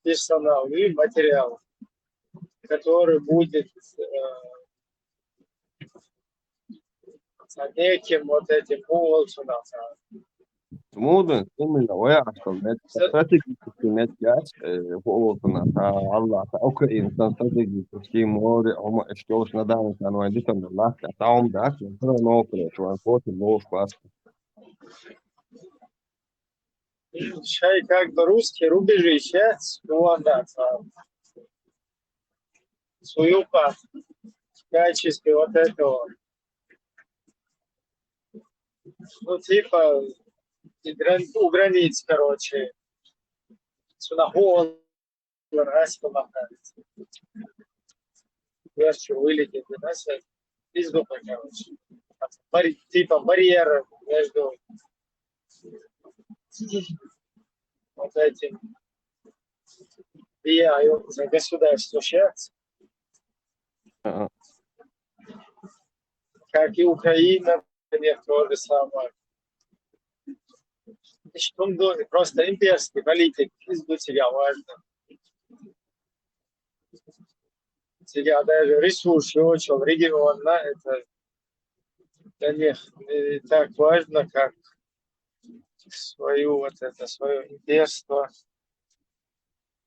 персонал и материал, который будет э, за неким вот этим полосу назад. Смудын именно вая что нет стратегический нет яц полосу на Аллах, Украина стратегический море, ома эшкёлш на данный канвай дитан Аллах, а там да, все равно преш, ван фото лош пас. Шай как бы русские рубежи сейчас, ну ладно, свою в качестве вот этого Ну, типа, и гран-, у границ, короче. Сюда холод, раз помахать. Я что, вылетит, да, сейчас? Из дупа, короче. Барь-, типа барьер между вот этим и государство сейчас. Ага. Как и Украина, у них то же самое. Значит, он должен просто имперский политик, из тебя важно. Тебя даже ресурс, очень регион, да, это для них не так важно, как свою вот это, свое имперство.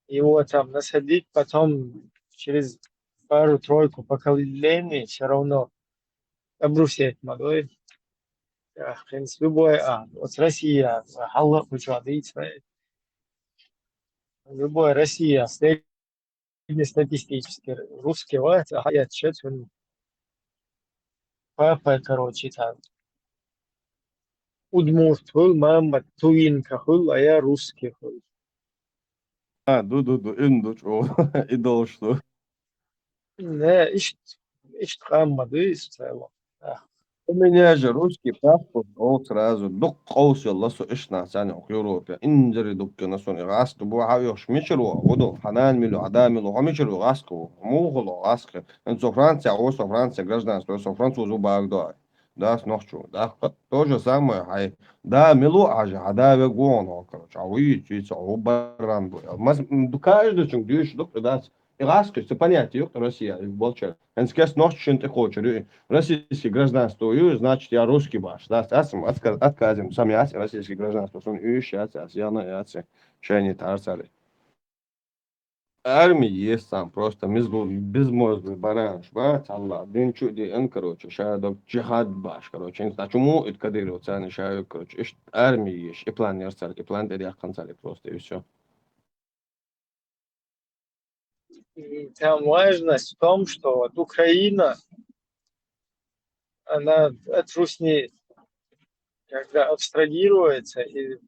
Его там насадить, потом через пару-тройку поколений все равно обрусеть могли. Ах, в принципе, любой, а, вот Россия, а, халла куча, видите, любой Россия, среднестатистический русский, вот, а я чё, папа, короче, там, удмурт был, мама туинка был, а я русский был. А, ду, ду, ду, ин ду, чё, и дол, что. Не, ишт, ишт хамма, да, и в целом. Да. У меня же русский паспорт, ол сразу дук, ол села со ишна сани ок Европе. Индери дуккена сон и гаск бу ха ёш мичро, гудо, ханан милу, адам милу, ха мичро гаск, мухло гаск. Эн со Франция, о, со Франция гражданство, со французу баг до. Да, с нохчу. Да, то же самое, хай. Да, милу, а же, а да, ве гон, о, короче, а вы, чё, о, баран бу. Мас, м, каждый чунг дюш дук, да, и гаск, это понятие, ёк, Россия, и болча. Эн скес нохчу шин ты хочешь, российский гражданство, ю, значит, я русский баш. Да, сейчас мы отка-, отказываем, сам я российский гражданство, сон ю, сейчас, сейчас, я на, я, сейчас, не тарсали. Армия есть там, просто мизгу-, безмозглый баран, ба, талла, дин чу, ди, эн, короче, ша дог джихад баш, короче, эн, а чему, это кадыровцы, они ша, короче, иш армия есть, и план не рцали, и план дед яхан цали просто, и всё. И там важность в том, что вот Украина, она от русни, когда абстрагируется и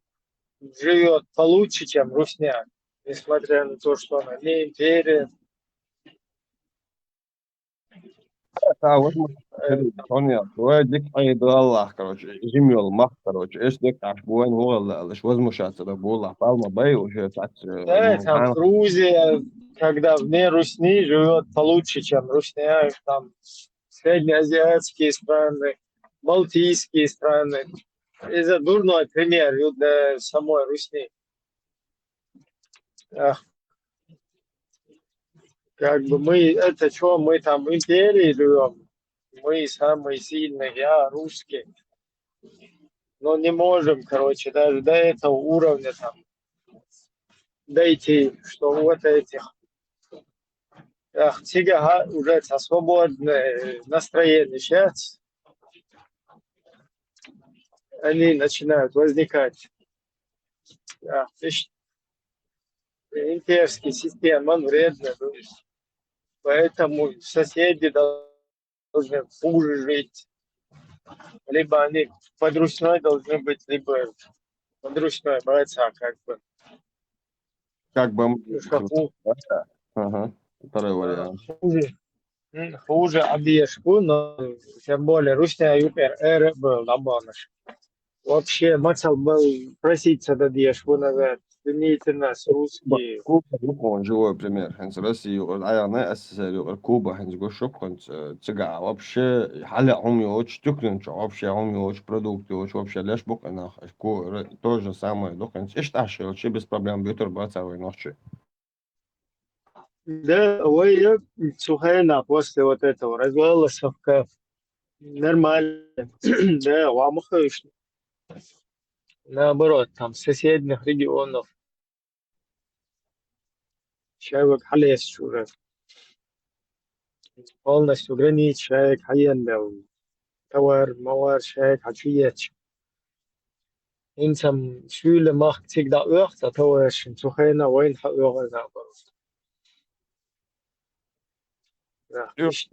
живет получше, чем русня, несмотря на то, что она не империя. Та, возможно, он я, твой дик, ай, да, Аллах, короче, земёл, мах, короче, эш дик, аш, буэн, уолла, лишь возмущаться, да, була, палма, бай, уже так, э, Да, ну, там а, Грузия, когда вне русни живет получше, чем русня, там среднеазиатские страны, балтийские страны. Это дурной пример для самой русни. Эх. Как бы мы, это что, мы там империи живем, мы самые сильные, я русский. Но не можем, короче, даже до этого уровня там дойти, что вот этих. Эх, цига ха, уже это свободное настроение сейчас. Они начинают возникать. Эх, иш-, имперская система, он вредная, то есть. Поэтому соседи должны хуже жить. Либо они под русной должны быть, либо под русной братца, как бы. Как бы, м, Ну, что, ху-, ага, второй вариант. Хуже. М, хуже объешку, но тем более русня юпер эреб лабаныш. Вообще, мацал был проситься до дешку назад. Извините нас, русские. Куба, ну, он живой пример. Хэнс Россия, а я на СССР, Куба, Хэнс Гошук, Хэнс, э, цига. Вообще, халя ум ёч, тюкнен чё, вообще ум ёч, продукты ёч, вообще леш бук, нах, ку-, ре-, то же самое, ну, Хэнс, ишт аши, вообще без проблем, бютер бацавый нохчи. Да, ой, я, слухай, на, после вот этого развала совка нормально. Да, ламаха, наоборот, там, соседних регионов человек халес уже. Полностью границ человек хаен дал. Товар, мавар человек хачуец. Инсам сюле мах цигда ух, та товаршин цухена войн ха ух, наоборот. Юрий,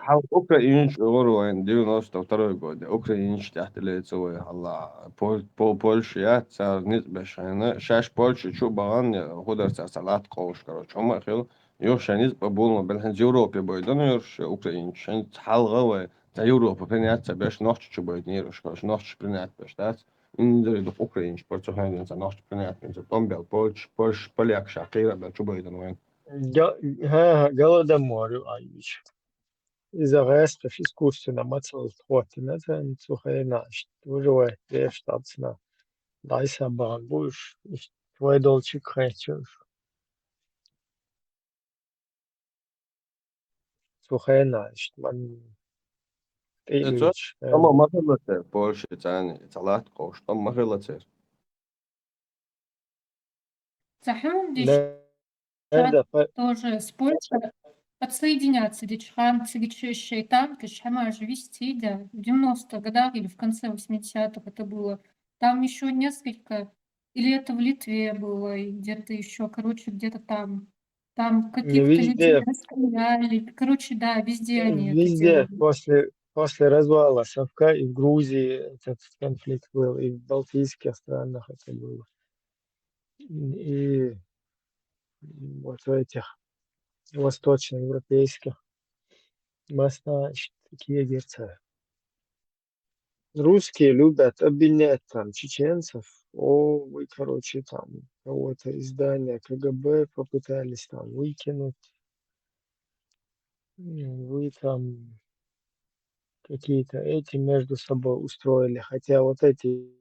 хьал украинцаш вара вайн девяносто второй год, украинцаш тӀехтилийца вай хьалла. Пол-, Пол-, Польша яц, цар ницкъ беш хьайна. Шаьш Польша чу бахана, худар цар ца латта къовш, короче, хӀума а хила. Юха шайн ницкъ бу-, булма, белхьин Европе бойдана юрш, украинцаш, шайн хьалха вай, ца Европа принять ца беш, нохча чу бойдана юрш, короче, нохча принять беш дац. Инзари дукха украинцаш пар цу хьайна ца нохча принять беш, ца тӀом бел Польша, Польша, поляк ша кхера бел чу бойдана вайн. Га-, ха, ха, голодомор ю айвич. Иза гӀаскаш искусственно мацалла хӀоттина, царна цу хенахь иштта выживать деш, тӀаккха дӀасабахана бу уьш, иштта вай долчуьнга хетча уьш. Цу хенахь иштта ман тӀе а Э, цо-, уьйтуш, тӀом э, ма хилла церан, Польша царна ца латта къовш, тӀом ма хилла церан. Цхьа хӀума дийша, да, да, по- тоже с Польшей отсоединяться, дичхам, цигичи шайтан, киш хьама же вести, да, в девяностых годах или в конце восьмидесятых это было. Там ещё несколько, или это в Литве было, и где-то ещё, короче, где-то там. Там Ну, каких-то людей везде, расстреляли. Короче, да, везде они это везде делали. После, после развала Совка и в Грузии этот конфликт был, и в балтийских странах это было. И вот в этих восточноевропейских масса такие герца. Русские любят обвинять там чеченцев. О, вы, короче, там кого-то из здания К Г Б попытались там выкинуть. М, вы там какие-то эти между собой устроили, хотя вот эти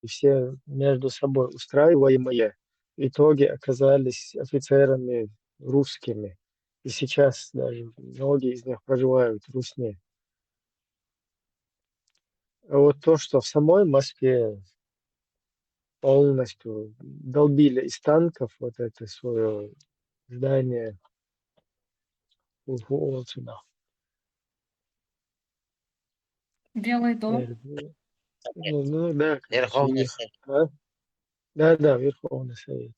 все между собой устраиваемые в итоге оказались офицерами русскими. И сейчас даже многие из них проживают в Русне. А вот то, что в самой Москве полностью долбили из танков вот это свое здание, у, у, вот сюда. Белый дом? Э, ну, ну да, короче, Верховный их, Совет. А? Да, да, Верховный Совет.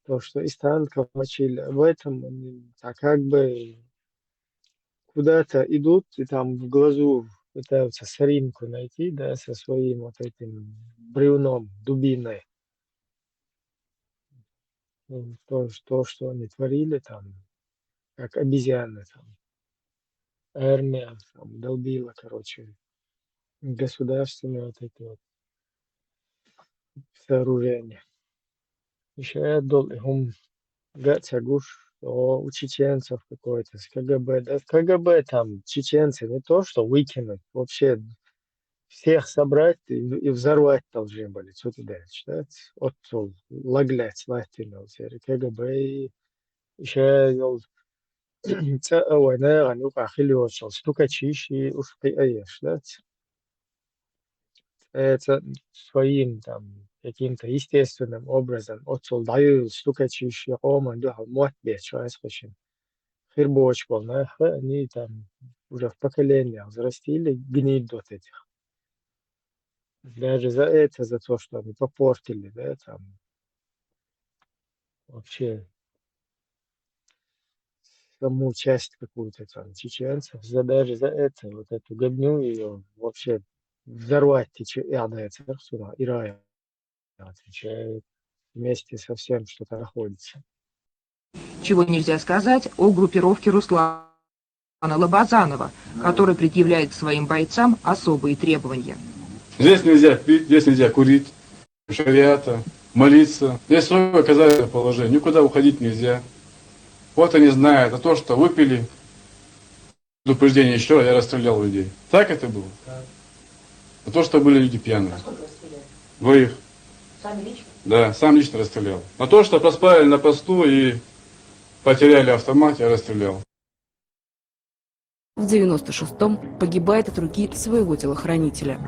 То, что из танков мочили, в этом они, а как бы куда-то идут и там в глазу пытаются соринку найти, да, со своим вот этим бревном, дубиной. Ну, то, то, что они творили там, как обезьяны там. Армия там долбила, короче, государственные вот эти вот сооружения. Ишаят долу и хӀума ган а ца гуш, о, у чеченцев какой-то с К Г Б. Да К Г Б там чеченцы не то, что выкинуть, вообще всех собрать и, и взорвать должны были, цу тӀе даьлча, да? Оццул лаглаьц латтийна церан К Г Б, и ша йолу цӀа а вай нахана юкъахь хила йоцуш стукачиш и уьш кхиаеш, да? Э, ца-, своим там каким-то естественным образом оццул дӀаюьйлу стукачиш я къоман дуьхьал мотт бетташ вац хишина. Хир боцуш болу нах, они там уже в поколениях взрастили гнид вот этих. Даже за это, за то, что они попортили, да, там, вообще саму часть какую-то там чеченцев, за, даже за это, вот эту гобню её вообще взорвать тече-, и она, и рая отвечает вместе со всем, что там находится. Чего нельзя сказать о группировке Руслана Лобазанова, который предъявляет к своим бойцам особые требования. Здесь нельзя пить, здесь нельзя курить, шариата, молиться. Здесь строгое казахское положение, никуда уходить нельзя. Вот они знают, а то, что выпили, предупреждение еще, я расстрелял людей. Так это было? А то, что были люди пьяные. Двоих. Да, сам лично расстрелял. А то, что проспали на посту и потеряли автомат, я расстрелял. В девяносто шестом погибает от руки своего телохранителя.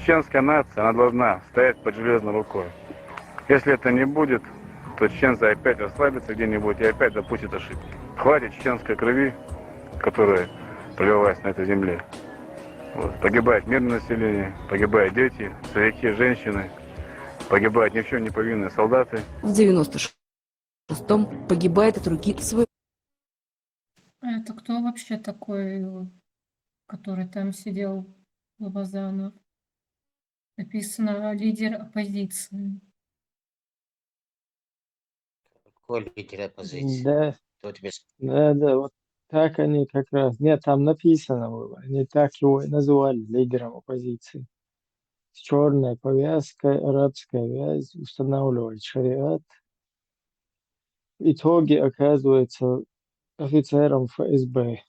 Чеченская нация, она должна стоять под железной рукой. Если это не будет, то чеченцы опять расслабятся где-нибудь и опять допустят ошибки. Хватит чеченской крови, которая пролилась на этой земле. Вот. Погибает мирное население, погибают дети, старики, женщины, погибают ни в чем не повинные солдаты. В девяносто шестом погибает от руки своего А это кто вообще такой, э, который там сидел, Лобазанов? Написано лидер оппозиции. Какой лидер оппозиции? Да, Кто тебе с- да, да, вот так они как раз. Нет, там написано было. Они так его и называли лидером оппозиции. С черной повязкой, арабская вязь, устанавливает шариат. В итоге оказывается офицером Ф С Б,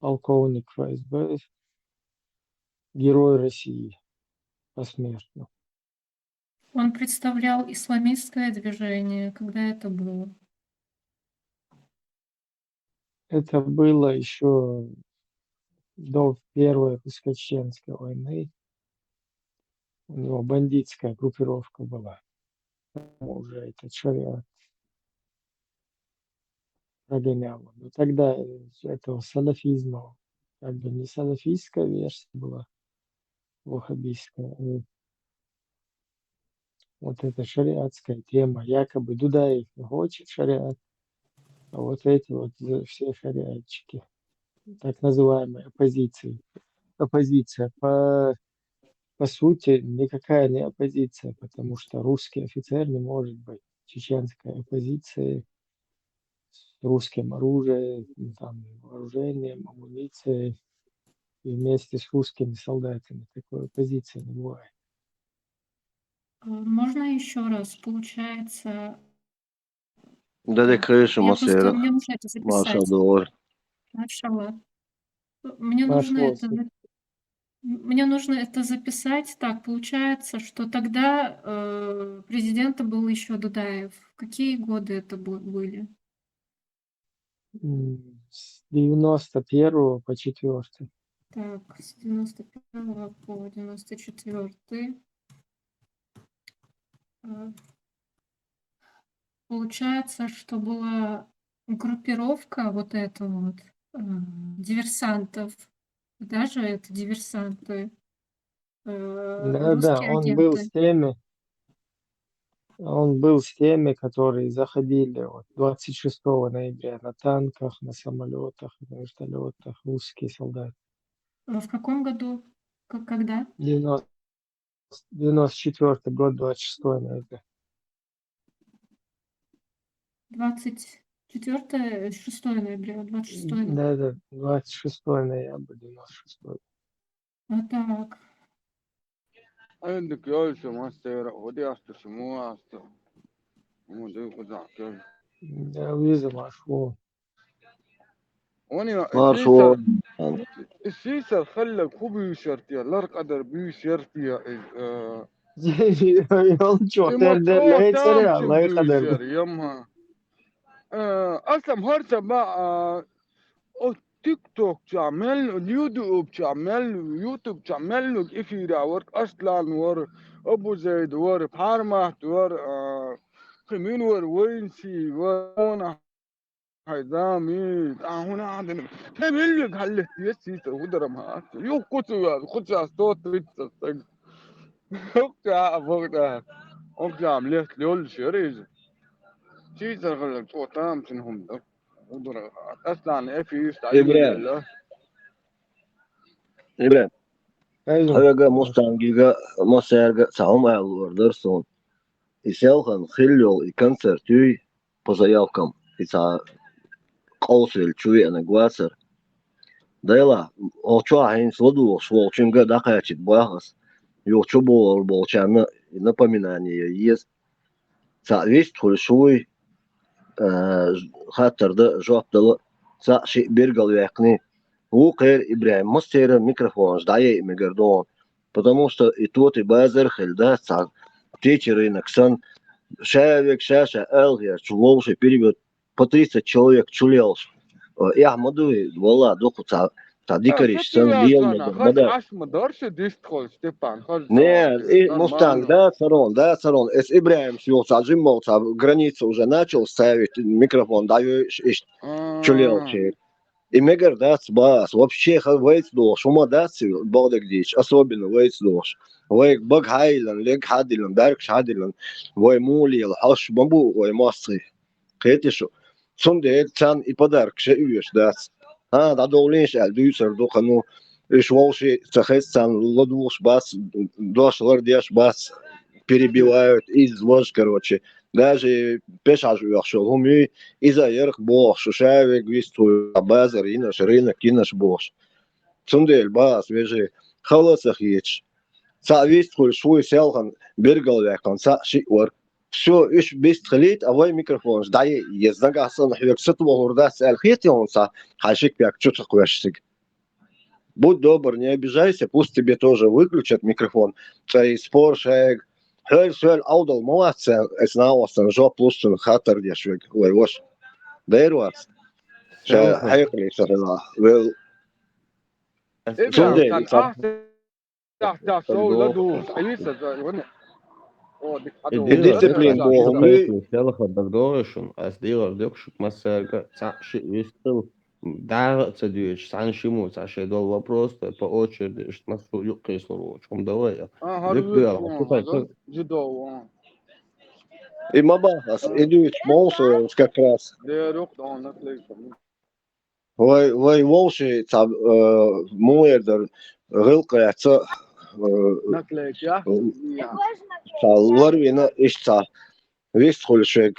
полковник Ф С Б, герой России посмертно. Он представлял исламистское движение. Когда это было? Это было еще до Первой русско-чеченской войны. У него бандитская группировка была. Там уже этот шариат прогоняла. Но тогда, э, этого салафизма, как бы, не салафистская версия была, ваххабистская. И вот эта шариатская тема, якобы Дудаев не хочет шариат, а вот эти вот за- все шариатчики, так называемая оппозиция. Оппозиция по, по сути никакая не оппозиция, потому что русский офицер не может быть чеченской оппозицией с русским оружием, там, вооружением, амуницией и вместе с русскими солдатами. Такой оппозиции не бывает. А, можно еще раз? Получается, Да, да, так, крышу, я просто, Масера. мне нужно это Маша записать. Дуор. Машалла. Мне нужно Нашло это всё. зап- мне нужно это записать. Так, получается, что тогда э, президентом был еще Дудаев. В какие годы это бу- были? М, С девяносто первого по четвёртый. Так, с девяносто первого по девяносто четвёртый. А, Получается, что была группировка вот эта вот э, диверсантов. Даже это диверсанты. Э, Да, да, Русские он был агенты. с теми, он был с теми, которые заходили вот двадцать шестого ноября на танках, на самолетах, на вертолетах, русские солдаты. А в каком году? К- Когда? Девяносто, девяносто четвёртый год, двадцать шестого ноября. Двадцать четвёртое, шестое ноября, двадцать шестое ноября. Да, да, двадцать шестого ноября, девяносто шестого. А так. عندك يا شو ما سيرة ودي أشتو شو مو أشتو. مو دي خزع كيف. Да, виза вошла. وني Маршо. السيسر خلى كوبي شرطية لر قدر بي شرطية. Он что, Ему да, да, تروح لا يتسرع، تامشي لا يقدر. بيشر يمها. آه، أصلا هرتا بقى، آه، التيك توك تعمل، اليوتيوب تعمل، يوتيوب تعمل له إفيرا ورك أصلا ور أبو زيد ور بحرمة ور، آه، خمين ور وينسي ور هونا حيزامي. آه، هنا عندنا. هم اللي قال لك يا سيسر ودرم ها. يو كتو يا، كتو يا صوت ريتسا. أوكتا، أبوكتا. أوكتا عملت ليول شريز. سيسر قال لك صوت تام شنهم ده. ودرم. أصلا إيه في يستعيد إبراهيم. ولا؟ Ибрагим, Айза. хьоьга, Мустангига, Масерга цхьа хӀума аьлла лур дара суна. И селхан хилла йолу и концерт юй по заявкам, и цхьа къовсавелла чу веанарг вацара. Делахь, оцу чохь хӀинца ладугӀуш волчуьнга дӀакхачийта боху ас. Юха чу богӀур болчарна и напоминание ян еза. Цхьаъ вист хуьлуш вуй, а, хаттар дан, жоп дала, цхьаъ шиъ биргал ваьккхиний. Вукхеран, Ибрахим, массеран микрофонаш дӀаяйа мегар ду хьуна. Потому что и тоти базар а хилла дац цхьа птичий рынок санна, ша верг ша-ша алахьерчу вовший перевод по тридцать человек чулелаш. Эхь ма дуй, валлахь, дукха цхьа, цхьа дикариш санна лела мегар ма дац. Аш ма дарша дистхуьлуш, Степан, хаза. Не, и Мустанг, да, царон, да, царон. Эс Ибрахимс юха цхьа жимма цхьа граница уже начал ставить, микрофон дӀайойуш иштта чулелчера. И мегар дац баха ас, вообще ха вайца дохуш, хӀума дац и богӀдаг дийцаш, особенно вайца дохуш. Вай бага хьайиллина, лег хьадиллина, баьргаш хьадиллина, вай муха лела, хьош ма бу вай мостагӀий. Кхетий шу? Цундела царна и подаркаш а оьшуш дац. А, дӀадовлийша аьлла дуьйцур ду-кх, ну, уьш вовшийн ца хеза, царна ладугӀуш бац, дош лардеш бац, перебивают, иза, важа, короче. Даже пешаш оьхуш йолу хӀума юй, иза а яра-кх бохуш, ша верг вистхуьлуш, базар йинарш, рынок йинарш бохуш. Цундела боху ас, вежарий, хала а ца хеташ, цхьаъ вистхуьлуш, вуй селхана бергалваьккхина цхьаъ-шиъ вара. Всё, уьш бистхилийта, а вай микрофонаш дӀае а еза. Нагахь санна хьоьга сатохур дац аьлла хетий хьуна цхьа, хьайн ши кепек чу ца кхоьссича? Будь добр, не обижайся, пусть тебе тоже выключат микрофон. Цкъа и спор шайга. Хьоьлу-соьлу Ӏовдал ма вац царна, эцу накъостана жоп луш, цунна хаттар деш верг вай ваша. Дера вац. Ша хьекъале ца хилахь. Вел Эбел, цундела цхьаъ, цхьаъ, цхьаъ, шоу ладугӀуш, Ӏийса, за, вон. О, дика, хьадо. И дисциплина боху, селхана дагадогӀий шуна? Ас дегӀар доккхуш массаьрга цхьаъ-шиъ вистхила, дагӀа а ца дуьйцуш, цхьана шиммо цхьа шайн долу вопрос, по очереди, иштта массо а юккъе йисур волчу хӀума дан вай. А, хӀара дика вуьйцу, дуьйла, хӀун, хӀун хаза, жидо, вон. И ма баха ас, и дуьйцуш ма ву со как раз. Дера юкъа, дона, наклейка. Вай, вай вовшийн цхьа, э, муха эр дара, гӀиллакх эцна, э, наклейка, я? Цхьа ларвина иштта цхьа вистхуьлуш верг,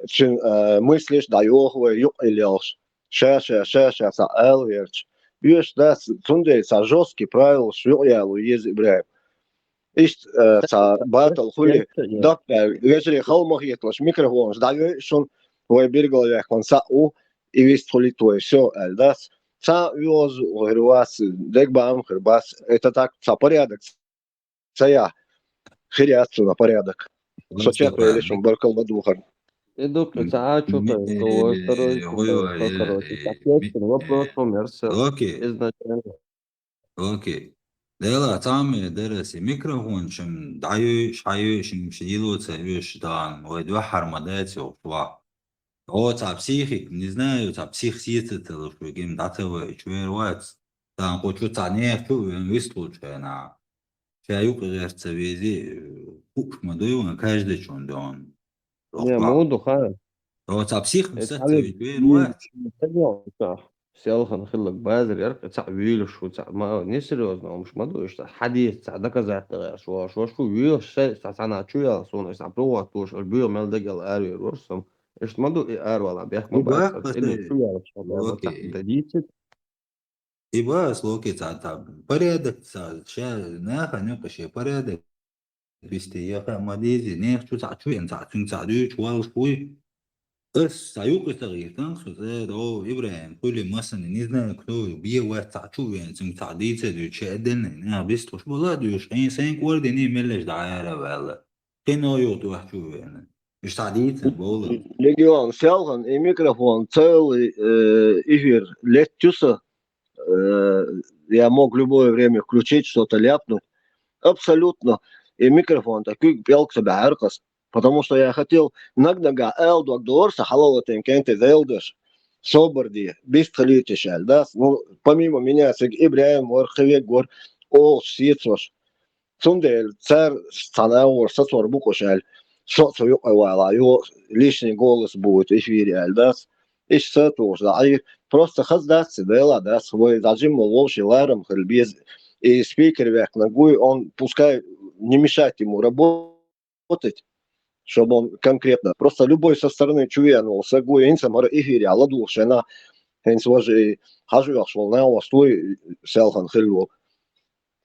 цуьнан, э, мыслиш дӀайоху вай юкъа лелхаш. Ша-ша, ша-ша цхьа ала верча. Оьшуш дац, цундела цхьа жёсткий правилаш юкъа яло еза, ИбрахӀим. Иштта, э, цхьа батл хуьлий, даккха аьлла, вежарий, хала ма хеталаш, микрофонаш дӀайойу шуна, вай бергалваьккхина цхьаъ ву, и вистхуьлийта вай, всё, аьлла дац. Цхьа а оьгӀаз хир вац, дегабаам хир бац. Это так, цхьа порядок ца яхь, хир яц цунах порядок. Со чекхвелира шуна, баркалла ладогӀарна. И дукха ца а чу кхайкхо, второй, короче, соответственно, вопрос умер, всё. Окей. Изначально. Окей. Дела, цхьаммо дара аса, микрофон шуна дӀайойуш, хьайойуш, шуна йило ца йойуш дан, вай дуьххьара ма дац йохуш ваха. О, цхьа психик, не знаю, цхьа псих сецадалуш ву, гим дӀа ца вайчу вер вац. Дан кху чу цхьа нехан чу а вен вистхуьлучу хенахь. Ша юкъа гӀерта ца вези, хууш ма дуй вайн каждый чун дон. Не, ма ду хан. О, цхьа псих сецадалуш вер вац. Селхана хилларг базар яра, цхьаъ вуьйлуш ву, цхьаъ ма, несерьёзно хӀумаш ма ду, иштта хьадийца цхьа доказательство гӀерташ волуш, ваша вуьйлуш шай, цхьа цхьана чу яла суна, иштта провод тоьшуш, аша буьйгӀа мел дагал аравер вара со. Иштта ма ду и аравала, бехк ма бац, или чу яла, ша мел бац, цхьа дадийцира. И бац, локи цхьа, цхьа порядок, цхьа, ша нахана юкъа шен порядок. Вести яха ма дези, нехан чу цхьа чу вен, цхьа цуьнга цхьа дуьйцуш валлаш вуй. Ас цхьа юкъа ца гӀиртан, со цӀе, о, ИбрахӀим, хуьли масани, не знаю, кто, бе вац цхьа чу вен, цуьнга цхьа дийца дуьйцуш, отдельный, нехан бистхуьлуш бала а дуьйцуш, хьайн сайн кор дини меллеш дӀа ара ваьлла. Кхин а юха дуьхьа чу вена. Уьш цхьа дийца бовла. Легион, селхана и микрофон целый, э, эфир леттаю со, э, я мог любое время включить, что-то ляпнуть. Абсолютно. И микрофон-то куьг пӀелг ца баьхьара-кх ас. Потому что я хотел наг-нагахь ала дог дора сан хьалалатин кенте дайлдаш. Собар де, бистхилийташ аьлла, да? Ну, помимо меня, цига ИбрахӀим вара, кхин верг вара, олуш, сецош. Цундела цара цхьана агӀор сацор бу-кх уьш аьлла, со а цу юкъа вала, юха лишний голос будет в эфире аьлла дац. Иштта тухуш дӀаийра. Просто хаза дац, дела дац, вай дӀажимма вовшийн ларам хила беза. И спикер ваьккхинарг вуй, он пускай не мешать ему работать, чтобы он конкретно. Просто любой со стороны чу веана волу саг вуй, хӀинца хӀара эфире ладугӀуш шайна, хӀинца важа и хьажа оьхуш волу накъост вуй, селхана хилла волу.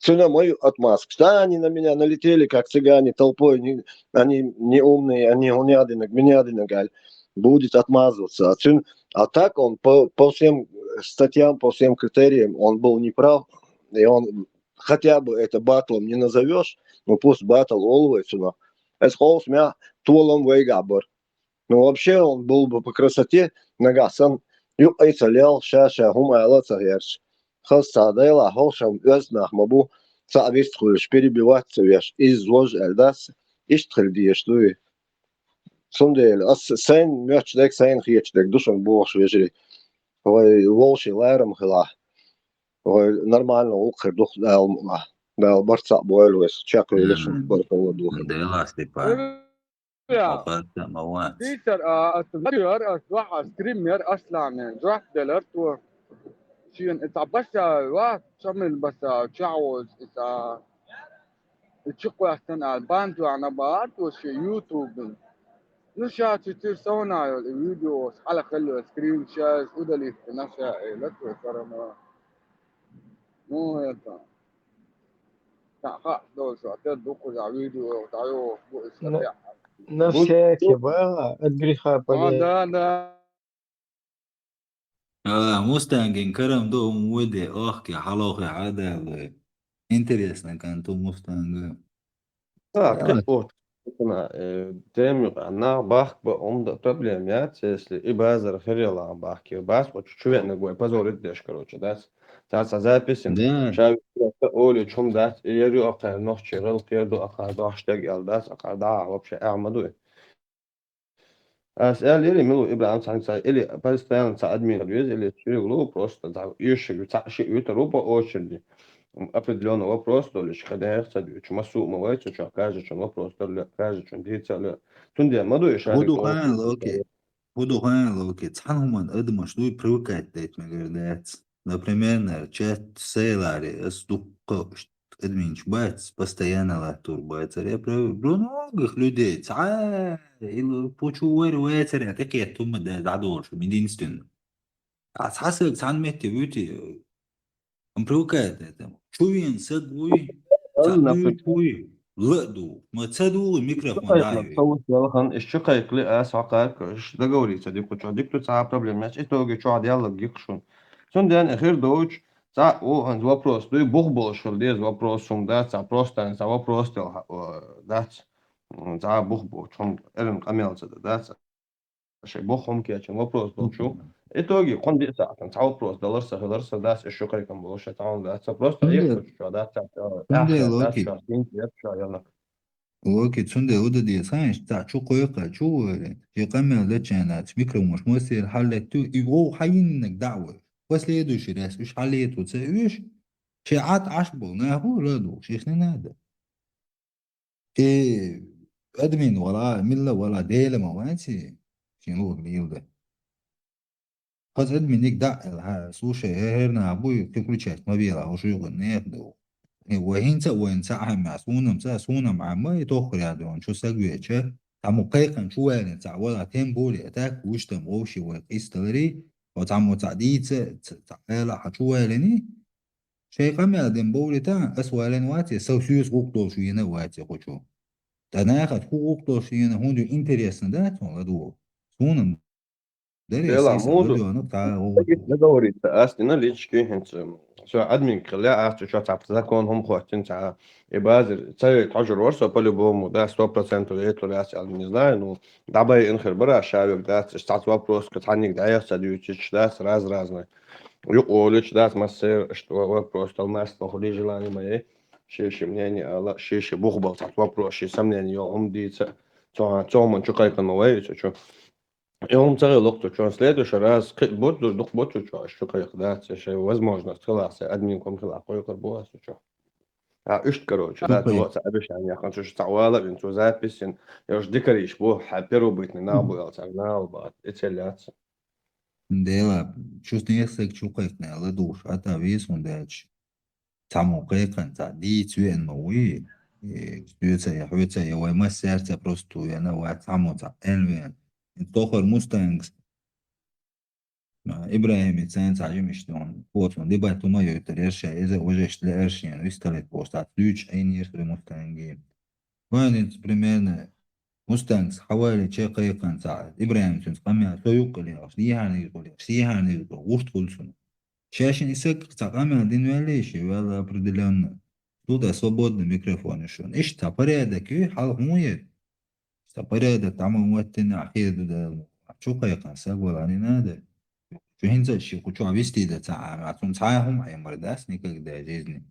Цуьнан ма ю отмазкаш. Да, они на меня налетели, как цыгане, толпой, не, они неумные, они хӀун яа динарг, мин яа динарг аьлла, будет отмазываться. А цуьнан, а так он по, по всем статьям, по всем критериям он был неправ, и он хотя бы это батлом не назовёшь, ну пусть батл олу вай цунах. Эс ховсамехь толам вайгахь бара. Ну, вообще, он был бы по красоте, нагахь санна, юкъа ца лелха, ша-ша хӀума ала а ца гӀерташ. Хаза цхьа дела, хӀокху шайн оьзда нах ма бу, цхьаъ вистхуьлуш, перебивать ца веш, иза вожа аьлла дац, иштта хила дезаш дуй. Цундела ас сайна моьттуш дерг, сайна хеташ дерг ду шуна бохуш, вежарий. Вай вовшийн ларам хилахь. Вай нормально гӀуллакх хир ду-кх Дала мукъалахь. Дала барт цхьаъ бойла вайх, чекхвелира шуна, баркалла духар. Дела степа. Хьо хатта ма вац. Дийцар, а, ас вар, ас ваха скример Аслане, жоп делар тхо. Шен ица баса вац, шамил баса, чагӀоз ица. И чукхваьстан ала, бан тоьхна баӀар тхо шен ютубе. Ну, ша цу тир совна йола и видеос, хьала хилла скриншот, удалить на ша, э, ла тхо карама. Ну, это. Та ха, доза, те дукхуза видео, та йо, бу, Ну, исхаля. На Бу-, всякий бу- бала, от греха А, подальше. Да, да. А, Мустангин карам до ум воде, ох, ке, хьалохе, хьадале. Интересно, кан ту Мустанга. Так, Да. Кхы оцу, э, тема юкъа нах бахка бан ум да проблема яц, если и базар хирала бахкир бац, оцу чу веаннаг вай позорить деш, короче, дац. Цаца записин. Да. Ша вита оли чум дац, и яр ю акхар нохчи гӀалкхер ду акхар дохштаг ял дац, акхар да вообще ахмаду. Ас аьлла, или мила ву ИбрахӀим цхьаьнца, или постоянно цхьа админ веза, или цуьнга лу, просто, да, ишшиг цхьа шиъ витар ву по очереди. М, определённый вопрос долуш, хадех ца дуьйцу, массо а ма вай цу чохь, каждый чун вопрос дара ле, каждый чун дийца ле. Цундела ма ду и шарик ХӀун ду хан, Локи? ХӀун ду хан, Локи? Цхьана хӀуманна адамаш дуй привыкать дайта мегар дац. Например, нара чат сейларе, ас дуккха адамаш бац, постоянно латтур бацара. Я про многих людей, цхьа, ил пучу вар вацара, тӀекхетта хӀума да, дӀадолуш, единственно. А цхьа саг цхьана метте вуьти, ам привыкает это. Чу вен саг вуй, цхьа Анна, дуьйцу вуй, ла а ду. Ма ца дугӀу микрофон дӀа а ве. Иш чу кхайкхали ас хьакхарка, иш договориться дикху чохь, дикху цхьа проблема яц, итоге чохь деллаг гикх шун. Цундела хир доцуш, цхьа, о, хӀанз вопрос дуй, бух болуш хила деза вопрос хӀума дац, цхьа просто, цхьа вопрос тел, о, дац. М, цхьа бух бу, чум эрна къамел ца да, дац. Шайн бух хӀума кечун вопрос долчу. Итоге, кхунна диъ сахьтан цхьа вопрос далар са, хилар са, дац, иш шу кхайкам болуш, ша цхьа хӀума дац, ца просто М. Ӏехачу чохь дац, ца, М, дац, Локи. Чохь, синтет чохь, ялнак. Локи, цундела уда деза, хан, иштта цхьа чу кхойкху, чу вара. Шен къамел дечаьннаца микрофонаш массеран хьаллетту, и вов хьайиннаг дӀа а вара. Последующий раз уьш хьаллету ца уьш, шен Ӏад Ӏаш болу нах ву ладугӀуш, их не надо. И админ вала, милла вала, Дела ма вац и, шен лугӀа лийла дан. Хаза админиг дӀа а аьлла, хьа, слушай, хӀе-, хӀерна буй, кхин включать ма бела, хӀуш юкъа нехан ду. Хье, вай хӀинца а вайна ца Ӏамма, суна-м ца, суна-м Ӏамма, и тоххар яр ду, чу саг веча, цхьаммо кхайкхина чу ваьллина цхьа, вала, тем более, так, вуьш там вовши вай къисталари, вай цхьаммо цхьа дийца, ца, цхьа Ӏела хьан чу ваьллини, шайн къамел дина бовлита, ас вален вац, я сов соьца гӀуллакх долуш вена а вац я кху чу. Ткъа нахаца хӀун гӀуллакх долуш вена, хӀунда интересно дац хьуна ладугӀу? Суна-м даре Дела, сиса муду. ЛадугӀу, ну, та гӀуллакх. Договориться, ас дина лички хӀинца. Со админ кхилла, ас чу чохь цхьа закон хӀума хӀоттина цхьа. И базар, ца вейта хьожур вара со по-любому, да, сто процентов вейтур яц аьлла, не знаю, ну, дӀабайина хир бара, ша вега дац, иштта цхьацца вопрос, ка цхьанниг дӀаеха ца дуьйцуш дац, раз-разный. Юкъа волуьйтуш дац массеран, иштта ва-, вопрос, тал массо хӀули желание ма яй. Ши-ши мнение ала, ши-ши бух бала цхьацца вопрос, ши сомнение йолу хӀума дийца, цо, цо хӀуманна чу кхайкхина ма вай, цу чу. И хӀума ца хилла-кх цу чохь. Следующий раз кхин а бу, ду-, дукха бу цу чохь, шу кхайкха дац, я шайн возможность хилахь, сайн админком хилахь, кхойкхур бу ас цу чохь. А, иштта, короче, да, Окей. Цо ца обещание яхана, цу шу цхьа вала а вина, цо запись йина, я уж дикариш бу, хьан первобытный нах бу, аьлла, цхьа нах бу, и цел яц. Дела, чу нехан саг чу кхайкхина ладугӀуш, хӀата веза хӀунда аьлча. Цхьаммо кхайкхина, цхьа дийца веана ма вуй, э, соьца я, хьоьца я, вай массаьрца просто веана вац, цхьаммо цхьа аьлла веана. ХӀинца тохара Мустангс, а, ИбрахӀимица цхьаьна цхьа жимачу дехьа, оцунна дебат хӀума йойтур яра ша, иза а важашна лаьара шена, вистхилийта просто цхьацца дуьйцуш Ӏийнера со Мустанге. Вайн хӀинца примерно Мустангс хьаваллича кхайкхина цхьа, ИбрахӀимица цуьнца къамел, со юккъе лелаш, дехьарниг гӀулеш, дехьарниг гӀу-, гӀурт хуьлу цунна. Шаьшшинна и саг цхьа къамел дина ваьллий, шен ваьлла определённо. Туда свободный микрофон ю шуна. Иштта цхьа порядок ю, хьалха хӀун яра? Цхьа порядок дӀа ма моттина, ахир ду дала. Чу кхайкхина саг вала не надо. Чу хӀинца а ши кху чохь вистий дан ца Ӏама, цунна цхьа а хӀума Ӏемар дац никогда в жизни.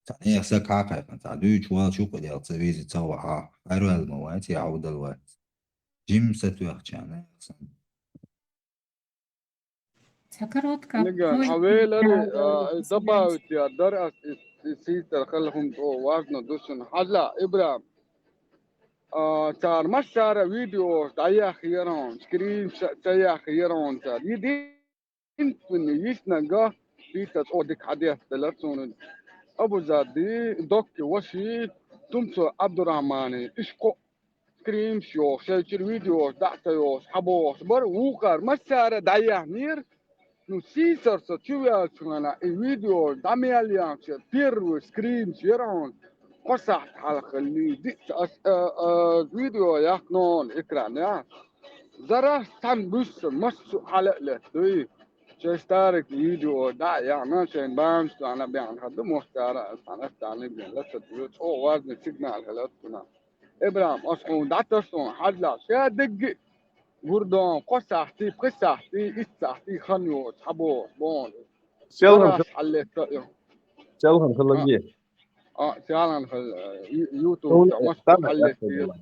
Цхьа нехан саг хьакхайкхина, цхьа дуьйцуш валча юкъа делла ца веза, ца ваха, хьарваьлла ма вац, я хьовдал вац. Жимма сатоьхча нехан санна. Цхьа коротко. Ниган, хьан велари, а, добавить яр дара ас и, и сийцара хала хӀума тӀо важно ду шуна. Хьажа, ИбрахӀим. а, цара массара видеош дӀаяхъяр хьуна, скриншот ца яхъяр хьуна цара. Единственный йиснарг, Сийсар, цӀа дика хьадетталар цунна. Абузарди, Докки ваши, Тумцой Ӏабдурахьмани, ишкъо скринш йохуш, шайчуьра видеош дӀа а ца йохуш, хьабохуш бара, вукхар массара дӀаяхьнера. Ну, Сийсар, со чу ваьллачу хенахь и видеош дӀа мел яхча, первый скринш яр хьуна. Кхо сахьт хьалха хилли, диъ ца-, ас, а, а, видео яхна хьуна экран, я. Зараш цхьаьна буьсса, массо а хьала а летта дуй. Шайн старик видео дӀа а яхна, шайн бамаш тоьхна баьхна хӀара ду, мохтара а цхьаьна ас царна бен лаца дуьйцу, чӀогӀа важный сигнал хилар цунах. Ибрахим, ас хьуна дӀатасу, хьажал, ша дегги гурдон, кхо сахьти, пхи сахьти, итт сахьти хан йоцу, хьабоху, боху. Селхана Зараш хьаллетта ю. Селхана хилла А, геш. А, селхана хилла, ю-, YouTube Суна чохь массо а тана хьаллетта ю.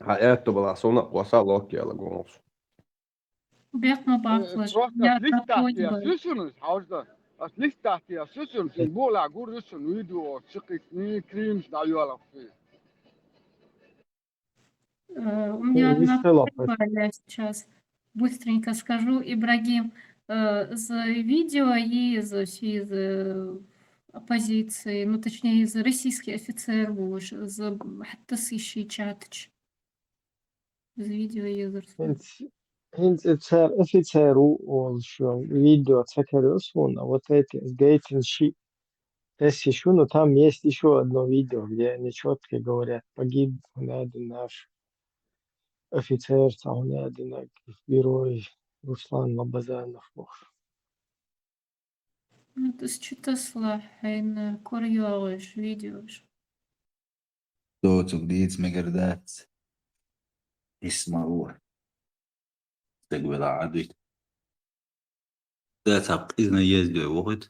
Хьан аьтту балахь, суна а кхоссал локкела гонус. Бехк ма Э, баккхалаш, просто я листахь тобой тӀе бай. Су шуна, хьовжда. Ас листахь тӀе су шуна, шуна болахь гур ю шуна видео, ши кхитни, скринш дӀайоьлхуш. Э, у меня Э, одна виссела просьба, я сейчас быстренько скажу. Ибрагим, э, из видео из, из, э, оппозиции, ну, точнее, из российский офицер будешь, из, м, хьатта сищий чатыч. Из видео из. ХӀинц-, хӀинца цара офицер ву олуш йолу видео ца карийра суна, вот эти дейтинг ши Эсси шу, но там есть ещё одно видео, где они чётко говорят: «Погиб, хӀунда дина наш офицер, цхьа хӀунда динарг, герой Руслан Лабазанов», бохуш. Ну, тас чу таслахь, хьайна кура йогӀуш видеош. Доцург дийца мегар дац. Исма ву. Стаг велахь Ӏадвита. Да, цхьа къизна ездой вохуьйту.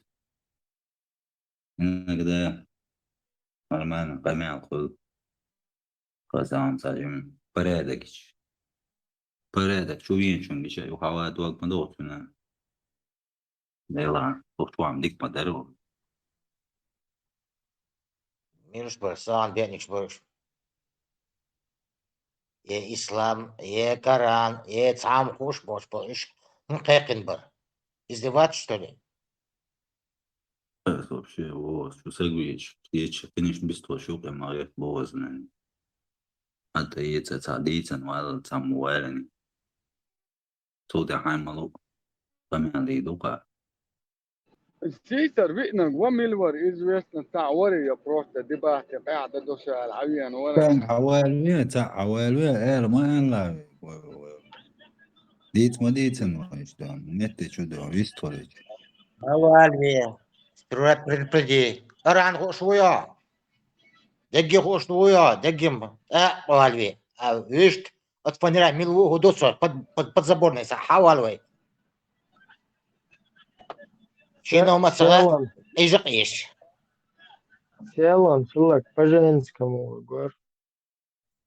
Иногда нормально къамел хуьлу. Хазан цхьа жим порядок ича. Порядок чу веначун гича ю хьава дог ма догӀу цуьнан. Дела, тухтуам дика ма дару. Милаш бара, сагӀан деънаш бараш. Е ислам, е Коран, е цхьа а хууш боцуш бара, уьш хӀун кхайкхина бара? Издеваться, что ли? Ас вообще, о, шу сагвечу, кеча, конечно, без того, что я могу, бозна. А то е ца, ца дийцан вала, цам валани. Цул тӀаьхьа хьайн ма лу, къамел дийр ду-кха. Сийсар виънарг ван мила вара, известно, цхьаъ вара я просто дебати къаьхьа дан ду ша аьлла, Ӏавена вара. Цхьаъ Ӏавалаве, цхьаъ Ӏавалаве, эр ма аьлла. Вай, вай, вай. Дийца ма дийцан вай, иштта, метте чу ду, вистхуьлуьйту. Ӏавалаве. Строй предупреди. Аран хууш ву йо? Дегги хууш ву йо? Дегги ма. А, Ӏавалаве. А, вишт, от фанера мила ву, хӀу ду цо, под, под, подзаборный са, хьавал вай. Шен ма ца Селан. Ижа къеш. Селан, шулак, по-женскому гор.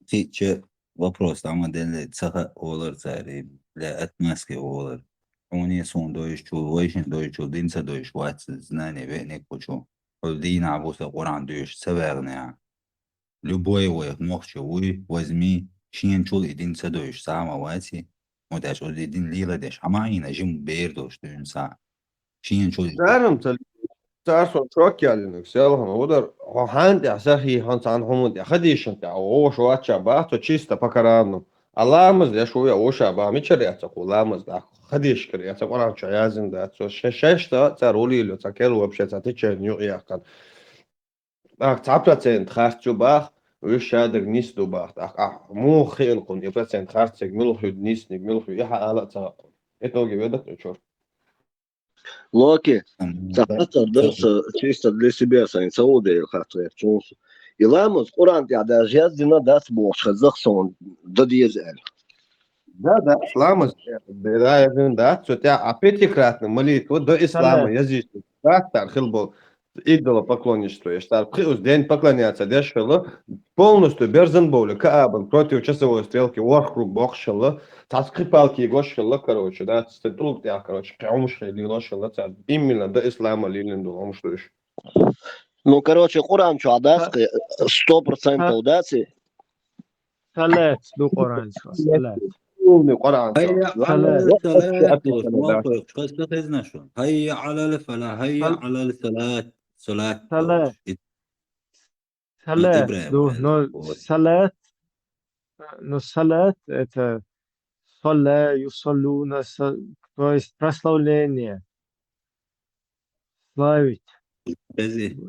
Кхин ча вопрос, амма делле, ца хаьа олар цари, бля, отмазки олар. Хьуна суна дойчул, вайшин дойчул, дин ца дойш вац, знание веъник кхучу. Хьул дийна а буса Къуръан дуьйш ца вагӀна. Любой вайх нохча вуй, возьми, шен чул и дин ца дойш, сама ваци. Вот аш и дин лила деш, хьама ина жим бер долуш дуьйна са. Шен чул и Дарам ца, цар сон чок ялинаг, селхана, удар, хьо хьан тӀехь сахи, хьан цан хьумун тӀехь, хадишан тӀехь, ош вача бах, то чисто по Корану. А ламаз деш ву я, оша бах, мичар яца ху ламаз дах, хадиш кар яца, Къуръан чу язин да, цо ше-, шешта, цар улило, ца кер вообще, ца течен юкъ яхкан. ТӀаккха цхьа процент харц ю бах, уьш шадаг нис ду бах. ТӀаккха ахь муха хиъна кхунна и процент харцег муьлха ю нисниг, муьлха ю и хьан ала а ца хаккху. Итоге ведат ю чур. Локи, Ам, ца да, хаттар дар да. Са чисто для себя сайн ца удер хаттар чунс. И ламаз Къуръан тӀехь даже яздина дац бохуш хазах сон да деза аьлла. Да, да, ламаз, да, да, да, цо тӀехь а пятикратный молитва до ислама Ага. Язычник. Хаттар хил бол. Идолопоклонничество, я считаю, пхи уз день поклоняться деш хилла, полностью берзан бовли, Каабан против часовой стрелки, ворх круг бохуш хилла, цхьацца кхин палки гош хилла, короче, да, цхьа тӀулг тӀехь, короче, кхин хӀумаш хилла, лелош хилла, цара именно до ислама лелина долу хӀумаш ду уьш. Ну, короче, Къуръан чохь дац, Ха. Сто процентов Ха. Дац и? Салат ду Къуръан чу, салат. Умный Къуръан. هيا على Салат. الصلاة. Хоза хезна шо. هيا على الفلاح، هيا على الصلاة. Салат. Салат. Салат ду, но салат, но салат это салла, юсаллуна, то есть прославление. Славить.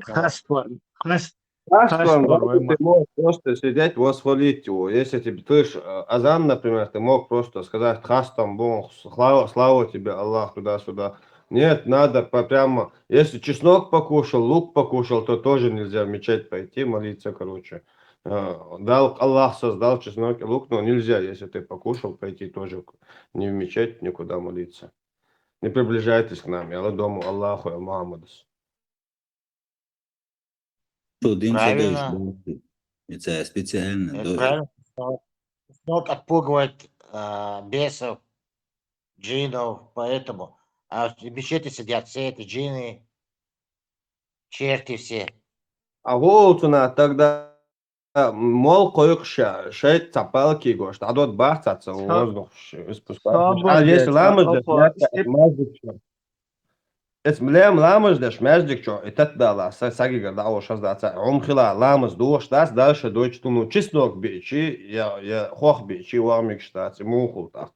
Хаствар. Хас... Хаствар, Хаствар, ты можешь просто сидеть, восхвалить его. Если тебе слышишь, э, азан, например, ты мог просто сказать: «Хастам бон, слава, слава тебе, Аллах», туда-сюда. Нет, надо по прямо. Если чеснок покушал, лук покушал, то тоже нельзя в мечеть пойти молиться, короче. Э, дал, Аллах создал чеснок и лук, но нельзя, если ты покушал, пойти тоже не в мечеть, никуда молиться. Не приближайтесь к нам, я дому Аллаху и Мухаммаду. Что, дин Правильно. Сергеевич, да, это специально, Это да. Правильно. Чеснок отпугивает а, бесов, джинов, поэтому. А в мечети сидят все эти джины, черти все. А вот у нас тогда мол койкша, шейт цапалки гош, а тот бахца Са- воздух ш- испускает. Сабур А если дед, ламыз а, деш, опа, мазик степ- чё. Эс млем ламыз деш, мазик чё, и тат дала, са саги гарда, а шаз да ца, ум хила ламыз душ дас, дальше дойч туну чеснок бичи, я, я хох бичи, вамик штац, и мухул так.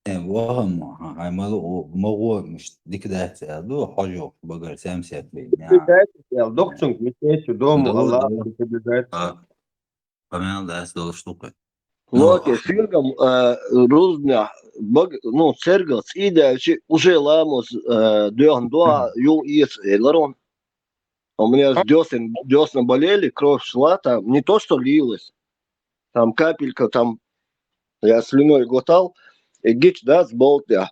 Э, вахам, ай мало, могу, миш, дикдать, а, ду, хожу, багар, сам сет, Приближайтесь, я, докцунг, мечеть, дому, Давай, Аллах, давай. приближайтесь. А, помял, да, с дол штука. Локи, сиргам, э, рузня, баг, ну, цергал, цидальчи, уже ламус, э, дёхн дуа, ю ис, э, ларон. У меня ж дёсен, дёсна болели, кровь шла, там не то, что лилась, там капелька, там я слюной глотал, и гич, да, сболт я.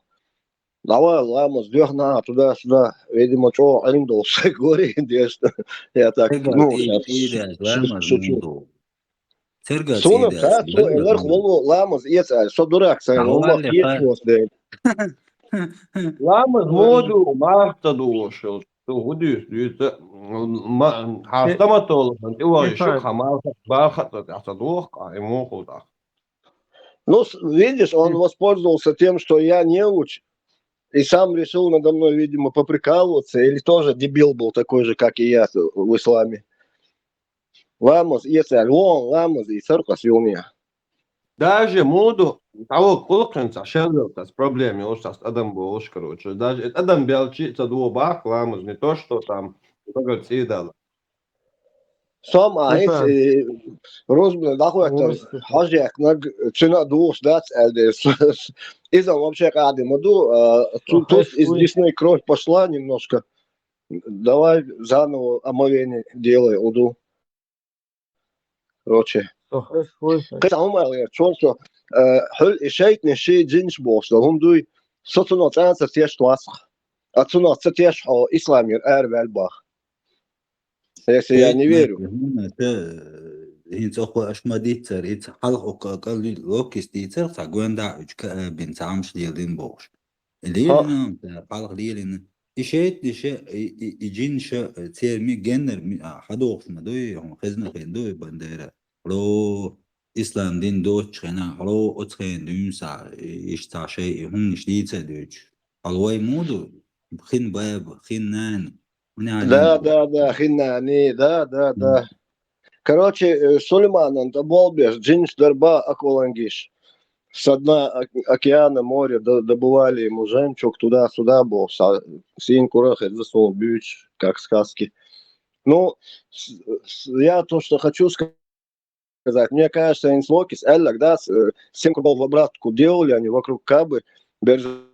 Давай, ламус, дёхна, туда-сюда, видимо, чё, арендовал, горе, дешта. Я так, ну, сейчас шу- шучу. Цергал, Суна, да, то, элер хвалу, ламус, ец, а, со дурак, са, лома, ец, вот, да. Ламыз моду, марта душил, что гудис, дюйта, ма, хастаматол, и вай, шо хамал, бахат, а, садух, а, ему худах. Ну, с- видишь, он воспользовался тем, что я неуч, и сам решил надо мной, видимо, поприкалываться, или тоже дебил был такой же, как и я, в исламе. Ламаз, если вон ламаз, и церковь юния. Даже моду, того кулкинца, шелдерца с проблемой, уж сейчас адам был, уж, короче. Даже это адам белчи, это дуо бах, ламаз, не то, что там, как говорится, идола. Сом а Опа. эти розбны дахуэттер Ой, слушай. Хажек наг цена душ дац, а, да, с- с- из-за вообще кады моду, а, ту- Охай, тут из ой. Десны кровь пошла немножко. Давай заново омовение делай, уду. Короче. Охай, ой, ой. Кыт амал я, чё, что, э, хул и шейт не ши джинш бошла, гум дуй, сотуно цанца теш туасх. А цуно ца теш о исламир эр вельбах. Если я не верю. Хин цохо аш мадицар, иц халх окка локис дицар, ца гонда уч ка бин цамш лилин бохш. Лилин, халх лилин. И шейт, и ше, и, и, и джин ше, э, церми геннер, ми, а, хадохш ма дуй, хом хезна хен дуй, бандера. Хло, ислам дин доч хена, хло, оц хен дуймса, и, иш ца шей, и хум ниш дица дуч. Алвай моду, хин баб, хин нан. Уня Да, дин. да, да, хинани, да, да, да. Короче, э, Сулейман, он то болбеш, джинш дарба аквалангиш. С дна ок- океана, моря до- добывали ему жемчуг туда-сюда, бо са- син курах, это засунул бич, как сказки. Ну, с- с- я то, что хочу сказать, мне кажется, инслокис, эллак, да, с- э, семь кругов в обратку делали они вокруг Кабы, берж-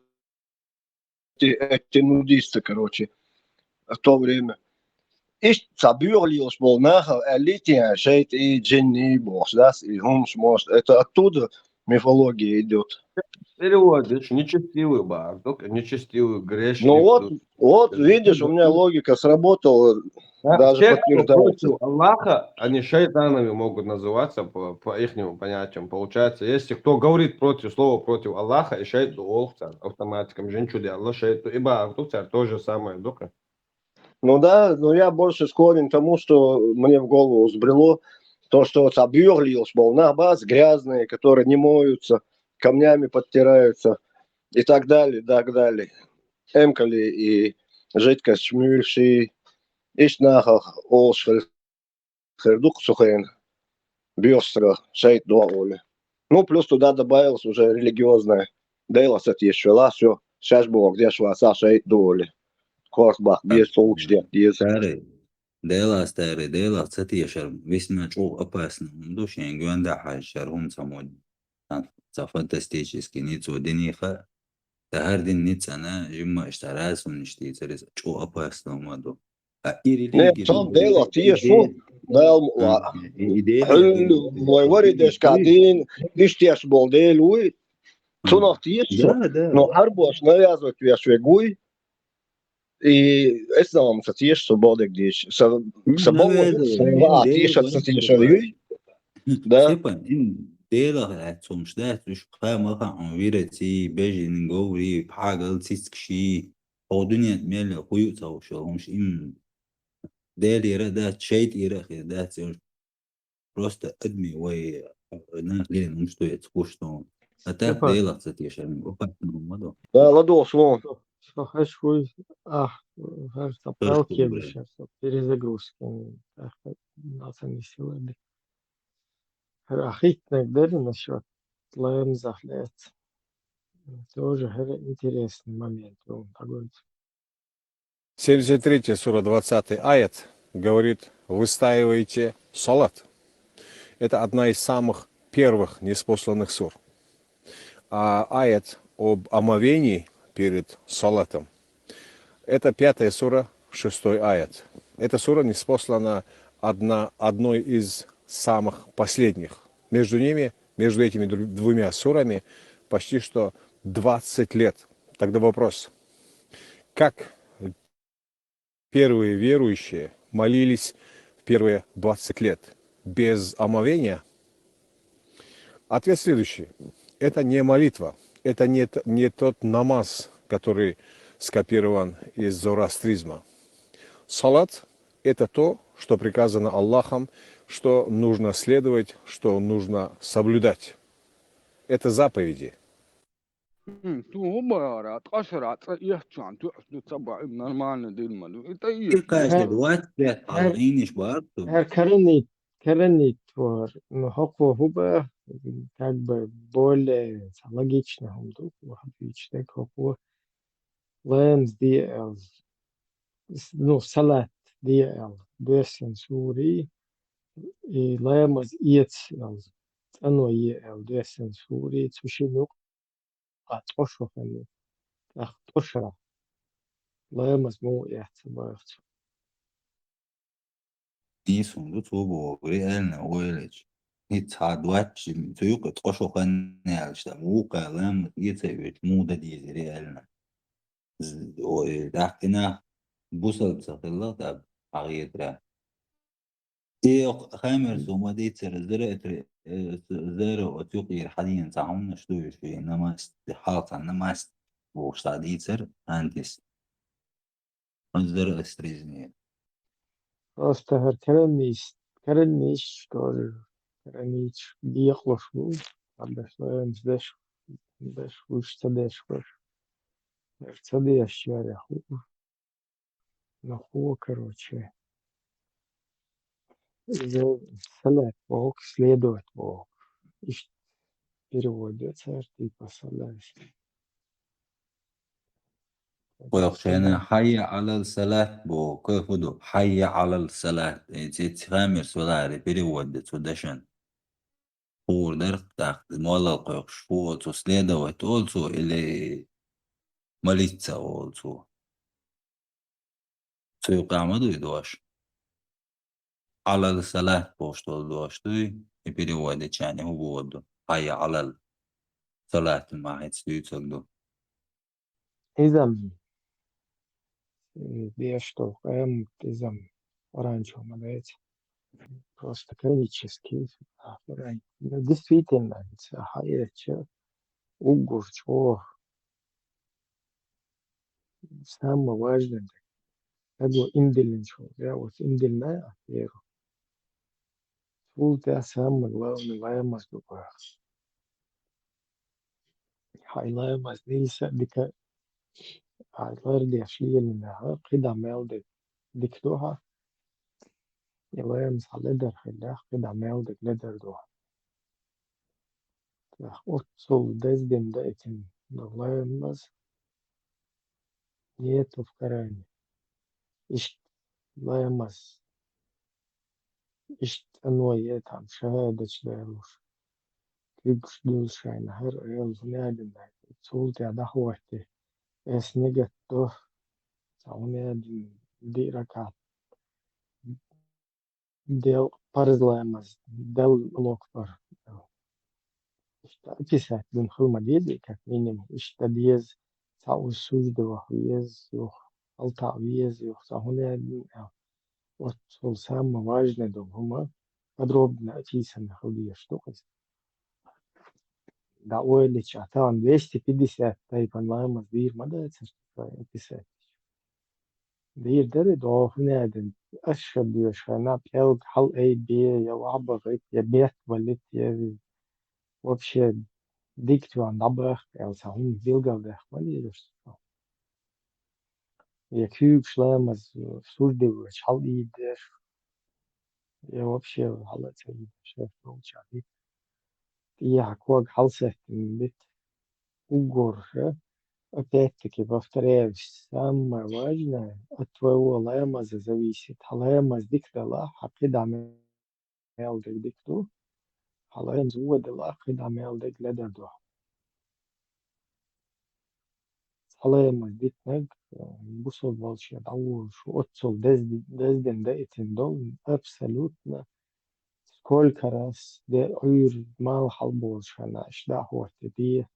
эти, эти нудисты, короче, в то время. Иш цабюр лилш бол нахал, элития, шейт и джинни бос, да, и хумш, может, это оттуда мифология идет. Переводишь, нечестивый бардук, нечестивый грешник. Ну вот, Тут вот, это видишь, у меня логика сработала, Да, даже те, кто подтверждается. против Аллаха, они шайтанами могут называться по, по ихнему понятиям. Получается, если кто говорит против слова против Аллаха, и шейт дуолхцар, автоматиком жен чуди Аллах, шейт и бардук цар, то же самое, дука. Ну да, но я больше склонен к тому, что мне в голову взбрело, То, что цхьа боьха лелаш бола нах бац, грязные, которые не моются, камнями подтираются и так далее, и так далее. Эмкали и жидкость муьйлуш, иштта нахах олуш хир, хир ду-кх цу хенахь, боьхачу стага шайтӀа догӀу олий. Ну, плюс туда добавилось уже религиозное, Делах ца тешаш велахь, всё, шаьш бохург деш вацахь, шайтӀа ду олий. Корта баккха беза, тӀулгаш деккха деза. Старый, Делах старый, Делах ца тешар, висна чӀогӀа опасно хӀума ду, шен гоьнда хьаьжчара хӀума ца мо, ца фантастический ницкъ динеха, ца хӀара дин ницкъана, жимма иштта раза хӀуманаш дийцар, иза чӀогӀа опасно хӀума ду. А и Не, религия, цхьана Делах теша ву, Дала мукъ лахь. Хьуьлла вай вари дешкахь дийна, иштта тешаш болу Дела вуй, цунах теша со. Да, да. Но хьарбош навязывать веш верг вуй. И эсна ца теша со бохург дийша. Са, са бохург, са ваха теша ца теша юй. Да. Степан, им Делах лаьцна хӀумаш дац, уьш кхаъ ма хаьа хьуна, вираций, бежин, говрий, пхьагал, цицкаший. Хьо дуьнен тӀе мел йо, хӀун ю ца хууш йолу хӀумаш, им Делера а дац, шайтӀера а хир дац, просто адамийн вай нах лелийна хӀумаш ду эца хууш ду. А так Делах ца тешар, опасно хӀума ду. Да, ладогӀа суна. Со хьаш хуй, ах, хьаш ца палкемаш, ца перезагрузка. Ах, наца не сила. ХӀара ахийтинарг дара насчёт ламазах лаьцна. Тоже хӀара интересный момент ю, дӀагойту. Семьдесят третья сура, двадцатый аят говорит: «Выстаивайте салат». Это одна из самых первых ниспосланных сур. А аят об омовении перед салатом — это пятая сура, шестой аят. Эта сура ниспослана одна, одной из самых последних. Между ними, между этими дру-, двумя сурами почти что двадцать лет. Тогда вопрос: как первые верующие молились в первые двадцать лет без омовения? Ответ следующий. Это не молитва, это не, т- не тот намаз, который скопирован из зороастризма. Салат — это то, что приказано Аллахом, что нужно следовать, что нужно соблюдать. Это заповеди. М, цо хӀун бара, ткъа шарахь цӀа эцчахьана тоьуш ду ца баьхьа, нормально дина ма ду. И тӀе эца. Кхаьчна двадцать лет хьалха хӀинаш бара цо. ХӀара каранит, каранит вара. Ну, хӀокхо хӀун бара, как бы более ца логично хӀума ду, хӀокхо хӀокхо ламаз де аьлла. С-, ну, салат де аьлла, доьссина сури, и ламаз эца аьлла, цӀано е аьлла, доьссина сури, цу шина юкъа ткъа шо ханна, тӀаккха ткъа шарахь ламаз муха эцна боху цо. Нийса хӀума ду цо бохург, реально ойла йича. ХӀинца хьан доцчу, цу юкъа ткъа шо ханна аьлча, тӀаккха вукхара ламаз эца а оьцуш, муха дан деза реально? З-, ой, тӀаккха и нах бусалба ца хилла, тӀаккха хьан хетарехь. И Хамерса хӀума дийцар, зара а тре-, э, зара оцу юкъера хьан дийна цхьа хӀуманаш ду уьш, и намаз, хьалха цхьа намаз бохуш цхьа дийцар, хӀинца. Хьо зара ас тризне. Просто хӀара каранийс-, каранийс тоже, каранийс декъалуш бу, хьан даш лоьмас даш, даш уьш ца деш баш. ХӀара ца деш яра хӀу. Ну, хӀу, короче. Иза салат боху, следовать боху. Иштта перевод ю цара, типа, салат. Вайх шайна «Хьайя Ӏалал салат» боху, кхин хӀун ду? «Хьайя Ӏалал салат». Э, ци-, ци хамерс валаре перевод ду цу дашан. Хуур дара тӀаккха, молла кхойкхуш, хӀу оцу следовать олу цо или молиться олу цо? Цу юкъахь ма дуй дош? «Ӏалал салат» бохуш долу дош дуй, и переводичарна хӀун боху ду? «Хьайя Ӏалал салат» ма хьаьца дуьйцург ду. Иза-м, э, деш долу къемат иза-м Къуръан чу ма дайца. Просто канонический, а, Къуръан. Ну, действительно, ца хьаэцча, уггар чӀогӀа самое важное. Аго имдиллинчул, я вот имдилна, а, веру. Цул тӀехь самый главный ламаз ду бах. Хьай ламаз нийса а дика, хьай лардеш лелинехь, кхидӀа мел дерг дика ду хьан. И ламаз хьан ледар хиллехь, кхидӀа мел дерг ледар ду хьан. Оццул дездина даийтина ламаз нету в Коране. Иштта ламаз, иштта цӀано е там шахӀадаташ далуш, куьйгаш дуьллуш шайна хӀара эла хӀун аьлла, цул тӀехь дӀахӀотти, ас нигат до, цхьа хӀун аьлла, диъ ракаӀат, Дел парз ламаз, Дел локпар. Иштта описать дина хила ма деза, как минимум. Иштта деза, цхьа уж сужда ваха веза, юха хьалтаӀа веза, юха цхьа хӀун аьлла, оццул самое важное долу хӀума подробно описанный хила дезаш ду иза. ДӀа ойла йича, тахана двести пятьдесят тайпана ламаз дийр ма дацара, описать. Дийр дара и догӀу хӀун аьлла, аш ша доьшу хьайна, пӀелг хьала айбе, я вахьа бахийта, я бетта валийта, я вообще дика тоьхна дӀабахка аьлла, цхьа хӀума билгалдаьккха ма дезаш цо. Я куьйгаш ламаз, сужда воьдуш хьала ийдеш, я вообще хьала а ца ийдеш, шаьш долчохь дика. ТӀехьа ког хьаласеттина бита. Уггар ша, опять-таки, повторяюсь, самое важное от твоего ламаза зависит. Хьан ламаз дика далахь, хьан кхидӀа мел дерг дика ду. Хьан ламаз вон далахь, кхидӀа мел дерг ледар ду. Цхьа ламаз дитинарг, э, бусалба волчу дӀаволуш, оццул дезди-, дездина даийтина долу, абсолютно сколько раз де Ӏуьйра малх хьалаболуш хьайна, иштта дӀахӀотти де,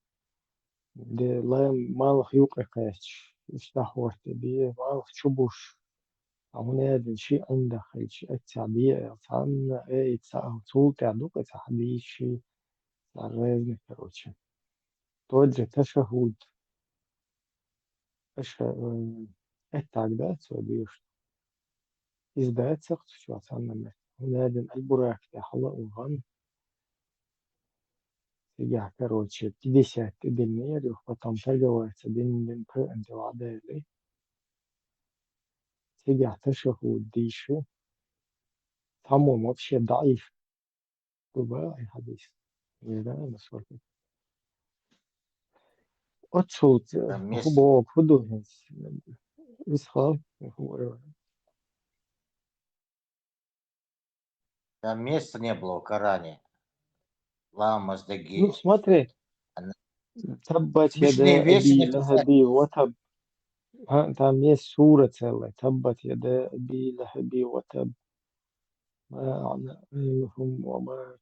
де лам-, малх юккъе кхаьчча, иштта дӀахӀотти де, малх чубуш, а хӀун аьлла, ши ӀиндагӀ хилча, эццехь де аьлла, цхьанна а, ай, цхьа а, цул тӀаьхьа ду-кх и цхьа хьадийс, ши, цхьа разный, короче. Тот же ташаххуд. Аша, э, эттаг дац вай доьшуш? Иза дац-кх цу чохь цхьанна меттехь. ХӀунда аьлча Аль-Бурак тӀехь хьала а вахана. Цигахь, короче, пятьдесят тӀедиллинера, юха потом торговаться дина, дина, кхоьллина тӀе ваӀда яьлла. Цигахь ташаххуд дийши. Цхьаммо вообще даӀиф ду бах и хьадис. Я, да, насколько. Оццул, э, Там мест- хӀун боху, хӀун ду хӀинца? Исхал, хӀун боху? Там места не было в Коране. Ламаз дерг. Ну, смотри. Она- Таббат Мишне яда весе Аби написать. Лахаби ва таб. А, там есть сура целая. Таббат яда Аби Лахаби ва таб. ما أغنى ماله وما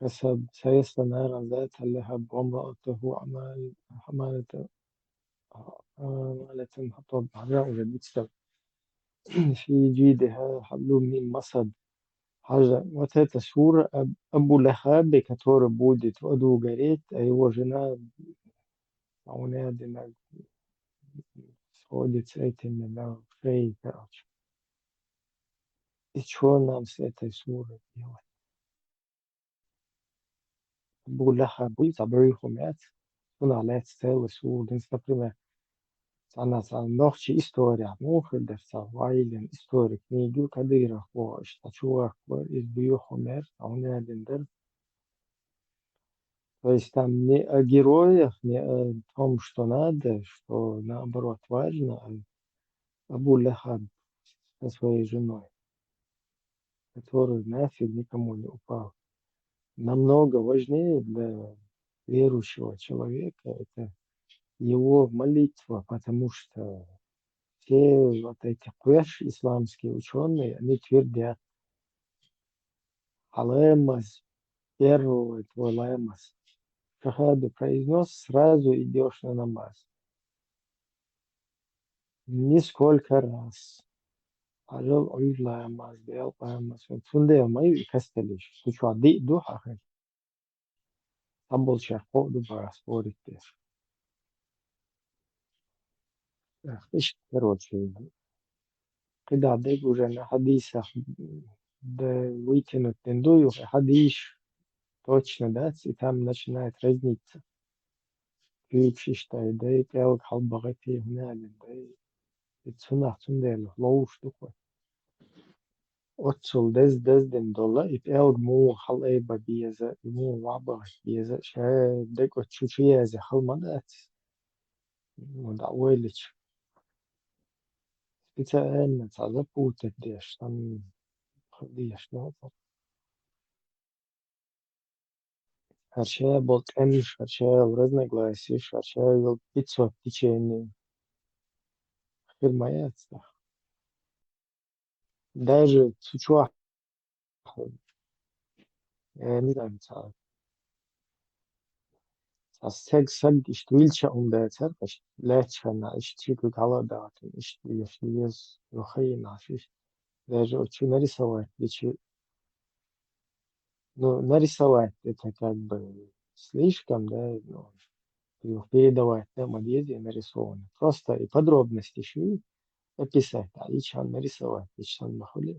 كسب سيصلى نارا ذات لهب وامرأته عمال-، حمالة، حمالة الحطب. Хьажа уже дицдал. في جيدها حبل من مسد. Хьажа, вот эта сура об-, Абу Лахабе, который будет в аду гореть, а его жена, а он один, а, сходится этими на шее, короче. И чё нам с этой сурой делать? Абу Лахаб буй цхьа буьйху меца, цунах лаьцна цхьа сура динца, например, цхьана, цхьана нохчийн история, муха хир дара, цхьа вайлен историк книга ю Кадыров боху, иштта чувак вара, иза буьйху мера, а хӀун аьлла дара. То есть там не о героях, не о том, что надо, что наоборот важно, а Абу Лахаб со своей женой, который нафиг никому не упал. Намного важнее для верующего человека это его молитва, потому что все вот эти кхоьш исламские учёные, они твердят: «Хьан ламаз, первый твой ламаз, шахаду произнёс, сразу идёшь на намаз». Нисколько раз. Хьажал Ӏуьйра ламаз, Делан ламаз. Цундела ма ю и касталиш. Цу чохь диъ ду хьан хир. Цхьаболчех кхоъ ду бара спорить деш. Эх, иштта, короче, кхидӀа дерг уже на хьадисах да вытянуть дин ду, юха хьадийш точно дац, и там начинает разниться. Куьйгаш иштта дай, дай, пӀелг хьалбагӀа, те хӀуна аьлла дай. И цунах цундела ловш ду кхо. Оццул дез-, дездина дола, и пӀелг муха хьалайба беза, и муха вахьбагӀа беза, ша дег оцу чу чу яза хала ма дац. Ну, да, ойлича. Специально ца запутать деш, там, деш, ну, ХӀара ша болу тӀемаш, хӀара ша йолу разногласияш, хӀара ша йолу пятьсот течений. Хир ма яц тахана. Даже цу чохь, э, не знаю, ца, ца саг, саг иштта вилча хӀума дацара, иштта лаьтташ ханна, иштта ши куьг хьала а дахатина, иштта еш, еш, ю хайна, иштта. Даже оцу чу нарисовать дечи, ну, нарисовать это как бы слишком, да, ну, передавать, да, ма деза и нарисовано. Просто и подробности ши описать, а и чан нарисовать, и чан махули.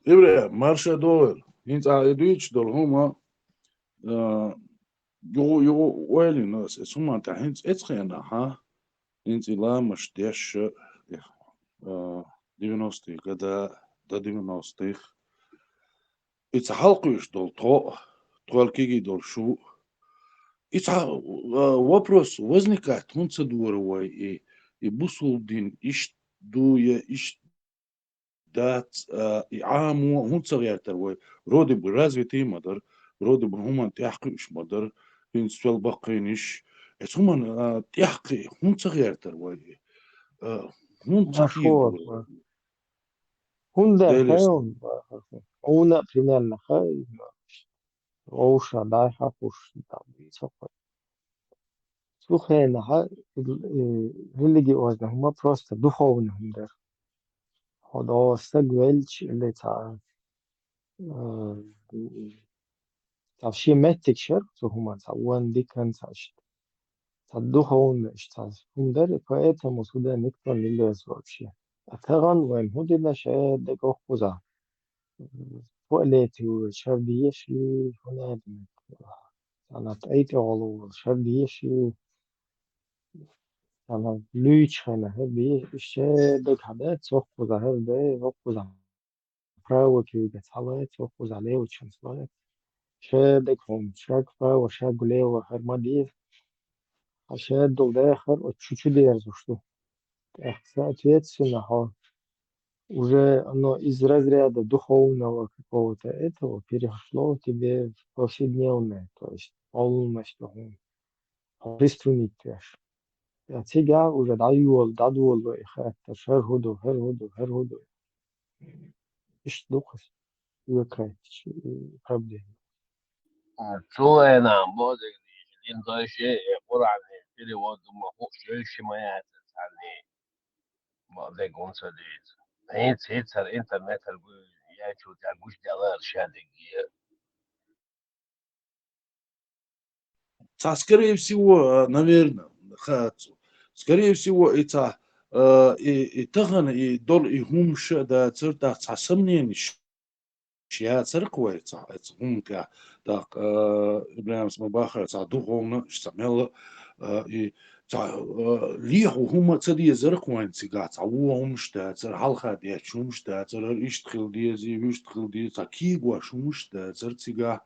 Ибрахим, марша догӀийла. ХӀинца ахьа и дуьйцуш долу хӀума, а, югу, югу ойлина аса, эцу хӀуманна тӀехь хӀинца эцу хенахь, хӀинца и ламаш деш, а, девяностые года, до девяностых. И ца хьалакхуьуш долу тхо, тхол кегий долу шу. И ца, а, вопрос возникать хӀунда ца дора вай, и, и бусулба дин иштта ду я, иштта дац, а, и Ӏамо хӀунда ца гӀертара вай? Вроде бы развитый ма дара, вроде бы хӀуманна тӀехь кхуьуш ма дара, хӀинца сол баккхийнаш. Эцу хӀуманна, а, тӀехь кхин хӀунда ца гӀертара вай? А, хӀунда ца кхийна дора вай? ХӀунда Делера. Хьуна примерно хай, вовшах дӀай хьахуш, там, ца кхой. Цу хенахь, э, религиозный хӀума просто духовный хӀума дара. Хьо догӀу стаг велча или цхьа, э, цхьа шен меттиг шера цу хӀуман, цхьа вон дикан, цхьа ш-, цхьа духовный, цхьа хӀума дара, и поэтому сюда никто не лез вообще. А тахана вайн хӀун дина ша дегӀ охкхуза? Туалете вуьйр шардеш и, хӀун аьлла, цхьана тӀай тӀе гӀоло вуьйр шардеш и, цхьана луьйчу хенахь хӀара деш, иштта дагахь дац, хӀокхузахь хӀара дай, хӀокхузахь право куьйгаца хьалаца, хӀокхузахь левачунца лаца. Ша дагахь хӀума, шаг право, шаг лево хӀара ма деза. Хьан шадолу дахар оцу чу чу дерзуш ду. ТӀаккха, соответственно, хьо уже оно из разряда духовного какого-то этого перешло тебе в повседневное, то есть полностью хьуна хьо пристунить веш. Ткъа цигахь уже дӀайолу, дӀадоло и хаттар, хӀара хӀун ду, хӀара хӀун ду, хӀара хӀун ду. Иштта ду-кх иза, векхайтича, и проблема. А, цу хенахь бозугаш дийшина дойши, и Къуръан перевод ду ма хууш, йойши ма яцара цхьанне. Бозуг хӀун ца дуьйцу. ХӀинца, хӀинца хӀара интернетара гуш, яьлчул тӀаьхьа гуш делара шадерг. Цхьа, скорее всего, а, наверное, хаьтту. Скорее всего, и цхьа, а, и, и тахана, и долу, и хӀумаш а дацара, тӀаккха цхьа сомнениш яцара-кх вай цхьа, цхьа хӀума тӀехь. ТӀаккха, а, Ибрахьимс ма бахара, цхьа духовно, цхьа мелла, а, и цхьа, а, лехьа хӀума ца дезара-кх вайн цигахь, цхьа вон хӀумаш дацара, хьалха детташ хӀумаш дацара, хӀара иштта хила деза, вуьшта хила деза, цхьа кегош хӀумаш дацара цигахь.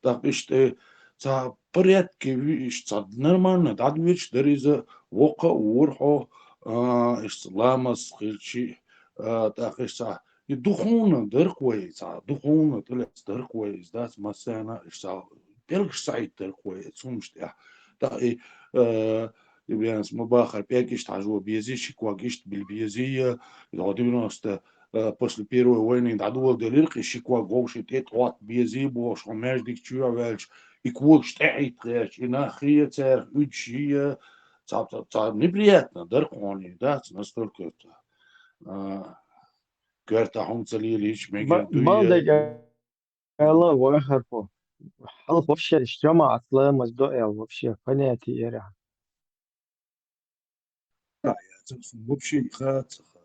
ТӀаккха иштта, э, цхьа порядке ви-, иштта цхьа нормально дӀадоьдуш дара иза, воккха а вора хьо, а, иштта ламаз хилчи, а, тӀаккха иштта цхьа и духовно дара-кх вай, цхьа духовно тӀелаьцна дара-кх вай, иза дац массарна, иштта цхьа пӀелгаш схьаиттара-кх вай, цу хӀумаш тӀехь. ТӀаккха и, а, Ибрахьимс ма бахара, пӀелг иштта хьажо безий, ши ког иштта билла безий, а, хьо девяносто, а, после Первой войны дӀадоладелира-кх и ши ког вовшийн тӀе тӀотта безий бохуш, хьо маьждиг чу а ваьлча, и когаш тӀехӀитта гӀерташ, и нах хи а царах уьдуш йий а, цхьа, цхьа, цхьа неприятно дара-кх хьуна и, дац, настолько это, а, коьртахь хӀума ца лелийча мегар ду и. Балдега аьлла вахархо. Хьалха вообще жамаӀат ламаз до аьлла вообще понятие яра. Вообще и хаа ца хаа.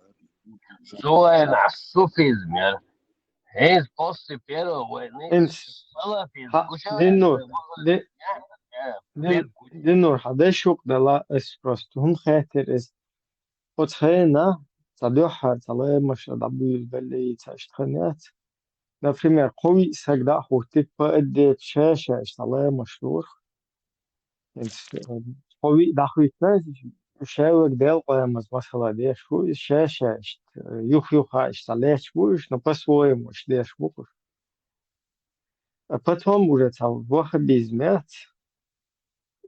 Зулайна суфизм яр. ХӀинца после первой войны салафизм гуш яр. Диннур, Диннур, хьан деш юкъ дала ас просто хӀун хеттар иза. Оцу хенахь цхьа дуьххьара цхьа лаймаш дӀабуьйлабеллий, цхьа иштта хан яц. Например, кхо-виъ саг дӀа а хӀуттуш, по отдельно ша-ша иштта лаймаш лора. Кхо-виъ дӀахӀуьттуш, ша верг делкъа ламаз масала деш ву, иза ша-ша иштта, юх-юха иштта лаьтташ бу уьш, но по-своему иштта деш бу уьш. А потом уже цхьа ваххабизм яц,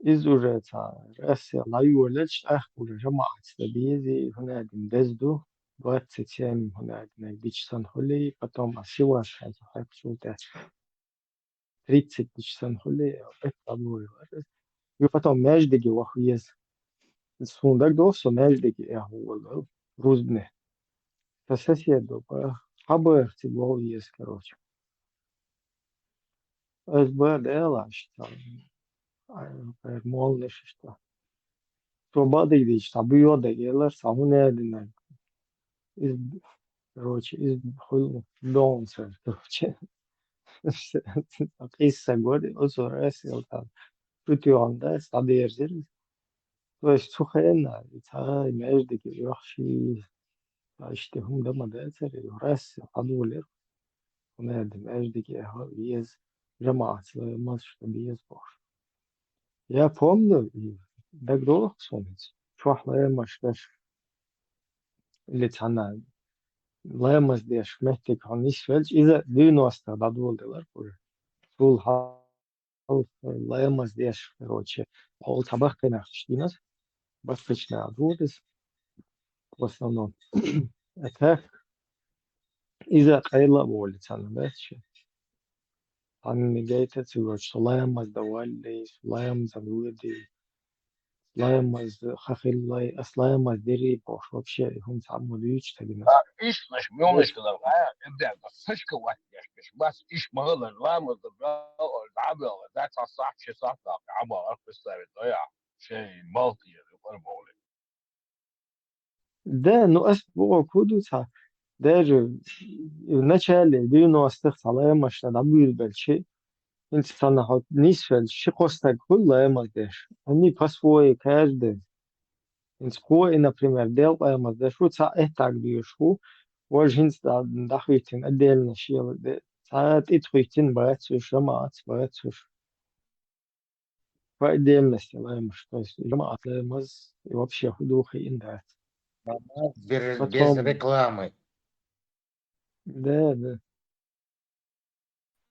иза уже цхьа Россия дӀайолалуш, тӀаккха уже жамаӀатца дан беза, хӀунда аьлла деза ду, двадцать семь хӀунда аьлла дича санна хуьлий, потом а сивас хьаьжа хьаькхачул тӀаьхьа. Тридцать дича санна хуьлий, это обои вара. И потом маьждиге ваха веза. Суна дагадогӀу, со маьждиге эхь волавелла, рузбане. Сан соседо баха, хьан баха цига ваха веза, короче. Ас баха делаш, там, ай, молниш иштта. Со бадига дича, цхьа буьйху дагелар, цхьа хӀун аьлла динарг. Иза, короче, иза хуьлу донца, короче. Къийса гори, оцу Россел там. Шу тӀехьа да, схьадерзира. То есть цу хенахь, цхьа маьждиге оьхуш, иштта хӀума дан ма дацара, Россел хьадолийра. ХӀунда аьлла маьждиге веза, жамаӀатца ламаз дан беза бохуш. Я помню, и дагадогӀу суна иза. Чохь ламаш деш, или цхьана ламаз деш меттиг хьо нисвелча, иза девяностых дӀадоладелар уже. Цул хьалха ламаз деш, короче, хьол цхьа баккхий нах иштта дина, баккхийчу наха дора иза, в основном. А так, иза къайла а волий цхьана баьчча. Цхьанна гайта ца йоцуш, со ламаз дан валлий, со ламазан воьдий, ламаз хан хиллий, ас ламаз дирий бохуш, вообще, и хӀума цхьа а ма дуьйцу стагана. А, иштта, муьлханаш хилар, а, эбден, сашка ваттеш, беш, бас, иш ма хилар, ламаз дан, дӀабелла, да, цхьа сахьт, ши сахьт, дӀабалар, представить, да, я, шайн балкъера, юкъара бохули. Да, ну, ас боху ду цхьа. Даже в начале девяностых цхьа ламаш дӀабуьйлабелча, хӀинца цхьана хьо нисвелча, ши-кхо стаг хуьлу ламаз деш. Они по-своему каждый. ХӀинца кхо и, например, делкъа ламаз деш ву, цхьа эттаг доьшуш ву, важа хӀинца дӀа-, дӀахӀуьттина отдельно шела де, цхьа тӀе хӀуьттина бац уьш, жамаӀатца бац уьш. По отдельности ламаш, то есть жамаӀат ламаз, и вообще хӀун ду хиъна дац. Намаз бер-, без Потом рекламы. Да, да.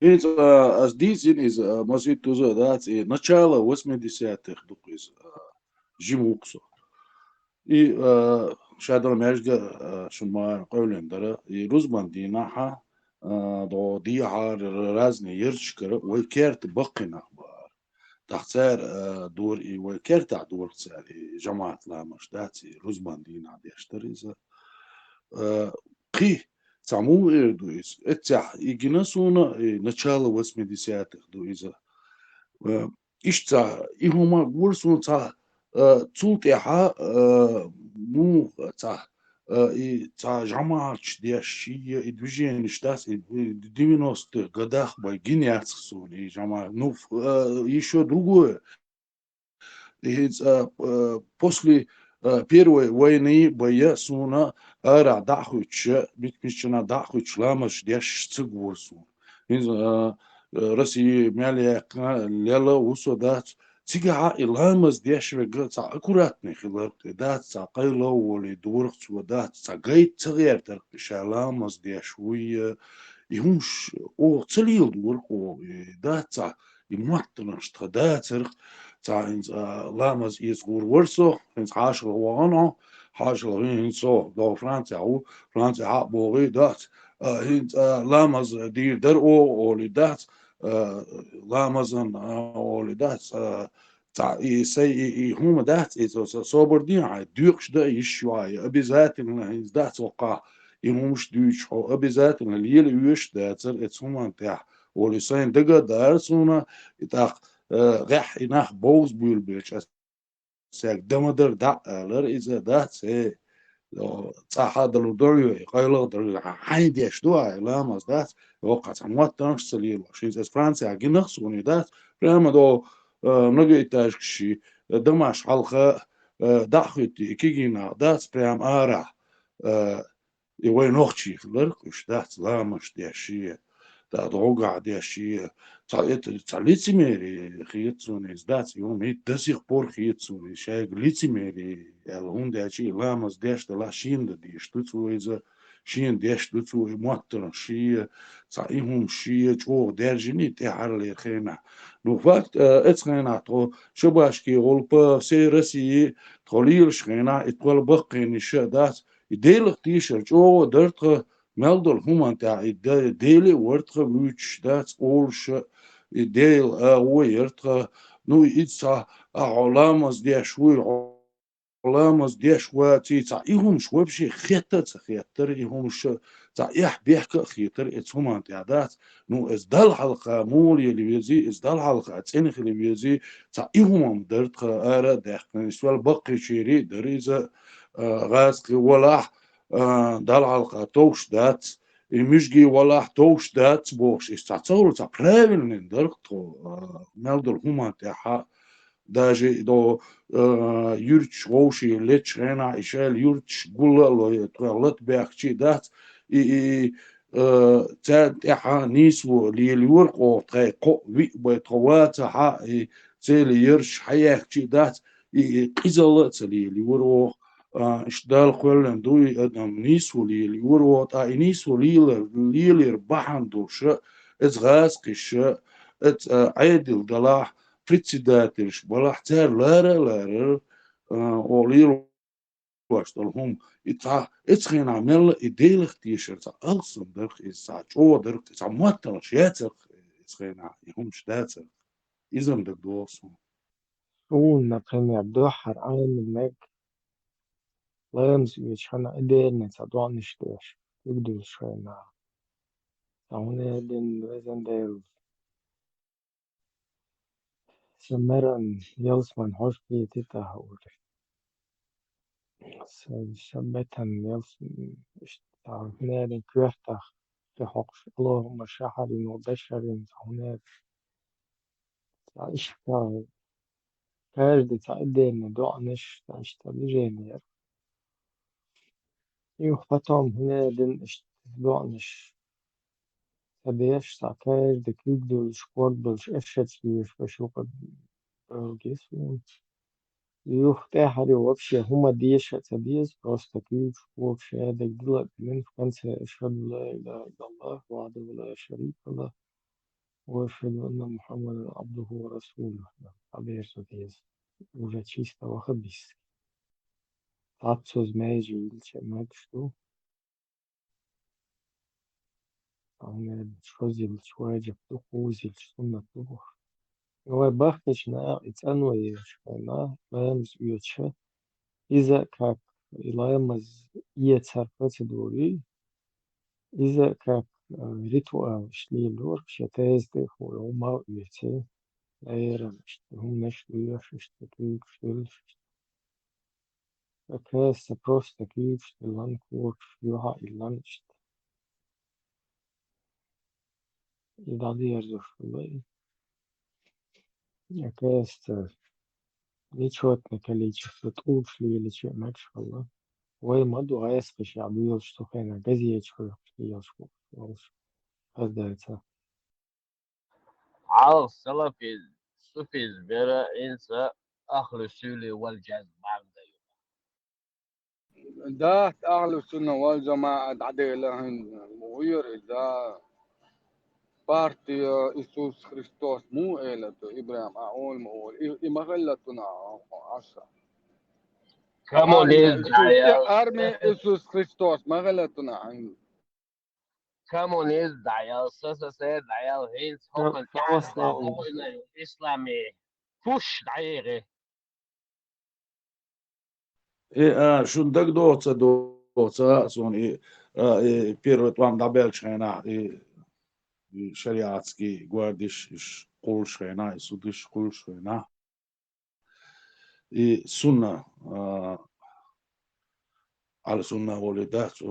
ХӀинца, а, ас дийцина иза, а, масийтта туза а дац, и начало восьмидесятых ду-кх иза, а, жима ву-кх со. И, а, ша дара маьждиге, а, шуна ма къевлина дара, и рузбан дийнахьа, а, дӀо дехьара разные ярташкара вай керта баккхий нах баара. ТӀаккха цара, а, дора и вай кертахь дора-кх цара и жамаӀат ламаш дац, и рузбан дийнахь деш дара иза. А, кхин, цхьа муха эр ду иза? Эццехь и гина суна, и начало восьмидесятых ду иза. А, иштта цхьа, и хӀума гора суна цхьа, а, цул тӀаьхьа, а, муха цхьа, а, и цхьа жамаӀаташ деш, шия и движенеш дац, и девяностых годах бай гина яц-кх суна и жамаӀат. Ну, ф-, а, ещё другое. И хӀинца, а, после, а, первой войны бай я суна арахь дӀа а хӀуьттуш, миччанхьа дӀа а хӀуьттуш, ламазаш деш ца гора суна. ХӀинца, а, Россия мел яьккхина лела ву со дац. Цигахьа и ламаз деш верг цхьа аккуратный хилар-кх, дац цхьа къайла а волий, дора-кх цо, дац цхьа гайта ца гӀертар-кх ша ламаз деш вуй, и хӀумаш оха ца лела дора-кх оха, и дац цхьа и маттанаш тхан дацар-кх, цхьа хӀинца, а, ламаз эца гӀур вара со, хӀинца хьашалгӀа вахана хьо, хьашалгӀа хӀин-, хӀинца со, догӀу Францехь ву, Францехь а богӀий дац, а, хӀинца, а, ламаз дийр дара оха олий дац, а, ламазан, а, олий дац, а, цхьа и сай и, и хӀума дац, и со, со, собар ден хьайн, доькъуш дан йиш ю хьан, и обязательно хӀинца дац оккхахь, и хӀумаш дуьйцуш хьо, обязательно лела везаш дацар эцу хӀуманна тӀехь, олий сайн дага а дара суна, и тӀаккха, э, гӀехь и нах бовза буьйлабелча, ас цаьрга дан ма дара дӀа а алар иза, дац, э, О, цӀа хьадалур дара, къайлаха дара, хьайн деш ду, ай, ламаз дац, йоккха цхьа моттанаш ца лелош. Иза Франция гинах суни дац, прямо до, э, многоэтажка ши, э, домаш хьалха, э, даххуйти, кигина дац, прям ара. Э, и вай нохчи хилар, уж дац, ламаш деш ши, да, догӀа деш ши, ца, это, ца лицемерие хет суни, иза дац, и он, и до сих пор хет суни, шайга лицемерие, ял, хӀунда аьлча и ламаз деш дала шийна да деш ду цо иза, шийна деш ду цо и моттаран ши, ца и хӀума ши, чӀогӀа даьржини тӀехьарлера хенахь. Ну, факт, э, эцу хенахь тхо шабашки гӀулпа, всей России тхо лелаш хенахь, и тхол баккхийна ша дац, и Делах тешар чӀогӀа дар тха, мел долу хӀуманна тӀехь и Де-, Дели а вара тха вуьйцуш дац олуш, и Дела агӀо яра тха, ну, и иза ца, а хьо ламаз деш вуй, хьо ламаз деш ваций, ца и хӀумаш вообще хетта а ца хеттара, и хӀумаш ца эхь бехка а хетара, эцу хӀуманна тӀехь дац. Ну, иза Далла хьалха муха лела везий, иза Далла хьалха цӀена хила везий, ца и хӀума дар тха ара а даьккхина. Иза вала баккхийчерий а дара иза, а, гӀазкхи валахь, а, Далла хьалха товш дац, и муьжги валахь товш дац бохуш, иза ца цовла ца правильный дар тхо, а, мел долу хӀуманна тӀехь, даже до, а, юьрташ вовший лечу хенахь, и шайла юьрташ гулла а лой, тхо лата баьхкачий дац, и, и, и, а, царна тӀехь нийсо лелайора кхо, тхай кхо виъ бай тхо вацахь, и цели ярш хьаяьхкачий дац, и, и къизалла а ца лелайора оха. А, иштта Далла кхоьллина дуй адам нийсо лелайора оха, тӀа и нийсо лелар, лелар бахьана долуша, эца гӀазкхиша, эца, а, Ӏедил далахь, председателаш балахь, цара лара а ларара, а, о лелош долу хӀума. И цхьа, эца хенахь мелла и Делах тешар цхьа алсам дарх, иза цхьа чӀогӀа дарх, цхьа моттанаш яцарх, эца хенахь и хӀумаш дацарх. Иза-м дагадогӀу суна. Суна, например, дуьххьара Ӏамийна мега, ламаз оьцуш хенахь и дерриг цхьа доӀанаш деш, угдалаш хенахь. Цхьа хӀунда аьлла, везан Дела, сан маран ялсаман хьожа кхетийта ахьа олий. Сан, сан метан ялс-, иштта, цхьа хӀунда аьлла, коьртах тӀе хьокхуш, Аллахумма шахьарин ва башарин, цхьа хӀунда аьлла. Цхьа иштта, каждый цхьа и дерриг доӀанаш, цхьа иштта движение яра. И потом хӀунда аьлла, иштта доӀанаш ца деш, цхьа каждый куьг долуш, ког долуш, аш шаца доьшуш, аш юкъа бӀоьргес ву. Юха тӀаьхьаре вообще хӀума деша а ца деза, просто куьйгаш, когаш шадерг дила а дилина, в конце: «Ашхаду ла илаха иллаллах, вахьдаху ла шарика лах, ва ашхаду анна Мухаммадан абдуху ва расулуху», — дӀаберзо деза. Уже чисто вахабистски. Цхьаццаза маьжа йиллича мегаш ду. Амма шозза йиллича ваджиб ду, кхузза йиллича суннат ду боху. Вай бахкийчу наха и цӀанвай езаш хенахь, ламаз оьцуша, иза а как, и ламаз эцар процедури, иза а как, а, ритуал иштта лелора, шен теза тӀе а хӀума оьций, лерам иштта, хӀуманаш лоьхуш иштта, куьйгаш дуьллуш иштта. Оказывается, просто куьйгаш диллина, когаш юьхьа иллина иштта. И дӀадерзош хилла и. Оказывается, нечётное количество тӀулгаш лелича а мегаш хилла. Вай ма ду гӀайскхиш а доьлуш цу хенахь газеташ хьоькхуш лелаш волуш. Хаза дац. Хьалха салафизм, суфизм бера, хӀинца ахлу сунна вал жамаӀа ю. Дахт ахлу сунна вал жамаӀа дӀадела хӀинца, муха яра иза? Партия Иисус Христос муха элира ду, Ибрахим, а, олу ма олу. И, и ма хилла цунах Ӏаша. Коммунизм, армия, дӀаял. Армия Иисус Христос ма хилла цунах хӀинца. Коммунизм дӀаял, СССР дӀаял, хӀинца хӀокхунна тӀехь хӀокхуьнан ислами пуш дӀайигӀи. Э, а, шун дагадоцу, доцу, а, суна и, а, и первый тӀом дӀабаьллачу хенахь, и, и шариатский гвардиш, иш кхуллуш хенахь, и судиш кхуллуш хенахь. И сунна, а, Ӏала сунна воле дац, э,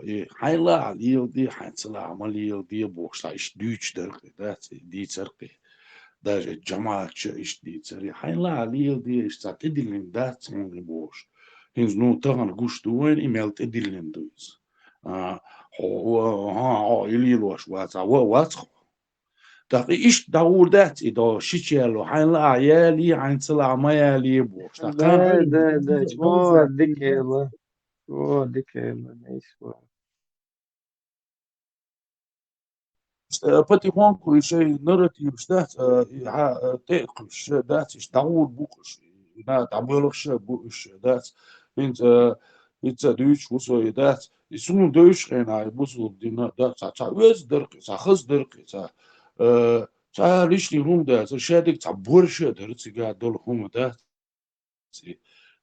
и хьайна лаахь леладе, хьайна ца лаахь ма леладе бохуш, цхьа иштта дуьйцуш дара-кх и, дац, и дийцар-кх и. Даже жамаӀаташа иштта дийцар, и хьайна лаахь леладе, иштта цхьа тӀедиллина дац хьуна и бохуш. ХӀинца, ну, тахана гуш ду вайна, и мел тӀедиллина ду иза. А, хьо, хьо, хьо, хьо и лелош вац, а, ва, вац хьо. ТӀаккха и иштта дӀагӀур дац и до, шича яло, хьайна лаахь яле, хьайна ца лаахь ма яле бохуш. ТӀаккха Да, да, да, чмо, дика хила. Чмо, дика хила, мейс ва. Э, потихоньку и шайн нарративаш дац, э, и хьа, э, тӀе а кхуьссуш дац, иштта дӀагӀур бу-кх уьш, и на дӀабоьлхуш бу уьш дац. ХӀинца, э, хӀинца дуьйцуш ву со и дац. И суна девзачу хенахь и бусулба дин а дац, цхьа, цхьа оьзда дара-кх и, цхьа хаза дара-кх и, цхьа, э, цхьа лишний хӀума дац, шадерг цхьа борша а дара цигахь долу хӀума дац.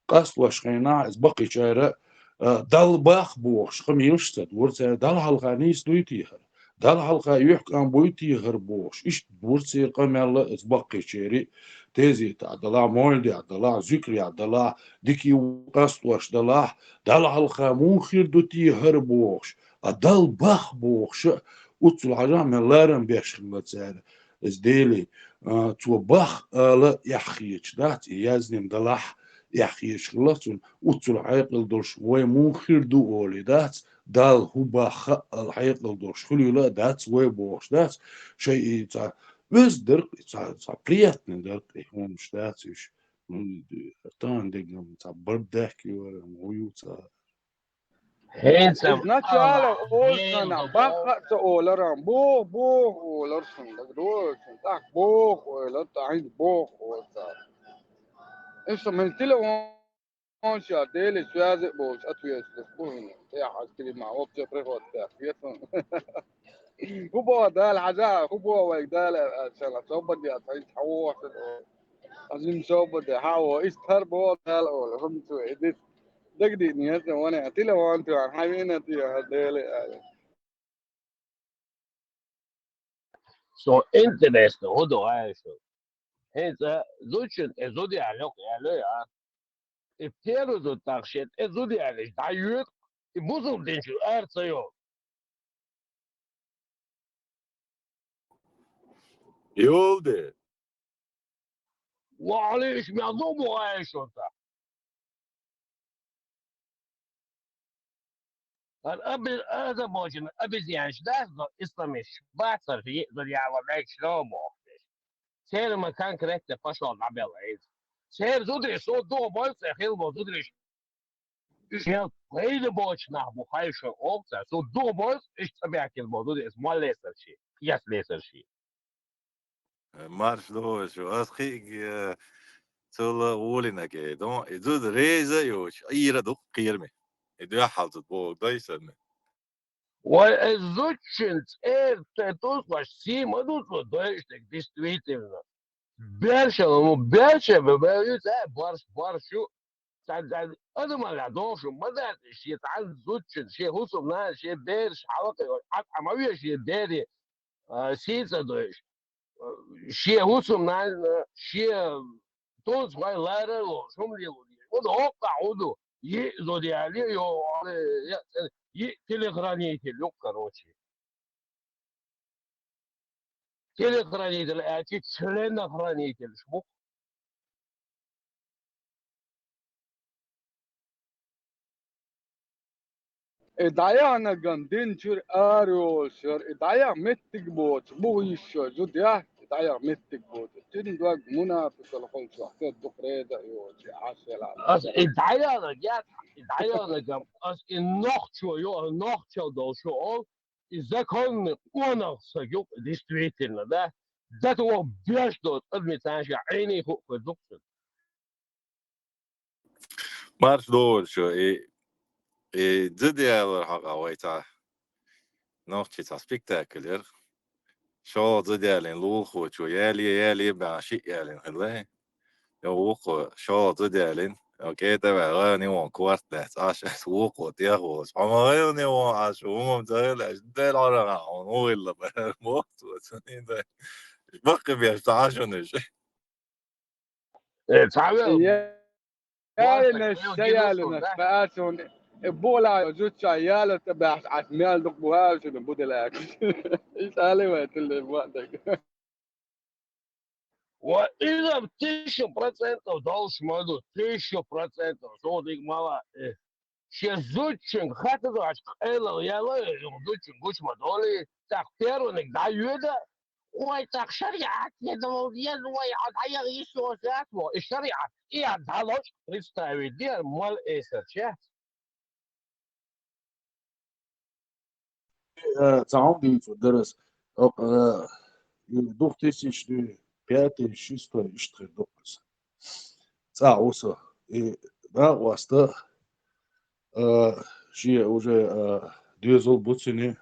Къастош хенахь иза баккхийчара, а, Далла бах бохуш, къамелаш ца дора цара, Далла хьалха нийса дуй те хӀара, Далла хьалха юьхькӀам буй те хӀара бохуш, иштта дора церан къамел а иза баккхийчеран, тезетахь далахь, мовлидехь далахь, зуькарехь далахь, дика юкъастош далахь, Далла хьалха муха хир ду те хӀара бохуш, а Далла бах бохуш а, уццул хьажахь мел ларам беш хилла цара. Иза Деле, а, цо бах ала эхь хеташ дац, и яздина далахь эхь хеташ хилла цунна, уццул хьекъал долуш вай муха хир ду олий дац, Далла хӀун бах хаъал хьекъал долуш хуьлийла а дац вай бохуш дац, шайн и цхьа оьзда дара-кх и, цхьа, цхьа приятный дара-кх и хӀуманаш дац уьш. М, тахана дегнам цхьа барт даьхкира, хӀун ю цхьа. ХӀинца Изначально а, олу хӀинца санна, баккха а ца оларан, боху, боху олар санна, даг доьлчун, тӀаккха боху ойла, тӀаккха хӀинца боху олу цара. Иштта мел телефон ша, Деле связи а болчу ответственность бу хӀинца. ТӀехь ас тилима вообще приход тӀехь хетун. ХӀун боху Дала хьажа, хӀун боху вайга Дала аьлла, сан ас собар яц, хьайца хьан вохуш ду? Ас жима собар де, хьан воху, иштта хӀара боху Дала олу, хӀума цо и дита. Дагадиъна яц ван, телефон тоьхна, хьан вина те хӀара Деле аьлла. Со интересно, хӀун ду аьлла шу? ХӀинца зудчун тӀе зуда яьлла йоккха яьлла, а? И первый зуда тӀаккха шен тӀе зуда яьллаш дӀайоьду, и бусулба дин чуьра ара ца йолу. Йолу де. Ва Ӏалийш мел ду бу аьлла шуна тӀаккха? ХӀара аби-, озабоченный обезьянаш дац до исламисташ бацара, зуда яла мегаш ло бохуш. Церан ма конкретно пошёл дӀабелла иза. Церан зударий со духу бойла цӀе хилла бо зударий. Уьш мел пайда боцу нах бу хай шо оха цара. Со духу бойла, уьш цӀа баьхкина бо зударий, иза моллесар ши, кхес лесар ши. Марш лоьшу, ас кхиъиг, э, цул а гӀолинаг, э, дон, и зуда реза а йоцуш, Ӏийра ду-кх кхераме. И дуьхьал зуда боху дайсанна. Вай, э, зудчун цӀера тӀе тузкъош сий ма ду цо дойуш дерг, действительно. Берша, ну, берша бе, бе, ю цӀа, барш, барш ю. Цхьа, цхьа адамалла дохуш ма дац, шен цхьана зудчун, шен хӀусамнана, шен бераш хьалакхайо, Ӏад Ӏа ма ве шен бере, а, сий ца дойуш. Шен хӀусамнана, шен тунцхой лара а лоруш, хӀума лело деза. ХӀунда хӀоккхахь хӀун ду? Йиъ зуда яьлла, йо, йиъ телохранитель ю-кх, короче. Телохранитель аьлчи, членохранитель шу бу-кх. И дӀаяхьанаган дин чуьра ара йолуш яра, и дӀаяхьа меттиг боцу, бу йиш йо, зуда яхь, и дӀаяхьа меттиг боцу. Цуьнан дог мунафикъал хуьлуш вахтар дукха реза а йоцу, Ӏаш елахь. Ас и дӀаяхьанаг яц, и дӀаяхьанаган, ас и нохчо йо, нохчо долуш йо, и законный къонах саг ю, действительно, да? Дата вон беш доцу адамийн цхьана шен Ӏийний хуу хир ду-кх цуьнан. Марш догӀурчо, и, и зуда ялар хьакъа вай цхьа нохчий цхьа спектакль яра. ШолгӀа зуда ялийна лулахочо, яле, яле баьхьна шиъ ялийна хилла. Йо, вукхо шолгӀа зуда ялийна, йо, кӀета ваьгӀа, Неон корта лаьцна, Ӏаш, вукхо тӀехволуш. Хьо ма гӀайла, Неон, Ӏаш, хӀумам ца хилла, аьлча, Дела хьарахьа хьуна, хӀун хилла бара, боху цо, цунна и дай. Баккхий беш ца Ӏаш хьуна уьш. Э, цхьавел. Е-, ялинаш, ца ялинаш, баьа суна. Э, бола зуча яла табахс ас мел дук буха шуна будалак. Исали ва тиле ва даг. Ва иза тысяча процентов долш маду, тысяча процентов. Шо дик мала, э, ше зучин хата даш къела яла, э, зучин гуч ма доли, так первый ник да юда. Ой, так шариат, я думал, я, ой, а, а я ещё сятво, и шариат, и я далоч представить, дер мал эсер, че? Э, цаун дийцу дарас, э, две тысячи пятый, шестой, иштхи дукхас. Ца уса. И да васта, э, ши уже, э, дюзул буцини,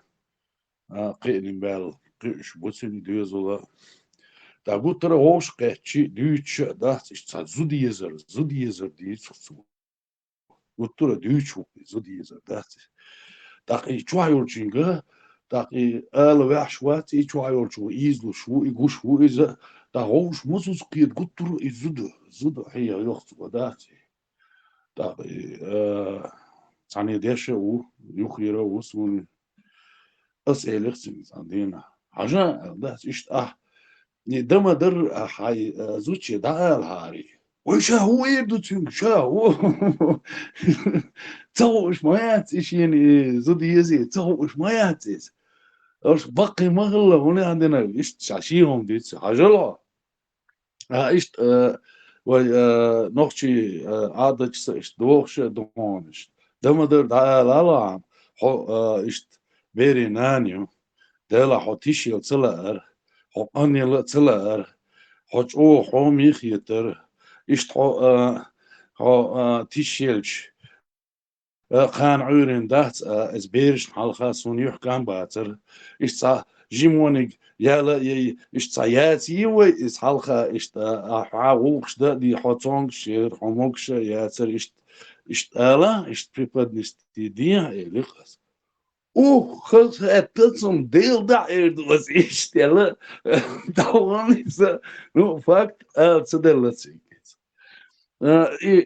э, къинин бел, къиш буцини дюзула. Та гуттара гъош къечи, дюча, дац, иш ца зудиезар, зудиезар дийцу цу. Гуттара дюйчу ву, и зуда иза дац. ТӀаккха и чохь йолчуьнга, тӀаккха и ала ваьхьаш вац, и чохь йолчу ву, излуш ву, и гуш ву иза, тӀаккха вовш музуз кхета гуттара и зуда, зуда хьеха йохцу ва дац. ТӀаккха и, а, цхьаьна деша ву, юххера ву суна. Ас элира цуьнга цхьана дийнахь: «Хьажа, — аьлла, — дац, иштта ахь, и дама дар ахь хьай, а, зудче дӀаала хьари». «Вай ша хӀун эр ду цуьнга, ша хӀун?» Ца хууш ма яц и шена, и зуда езий, ца хууш ма яц иза. Аша баккхий ма хилла, хӀун яхьа динарг, иштта ша шен хӀума дуьйцу, хьажал хьо. А, иштта, э, вай, э, нохчий, э, Ӏадаташ са иштта дохуш а дохуш. Дама дар дӀаала ала хьан, хьо, э, иштта берийн нана ю. Дела хьо тишъела ца лаара, хьо къанъела а ца лаара, хьо чӀогӀа хьоме хетара. Иштта хьо, э, хьо, э, тишъелча, а, кхана Ӏуьйрина дац, а, иза берашна хьалха суна юьхькан бацара. Иштта цхьа жимониг яла а яй, иштта цхьа яций вай, иза хьалха, иштта, а, хьа гӀуллакхаш дан а ди, хьо цонгаш яра, хьо могаш а яцара, иштта, иштта ала, иштта преподнести дехьа, элира ас. Ух, хаза хӀетта цунна Дела дӀа эр ду ас иштта яла. Даван иза, ну, факт, ала ца делла цига. Э, и,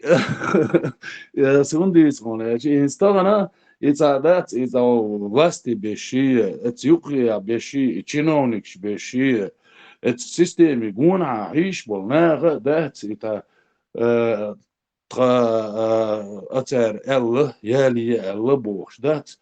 э, суна дийца хьуна, эча, и стагана, и цхьа дац, и цхьа власти беши, эца юккъехьа беши, и чиновникаш беши, эца системи гонахьа хьийш болу наха а дац, и та, э, тха, э, ацара аьлла, яле аьлла бохуш дац.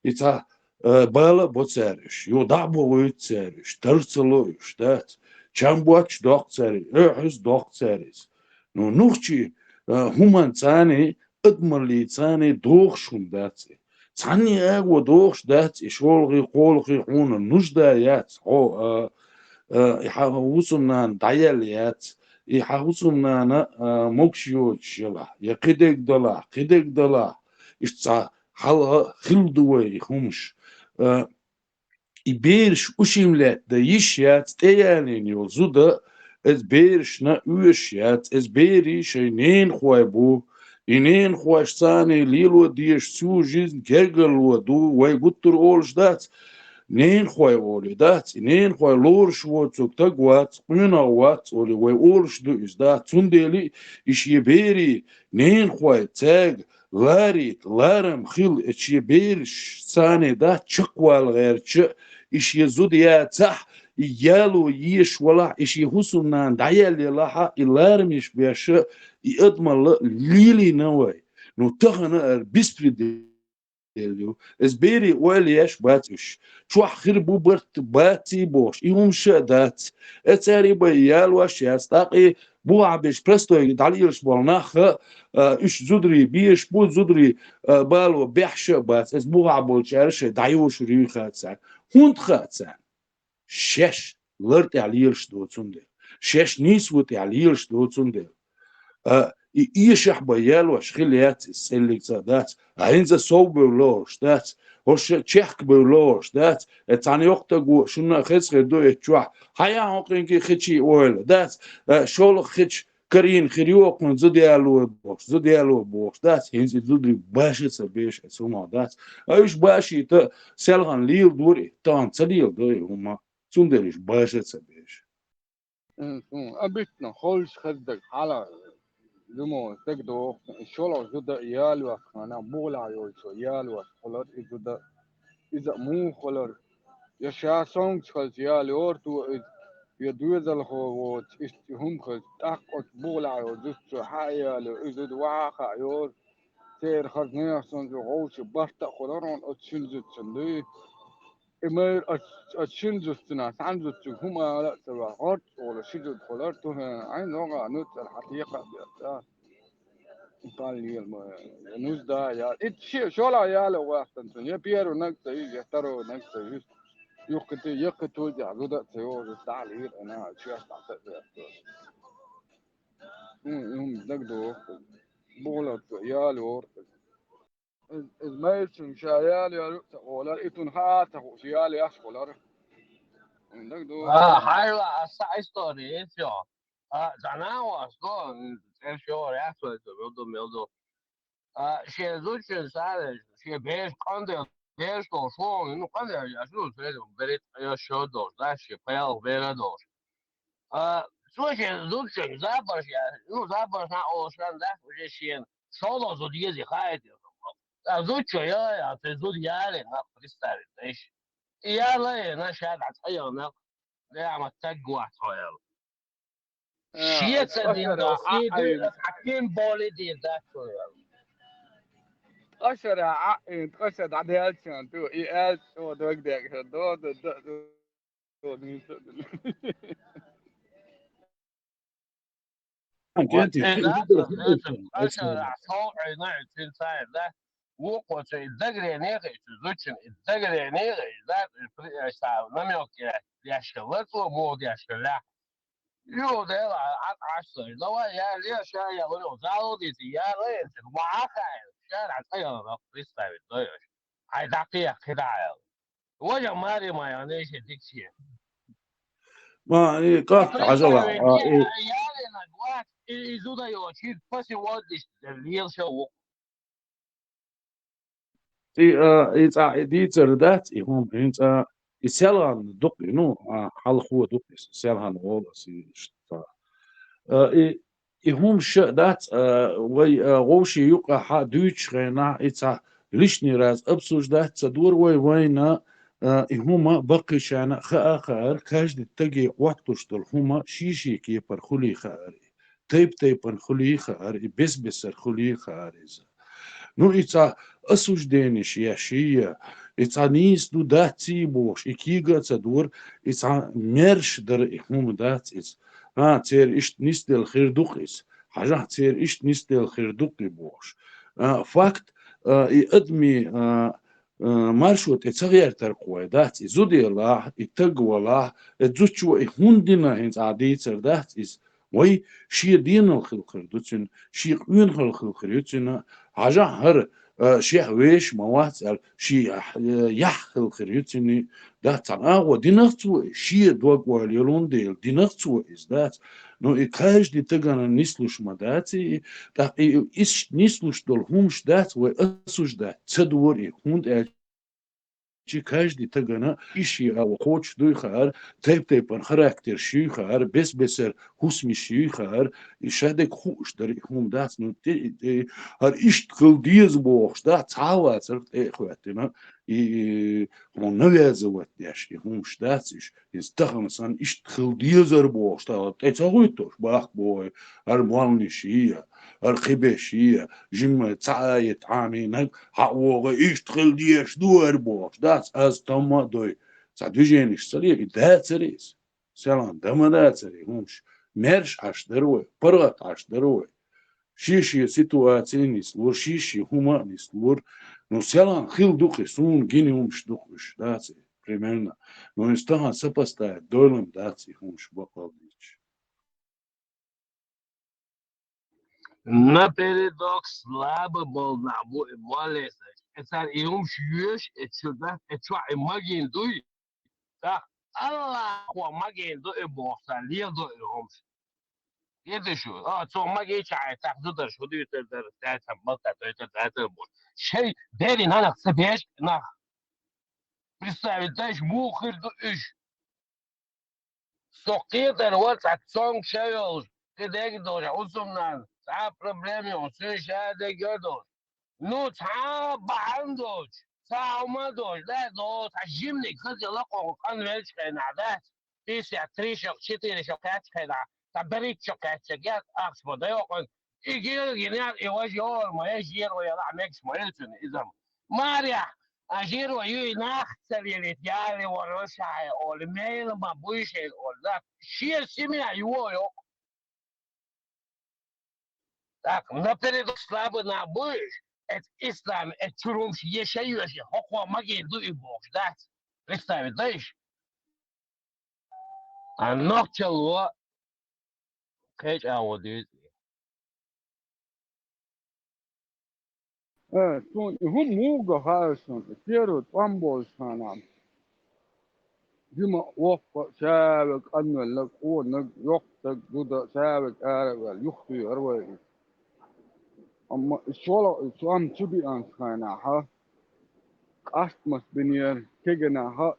И цхьа, э, бала а бо цара уьш, ю дӀа а бохуьйту цара уьш, тар ца ло уьш дац. Чам боццуш доккху цара, охьуз доккху цара иза. Ну, нухчий, а, хӀуманцаний, адамаллийцаний дохуш хӀума дац и. Цхьанне агӀо дохуш дац и, шолгӀий, кхолгӀий хьуна нужда яц, хьо, а, а, и хьан хӀусамнана дӀаелла яц, и хьан хӀусамнана, а, могуш йоцуш елахь, я кхидерг далахь, кхидерг далахь, иштта цхьа хьалха хилла ду вай и хӀумаш. А, и бераш ушим лаьтта дан йиш яц, тӀеялийна йолу зуда, иза берашна оьшуш яц, иза берий шайн ненахой бу. И ненахойш царний лело дезаш цу жизнь кергарло ду, вай гуттар а олуш дац, ненахой олий дац, и ненахой лоруш воцург таг вац, къонах вац олий, вай олуш ду иза дац. Цундела и шен берий, ненахой цаьрга ларийта, ларам хила, и шен бераш царний дац чекхвала гӀерташ, и шен зуда яцахь, и яло езаш валахь, и шен хӀусамнана дӀаелла елахь, и ларамаш беш, и адамалла лелийна вай. Ну, тахана ара беспредел ю. Иза берийн ойла еш бац уьш. Чохь хир бу барт баций бохуш, и хӀумаш а дац. Э, цаьрий бай ялош яц, тӀаккха и бухахь беш простой дӀалелаш болу нах а, а, уьш зударий беш бу, зударий, а, бало бехьаш а бац. Иза бухахь болчара шайн дӀайошур юй хаьа царна. ХӀунда хаьа царна? Шаьш лар тӀехь лелаш доцун дела. Шаьш нийсо тӀехь лелаш доцун дела. А, и эшахь бан ялош хила яц иза, цӀеллиг ца дац. А хӀинца сов бевлла лоруш дац. ХӀорш чехка бевлла лоруш дац. Э, цхьана йоккхатаго шуна а хеза хир ду эцу чохь. Хьан яхьа хӀокхуьнга хечий ойла дац. Э, шолгӀа хеча карийна хир ю хӀокхуьнан зуда яло бохуш, зуда яло бохуш дац. ХӀинца и зударий баша ца беш эцу хӀумах дац. А уьш башийта селхана леладора и, тахана ца леладо и хӀума. Цундела уьш баша ца беш. М, м, обычно ховш хаздаг хьала. Зумо, стаг доху, и шолгӀа зуда ялош хана, бугӀалахь йолчо ялош хилар и зуда. Иза муха хилар? Я ша сонгаш хилча ялор то иза, я доьзалхо воцуш, иштта хӀума хилча, тӀаккха оцу бугӀалахь йолчу зудчо хьа а яло, и зуда ваха а хаьа йора. Церан хаза нехан санна вовшийн барт а хуьлура оцу шина зудчун дуй. И майра оцу, оцу шина зудчунах, цхьана зудчуьнга хӀума ала а ца ваха, гӀорта олу ши зуда хуьлура, туьхенан Ӏин вогӀа нуьцкъара хьан текха а бетта. Паллиел ма, я нужда, я. И ши, шолгӀа яло вахтана цунна, я первый наг ца юьзу, я второй наг ца юьзу. Юхкити, яккхи тулдехь зуда а ца йогӀу, дӀа а лийра, ана, чоьш дӀа ца а бетта. М, м, дагадогӀу. БугӀалахь ялора. Иза, иза майрачунна ша яла йолу ца олар, и цунна хаа ца хууш яла еш хилар. ДагадогӀу. А, хьайла, аса истори есть, йо. А, занавас, го, цӀерш йогӀур яц вай, мел ду, мел ду. А, шен зудчун сареш, шен беш къандел, беш долуш вон, ну, къандел, я шу, берет, я шо долуш, да, шен паял бера долуш. А, цо шен зудчун, забарш, я, ну, забарш на олуш, да, уже шен, шолгӀа зуда еза хаийта. А, зудчо, я, я, цу зуда яре, нах, представить, знаешь. И яла, и на ша, да, цхьа яла, нах, я, ма, таг вац, хьо, яла. А, шеца дин дол, а, хьаким боли дин дац, яла. Ткъа шара а, и ткъа шара дӀаделчан, ту, и аьлча, о, дог дегӀ, до, до, до, до. Вукхо цу и дагаре неха и цу зудчун, и дагаре неха и, да, и при-, э, ша намёк я, я шкала, цо муха деш хила. Ю, дела, а, а, что, давай, я, я, ща, я, говорю, жалуйтесь, я, говорю, ма, ахай, ща, да, я, представить, даешь. Ай, да, ты, я, кидаю. Ваня Мари моя, она ещё дикси. Ма, и как, Хьажал, а, и, и, и зуда йо, чи паси водиш, лел шо ву. И, а, и цӀа, и дийцар дац, и хӀума, хӀинца, и селхана дукха, ну, а, хьалхо дукха, и селхана волу, и ш-, цӀа. А, и, И хӀума ша дац, а, вай, а, вовшийн юкъахь дуьйцучу хенахь, и цхьа лишний раз обсуждать ца дора вай вайна, а, и хӀума баккхийчарна хаа а хаьара, каждый стаге Ӏоттуш долу хӀума ший-ший кепара хуьлий хаьара и, тайп-тайпана хуьлий хаьара и, бес-бесара хуьлий хаьара иза. Ну, и цхьа осужденеш еш, и, и цхьа нийса ду дац и бохуш, и кийга а ца дора, и цхьа мерш дара и хӀума дац иза. А, церан иштта нисделла хир ду-кх иза. Хьажахь, церан иштта нисделла хир ду-кх и бохуш. А, факт, а, и адамийн, а, а, маршо тӀе ца гӀертар-кх вай дац, и зуда елахь, и таг валахь, и зудчо и хӀунда дина хӀинца ахь дийцар дац иза. Вай шен денал хила хир ду цуьнан, шен къонахалла хила хир ю цуьнан, хьажахь хӀара, а, шех вешан ма вац аьлла, шен, а, яхь хила хир ю цуьнан, дац цхьана агӀо динах цо, шен дог ойла йолун дела динах цо иза, дац. Ну, и каждый тагана нислуш ма дац, и, тӀаккха и, и иштта нислуш долу хӀумаш дац, вай осуждать ца дора и, хӀунда аьлча, Чи каждый тагана и шен агӀо кхочуш дуй хаьара, тайп-тайпана характерш юй хаьара, бес-бесара хӀусамаш юй хаьара, и шадерг хууш дара и хӀума дац, ну, тӀе, тӀе, хӀара иштта хила деза бохуш дац, цхьа а вацара тӀе а хӀоьттина, и, и, хьуна навязывать деш и хӀумаш дац уьш. Иза тахана санна иштта хила дезара бохуш, тахана тӀе ца гӀуьттуш, бахка боху, хӀара молланаш йий, хӀара кхиберш йий, жимма цхьа а йита Ӏамийнарг хьа а вогӀий, иштта хила дезаш ду хӀара бохуш, дац, аз тамма а дой. Цхьа движенеш ца ле, и дацара иза. Селхана дан ма дацара и хӀумаш. Мерш Ӏаш дара вай, паргӀат Ӏаш дара вай. Шен-шен ситуаци а нислора, шен-шен хӀума а нислора. Ну, селхана хила ду-кх и, суна гина хӀумаш ду-кх уьш, дац и, примерно. Ну, иза тахана сопоставить дойла-м дац и хӀумаш бакъалла дийцча. Напередок слабый болу нах бу и моллесаш. И цара и хӀумаш йоьшу, и чу дац, и чохь и магийна дуй. ТӀаккха Аллахо магийна ду и боху цара, леладо и хӀумаш. Кхетий шу? А, цо магийча а, цхьа зударша хӀун дуьйцур дара, цаьрца малтан дойтур дацара боху. Шайн дерриг нанах ца беш нах. Представить дайша муха хир ду уьш? Со кхетар вара цхьа цонга ша йолуш, кхин дерриг долуш, хӀусамнана, цхьа проблема йоцуш, шадерг а долуш. Ну, цхьа а бахьана долуш, цхьа а хӀума долуш, да, ну, цхьа жиманиг хаза лакхо къанвелча хенахь дац, пятьдесят три шо, четыре шо кхаьчча хенахь, цхьа берхӀитта шо кхаьчча, яц ахча ма дайоккхуьнан, и гергина яц, и важа йогӀур ма яц, жер вай ялахь мегаш ма яц цуьнан иза. Марехь, а жер вай юй нах ца лелийта, яли вара шахье олу, мела ма буй шайна олу, да, шен семья йо йоккху. Так, напередок слабый нах буьйш, эцу ислам, эцу чуьра хӀумаш ешай-йоьший, хӀокхо магийна ду и бохуш дац. Представить дайш? А нохчалло кхечӀагӀо дуьйцу. Э, суна и хӀума муха хаьа шуна, и первый тӀом болчу хенахь. Жима а, воккха а, шаверг къанвелларг, къонаг, йоккхатаг, зуда, шаверг ара а ваьлла, юхатуьйхира вай иза. Амма и шолгӀа и тӀом чу биъначу хенахь, къастамаш бинера кегийнахь а,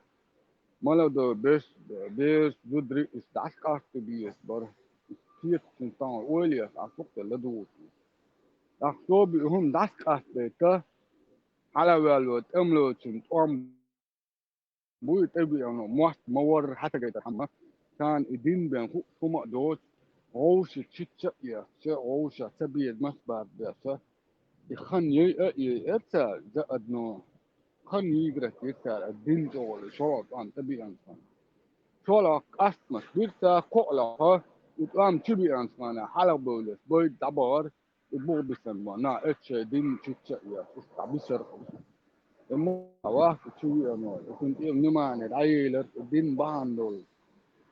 молодой бес-, бераш, зударий, иза дӀасакъастабан безаш бара. Иза кхеташна тахана ойла еш, ахь сукъа ладугӀуш ву. ТӀаккха тобиъ хӀума дӀасакъастабайта, хьалаваьлла тӀемалочун тӀом буй тӀебеана, мотт ма-варра хьан ца гайтара хьамма. Царна и дин бен хууш хӀума а доцуш, вовшашка чу ца а эцча, вовшашна ца безамаш а бацабеш, и хан йой а йойира цара, за одно. Хан йийгара дира цара, дин чӀогӀа шолгӀа тӀом тӀебеана хан. ШолгӀа къастамаш бира цара, кхоалгӀа и тӀом чу биъанчу хенахь хьалха бевлларш бойда дӀабахара, и буха бисина бан, нах эцу шайн дин чу ца а эцча, уьш дӀабисира. И ма вац и чу веана, и цунна тӀера внимание дӀаелира, и дин бахьана долуш.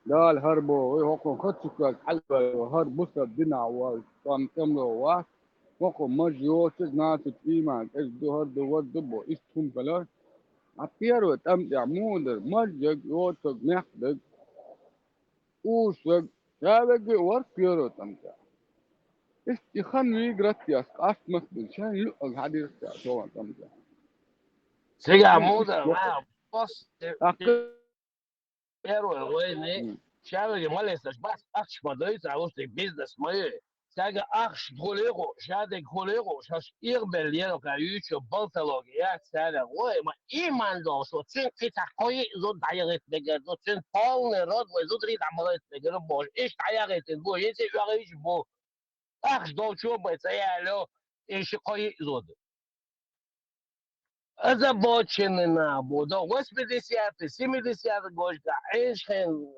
Дала хӀара боху, вай хӀокхунна хаза чу коьрта хьалаваьлла, хӀара бусалба динахь волчу тӀом тӀемало вац, хӀокху маж йоцург, значит, ийман кӀезиг ду, хӀара ду, вара ду боху, иштта хӀума хилар. Ткъа первый тӀам тӀехь муха дара, мажаг, йоцург, мехкадерг, Ушаг, шаверг а вара первый тӀам тӀехь. Иштта и хан вийгара а тесна, къастамаш а бина, шайн юкъага хьадира цара шолгӀа тӀам тӀехь. Цигахь муха дара, ма, после первой войны шаверг ма лесташ бац, ахча ма дойцу, а вуьшта бизнес ма ю. Цаьрга ахча хуьлий хӀу, шадерг хуьлий хӀу, шаьш эгӀабелла лело кхаьа юьйцу балталога яц цаьрга. Вай, ма ийман долуш ву, цуьнан кхин цхьа кхо-йиъ зуда дӀаяхийта мегар ду, цуьнан полный род вай зударий дӀа ма гӀайта мегар бу бохуш, иштта дӀаяхийтина бу, хӀинца а оьхуьйтуш бу. Ахча долчо бен ца ялайо, и ши кхо-йиъ зуда. Озабоченный нах бу, до восьмидесятых, семидесятых годашкахь Ӏийначу хенахь,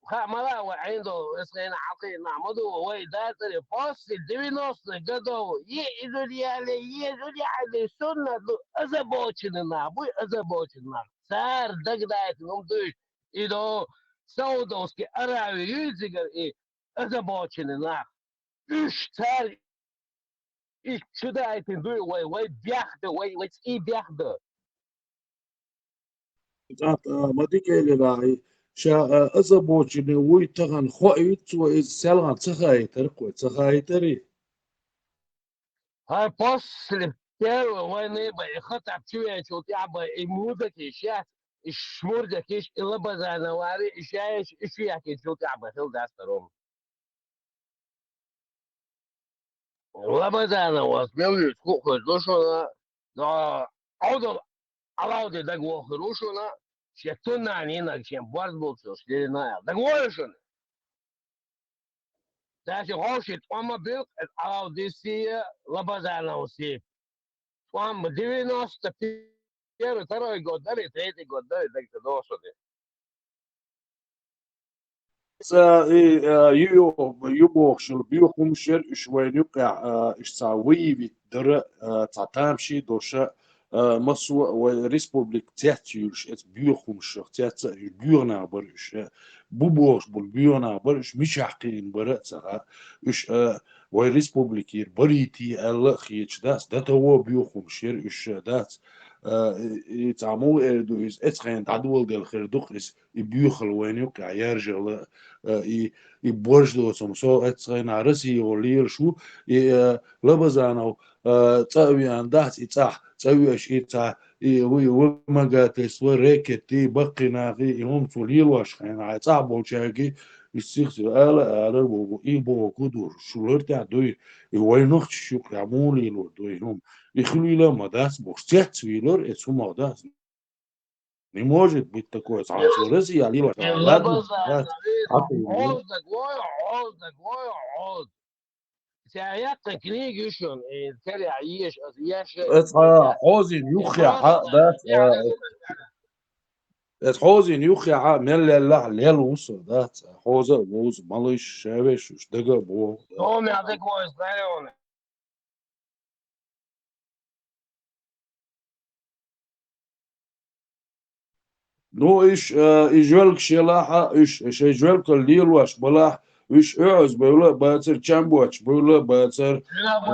хаа ма лаьа вай Ӏийна долу, оцу хенахь хьалхийна нах ма ду, вай дацаре после девяностых годов, е иза яли, е иза яли, суннат ду, озабоченный нах буй, озабоченный нах. Цара дагадайтина хӀума дуй, и до Саудовский Аравия юй цигара и озабоченный нах. Уьш цара и чу даийтина дуй вай, вай бехда, вай, вай цӀий бехда. ТӀаккха, а, ма дика элира, и ша, а, озабоченный вуй тахана хоуьйту цо, иза селхана ца хаийтара-кх вай, ца хаийтарий? ХӀара после первой войны бен, и Хаттаб чу веанчул тӀаьхьа бен, и мудакиш яц, и шмурдакиш, и Лабазанов вари, и шаьш, и чу яьккхинчул тӀаьхьа бен хилла дац хӀара хӀума. Лабазановс мел вуьйцу хӀу а хезна ду шуна, но Ӏовдал Алавди дагавохур ву шуна, шен туннан йинарг шен борз болчуьра дина аьлла. Дагаволу шуна? Цаьрши ховши тӀом ма билла, иза Алавдиси, Лабазановси. ТӀом девяносто первый, второй год дара, третий год дара, дага ца догӀу шуна. Ца, и, а, ю, ю, ю бохуш йолу боьха хӀумаш яра уьш вайна юккъехь, а, уьш цхьа выявить дара, а, цхьа тамаший долуша, а, массо а вай республика цец а юьлуш, эца боьха хӀумашах цец а юьлуш, боьха нах бара уьш, а, бу бохуш болу боьха нах бара уьш, мичахь кхиъна бара а ца хаьа. Уьш, а, вай республикера барийтий аьлла а хеташ дац, дан таво боьха хӀумаш яра уьш, а, дац. А, и, и цхьа муха эр ду иза, эцхьайна дӀадоладелла хир ду-кх иза, и боьхалла вайна юккъехь яржалла, а, и, и борш доцург. Со эцхьайна Россия гӀо лелаш ву, и, а, Лабазанов, а, цӀа а веана дац, и цӀахь, цӀа веаш, и цхьа, и вы-, вымогательство, рэкет, и баккхий нахий, и хӀума цо лелош хенахь, и цӀахь болчаьргий, Исцихзе ала, ала богу, и богу дур, шулар тя дуй, и вайнах чук я мули лур дуй хум. И хулила ма дас бох, цец вилар, эц хумах дас. Не может быть такое. Сам Россия лила. Ладно, да, а ты, ну. Оз да гой, оз да гой, оз. Сяякка книги шун, и кэря еш, аз еш. Эц, а, хозин юхья, а, да, а, Эс хозин юхья мел лелла лел усу, да, хоза вуз, малыш, шевеш, уж дага бу. О, мя дага вуз, да, он. Ну, иш, э, иш жвелк шелаха, иш, иш жвелк лилваш балах, иш оз бевла бацар, чамбуач бевла бацар. Жена бу,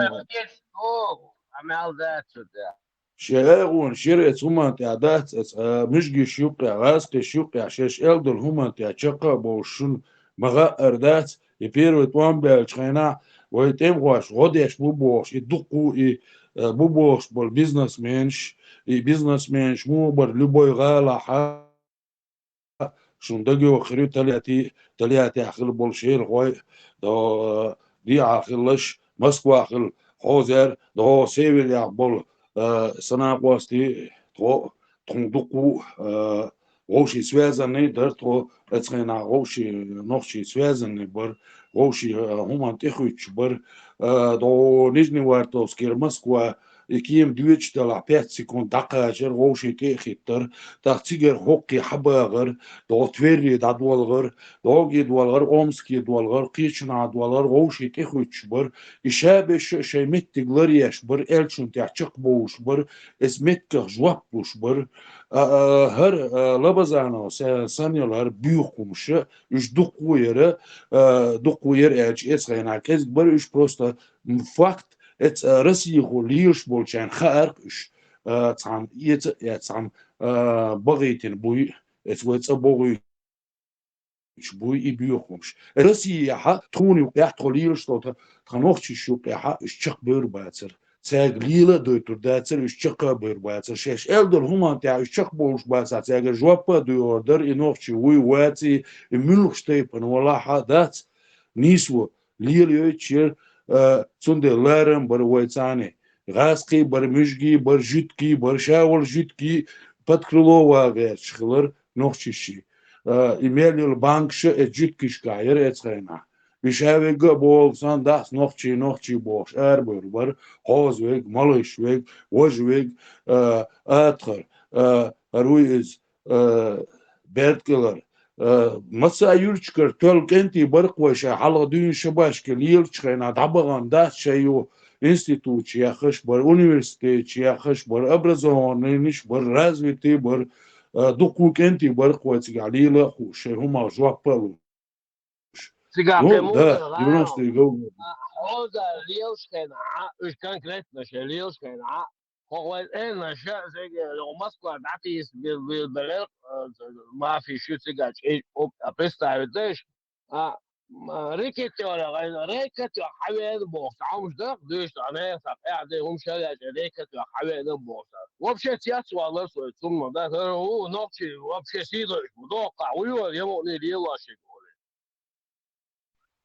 о, амял да, сюда. Шеэгун шир эц хуман тя дац, эц, а, мижги шукъя, васки шукъя, шеш элдул хуман тя чакъа бо шун мага ардац, и первый туан бел чхайна, вай тем хуаш, годеш бу бош, и дуку, и, э, бу бош бол бизнесменш, и бизнесменш му бар любой гала ха, Шунда геохирю Тольятти, Тольятти ахил бол шер хой, до, ди ахиллаш, Москва ахил хозер, до север ях бол, э, сана кости, то, тун дуку, э, гоши связанный, дар то, эцхена гоши, нохчи связанный бар, гоши, э, хуман техуч бар, э, до Нижневартовский, Москва, и ким дуьйцуш далахь пять секунд дӀакхачар, вовшийн тӀе а хиттар, тӀаккха цигара хӀокхе хьабагӀар, догӀа Твере дӀадолгӀар, догӀе долгӀар, Омске долгӀар, кхечунхьа долгӀар, вовшийн тӀе хуьттуш бар, и шабеш а шайн меттиг ларъеш бар, элчун тӀехь чекхбовлуш бар, эс меттигах жоп луш бар. А, а, хӀара, а, Лабазанов са-, санна йолу хӀара буьйху хӀумаш а, уьш дуккха а яра, а, дуккха а яра аьлча, эцу хенахь кӀезиг бара уьш, просто, м, факт, Эц, а, Россехула лелаш болчарна хаьара уьш, а, цхьана эца а эца, цхьана, а, бахийтина буй, эца вай цӀа бохуьйтуш буй и боьха хӀумаш. Россехьа тхуна юкъехь тхо лелаш долу, тхан нохчаш юкъехьа уьш чекхбевр бацара. Цаьрга лела а дойтур дацара, уьш чекха а бевр бацара. Шаьш аьлла долу хӀуманна тӀехь уьш чекхбовлуш бацахь, цаьрга жоп а доьхур дара, и нохчи вуй, ваций, и муьлхачу тайпана валахь а дац. Нийсо лелайойтуш яра, а, цундела ларам бара вай царний. ГӀазкхий бара, муьжгий бара, жуьгтий бара, ша волу жуьгтий под крыло ван гӀерташ хилар нохчашший. А, и мел йолу банкаш а эцу жуьгташкахь яра эцу хенахь. И ша вегга а боху санна, дахьа нохчий, нохчий бохуш арабевр бара, хьоза вег, малыш вег, важа вег, а, атхар, а, хӀара вуй иза, а, бердкъалар. А, маца а юьрташкара тоьлла кӀентий бара-кх вай ша хьалха дуьйна шабашка лелачу хенахь, дӀабахана дац шайн ю институташ яххаш бара, университеташ яххаш бара, образованныйш бара, развитый бара, а, дуккха а кӀентий бара-кх вай цигахь лела а хууш, шайн хӀумах жоп а луш. Цигахь, ну, кхин да, муха девяностые годы. Хьоза лелаш хенахь, уьш конкретно шайн лелаш хенахь, хӀокху вайн энна ша а, шайга, хӀокху Москва дӀатийса бил-, бил-, белира, а, мафи шу цигахь чӀий, оп-, а, представить деш, а, м, а, рекетёра, вайн рекетёр хьавеана боху, хьовмаш дах, дуьйш, а, нехан сан къаьхьа дай хӀума шаьллачу рекетёр хьавеана боху. Вообще цец валлар со цунна, да, хӀара ву, нохчий вообще сийдойш бу, доккхахь, ву йора, ямукъний лелош шига олий.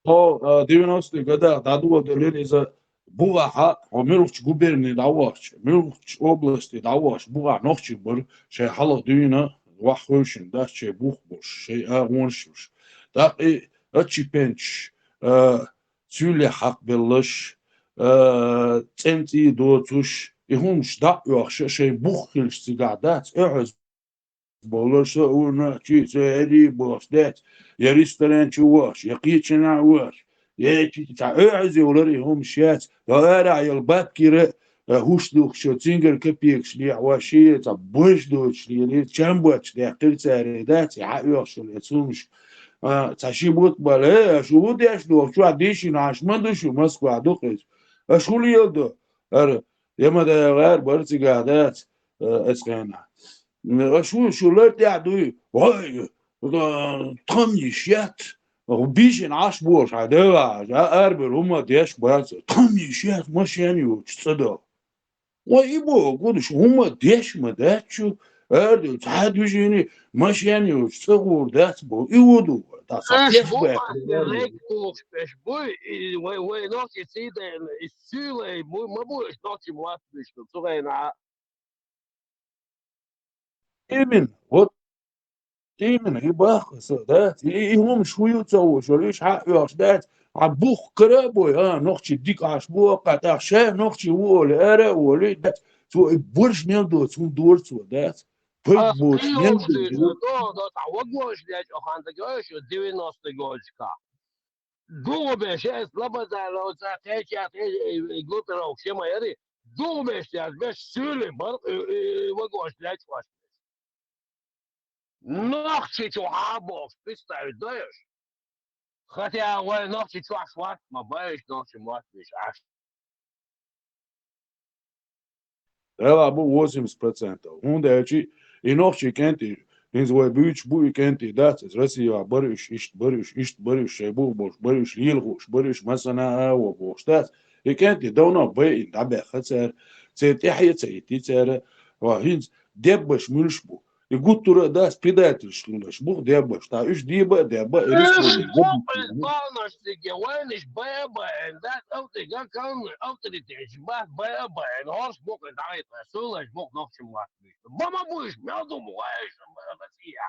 Тхо, а, девяностые годах дӀадоладелира иза бухахьа, хьо муьлхачу губерни дӀавахча, муьлхачу области дӀавахча, бухахь нохчий бара, шайн хьалха дуьйна ваха хевшина дац, шайн бух болуш, шайн агӀонаш йолуш. ТӀаккха и отщепенцаш, а, цуьллехь хьакхабеллаш, а, цӀен цӀий доцуш, и хӀумаш дӀа а оьхуш, шайн бух хилча цигахь дац, оьхьаза бовлар со а вуна, чуьйца хӀерий бохуш дац, я ресторан чу вахаш, я кхечанхьа вахаш, я чуьйца цхьа оьгӀаз йовлар и хӀумаш яц, я арахь йолу бабкира, а, хӀуш духкучо цуьнгара капекаш лехьа, шен цхьа беш доцуш лелийра, чамбоч даьккхира цара, дац, и хьан оьгӀаш йолу эца хӀумаш. А, цхьа ши бутт бала, э, аша хӀун деш ду, чохь дийшина, аша ма ду шу, Москва ду-кх иза. Аша хӀун леладо? Ара, я ма дагӀар бара цигахь дац, э, эца хенахь. Аша хӀун шу лар тӀехь дуй? Вай, э, тхан йиш яц. Бийшина Ӏаш бохуш хьан дела, а, арабевлла хӀума деш бац. Тхан йиш яц, машен йоцуш цӀа до. Вай и боху, гуш, хӀума деш ма дац шу, Аьрда, цхьа движени, машен йолчу цӀа гӀур дац бо, и ву ду. Та со Аш теш бу баьхкина ас аьрда. Рейк кулуш беш буй, и вай, вай нохчи сийден, и суьйлай, ма бу аш нохчи мотт беш, цу гайна. Именно, вот именно, и бахка со, да? И, и хӀума шу ю ца вуш, вала иш хьа оьхуш дац, а бух кара а бой, а, нохчи дика Ӏаш бу, а, кхатах ша нохчи ву оли, ара а оли, дац. Цо и борш мел доцу, хӀума дора цо, дац. Пай Ас боцу, мел кхиюш доцу. Дийшна, до, до, та вагош лечу, хан дагош, девяностый годишка. Дугу беш, эс лабаза лоца, кхеча, кхеча, группировка шема яри. Дугу беш, яз беш, сюли бар, вагош лечу ваш. Нохчи чу хьабохуш, представить даеш. Хотя вай нохчи чохь вац, ма баеш нохчи мотт беш, аш. Делахь бу восемьдесят процентов. ХӀунда аьлча и нохчий кӀентий, хӀинца вай буьйцуш бу и кӀентий, дац, иза Россия бара уьш, иштта бара уьш, иштта бара уьш, шайн бух болуш бара уьш, лела хууш бара уьш, масана а вон бохуш, дац. И кӀентий давно байина дӀабаьхна цара, церан тӀаьхье а ца йитти цара, ва хӀинца деббаш муьлш бу. И гуттара а дац, предательш хилаш бу деббаш. Ткъа уьш деба а дебба, и республика. Боккъал балнаш циге вайнаш бай а баьн, дац, автига калнаш, авторитеташ бац, бай а баьн, хӀорш боккъал дӀахӀийтта, суьйлаш боккъал нохчи мотт бийшна. Ба ма буьйш, мел ду ма вайша, ма Россия.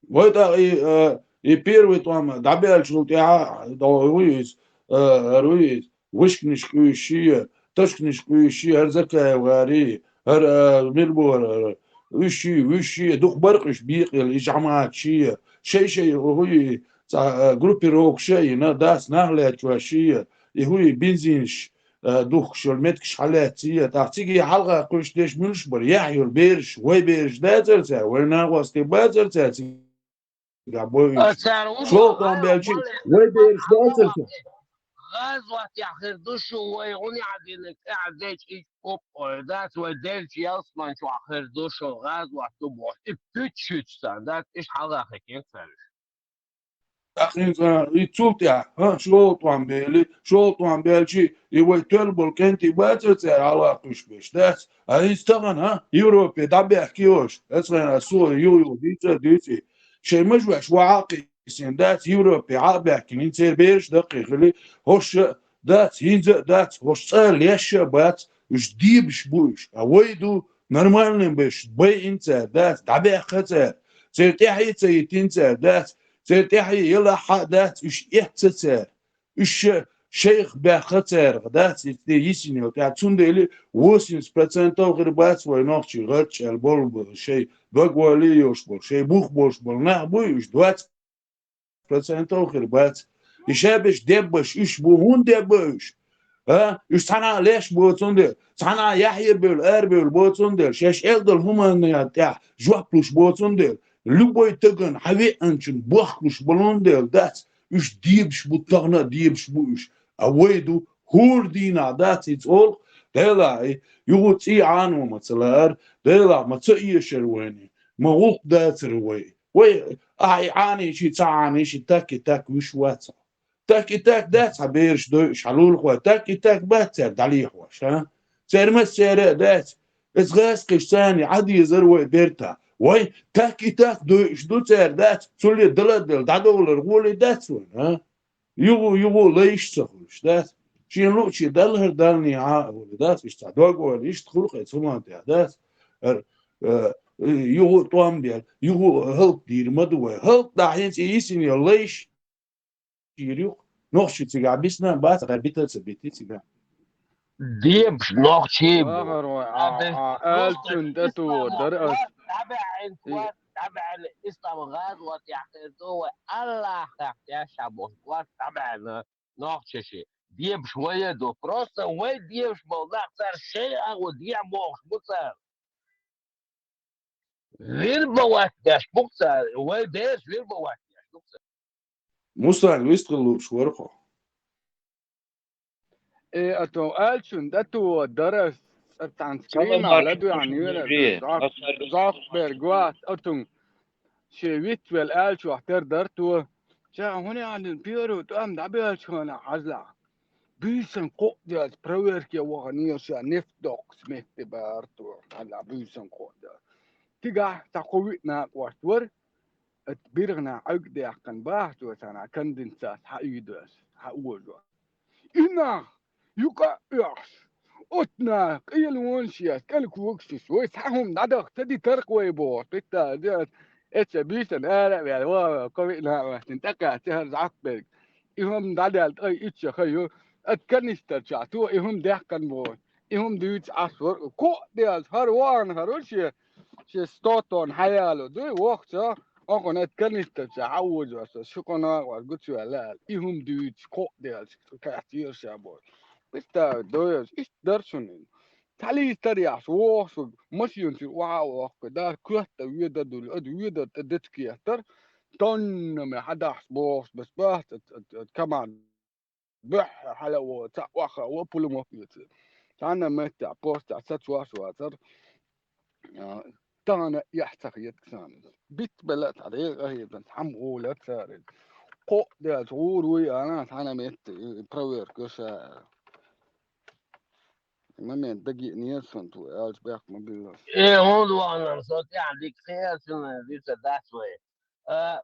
Вай тӀаккха и, э, и первый тӀом дӀабаьллачул тӀаьхьа, до, вуй иза, э, хӀара вуй иза, вышканаш къуьйсуш шиъ, ташканаш къуьйсуш шиъ, хӀара Закаев гӀари, хӀара, э, мила бу хӀара, хӀара, уьш шиъ, вуьш шиъ, дукха бара-кх уьш бекъала, и жамаӀат шиъ, шай-шай, хӀуй, цхьа, э, группировкаш а йина, дац, нах лаьтташ шиъ, и хӀуй, бензинаш, э, духкуш йолу меттигаш хьалаьцций, тӀаккха цига хьалха кхуьйсуш дерш муьлш бара, яхь йолу бераш, вай бераш дацара цара, вай нахвастий бацара цара цига бой уьш. ШолгӀа тӀом баьлчи, вай бераш дацара цара. ГӀазот яхь хир ду шу, вай гӀуни Ӏадина, тӀаьхьа дечи иш поп ой, дац, вай делчи ялсман чохь хир ду шу, гӀазот ду боху, и пуьччуьйцу сан, дац, иш хьалха хикина цара уьш. ТӀаккха хӀинца, и цул тӀаьхьа, хӀа, шолгӀа тӀом бели, шолгӀа тӀом баьлчи, и вай тоьлла болу кӀентий бацара цара хьалха кхуьйсуш берш, дац? А хӀинца тахана, хӀа, Европе дӀабаьхкий хӀорш, эцхьана со юха-юха дийца а дуьйций. Шайн мажош вахьа а кхиссина, дац, Европе хьа а баьхкина, хӀинца церан бераш даккхий хили, хӀорш а, дац, хӀинца а, дац, хӀорш цӀа леш а бац, уьш дебаш бу уьш. А вай ду, нормальный берш байина цара, дац, дӀабаьхна цара, церан тӀаьхье а ца йитина цара, дац, церан тӀаьхье ялахь а дац, уьш эцна цара. Уьш ша-, шайх баьхна царах, дац, и тӀе йисина йолу тӀаьхье. Цундела восемьдесят процентов хир бац вай нохчий гӀарчӀ аьлла болу, шайн дог-ойла йолуш болу, шайн бух болуш болу нах буй уьш, двадцать процентов хир бац. И шаберш деббаш уьш бу, хӀунда дебба уьш? А? Уьш цхьана а леш боцун дела, цхьана а яхье бевлла, арабевлла боцун дела, шаьш эр долу хӀуманна тӀехь жоп луш боцун дела, любой тагана хьан веанчун бохкуш болун дела, дац, уьш дебаш бу, тахана а дебаш бу уьш. А вай ду, хӀора дийнахь дац и цӀолгӀа, Делахь, и юха цӀий Ӏано ма ца лаара, Делахь, ма ца эшара вайна, ма гӀуллакх дацара вай. Вай, ахь и Ӏаний ши, ца Ӏаний ши, так и так вуьш вац хьо. Так и так дац хьан бераш дойуш, хьан лулахой, так и так бац цара дӀалехьош, а? Цара массара а дац. Иза гӀазкхиш царна Ӏа дезара вай бертахь. Вай, так и так дойуш ду цара, дац? Цуле дала а дала, дӀадовлар гӀоле дац вайна, а? Юха, юха лайш а ца хуьлуш, дац? Шен лууче далхар далний Ӏа а хуьлу, дац? Иштта дог-ойла, иштта хуьлу-кх и цу хӀуманна тӀехь, дац? Ар-, э, юха тӀом бел, юха хӀаллакдийр ма ду вай. ХӀаллакдахь хӀинца и йисина йолу лайш йийр ю-кх. Нохчий цигахь бисна а бац, ткъа бита а ца битий цигахь. Дебаш нохчий бу. Вахар вай, а, а, аьллачун тӀе тугӀо дара ас. ДӀабаьӀна, И- дӀабаьӀна, ислам гӀазот яхь хир ду вай, Аллахах тешаш бохуш, дӀабаьӀна нохчаши. Дебаш вай а ду. Просто вай дебаш болу нах цара шайн агӀо дехьа бохуш бу цара. Вир бан ватташ бу-кх цара, вай бераш вир бан ватташ бу-кх цара. Мустанг вистхила лууш вара хьо. Э, ато аьллачун тӀе тугӀо дара, цӀа тхьана скринах ладоьгӀна йора, зӀок-, зӀок берг вац, атун шен витвелла аьллачохь тера дара то. Ша хӀун яхьанин пиаро тӀом дӀабоьллачу хана хьажлахь. буьйсан кхоъ деза, проверке вахана йоша нефть доккхуш метте бара тхо, хьалха буьйсан кхоъ деза. Цигахь цхьа кхо-виъ накъост вара, оцу биргӀанах Ӏуьрг даьккхина баха цо царна конденсат хьаийдош, хьаожош. И нах юкъа а оьхуш, оцу наха къелонаш еш, кӀел когаш еш, вай цхьа хӀума дӀадахка ца дитарх вай боху, кхетта а деза, эццахь буьйсанна ара а ваьлла, ваха, кхо-виъ накъостий тӀекхаьчча хӀара жӀакх берг. И хӀума дӀадаьлла, ткъа итт шо хан ю, оцу канистрчохь цо и хӀума даьккхина боху. И хӀума дуьйцуш Ӏаш вара, кхоъ деза, хӀара вахана хӀара шен, шен сто тонн хьаяло дуй, воккхачо, оха оцу канистрчохь хьаожош, ши-кхо накъост гучуваьлла аьлла, и хӀума дуьйцуш, кхоъ деза, кхаьчира ша боху. Представить дойла, иштта дара шуна иза. Цхьа литр яхьаш, вохуш ву, машина чуьра охьа а воккху, да, коьрта ведар дуьллу, ада ведар тӀе дечиг кхеттара, тоннаме хьадахьаш бохуш, бес бац, ад, ад, ад, команда. Буьххьа хьала а вогӀу, цхьаъ охьа а вогӀу, пулам а кхетта. Цхьана а меттехь, постехь сацош вацара, а, тахана а эхь ца хета царна. Битта белла а цхьа дегӀа а хетта, цхьамма гӀолара цара. Кхоъ деза гӀур вуй аьлла, цхьана а метте, и, и проверка йо ша аьлла. Момент дагиънера шуна тхо аьлча, бехк ма билла. Э, хӀунда вахана, со тӀаьхьа дика кхиар шуна, дица дац вай. А,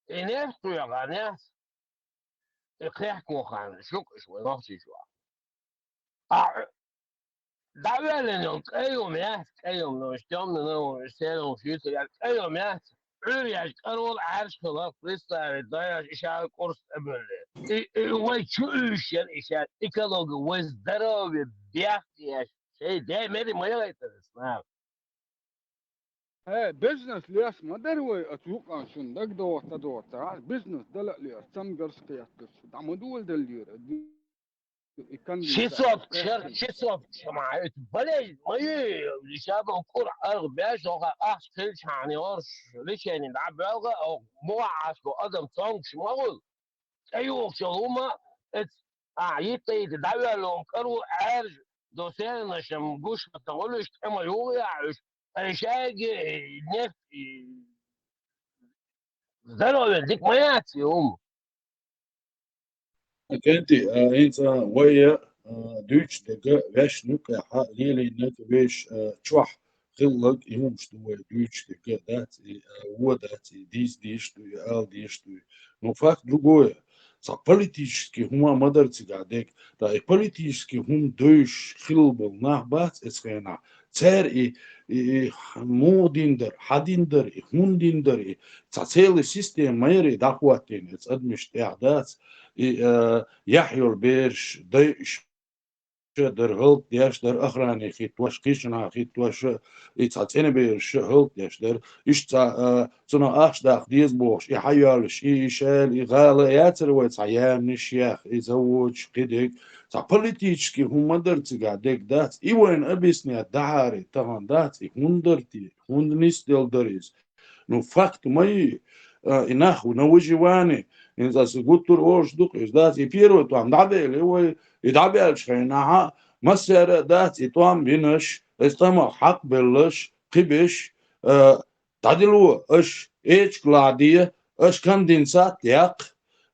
и нефть кхоьхьа, нефть. И кхехкохарна, шукъаш вай нохчийчохь. А, дӀавоьллина йолу кӀайо яц, кӀайо, ну, тёмный, ну, серый, шуьйцур яц, кӀайо яц. Ӏуьйр еш карор Ӏаьржа хилла, представить дойла, и ша курс тӀе бевлла. И, и вай чу уьйш яра и ша, экологи, вай здоровье бехке еш, шайн де мери ма яхийтара нах. Э, бизнес леш ма дара вай, оцу юкъана шуна дагадогӀу ца догӀу ца, бизнес дала а леш, цамгарш кхетташ, дӀа ма доладеллера. Ши сотка шара, ши сотка ша ма хьаьвта. Бале, ма ю, ша боху кӀур аргӀ беш, оха ахча хилчахьана йогӀуш, лечение дӀабоьлху, оха муха Ӏаш бо адам цомгуш ма хуьлу. ЦӀе юхучул хӀума, эц, а, йитта-йитта дӀавоьлло каро Ӏаьржа, до серана шен гуш ма ца хуьлуш, тӀе ма юху яхьуш, ткъа шайга, э, нефть, э, здоровье дика ма яц и хӀума. Кенти, а, хӀинца вай, а, дуьйцуш дерг вешан юкъехь лелийна вешан, а, чохь хилларг и хӀумаш ду вай дуьйцуш дерг, дац и, а, вон дац и, дийца дезаш ду и, ала дезаш ду и. Ну, факт другое. Цхьа политический хӀума ма дара цигахь дерг. Ткъа и политический хӀума девзаш хилла болу нах бац эцу хенахь. Цара и, и, и муха дина дара, хьан дина дара и, хӀунда дина дара и, цхьа целая система ма яра и дӀахӀоттийна эцу адамашна тӀехь дац. И, а, яхь йолу бераш, дайша дара, хӀаллакдеш дара, охране хӀиттош, кхечанхьа хӀиттош, и цхьа цӀена бераш хӀаллакдеш дара. Иштта цхьа, а, цунах ахча даккха деза бохуш, и хьайоьллуш, и, и шаьла, и гӀала яцара вай цхьа яманаш ях, и заводаш, кхидерг. Цхьа политический хӀума ма дара цигахь дерг дац. И вайна объяснять дахьара тахана дац, и хӀунда дара те, хӀунда нисделла дара иза. Ну, факт ма ю, а, и нах на выживании, хӀинца аса гуттар а олуш ду-кх иза, дац, и первый тӀом дӀабелла вай, и дӀабаьллачу хенахь а массара а дац, и тӀом бинарш, эцу тӀамах хьакхбелларш, кхиберш, а, дӀадило, аша эчиг лахьаде, аша конденсат яккха,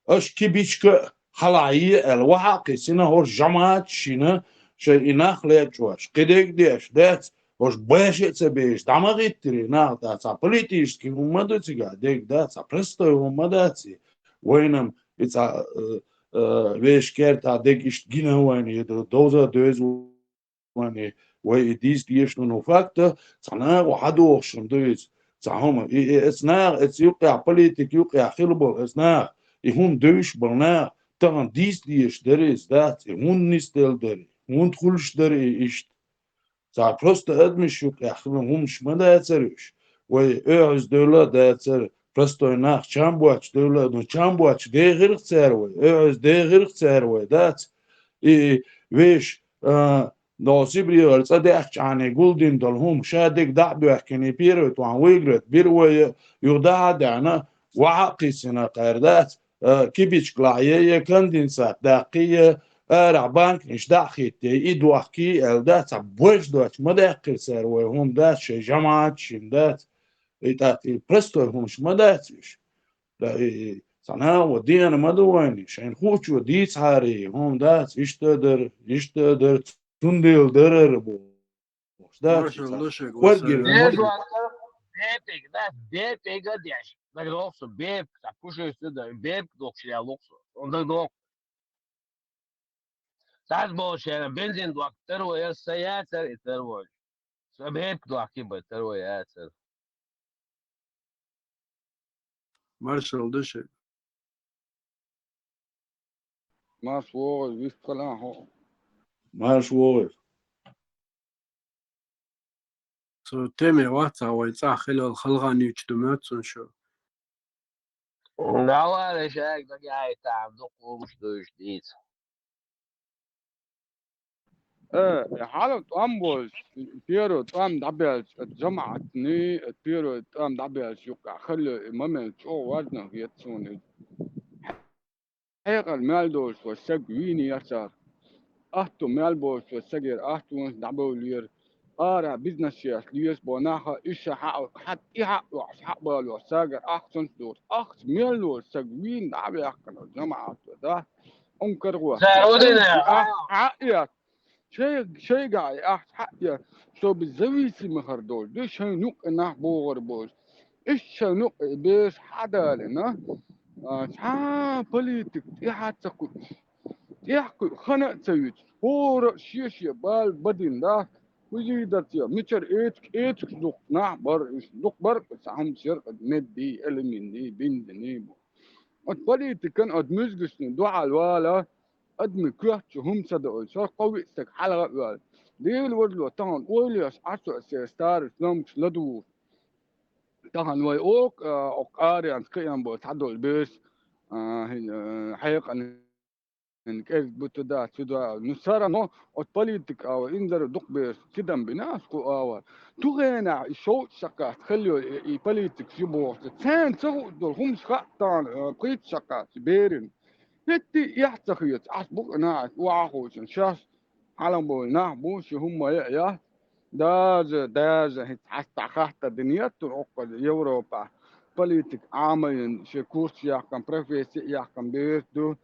аша кибичка а хьалахье аьлла, вахьа а кхиссина, хӀорш жамаӀат шина, шайн и нах лечкъош, кхидерг деш дац, хӀорш баьше а ца беш, дӀа ма гӀиттира и нах, ткъа цхьа политический хӀума ма ду цигахь дерг дац, цхьа простой хӀума ма дац и. Вайна-м и цхьа, э, э, вешан кертахь дерг иштта гина вайна, я ду-, довза а девза вайна, вай и дийца дезаш ду, ну, факт, цхьа наха хьадохуш хӀума ду иза. Цхьа хӀума, и, и, эцу наха, эцу юккъехь, политика юккъехь хилла болу эцу наха, и хӀума девзаш болу наха, тахана дийца дезаш дара иза, дац, и хӀунда нисделла дара, хӀунда хуьлуш дара и иштта. Цхьа просто адамаш юккъехь хилла хӀумаш ма дацара уьш. Вай оьгӀаз девлла а дацара, простой нах чам боцуш девлла а, ну, чам боцуш дехира-кх цара вай, оьгӀаз дехира-кх цара вай, дац. И вешан, а, Новосибирскера цӀа даьхкичхьана гулдина долу хӀума, ша дерг дӀа а боьхкина, и первый тӀом выиграть бира вай, юха дӀа а даьхна, вахьа а кхиссина кхара дац, а, кибичка лахье, я конденсат даккхий, я арахь банканаш дӀа а хӀиттий, и дохкий аьлла дац, цхьа больше доцуш ма даьккхира цара вай хӀума дац, шайн жамаӀат шина дац, и тӀаккха и простой хӀумаш ма дац уьш. Да, и, и, Цхьа накъо дена ма ду вайна, шайна хуучо дийцахьара, хӀума дац, иштта а дар, иштта а дар, цундела дарара бохуш дац. Маршалла ду шуьга, Василий. Бепиг, да, бепиг а деш. Даг доху со, бепиг, ца пушуьйста дан, бепиг дохуш ял лоху со. Он даг доху. Цхьаъ болчара бензин дохка таро яра, сан яцара и таро. Сан бепиг дохкий бан таро яцара. Маршалла ду шуьга. Марш вогӀийла, вистхилахь хьо. Марш вогӀийла. Со теме вац, а вай цӀахь хилла халханийчу ду моьтту суна шу. Давай, шайга дагахь а там дукха хӀумаш ду уьш дийца. Э, хьалха тӀом болуш, первый тӀом дӀабаьлча, оцу жамаӀатний, оцу первый тӀом дӀабаьлча юккъехь хилла и момент чӀогӀа важно хета суна иза. Хьекъал мел долуш вай саг вийна яцара. Атто мел болуш вай сагера аттонаш дӀабевллера. Ара бизнес еш лезаш бо наха, иша хьа-, хьа-, и хьа а йохьуш, хьа а балош, сагара ахчанаш а доцуш. Ахча мел долуш саг вийна дӀа а ваьккхина, жамаӀат вай, да? Ӏункархо. Цара удина, а, а, а, эц. Шай-, шайгахь и ахча хьаъ я, собиз зависимый хир долуш ду, шайна юкъа нах богӀур болуш. Иштта шайна юкъа и бераш хьадалийна, а, цхьа а политик тӀаьхьа а ца кхуьуш, тӀаьхьа кхуьу хана а ца юьцуш, хӀора а шен-шен бала бадина, да, кхузий дар цӀе, мичара эциг, эцигаш дукха нах бара, уьш дукха бара, цхьа хӀуманаш яра, медий, алюминий, бензиний бу. Оцу политикан, оцу муьзгашна дуьхьал вала, адамийн коьрта чу хӀума ца доуьйтуш, хӀара кхо-виъ стаг хьалха а ваьлла. Дела важа ло, тахана ойла еш Ӏа со, аса старость ломкаш ладугӀуш. Тахана вай оха, а, оха аренца кхиам бо цхьадолу бераш, а, хӀин, а, хьекъана кӀезиг бу туда, сюда. Ну, всё равно оцу политика ава, инзаре дукха бераш тидам бина аса кху ава. Тухенахь и шовзткъа шо кхаьчча хилла йолу и, и политикаш ю бохуш, царна ца хууш долу хӀуманаш хаьа тахана, а, пхийтта шо кхаьчча берина. ХӀетте а эхь ца хета, ас бу-кх нахьа охьахуучун, шаьш хьалха бовлу нах бу, ши хӀума ма яа яц. Даже, даже хӀинца хьаста хаттар дина яц тур оккхаза Европа. Политик Ӏамийна, шен курс яьккхина, професси а яьккхина бераш ду.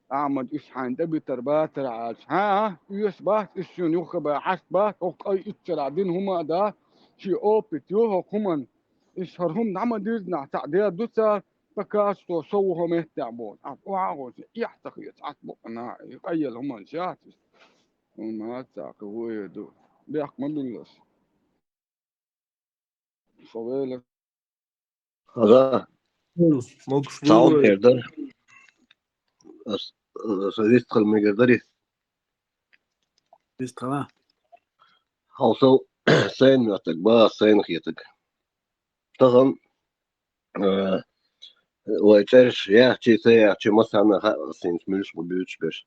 Ахьмад, уьш хьайна тӀебитар бацара аьлча, хьа, оьшуш бац, уьш шуна юххе бан хьашт бац, хӀокху ткъе итт шарахь дина хӀума а дац, шен опыт ю хӀокху хӀуманна. Уьш хӀара хӀума дӀа ма дирзинехь, цхьаъ дер ду цара, ткъа кхаччалц со ву хӀокху меттехь бохуш. Ахь охьахуучу эхь ца хета, ахь бу-кх нахьа, и къайъелла хӀуманаш яц иза. ХӀунда аьлча цхьа кхин вуо ду. Бехк ма билла аса. Со вела. Ага. Могуш ву. Цхьаъ мегар дара. Ас, аса вистхила мегар дарий? Вистхила. Хьо со сайна моьттург бан, сайна хетарг. Тахана, э, вай цӀераш яьхча, ца яьхча, массарна хаьа ас хӀинца муьлш бу буьйцуш берш.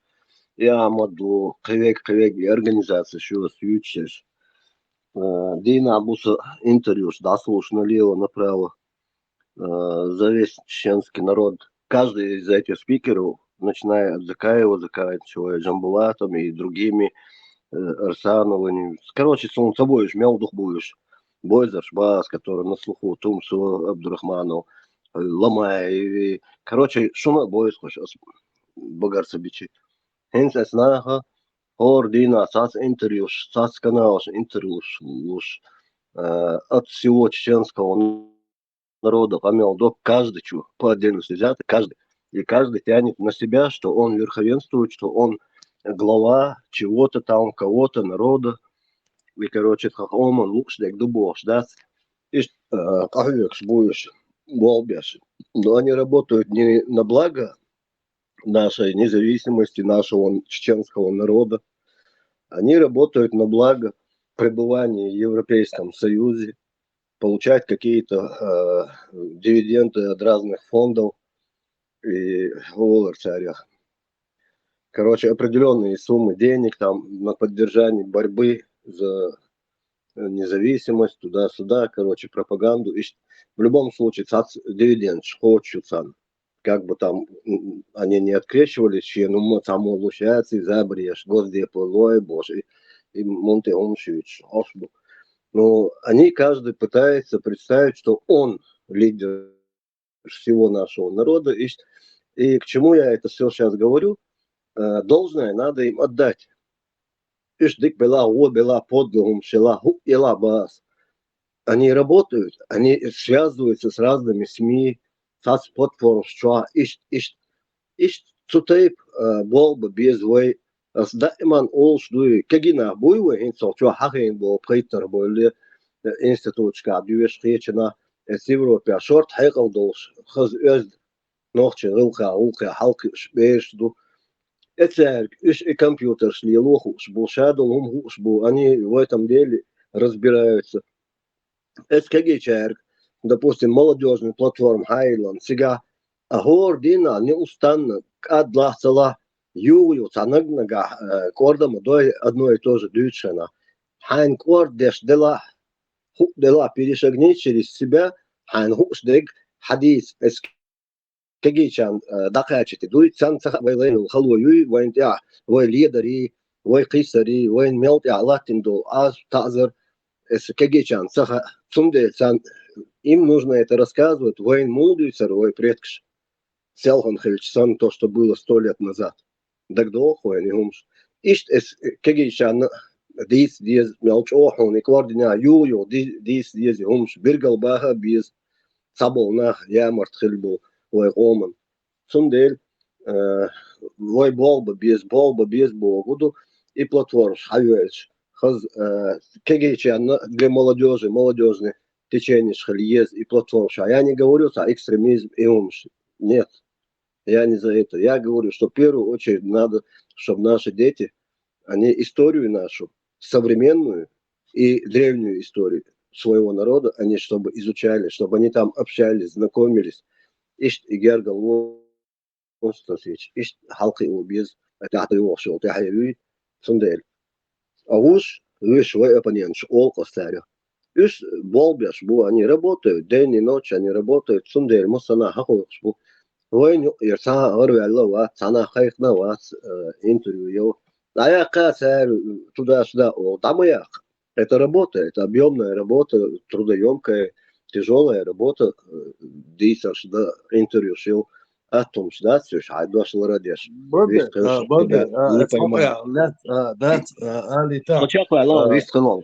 И Ахьмад ву, кхин верг, кхин верг, и организацеш ю ас юьйцуш ерш. Э, дийнахь, буса интервьюш дӀасалуш налево-направо, э, за весь чеченский народ. Каждый из этих спикеров, начиная от Закаева, заканчивая Джамбулатом и другими, э, Арсановыми. Короче, суна ца бовлуш, мел дукха бу уьш. Бойзарш бац, который на слуху, Тумсо Абдурахманов, э, Ламаев. Короче, шуна а бойзуш ас багарца бичи. ХӀинца ас наха хӀора дийнахь цхьацца интервьюш, цхьацца каналаш интервьюш луш, э, от всего чеченского народа къамел до, каждый чу, по отдельности взятый, каждый. И каждый тянет на себя, что он верховенствует, что он глава чего-то там, кого-то, народа. И, короче, тхан къоман лууш дерг ду бохуш дац. Иштта, э, къахьоьгуш бу уьш, болх беш. Но они работают не на благо нашей независимости, нашего чеченского народа. Они работают на благо пребывания в Европейском Союзе, получать какие-то, э, дивиденды от разных фондов и олар царях. Короче, определённые суммы денег там на поддержание борьбы за, э, независимость, туда-сюда, короче, пропаганду. И в любом случае, цац дивиденд хочут сам. Как бы там, м, они не открещивались, че, ну, мы там улучшается, и забрешь, госдепо лой, боже, и, и монте он шьюч, ошбу. Но они, каждый пытается представить, что он лидер всего нашего народа, и И к чему я это все сейчас говорю? Э, должное надо им отдать. Уж дика белахь, во белахь, подлый хӀума шелахь, хӀуъа елахь бац. Они работают, они связываются с разными СМИ, соцплатформами, что ищут, ищут, ищут цу тайпа, э, болба без вой. Ас даиман олуш дуй, кегийнах буй вай, хӀинца чу хьахийна болу пхийттара бойле, э, институташкахь дуьйш хечина, эс Европехь шорта хьекъал долуш, хаза оьзда нохчийн гӀиллакхехь, гӀуллакхехь хьалкхуьуш бераш ду. Эцаьрга уьш и компьютерш лело хууш бу, шадолу хӀума хууш бу, они в этом деле разбираются. Эс кегийчаьрга, допустим, молодёжный платформа хьайиллан цигахь, а хӀора дийнахь неустанна кӀад лахь ца лахь, юха-юха цхьа наг-нагахь, э, кӀордам а дой, одно и то же дуьйцуш хенахь. Хьайна кӀордадеш делахь, хӀуъа делахь, перешагни через себя, хьайна хууш дерг хьадийца, эс кегийчарна, э, дӀакхачийта дуй, царна ца хаьа вай лайна хало юй, вайна тӀехь вай ледарий, вай кхиссарий, вайна мел тӀехь латтина долу Ӏазап, таӀзар, эс кегийчарна ца хаьа. Цундела царна, им нужно это рассказывать, вайна муха дуьйцура вай предкаш, селхана хилча санна, то, что было сто лет назад. ДагадогӀу вайна и хӀумаш. Иштта эс кегийчарна дийца деза, мел чӀогӀа хьуна и кӀордина, юха-юха ди-, дийца деза и хӀумаш, биргал баха а беза, цхьаболу нах ямарт хилла болу вай къоман. Цундела, э, вай болба беза, болба беза боху ду, и платформаш хьайоьлча, хаза, э, кегийчарна для молодёжи, молодёжный течениеш хила еза и платформаш. Я не говорю, цхьа экстремизм и хӀумаш. Нет, я не за это. Я говорю, что в первую очередь надо, чтобы наши дети, они историю нашу, современную и древнюю историю своего народа, они чтобы изучали, чтобы они там общались, знакомились. Иштта и гергал вон стасич, иштта хьалкхио беза, тӀаьхьа йогӀуш йолу тӀаьхье вуй, цундела. А вуш, вуьш вай оппоненташ олу-кх ас цаьрга. Уьш болбеш бу, они работают, день и ночь они работают, цундела массанхьа хьакхойкхуш бу. Вайна юкъера цхьа а гӀараваьлла а вац, цхьанхьа хайкхина а вац, э, интервью йо. ДӀаяккха цара туда-сюда олу, дӀа ма яккха. Это работа, это объёмная работа, трудоёмкая, тяжёлая работа, э, дийцарш дан, интервьюш йо, аттумаш дац уьш, хьайн дош лара а деш. Бандер, вист хилла а, шуьга, Бандер, да, а, не это поймаю. Хьо-, а, лаьц, а, дац, а, али та. Кхачакхваьлла, а, вист хилла.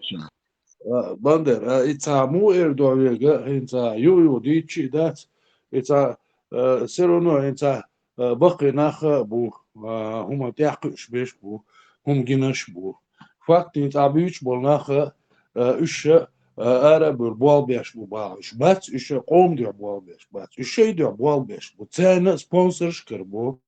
А, Бандер, а, и цхьа муха эр ду вайга, хӀинца ю-ю дийцчи дац, и цхьа, а, всё равно хӀинца, а, баккхий нах а бу, а, хӀума тӀехь кхуьуш беш бу, хӀума гинаш бу. Фактийн цӀа буьйцуш болу нах а, а, уьш а, а, ара а буьйр болбеш бу бахьа. Уьш бац, уьш а къоман дуьхьа болбеш бац. Уьш шайн дуьхьа болбеш бу. Царна а спонсорш кара бу.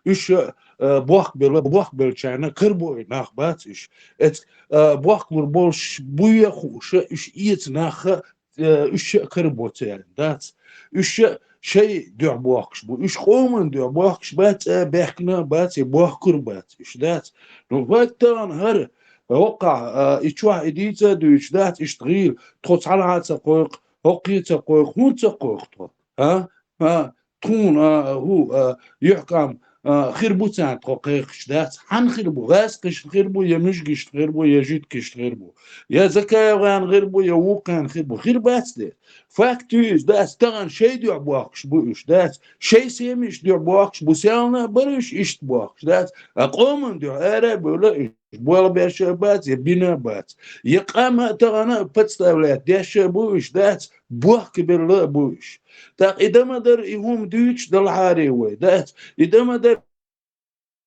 Уьш а, а, бохкабелла, бохкабеллачарна кара бу и нах бац уьш. Эцк, а, бохкалур болуш буй а хууш а, уьш эца нах а, э, уьш а кара бо церан, дац. Уьш а шайн дуьхьа бохкуш бу. Уьш къоман дуьхьа бохкуш бац, цӀа баьхкина а бац, я бохкур а бац уьш, дац. Ну, вай тахана хӀара, хӀокхахь, а, и чохь и дийца а дуьйцуш дац, иштта гӀийла, тхо цхьанхьа а ца кхойкху, хӀокхе а ца кхойкху, хӀунда ца кхойкху тхо? А? А? Тхуна, а, хӀу, а, юьхькӀам, а, хир бу царна тхо кхайкхаш дац. Хьанна хир бу? ГӀаьскхишна хир бу, я муьжгишна хир бу, я жуьгташна хир бу, я ЗакаевгӀарна хир бу, я вукхарна хир бу. Хир бац де. Факт ю иза, дац, тахана шайн дуьхьа бохкуш бу уьш, дац. Шайн семьяш дуьхьа бохкуш бу, селхана а бара уьш иштта бохкуш, дац. А къоман дуьхьа ара а бевлла уьш. Болх беш а бац, я бина а бац. Я къам а тахана а подставлять деш а бу уьш, дац, бохкабелла а бу уьш. ТӀаккха и дан ма дара и хӀума дуьйцуш далахьарий вай, дац, и дан ма дара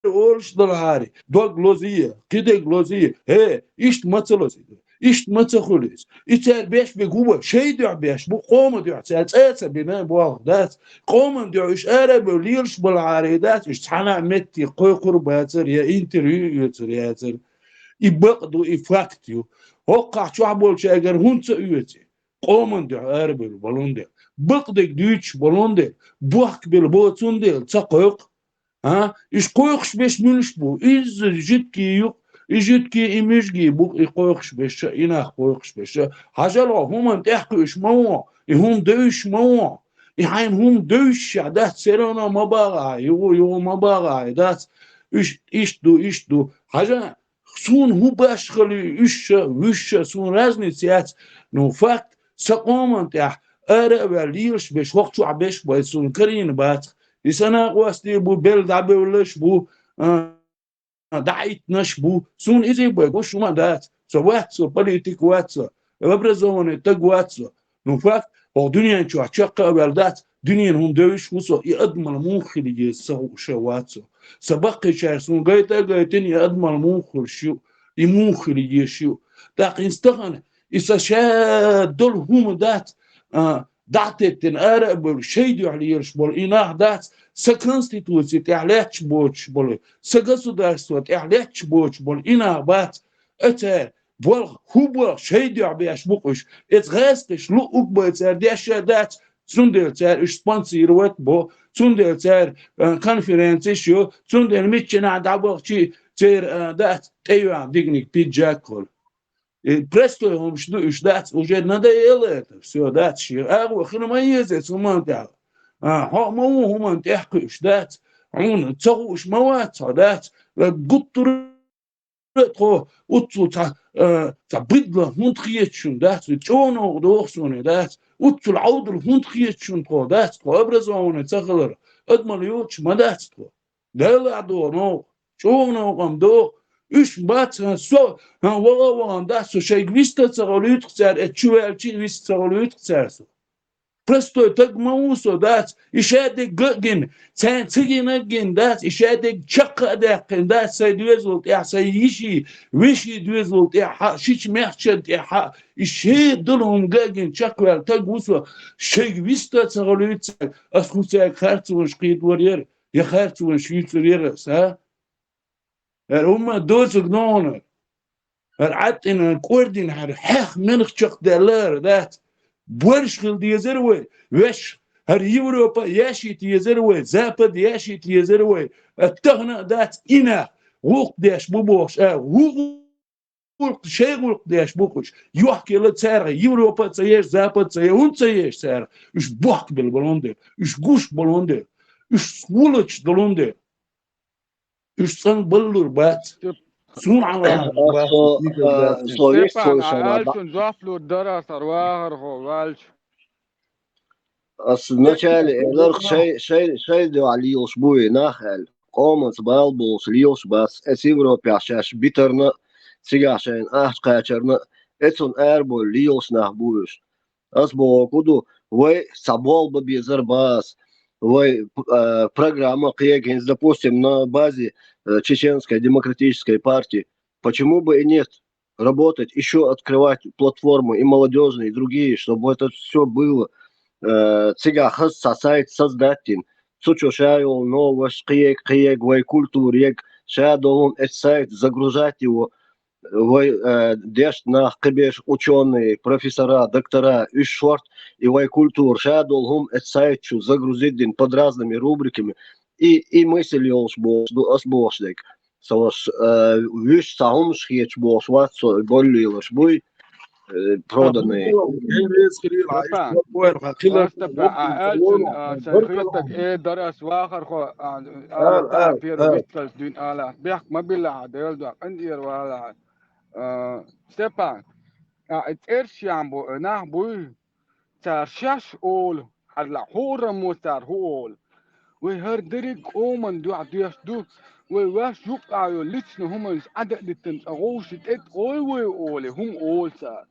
олуш далахьарий, дог лозий, кхидерг лозий, хӀе, иштта ма ца лозий, иштта ма ца хуьлу иза. И цара беш биг хӀу бу, шайн дуьхьа беш бу, къоман дуьхьа цара цӀа а ца бина болх, дац. Къоман дуьхьа уьш ара а бевлла лелаш балахьарий, дац, уьш цхьана а метте кхойкхур а бацара, я интервью а оьцур яцара. И бакъ ду, и факт ю. ХӀокхахь чохь болчаьргара хӀунда ца оьцу? Къоман дуьхьа арабевлла болун дела, бакъдерг дуьйцуш болун дела, бохкабелла боцун дела, ца кхойкху. А? Уьш кхойкхуш берш муьлш бу? Изза жуьгтий ю-кх, и жуьгтий, и муьжгий бу-кх, и кхойкхуш берш а, и нах кхойкхуш берш а. Хьажал хьо, хӀуманна тӀаьхьакхуьуш ма ву хьо, и хӀума девзаш ма ву хьо. И хьайна хӀума девзаш а дац, всё равно ма бахахь, юха, юха ма бахахь, дац. Уьш иштта ду, иштта ду. Хьажа, суна хӀун башхалла ю, уьш а, вуьш а, суна разница яц. Ну, факт, сан къоман тӀехь ара а ваьлла лелаш берш, хӀокху чохь берш а бай, суна карийна бацахь, И санакъостий бу, бел дӀабевллаш бу, а, дӀахӀиттанаш бу. Суна изий бай, гуш хӀума дац. Со вац со, политик вац со, образованный таг вац со. Ну, факт, оха дуьнен чохь чаккха а ваьлла дац, дуьненан хӀума девзаш ву со, и адамал муха хила еза ца хууш вац со. Сан баккхийчара суна гайта а гайтина, и адамал муха хуьлуш ю, и муха хила езаш ю. ТӀаккха хӀинца тахана, и сан ша долу хӀума дац, а, дӀа а теттина, ара а бевлла, шайн дуьхьа лелаш болу и нах дац, сан конституци тӀехь лаьтташ боцуш болу, сан государство тӀехь лаьтташ боцуш болу и нах бац, а цара болх, хӀун болх шайн дуьхьа беш бу-кх уьш. Эца гӀазкхиш луъург бай цара деш а дац, цундела цара уьш спонсировать бо, цундела цара, а, конференцеш йо, цундела миччанахь дӀабахчий церан, а, дац тӀейоьгӀна дигниг пиджак а хуьлу. И простой хӀумаш ду уьш, дац, уже надоело это всё, дац, шен агӀо хила ма еза эца хӀуманна тӀехь. А, хьо а ма ву хӀуманна тӀехь кхуьуш, дац, хьуна ца хууш ма вац хьо, дац, гуттара а тхо уццул цхьа, а, цхьа бидла хӀунда хеташ шуна, дац, вай чӀогӀа новкъа доху суна, дац, уццул Ӏовдал хӀунда хеташ шуна тхо, дац, тхо образованный ца хилар, адамал йоцуш ма дац тхо. Делахь догӀу новкъа, чӀогӀа новкъа-м догӀу. Уьш бац, хьан со, хьан ваха а вахана, дац, со шайга вист а ца хуьлуьйту-кх цара, эца чу ваьлча а вист ца хуьлуьйту-кх цара со. Простой таг ма ву со, дац, и шадерг а гина, царна ца гина а гина, дац, и шадерг чаккха а даьккхина, дац, сайн доьзал тӀехь, сайн йиший, веший доьзал тӀехь, хьа, шича мехчан тӀехь, хьа, и шен долу хӀума а гина, чекхваьлла таг ву со, шайга вист а ца хуьлуьйту цара, ас хӀун цаьрга харцонаш кхийдор яра. Я харцонаш юьйцур яра аса? ХӀара хӀумма доцург ногӀана. ХӀара Ӏаьттина, кӀордина, хӀара хьех менах чекхдаьлла хӀара дац. Борш хила дезара вай, ваьш, хӀара Европа яшийта езара вай, Запад яшийта езара вай. Ат тахана а дац и нах, гӀуллакх деш бу бохуш, а, ву гӀуллакх, шайн гӀуллакх деш бу-кх уьш. Йохкаелла цаьрга, Европа а ца еш, Запад а ца еш, хӀунда ца еш цаьрга? Уьш бохкабелла болун дела, уьш гуш болун дела, уьш сволочь долун дела. Уьш цӀан баллур бац. Суна Ӏалашо бац. Степан, аьлчун жоп лур дара сар вахархо ваьлча. Ас вначале эларх шай, шай, шай дуьхьа лелаш бу и нах аьлла. Къоманца бала болуш лелаш бац. Эс Европехь шаьш битарна, цигахь шайна ахча кхачарна, эцунна арабевлла лелаш нах бу уьш. Ас бохург ду, вай цхьа болх бан безар бац. Вай, э, программа кхега хӀинца, допустим, на базе, э, Чеченской демократической партии. Почему бы и нет? Работать, ещё открывать платформы и молодёжные, и другие, чтобы это всё было. Э, цигахь хаза цхьа сайт создать дина. Цу чу ша йолу новость, кхега, кхега, вай культура ега, ша долун эцу сайт загружать его. Вай, э, дешна нах, кхиберш учёные, профессора, доктора, уьш шорт, и вай культура ша долу хӀума эцу сайт чу загрузить дина под разными рубриками. И, и мысль йолуш бохуш ду ас бохуш дерг. Со аш, э, вуьш цхьа хӀумаш хеташ бохуш вац со, боллийлаш буй, э, проданный. Степан, а, аьлчун, а, сайн хетаг, э, дара ас вахархо, а, а, первый витталц дуьйна ала. Бехк ма билла хьан, Делан дуьхьа, къинтӀера вала хьан. А, Степан, а, и цӀерш ян бу, э, нах буй, цара шаьш олу, хьажал, хӀораммо цара хӀун олу. Вай хӀара дерриг а къоман дуьхьа доьшуш ду, вай ваьш юккъахь йолу личный хӀуманаш Ӏадда а дитина, цкъа гӀовши тӀе ткъой вай олий, хӀума олу цара.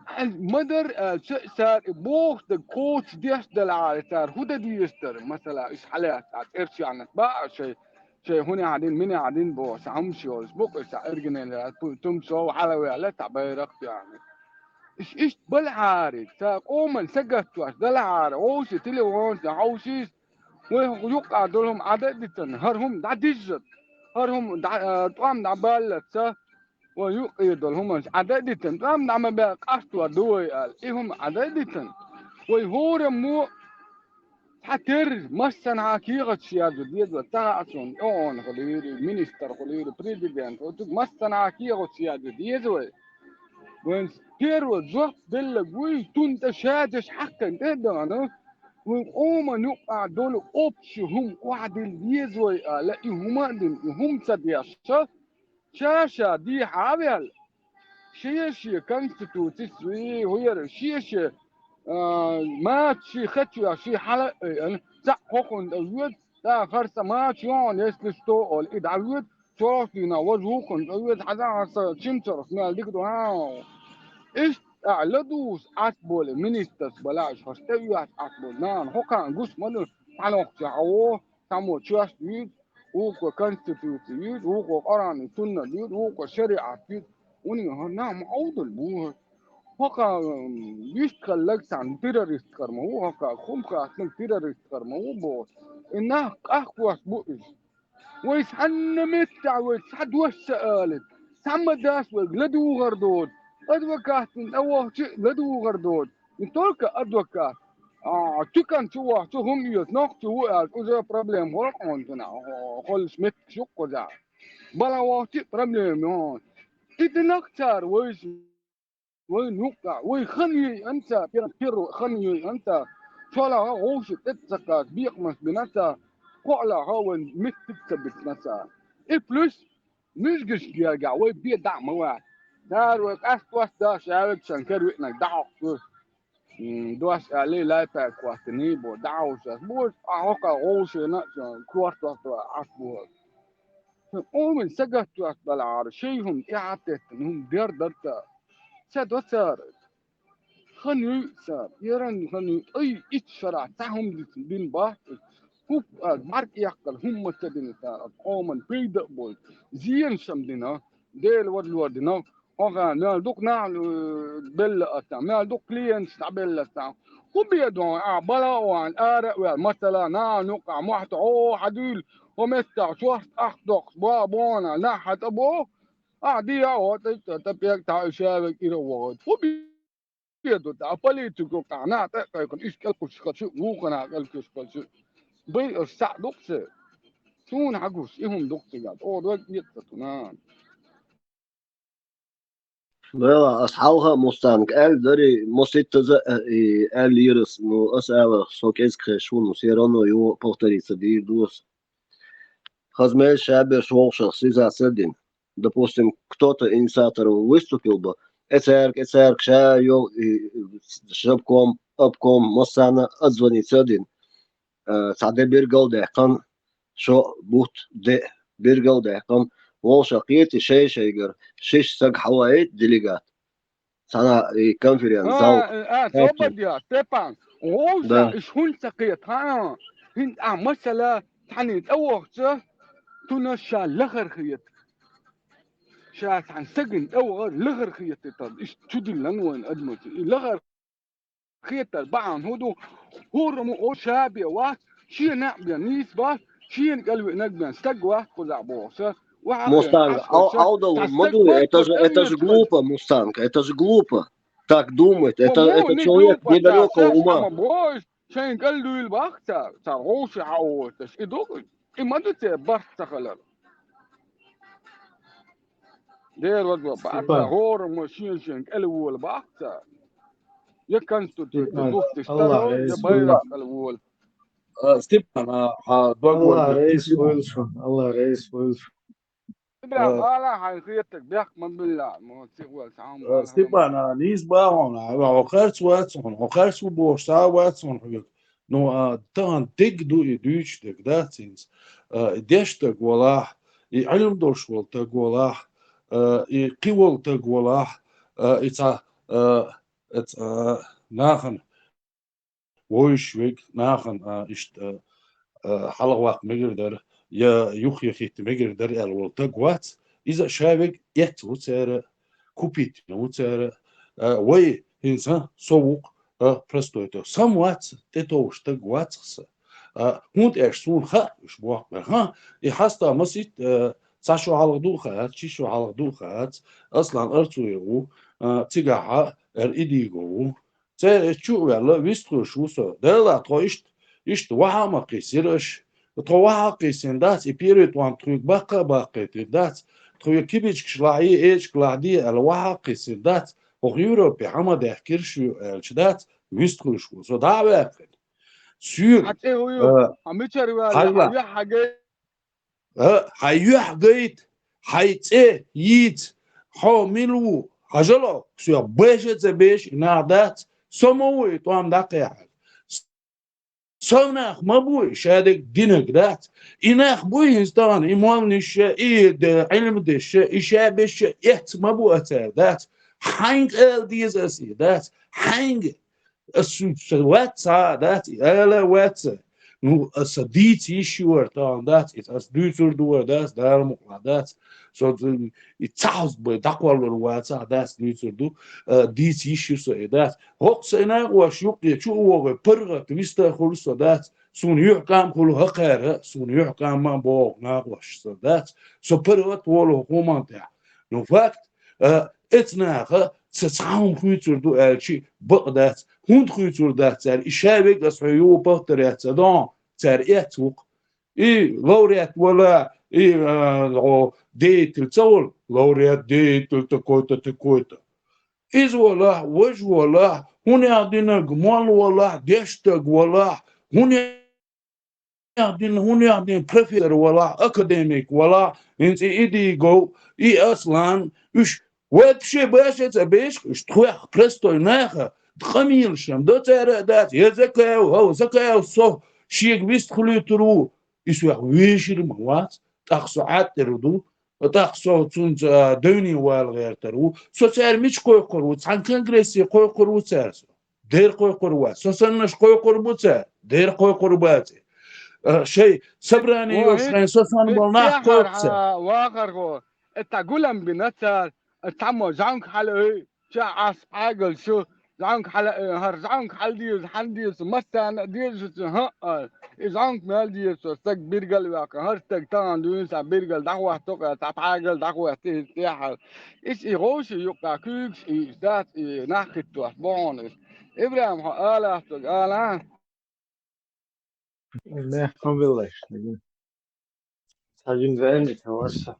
Хьан ма-дарра аьлча, цара и бохуш дерг кхочушдеш далахьара, цара хӀун дан дезаш дара, масала, уьш хьалаьцна, цӀерш яьннарш баха шайн, шайн хӀунехь дина, минехь дина бохуш, цхьа хӀумаш йолуш бу-кх уьш, цхьа эргинелла, пу-, тумсо хьала а ваьлла, цхьа байракх а тоьхна. Уьш иштта балахьара, цара къоман сагатдеш далахьара, гӀовши телефонаш хьовшийша, вай хӀокху юккъахь долу хӀума Ӏадда а дитина, хӀара хӀума дӀадижжат, хӀара хӀума дӀа-, а, тӀом дӀабаллалц, вай юккъе долу хӀуманаш Ӏадда а дитина, тӀом дӀа ма баьлла, къастор ду вай аьлла, и хӀума Ӏадда а дитина. Вай хӀораммо цхьатерра массанхьа кехаташ язъян деза вай, ца хаьа суна, ООН хуьлийла, министр хуьлийла, президент хуьлийла, массанхьа кехаташ язъян деза вай. Вайн первый жоп белларг вуй, цунна тӀе ша деш хьаькхна тӀе а дахана, вайн къоман юккъахь долу общий хӀума охьадилла деза вай аьлла, и хӀума а дина, и хӀума ца деш, ша-ша дехьа а ваьлла, шен-шен конституцис вуй, хӀун яра, шен-шен а, мача ший хача, ший хьала а айана, цхьаъ хӀокхунна тӀа воьду, тӀаккха хӀара цхьа мача йогӀу, если что, ола, и дӀавоьду, чорх дийнахь важа вукхунна тӀа воьду, хьажахьа хӀара са чимчорхо мел дика ду, хьа? Иштта тӀаккха ладувгӀуш Ӏаш болу министраш балахь, хӀорш тӀеоьхуш Ӏаш болу нахана хӀокхарна гуш ма ду, цхьа нохчо хьан вогӀу, цхьаммо чоьш вуьйцу, вукхо конституци вуьйцу, вукхо Къуръан, суннат вуьйцу, вукхо шариӀат вуьйцу. Уни хӀара нах ма Ӏовдал бу хӀара. ХӀокху, м, вист хилларг царна террорист хир ма ву, хӀокху хӀума хаттарг террорист хир ма ву боху. И нах къахкош бу иза. Вай цхьанна меттехь вай цхьа дош ца алийта, цхьа ма дац вайга ладугӀар доцу. Адвокатна тӀе вахча а ладугӀар доцу. Не только адвокат. А, туькан чу вахча хӀума оьцу, нохчо ву аьлча, уже проблема хӀора къонтана, хо-, холлуш меттигаш ю кхузахь. Бала вахча а проблема ю. И динах цара вайша, вайна юккъехь, вай хан юй анца, пер-, перво хан юй анца, чолахь вовши тӀе ца кхача, бекъамаш бина ца, кхоалахь вайн меттиг ца битина ца. И плюс, муьжгаш гергахь вай бен дӀа а ма вац. Цара вай къаьстта дош а вегашан кара виънарг дӀахьокхуш. М, дош аьллий, лайпаьга хӀоттаний бо, дӀахьовшаш бу, а хӀокху вовшашна а кортош Ӏаш бу. Сан къоман сагатдош далахьара, шайн хӀума тӀаьхьа а теттина, хӀума дер дара цара. Ца до цара. Хан юй цара, еран хан юй, ай, итт шарахь цхьа хӀума дина бац, хӀуппа а, бӀаьрг эккхар хӀума ца дина цара, къоман пайда а бойту, зенаш а дина, Дела вадалор дина, хӀокхарна мел дукха нах, э, белла аса, мел дукха клиенташ дӀабелла аса. ХӀун бен ду хьуна, ахь бала а вахана, ара а ваьлла, масала, нахана юккъехь мохь тӀе хьо хьадуьйла, хӀо меттахь чохь ахь доккхуш, боху, нах хьан тӀе боху, ахь дехьа а хӀоттийта, тӀе пегга тхьа и шавег ира а вохуьйту. ХӀун бен ду, тӀаккха политико юккъехь нах тӀе а кхайкхина, уьш кӀелхуьйсуш хилча, вукху нах кӀелхуьйсуш хилча, байъалш схьа а ду-кх церан. Суна хьан гуш, и хӀума ду-кх цигахь, оха дог эца ца туна. Вела, ас хьалха а Мустанга аьлла дара, Муситтаза а, и, аьлла йира ас, ну, ас аьлла, со кӀезиг хезаш ву, ну, всё равно его повториться дийр ду ас. Хаза мел ша берш вовшах сиза ца дина. Допустим, кто-то инициатором выступил бы, э, цаьрга, э, цаьрга ша йо, и, шабком, обком, массарна а звонить ца дина. Э, цхьа де биргал даьккхина, шо бутт де биргал даьккхина, вовшах кхетий шай-шайгара, шиш саг хьаваийта делегат. Цхьана и конференц-зал. А, а, а, собар де, Степан, вовшах, да, иш хӀунда ца кхета, хьан? ХӀинца а масала, цхьанний тӀе вахча, цунна ша лахара хета. Ша цхьана стагана тӀе вахар лахара хета, иштта чудиллина вайн адамаша. И лахара хетар бахьана хӀун ду? ХӀураммо о ша бен вац, шена а бен нийса бац, шена кӀелвиънарг бен стаг вац кхузахь бохуш. Мустанг, Ӏовдал ма ду, это же, это же глупо, Мустанг, это же глупо. Так думать, это, это человек недалекого ума. Шайна кӀел дуьйла бахка цара, цара гӀовши хьаоьцуш. И ду, и ма ду церан барт ца хилар. Дера вазо бахка, хӀораммо шен-шен кӀел вола бахка цара. Я конституция духтуш таро, я байракх кӀел вола. А, Степан, а, хьан дог вара. Аллах рейс войла шун, Аллах рейс войла шун. Ибрахим, ала хьайн хетарг бехк ма билла, мо цигӀвал схьа хьан, а, бала Степан, хьан. А, нийса бахьана, а, хьо харц вац хьуна, хьо харц ву бохуш, схьа вац хьуна хьоьга. Ну, а, тахана дерг ду и дуьйцуш дерг, дац хӀинца. А, и деш стаг валахь, и Ӏилма долуш волу стаг валахь, а, и кхин волу стаг валахь, а, и цхьа, а, эц-, а, нахана вовшах верг нахана, а, иштта, а, а, хьалхаваккха мегар дара, я юххе хӀитта мегар дара аьлла волу стаг вац, иза а ша верг эцна ву цара, купить йина ву цара, а, вай хӀинца со ву-кх, а, простой то. Сан вац, тӀетовжуш стаг вац-кх сан. А, хӀунда аьлча суна хаьа уьш бохку бара. ХӀан, и хьаста маситта, а, цхьа шо хьалха ду а хаьац, ши шо хьалха ду а хаьац, Аслан Арцуев ву, а, цигахь а, эр и дийго ву. Церан эцчу а ваьлла, вистхуьлуш ву со. Делла, тхо иштта, иштта вахьа а ма кхийсира аша. Тхо вахьа а кхийсина дац, и первый тӀом тхоьга баккха а баккхийтира дац. Тхоьга кибичкаш лахьий, эчка лахьдий аьлла, вахьа а кхийсина дац. ХӀокху Европе хьан ма даьхкира шу аьлча дац, вистхуьлуш ву со. ДӀа а ваьккхина. Соьга, хьан тӀе хӀу ю? А, хьан мичара ваьлла? Хьажа. Хьан юьхь хьан гай? А, хьайн юьхь гайта, хьайн цӀе йийца, хьо мила ву, хьажало, соьга беша а ца беша, и нах дац, Со ма ву и тӀом дӀакхехьар. Со нах ма бу и шадерг динарг, дац. И нах бу и хӀинца тахана, и молланаш а, и д-, Ӏилма деш а, и шаберш а, эцца ма бу а цара, дац. Хьаьнга ала деза ас и, дац? Хьаьнга? Ас шу-, ша вац цхьа а, дац, и ала а вац. Ну, аса дийца йиш ю вара тахана, дац, и ас дуьйцур ду вара, дац, Дала мукъалахь, дац. Со д-, и ца хьост бай дӀакхоллур вацахь, дац, дуьйцур ду, а, дийца йиш ю со и, дац. ХӀокху сайн накъош юккъе чу а вогӀий, паргӀат виста а хуьлу со, дац. Суна юьхькӀам хуьлу хӀокхара, суна юьхькӀам а богӀу накъош со, дац. Со паргӀат волу хӀокху хӀуманна тӀехь. Ну, факт, а, эцу наха ца цхьа хӀума хуьйцур ду аьлчи, бакъ дац. ХӀунда хуьйцур дац цара? И ша вега ас хьо юха пахтар яц ца догӀу, цара эц ву-кх. И лауреат вала, и, а, о, деятель ца волу, лауреат, деятель такой-то, такой-то. Иза валахь, важа валахь, хӀунех динарг молла валахь, дешнарг валахь, хӀунех дина, хӀунех дина профессор валахь, академик валахь, хӀинца и Идигов, и Аслан, уьш вообще баша ца беш, уьш тхох простой наха, къамелаш-м до цара а дац, я Закаев, хӀо, Закаев со, шега вист хуьлуьйтур ву, и соьх вешар ма вац, тӀаккха со Ӏаьттира ду, тӀаккха со цунца, а, девне вала гӀертар ву. Со цара мича кхойкхур ву? Цхьана конгрессе кхойкхур ву цара со? Дера кхойкхур вац. Со саннаш кхойкхур бу цара? Дера кхойкхур бац. А, шайн собрани йолуш хенахь со санна болу нах кхойкху цара. Вахархо, это гулам бина цара, цхьаммо жамка хьала ой, ча Ӏас Ӏагал шу, жамка хьала ой, хӀара жамка хьала деза, хьан деза, массарна а деза шу, хӀаъ. И зӀанг мел деза со, стаг биргал а ваьккхина, хӀара стаг тахана дуьйна сан биргал дӀахӀотту-кх, цхьа пхьагал дӀахӀотту, иза тӀехьара. Иштта и гӀовши юккъехь куьйгаш и дац, и нах хӀиттош бу хьуна иза. ИбрахӀим, хьо алахь цуьнга, ала. Мехкан виллаш. Сажин вен ит варса.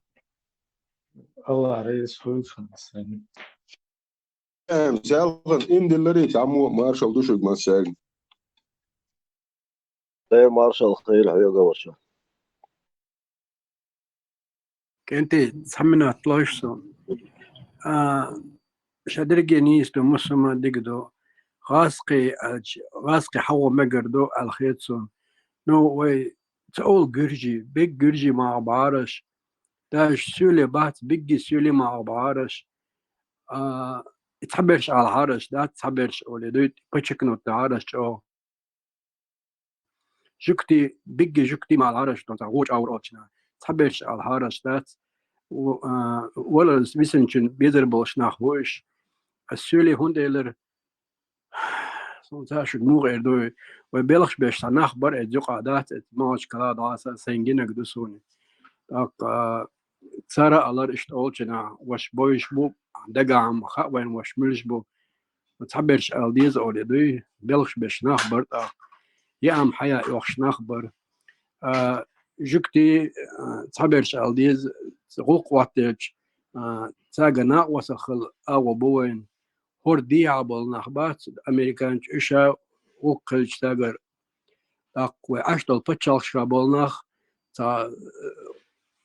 Аллах реза хуьлда шуна. Эм, селхан, имдиллари, таммо маршал ду шуьга массаьрга. Дела маршал хийла хьоьга а ваша. КӀентий, цхьа минот лойша со. А, ша дерриге нийса ду, массо а дика ду. ГӀазкхи, а, ч-, гӀазкхи хьагӀо мегар ду, аьлла хета суна. Ну, вай ца олу гуьржий, бегга гуьржий ма бахьараш. Даже суьйле бац, бигги суьйле ма бахьараш. А, и цхьаберш алахьараш, дац, цхьаберш оле дуй, подчеркнуть дахьараш чӀогӀа. Жуьгти, бигги жуьгти ма алахьараш, дон цхьа гӀо чӀагӀвар олчина. Цхьаберш алахьараш, дац. У-, а, вала висинчун безар болуш нах ву уьш. Ас суьйле хӀунда элира, Суна ца шуьга муха эр ду, вай белхаш беш цхьа нах бара, эцу юкъа дац, эцу Махачкала дӀаса сайн гинарг ду суна. ТӀаккха цара а алар иштта олчина, ваша бойуш бу, дагахь-м хаьа вайна ваша муьлш бу. Цхьаберш ала деза оле дуй, белхаш беш нах бара тӀаккха. Яам хьая йохуш нах бара. А, жуьгти, а, цхьаберш ала деза, гӀуллакх хӀоттаелча, а, цаьрга накъосталла агӀо бу вайна. ХӀора дехьа болу нах бац, американчу уьш а, гӀуллакх хилча цаьргара. ТӀаккха вай Ӏаш долу пачхьалкхашкахь болу нах, цхьа, э,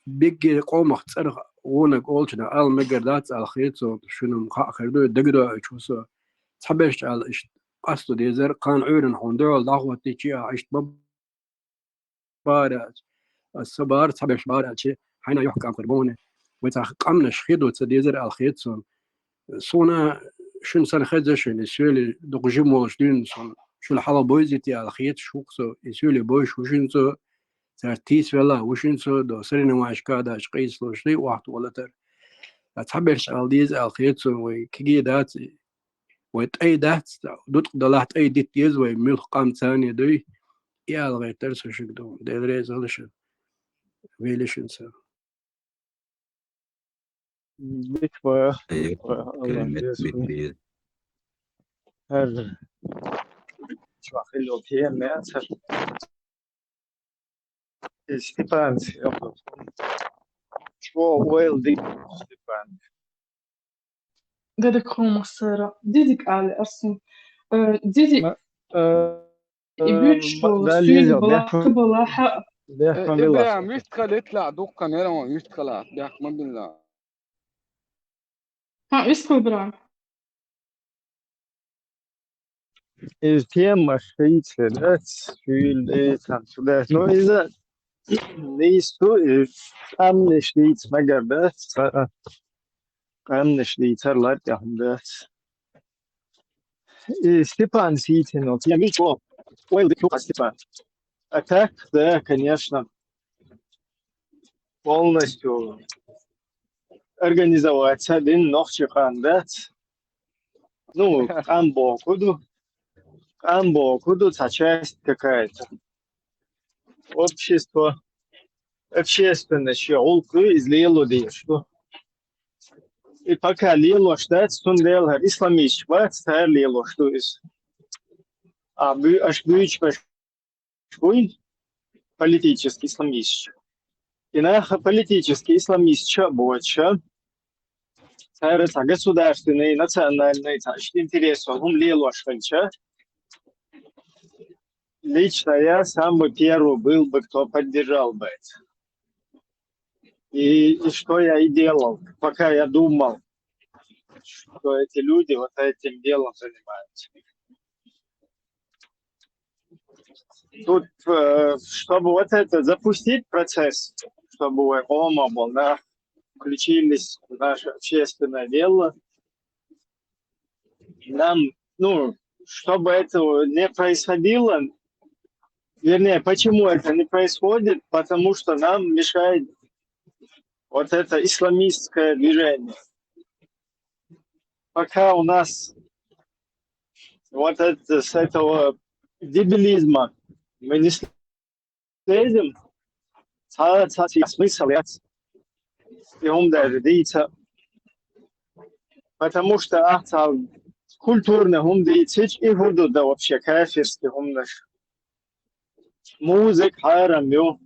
бигге къомах цӀарах вонаг олчунах ала мегар дац аьлла хета суна, шуна-м хаа хир ду, дагадоуьйтуш ву со. Цхьаберш аьлла иштта къасто дезара, кхана Ӏуьйранна хьуна дуьхьал дӀахӀоттийча а иштта ма бара аьлча, аса ца бара, цхьаберш бара аьлча, хьайна юьхькӀам хир бу хьуна. Вай цхьа къаьмнаш хи ду ца дезара аьлла хета суна. Суна шуна санна хеза шуна, и суьйлий дукха жима волуш дуьйна суна. Шуна хьалха бойзийта аьлла хеташ ву-кх со, и суьйлий бойуш ву шуна цо, цаьрца тийсавелла ву шуна цо, до соревнованешка а даьлча къийсалуш дай охьату валатар. Ткъа цхьаберш ала деза аьлла хета суна, вай кегий дац, вай тӀай дац, дуткъа далахь тӀай дита деза вай, муьлхха къам царна дуй, и ала гӀертара со шуьга ду. Дела реза хуьлда шуна. Вели шуна сан. Бик баьха, бик баьха, Аллах реза хуьлда. ХӀара чохь хилла тема яц хӀара. Степан, чо вайл дика Степан. Дедик хӀума сара. Дедик али арсун. Э, диди, ма, э, и буьйцуш э, болу, да, суьйна Лиза, бала, бехк-, кхин бала, хьа. Бехк-, э, ма билла. Ибрахим, вист хила итла, дуккха нерон, вист хила, бехк ма билла. Хьа, вист хила, Ибрахим. Из тема шийца дац, шуьйла дац, цхьацца дац. Ну, иза нийса ду, из къамнаш дийца мегар дац, цхьа къамнаш дийцар латтӀехь дац. И Степан Ситинов, я вижу, ой, да чё, Степан. А так, да, конечно, полностью организоваться дин нохчи къам дац. Ну, къам боху ду. Къам боху ду, цхьа часть какая-то. Общество, общественность, шен гӀуллакх ду, иза лело дезаш ду. И пока лелош дац, цундела хӀара исламисташ бац, цара лелош ду иза. А бу-, аш буьйцуш беш буй политический исламисташ. И наха политический исламисташ а боцуша, цара цхьа государственный, национальный, цхьа иштта интересов хӀума лелош хилча, лично я самый первый был бы, кто поддержал бы это. И, и что я и делал, пока я думал, что эти люди вот этим делом занимаются. Тут, э, чтобы вот это запустить процесс, чтобы у Кома был, да, включились в наше общественное дело, нам, ну, чтобы этого не происходило, вернее, почему это не происходит, потому что нам мешает вот это исламистское движение. Пока у нас вот это, с этого дебилизма мы не слезем, цхьа, цхьа, цхьа смысл яц и хӀума даже дийца. Потому что ахьа цхьа культурный хӀума дийцича, и хӀун ду да вообще кафирский хӀуманаш. Музыка хьарам ю,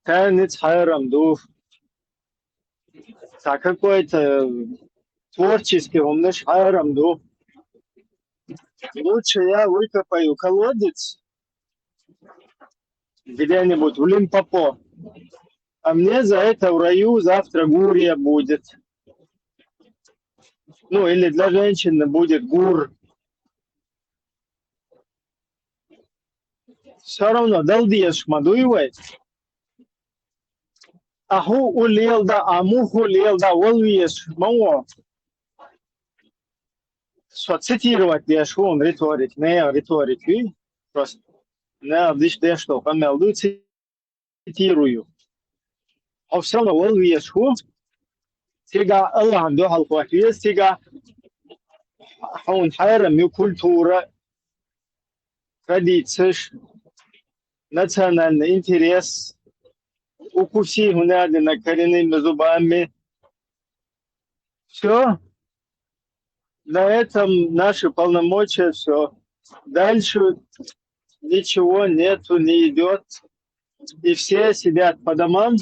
танец хьарам ду, цхьа какой-то творческий хӀуманаш хьарам ду. Лучше я выкопаю колодец где-нибудь в Лимпопо, а мне за это в раю завтра гурия будет. Ну, или для женщины будет гур. Всё равно дала дезаш ма дуй вай. А хӀу у леладан, а муха леладан вала везаш ма ву. Со цитировать деш ву риторик, нехан риторик ю. Просто нехан диш деш долу къамел ду, цитирую. Хьо всё равно вала везаш ву. Цигахь Аллахьан дуьхьал хӀотта веза, цигахь хьуна хьарам ю культура, традицеш, национальный интерес, укуси хӀуна дина коренными зубами. Всё. На этом наши полномочия, всё. Дальше ничего нету, не идёт. И все сидят по домам,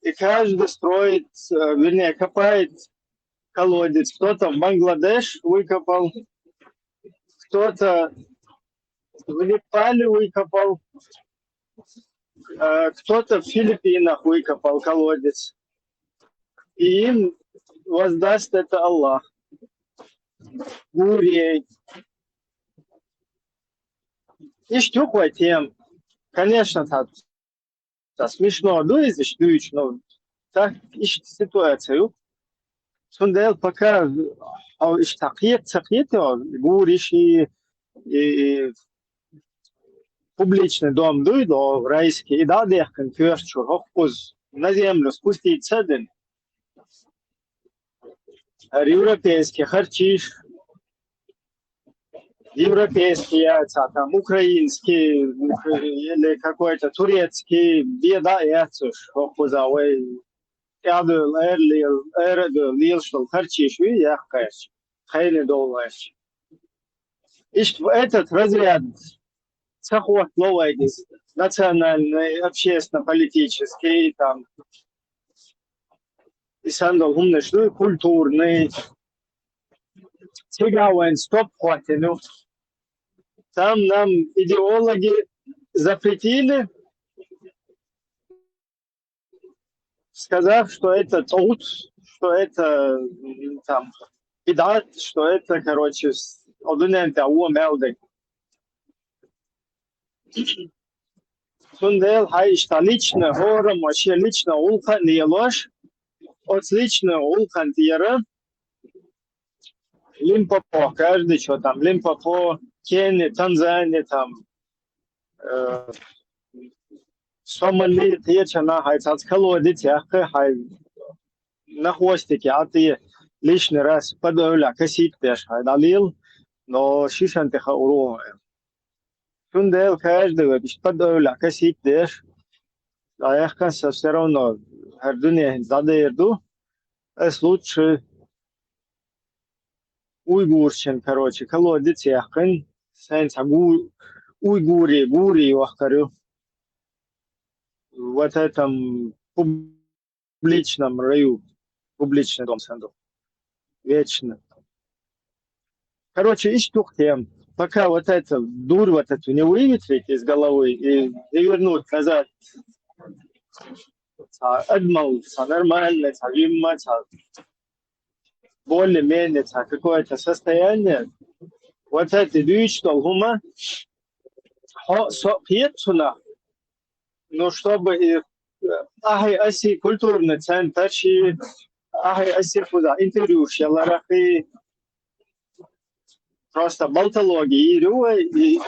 и каждый строит, э, вернее, копает колодец. Кто-то в Бангладеш выкопал, кто-то в Непале выкопал, э, кто-то в Филиппинах выкопал колодец. И им воздаст это Аллах. Гурий. Иштта ю кху тема. Конечно, цхьа, цхьа смешно ду иза иштта дуьйцуш, но так иштта ситуация ю. Цундела пока хьо иштта кхета ца кхета, гуриш и, и, и публичный дом дуй, до райский, и дӀа а дехкина коьртачуьра хӀокхуза на землю спустить ца дина. ХӀара европейский харчийш, европейский яц, а там украинский, или какой-то турецкий, бен дӀа а эццаш, хӀокхуза вай тӀаьхьадевлла, ара лела, ара а девлла, лелаш долу харчийш вий, яккхарча, хьайна долларча. Иштта этот разряд ца хӀоттало вайга иза, национальный, общественно-политический, там, и санна долу хӀуманаш ду, культурный. Цигахь вайн стоп хӀоттийна ю. Там нам идеологи запретили, сказав, что это тӀагӀут, что это, м, там, бидӀат, что это, короче, с-, хьо дуьнен тӀехь вон мел дерг. Цундела хьай иштта личный хӀораммо шен личный гӀуллакх а лелош, оцу личный гӀуллакхан тӀера Лимпопо, каждый чё там, Лимпопо, Кения, Танзания там, э, Сомали, кхечанхьа хьай цхьацца колодец яьккхи, хьай на хвостике, а те лишний раз подавля косить деш хьай дӀалийла, но шишан тӀе хаур ву хьо. Цундела каждый вай иштта подавля косить деш, дӀаяьккхина со всё равно хӀара дуьне хӀинца дӀадер ду. Ас лучше уйгурчин, короче, колодец яьккхина, сайн цхьа гу-, уйгури, гури йохкар ю. Вот этом публичном раю, публичный дом санду. Вечно. Короче, иштта ю-кх тема. Пока вот это дурь вот эту не выветрить из головы и не вернуть назад. Цхьа адмал, цхьа нормальный, цхьа жимма, цхьа более-менее, цхьа какое-то состояние. Вот это дуьйцуш долу хӀума, хьо со кхета цунах, ну, чтобы и, э, ахьа аси культурный центр ши, ахьа аси кхуза интервьюш яларахи, просто болтология йийр ю вай, и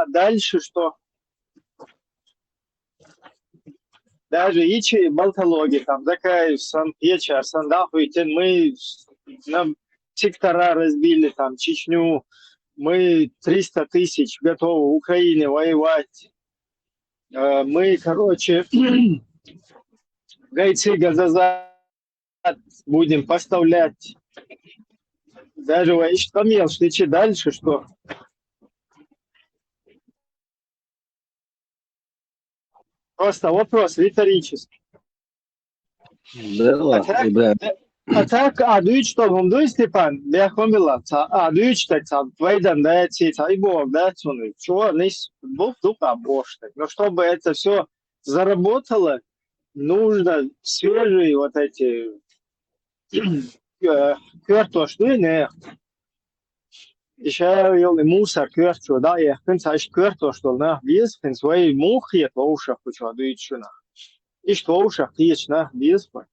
дальше что? Даже ичи болтология, там, Закаев сан, кхечара сан, да, хуйтин, мы, нам сектора разбили, там, Чечню, мы триста тысяч готовы в Украине воевать. Э, мы, короче, гайцы газаза будем поставлять. Даже вай иштта къамелаш дичи дальше, что? Просто вопрос риторический. Да, а так, да, а так, а дуьйцуш долу хӀума дуй, Степан, бехк ма биллалц, а дуьйцуш дерг цхьа пайдан дац, цхьа и боху дац хьуна. Чо нис бух дукха бохуш дерг. Но чтобы это всё заработало, нужно свежие вот эти, э, коьртош дуй, не? И ша йолу и мусар коьртачо дӀа а яьккхина, цхьа иштта коьртош долу нах беза, хӀинца вай муха кхета вовшах кхучо дуьйцучу нах. Иштта вовшах кхеташ нах беза вай.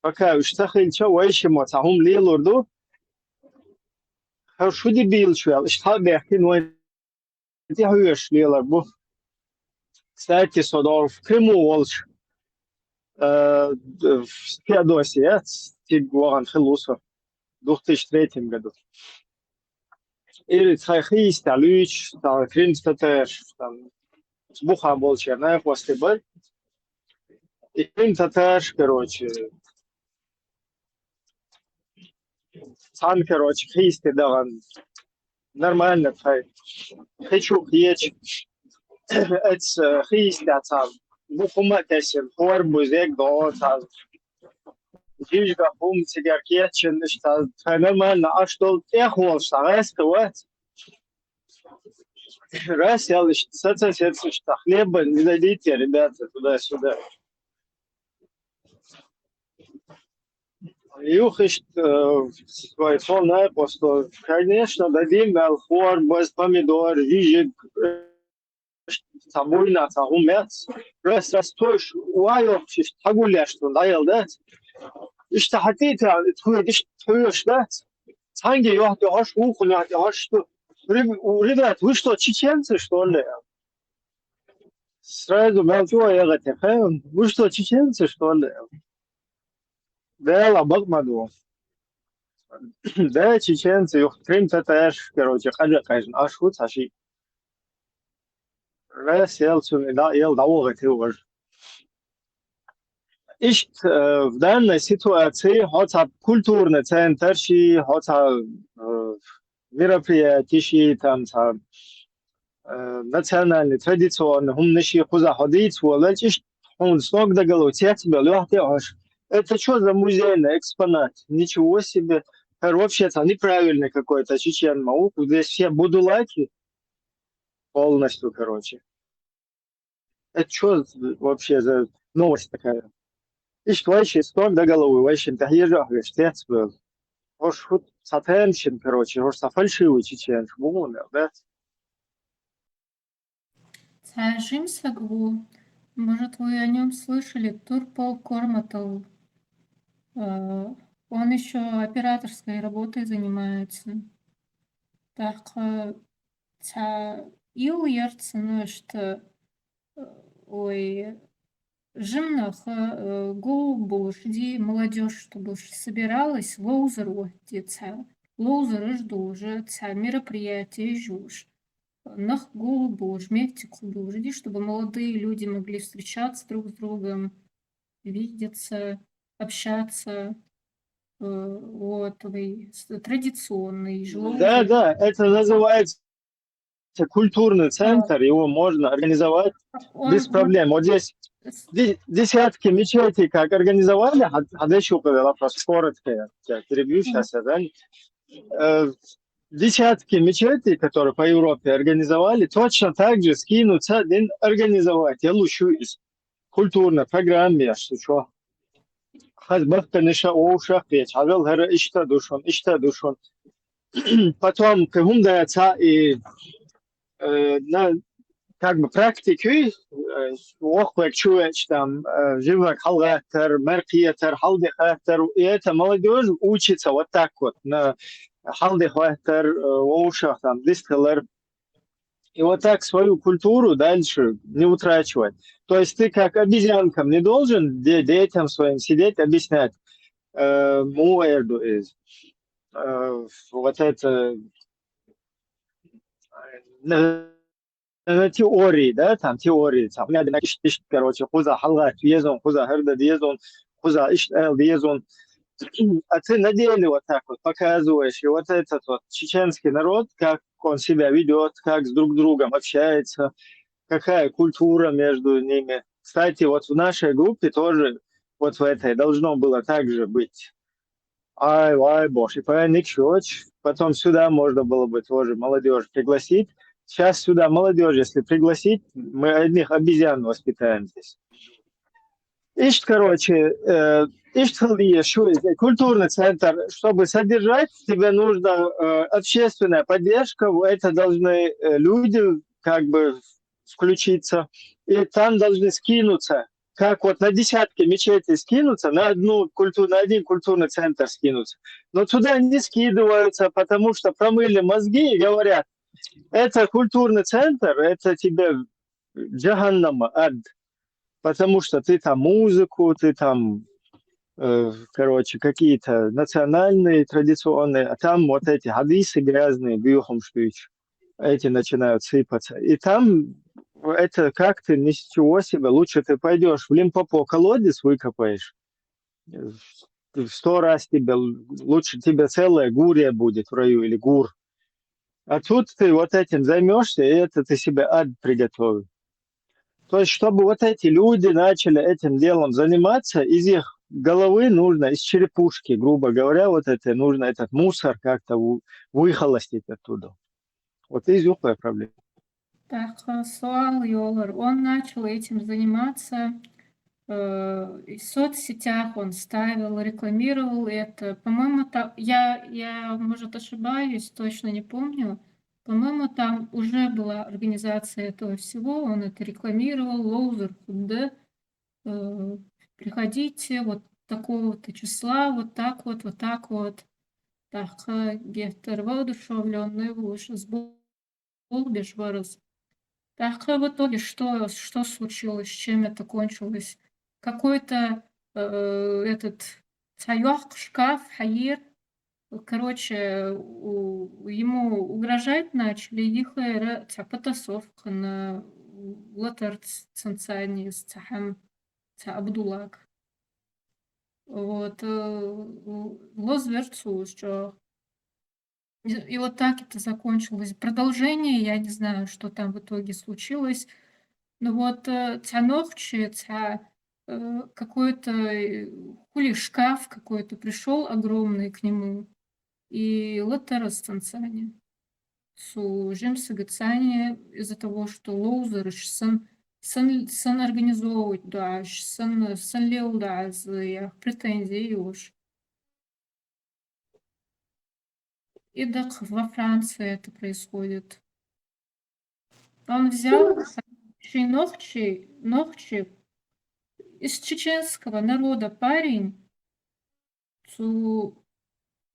Пока уьш ца хилча, вай шиммо цхьа хӀума лелур ду. Хьо шу де бийлаш вел, иштта хьа а бехкина вайн тӀехьоьжуш лелар бу. Кстати, со догӀу в Крыму волчу, э, в Феодосии, э, цига вахана хилла ву со, две тысячи третьем году. Или цхьа хи йистехь луьйчу, там, крымскатарш, там, бухахь болчеран накъостий бара. И крымтатарш, короче, цхьаьна, короче, хи йисте дахана. Нормально тхай. Хи чу кхеча. Эцу хи йистехь цхьа бу хӀума а тесина, хӀора бу зег догӀу цхьа. Жижигах хӀума цигара кечйина, иштта цхьа нормально Ӏаш долу тӀех волуш цхьа гӀаьста вац. Раз ял иштта саца сецна, иштта хлеба не дадите, ребята, туда-сюда. Юха иштта, э, вай цхьа накъостий, конечно, дадим аьлла, хӀора, база, помидор, жижиг, цхьа буйна, цхьа хӀума яц. Раз, раз, тхойш ван йохуш, иштта хьагулъеш цунна дӀаяла дац. Иштта хьан тӀе а тхоьга иштта тхоьш дац. Цхьаьнге йохтехьош, вукхунна йохтехьош ду. Ребят, вы что, чеченцы, что ли? Сразу мел чӀогӀа ягӀа те, ха? Вы что, чеченцы, что ли? Дела бакъ ма ду. Да, чеченцы, юха крымтатарш, короче, къажа къежна, аш ву цхьа шиъ. Рас ял цунна, да, ял дӀавогӀа те важа. Иштта, э, в данной ситуации хьо цхьа культурный центр ши, хьо цхьа, э, мероприятие ши, там цхьа, э, национальный, традиционный хӀуманаш ши кхузахь хьо дийца волавелча, иштта хьуна сног до головы цецбевлла йохтехьош. Это что за музейный экспонат? Ничего себе. Хар вообще цхьа неправильный какой-то чечен ма ву. Здесь все будулаки полностью, короче. Это что вообще за новость такая? Иштта вайши сног до головы, вайшин тӀехьежа а веш, цецбевлла. Хьо шу цхьа термин, короче, может, цхьа фальшивый чеченец ву, да? Цхьа жимсаг ву, может, вы о нём слышали, Турпал Корматал. Э, Он еще операторской работой занимается. Так, э, цхьа ил ярца, ну, что, э, ой, жимнах, э, гулбулш ди молодежь, чтобы собиралась, лоузер вотти цхьа. Лоузер жду уже цхьа мероприятие жуж. Нах гулбулш, вместе кубулш ди, чтобы молодые люди могли встречаться друг с другом, видеться, общаться. Э, Вот, вы с- традиционный же Да, лоузер. Да, это называется культурный центр, его можно организовать Он- без он- проблем. Вот здесь с- де- десятки мечетей как организовали, а, а дальше указала просто коротко, я тебя перебью сейчас, я занят. Э, Десятки мечетей, которые по Европе организовали, точно так же скинутся один организовать. Я лучше из культурной программе, я что? Хазбах, конечно, о ушах петь. А вел хара ишта душон, ишта душон. Потом кхы хӀума дац, и э, на, как бы практикуй, э, вокхвек чувеч там, э, живвек хьалгӀаттар, мер кхетар, хьалдихаттар, и это молодежь учится вот так вот, на хьалдихаттар, э, вовшах там, дистхилар. И вот так свою культуру дальше не утрачивать. То есть ты как обезьянкам не должен де- детям своим сидеть, объяснять, э, муэрду из, э, вот это, э, на теории, да, там теории, там, надо, короче, кхуза хьалгӀатта везун, кхуза хӀара де дезун, кхуза иштта аьлла дезун. А ты на деле вот так вот показываешь, и вот этот вот чеченский народ, как он себя ведет, как с друг другом общается, какая культура между ними. Кстати, вот в нашей группе тоже, вот в этой, должно было так же быть. Ай, ай, боже, и понятно, чё, ч-, потом сюда можно было бы тоже молодежь пригласить. Сейчас сюда молодежь, если пригласить, мы одних обезьян воспитаем здесь. Ишт, короче, э, ишт халдия, что это, культурный центр, чтобы содержать, тебе нужна, э, общественная поддержка, в это должны, э, люди как бы включиться, и там должны скинуться, как вот на десятки мечетей скинуться, на одну культу-, на один культурный центр скинуться. Но туда не скидываются, потому что промыли мозги и говорят: «Это культурный центр, это тебе джаханнама, ад, потому что ты там музыку, ты там, э, короче, какие-то национальные, традиционные, а там вот эти хадисы грязные, бьёхом штуч, эти начинают сыпаться». И там это как ты, ничего себе, лучше ты пойдешь в Лимпопо колодец выкопаешь, э, в сто раз тебе, л- лучше тебе целая гурия будет в раю или гур. А тут ты вот этим займешься, и это ты себе ад приготовил. То есть, чтобы вот эти люди начали этим делом заниматься, из их головы нужно, из черепушки, грубо говоря, вот это нужно этот мусор как-то у- выхолостить оттуда. Вот из юхлая проблема. Так, э, суал йолар. Он начал этим заниматься, э, и в соцсетях он ставил, рекламировал это. По-моему, там, я, я, может, ошибаюсь, точно не помню. По-моему, там уже была организация этого всего, он это рекламировал, лоузер худда, э, приходите вот такого-то числа, вот так вот, вот так вот. Так, э, геттер воодушевлённый вуш, сбол беш варас. Так, э, в итоге что, что случилось, с чем это кончилось? Какой-то, э, этот, цхьа йоккха шкаф хьаер, короче, у- ему угрожать начали, юхера цхьа потасовка латар ц- цунца низ, цхьа хӀама, цхьа Абдуллак. Вот, э, лозавер цо уж чӀоагӀа. И и вот так это закончилось. Продолжение, я не знаю, что там в итоге случилось. Ну вот, э, цхьа нохчи, цхьа, э, какой-то, э, хули шкаф какой-то пришёл огромный к нему, и латар цунца ни. Цу жимсагацани из-за того, что лоузераш сан, сан, сан организовывать дуаш, сан, сан лел дуаш, я претензии уж. И так во Франции это происходит. Он взял ногчи, ногчи из чеченского народа парень, цу-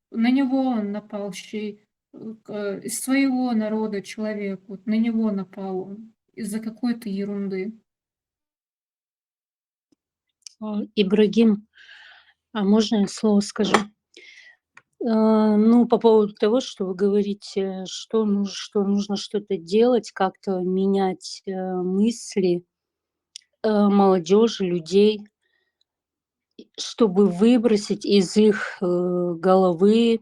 на него он напал, щи- э, из своего народа человек, вот на него напал он из-за какой-то ерунды. А, Ибрагим, а можно я слово скажу? Э, Ну, по поводу того, что вы говорите, что нужно, что нужно что-то делать, как-то менять э, мысли э, молодежи, людей, чтобы выбросить из их э, головы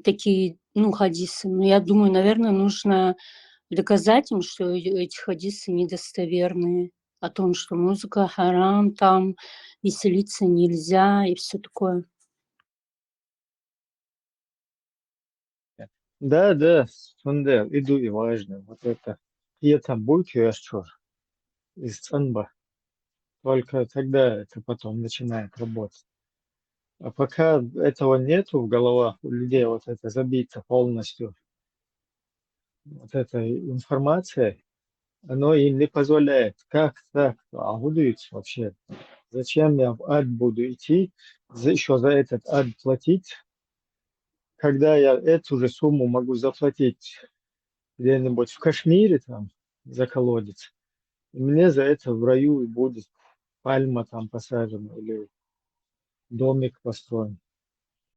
такие, ну, хадисы. Но я думаю, наверное, нужно доказать им, что э- эти хадисы недостоверные, о том, что музыка харам, там веселиться нельзя и все такое. Да, да, сонда иду и важно. Вот это. Я там будет, я что, из цанба. Только тогда это потом начинает работать. А пока этого нету в головах у людей, вот это забито полностью, вот эта информация, оно им не позволяет. Как так? А будут вообще? Зачем я в ад буду идти, за, еще за этот ад платить, когда я эту же сумму могу заплатить где-нибудь в Кашмире там за колодец? И мне за это в раю и будет пальма там посажена или домик построен.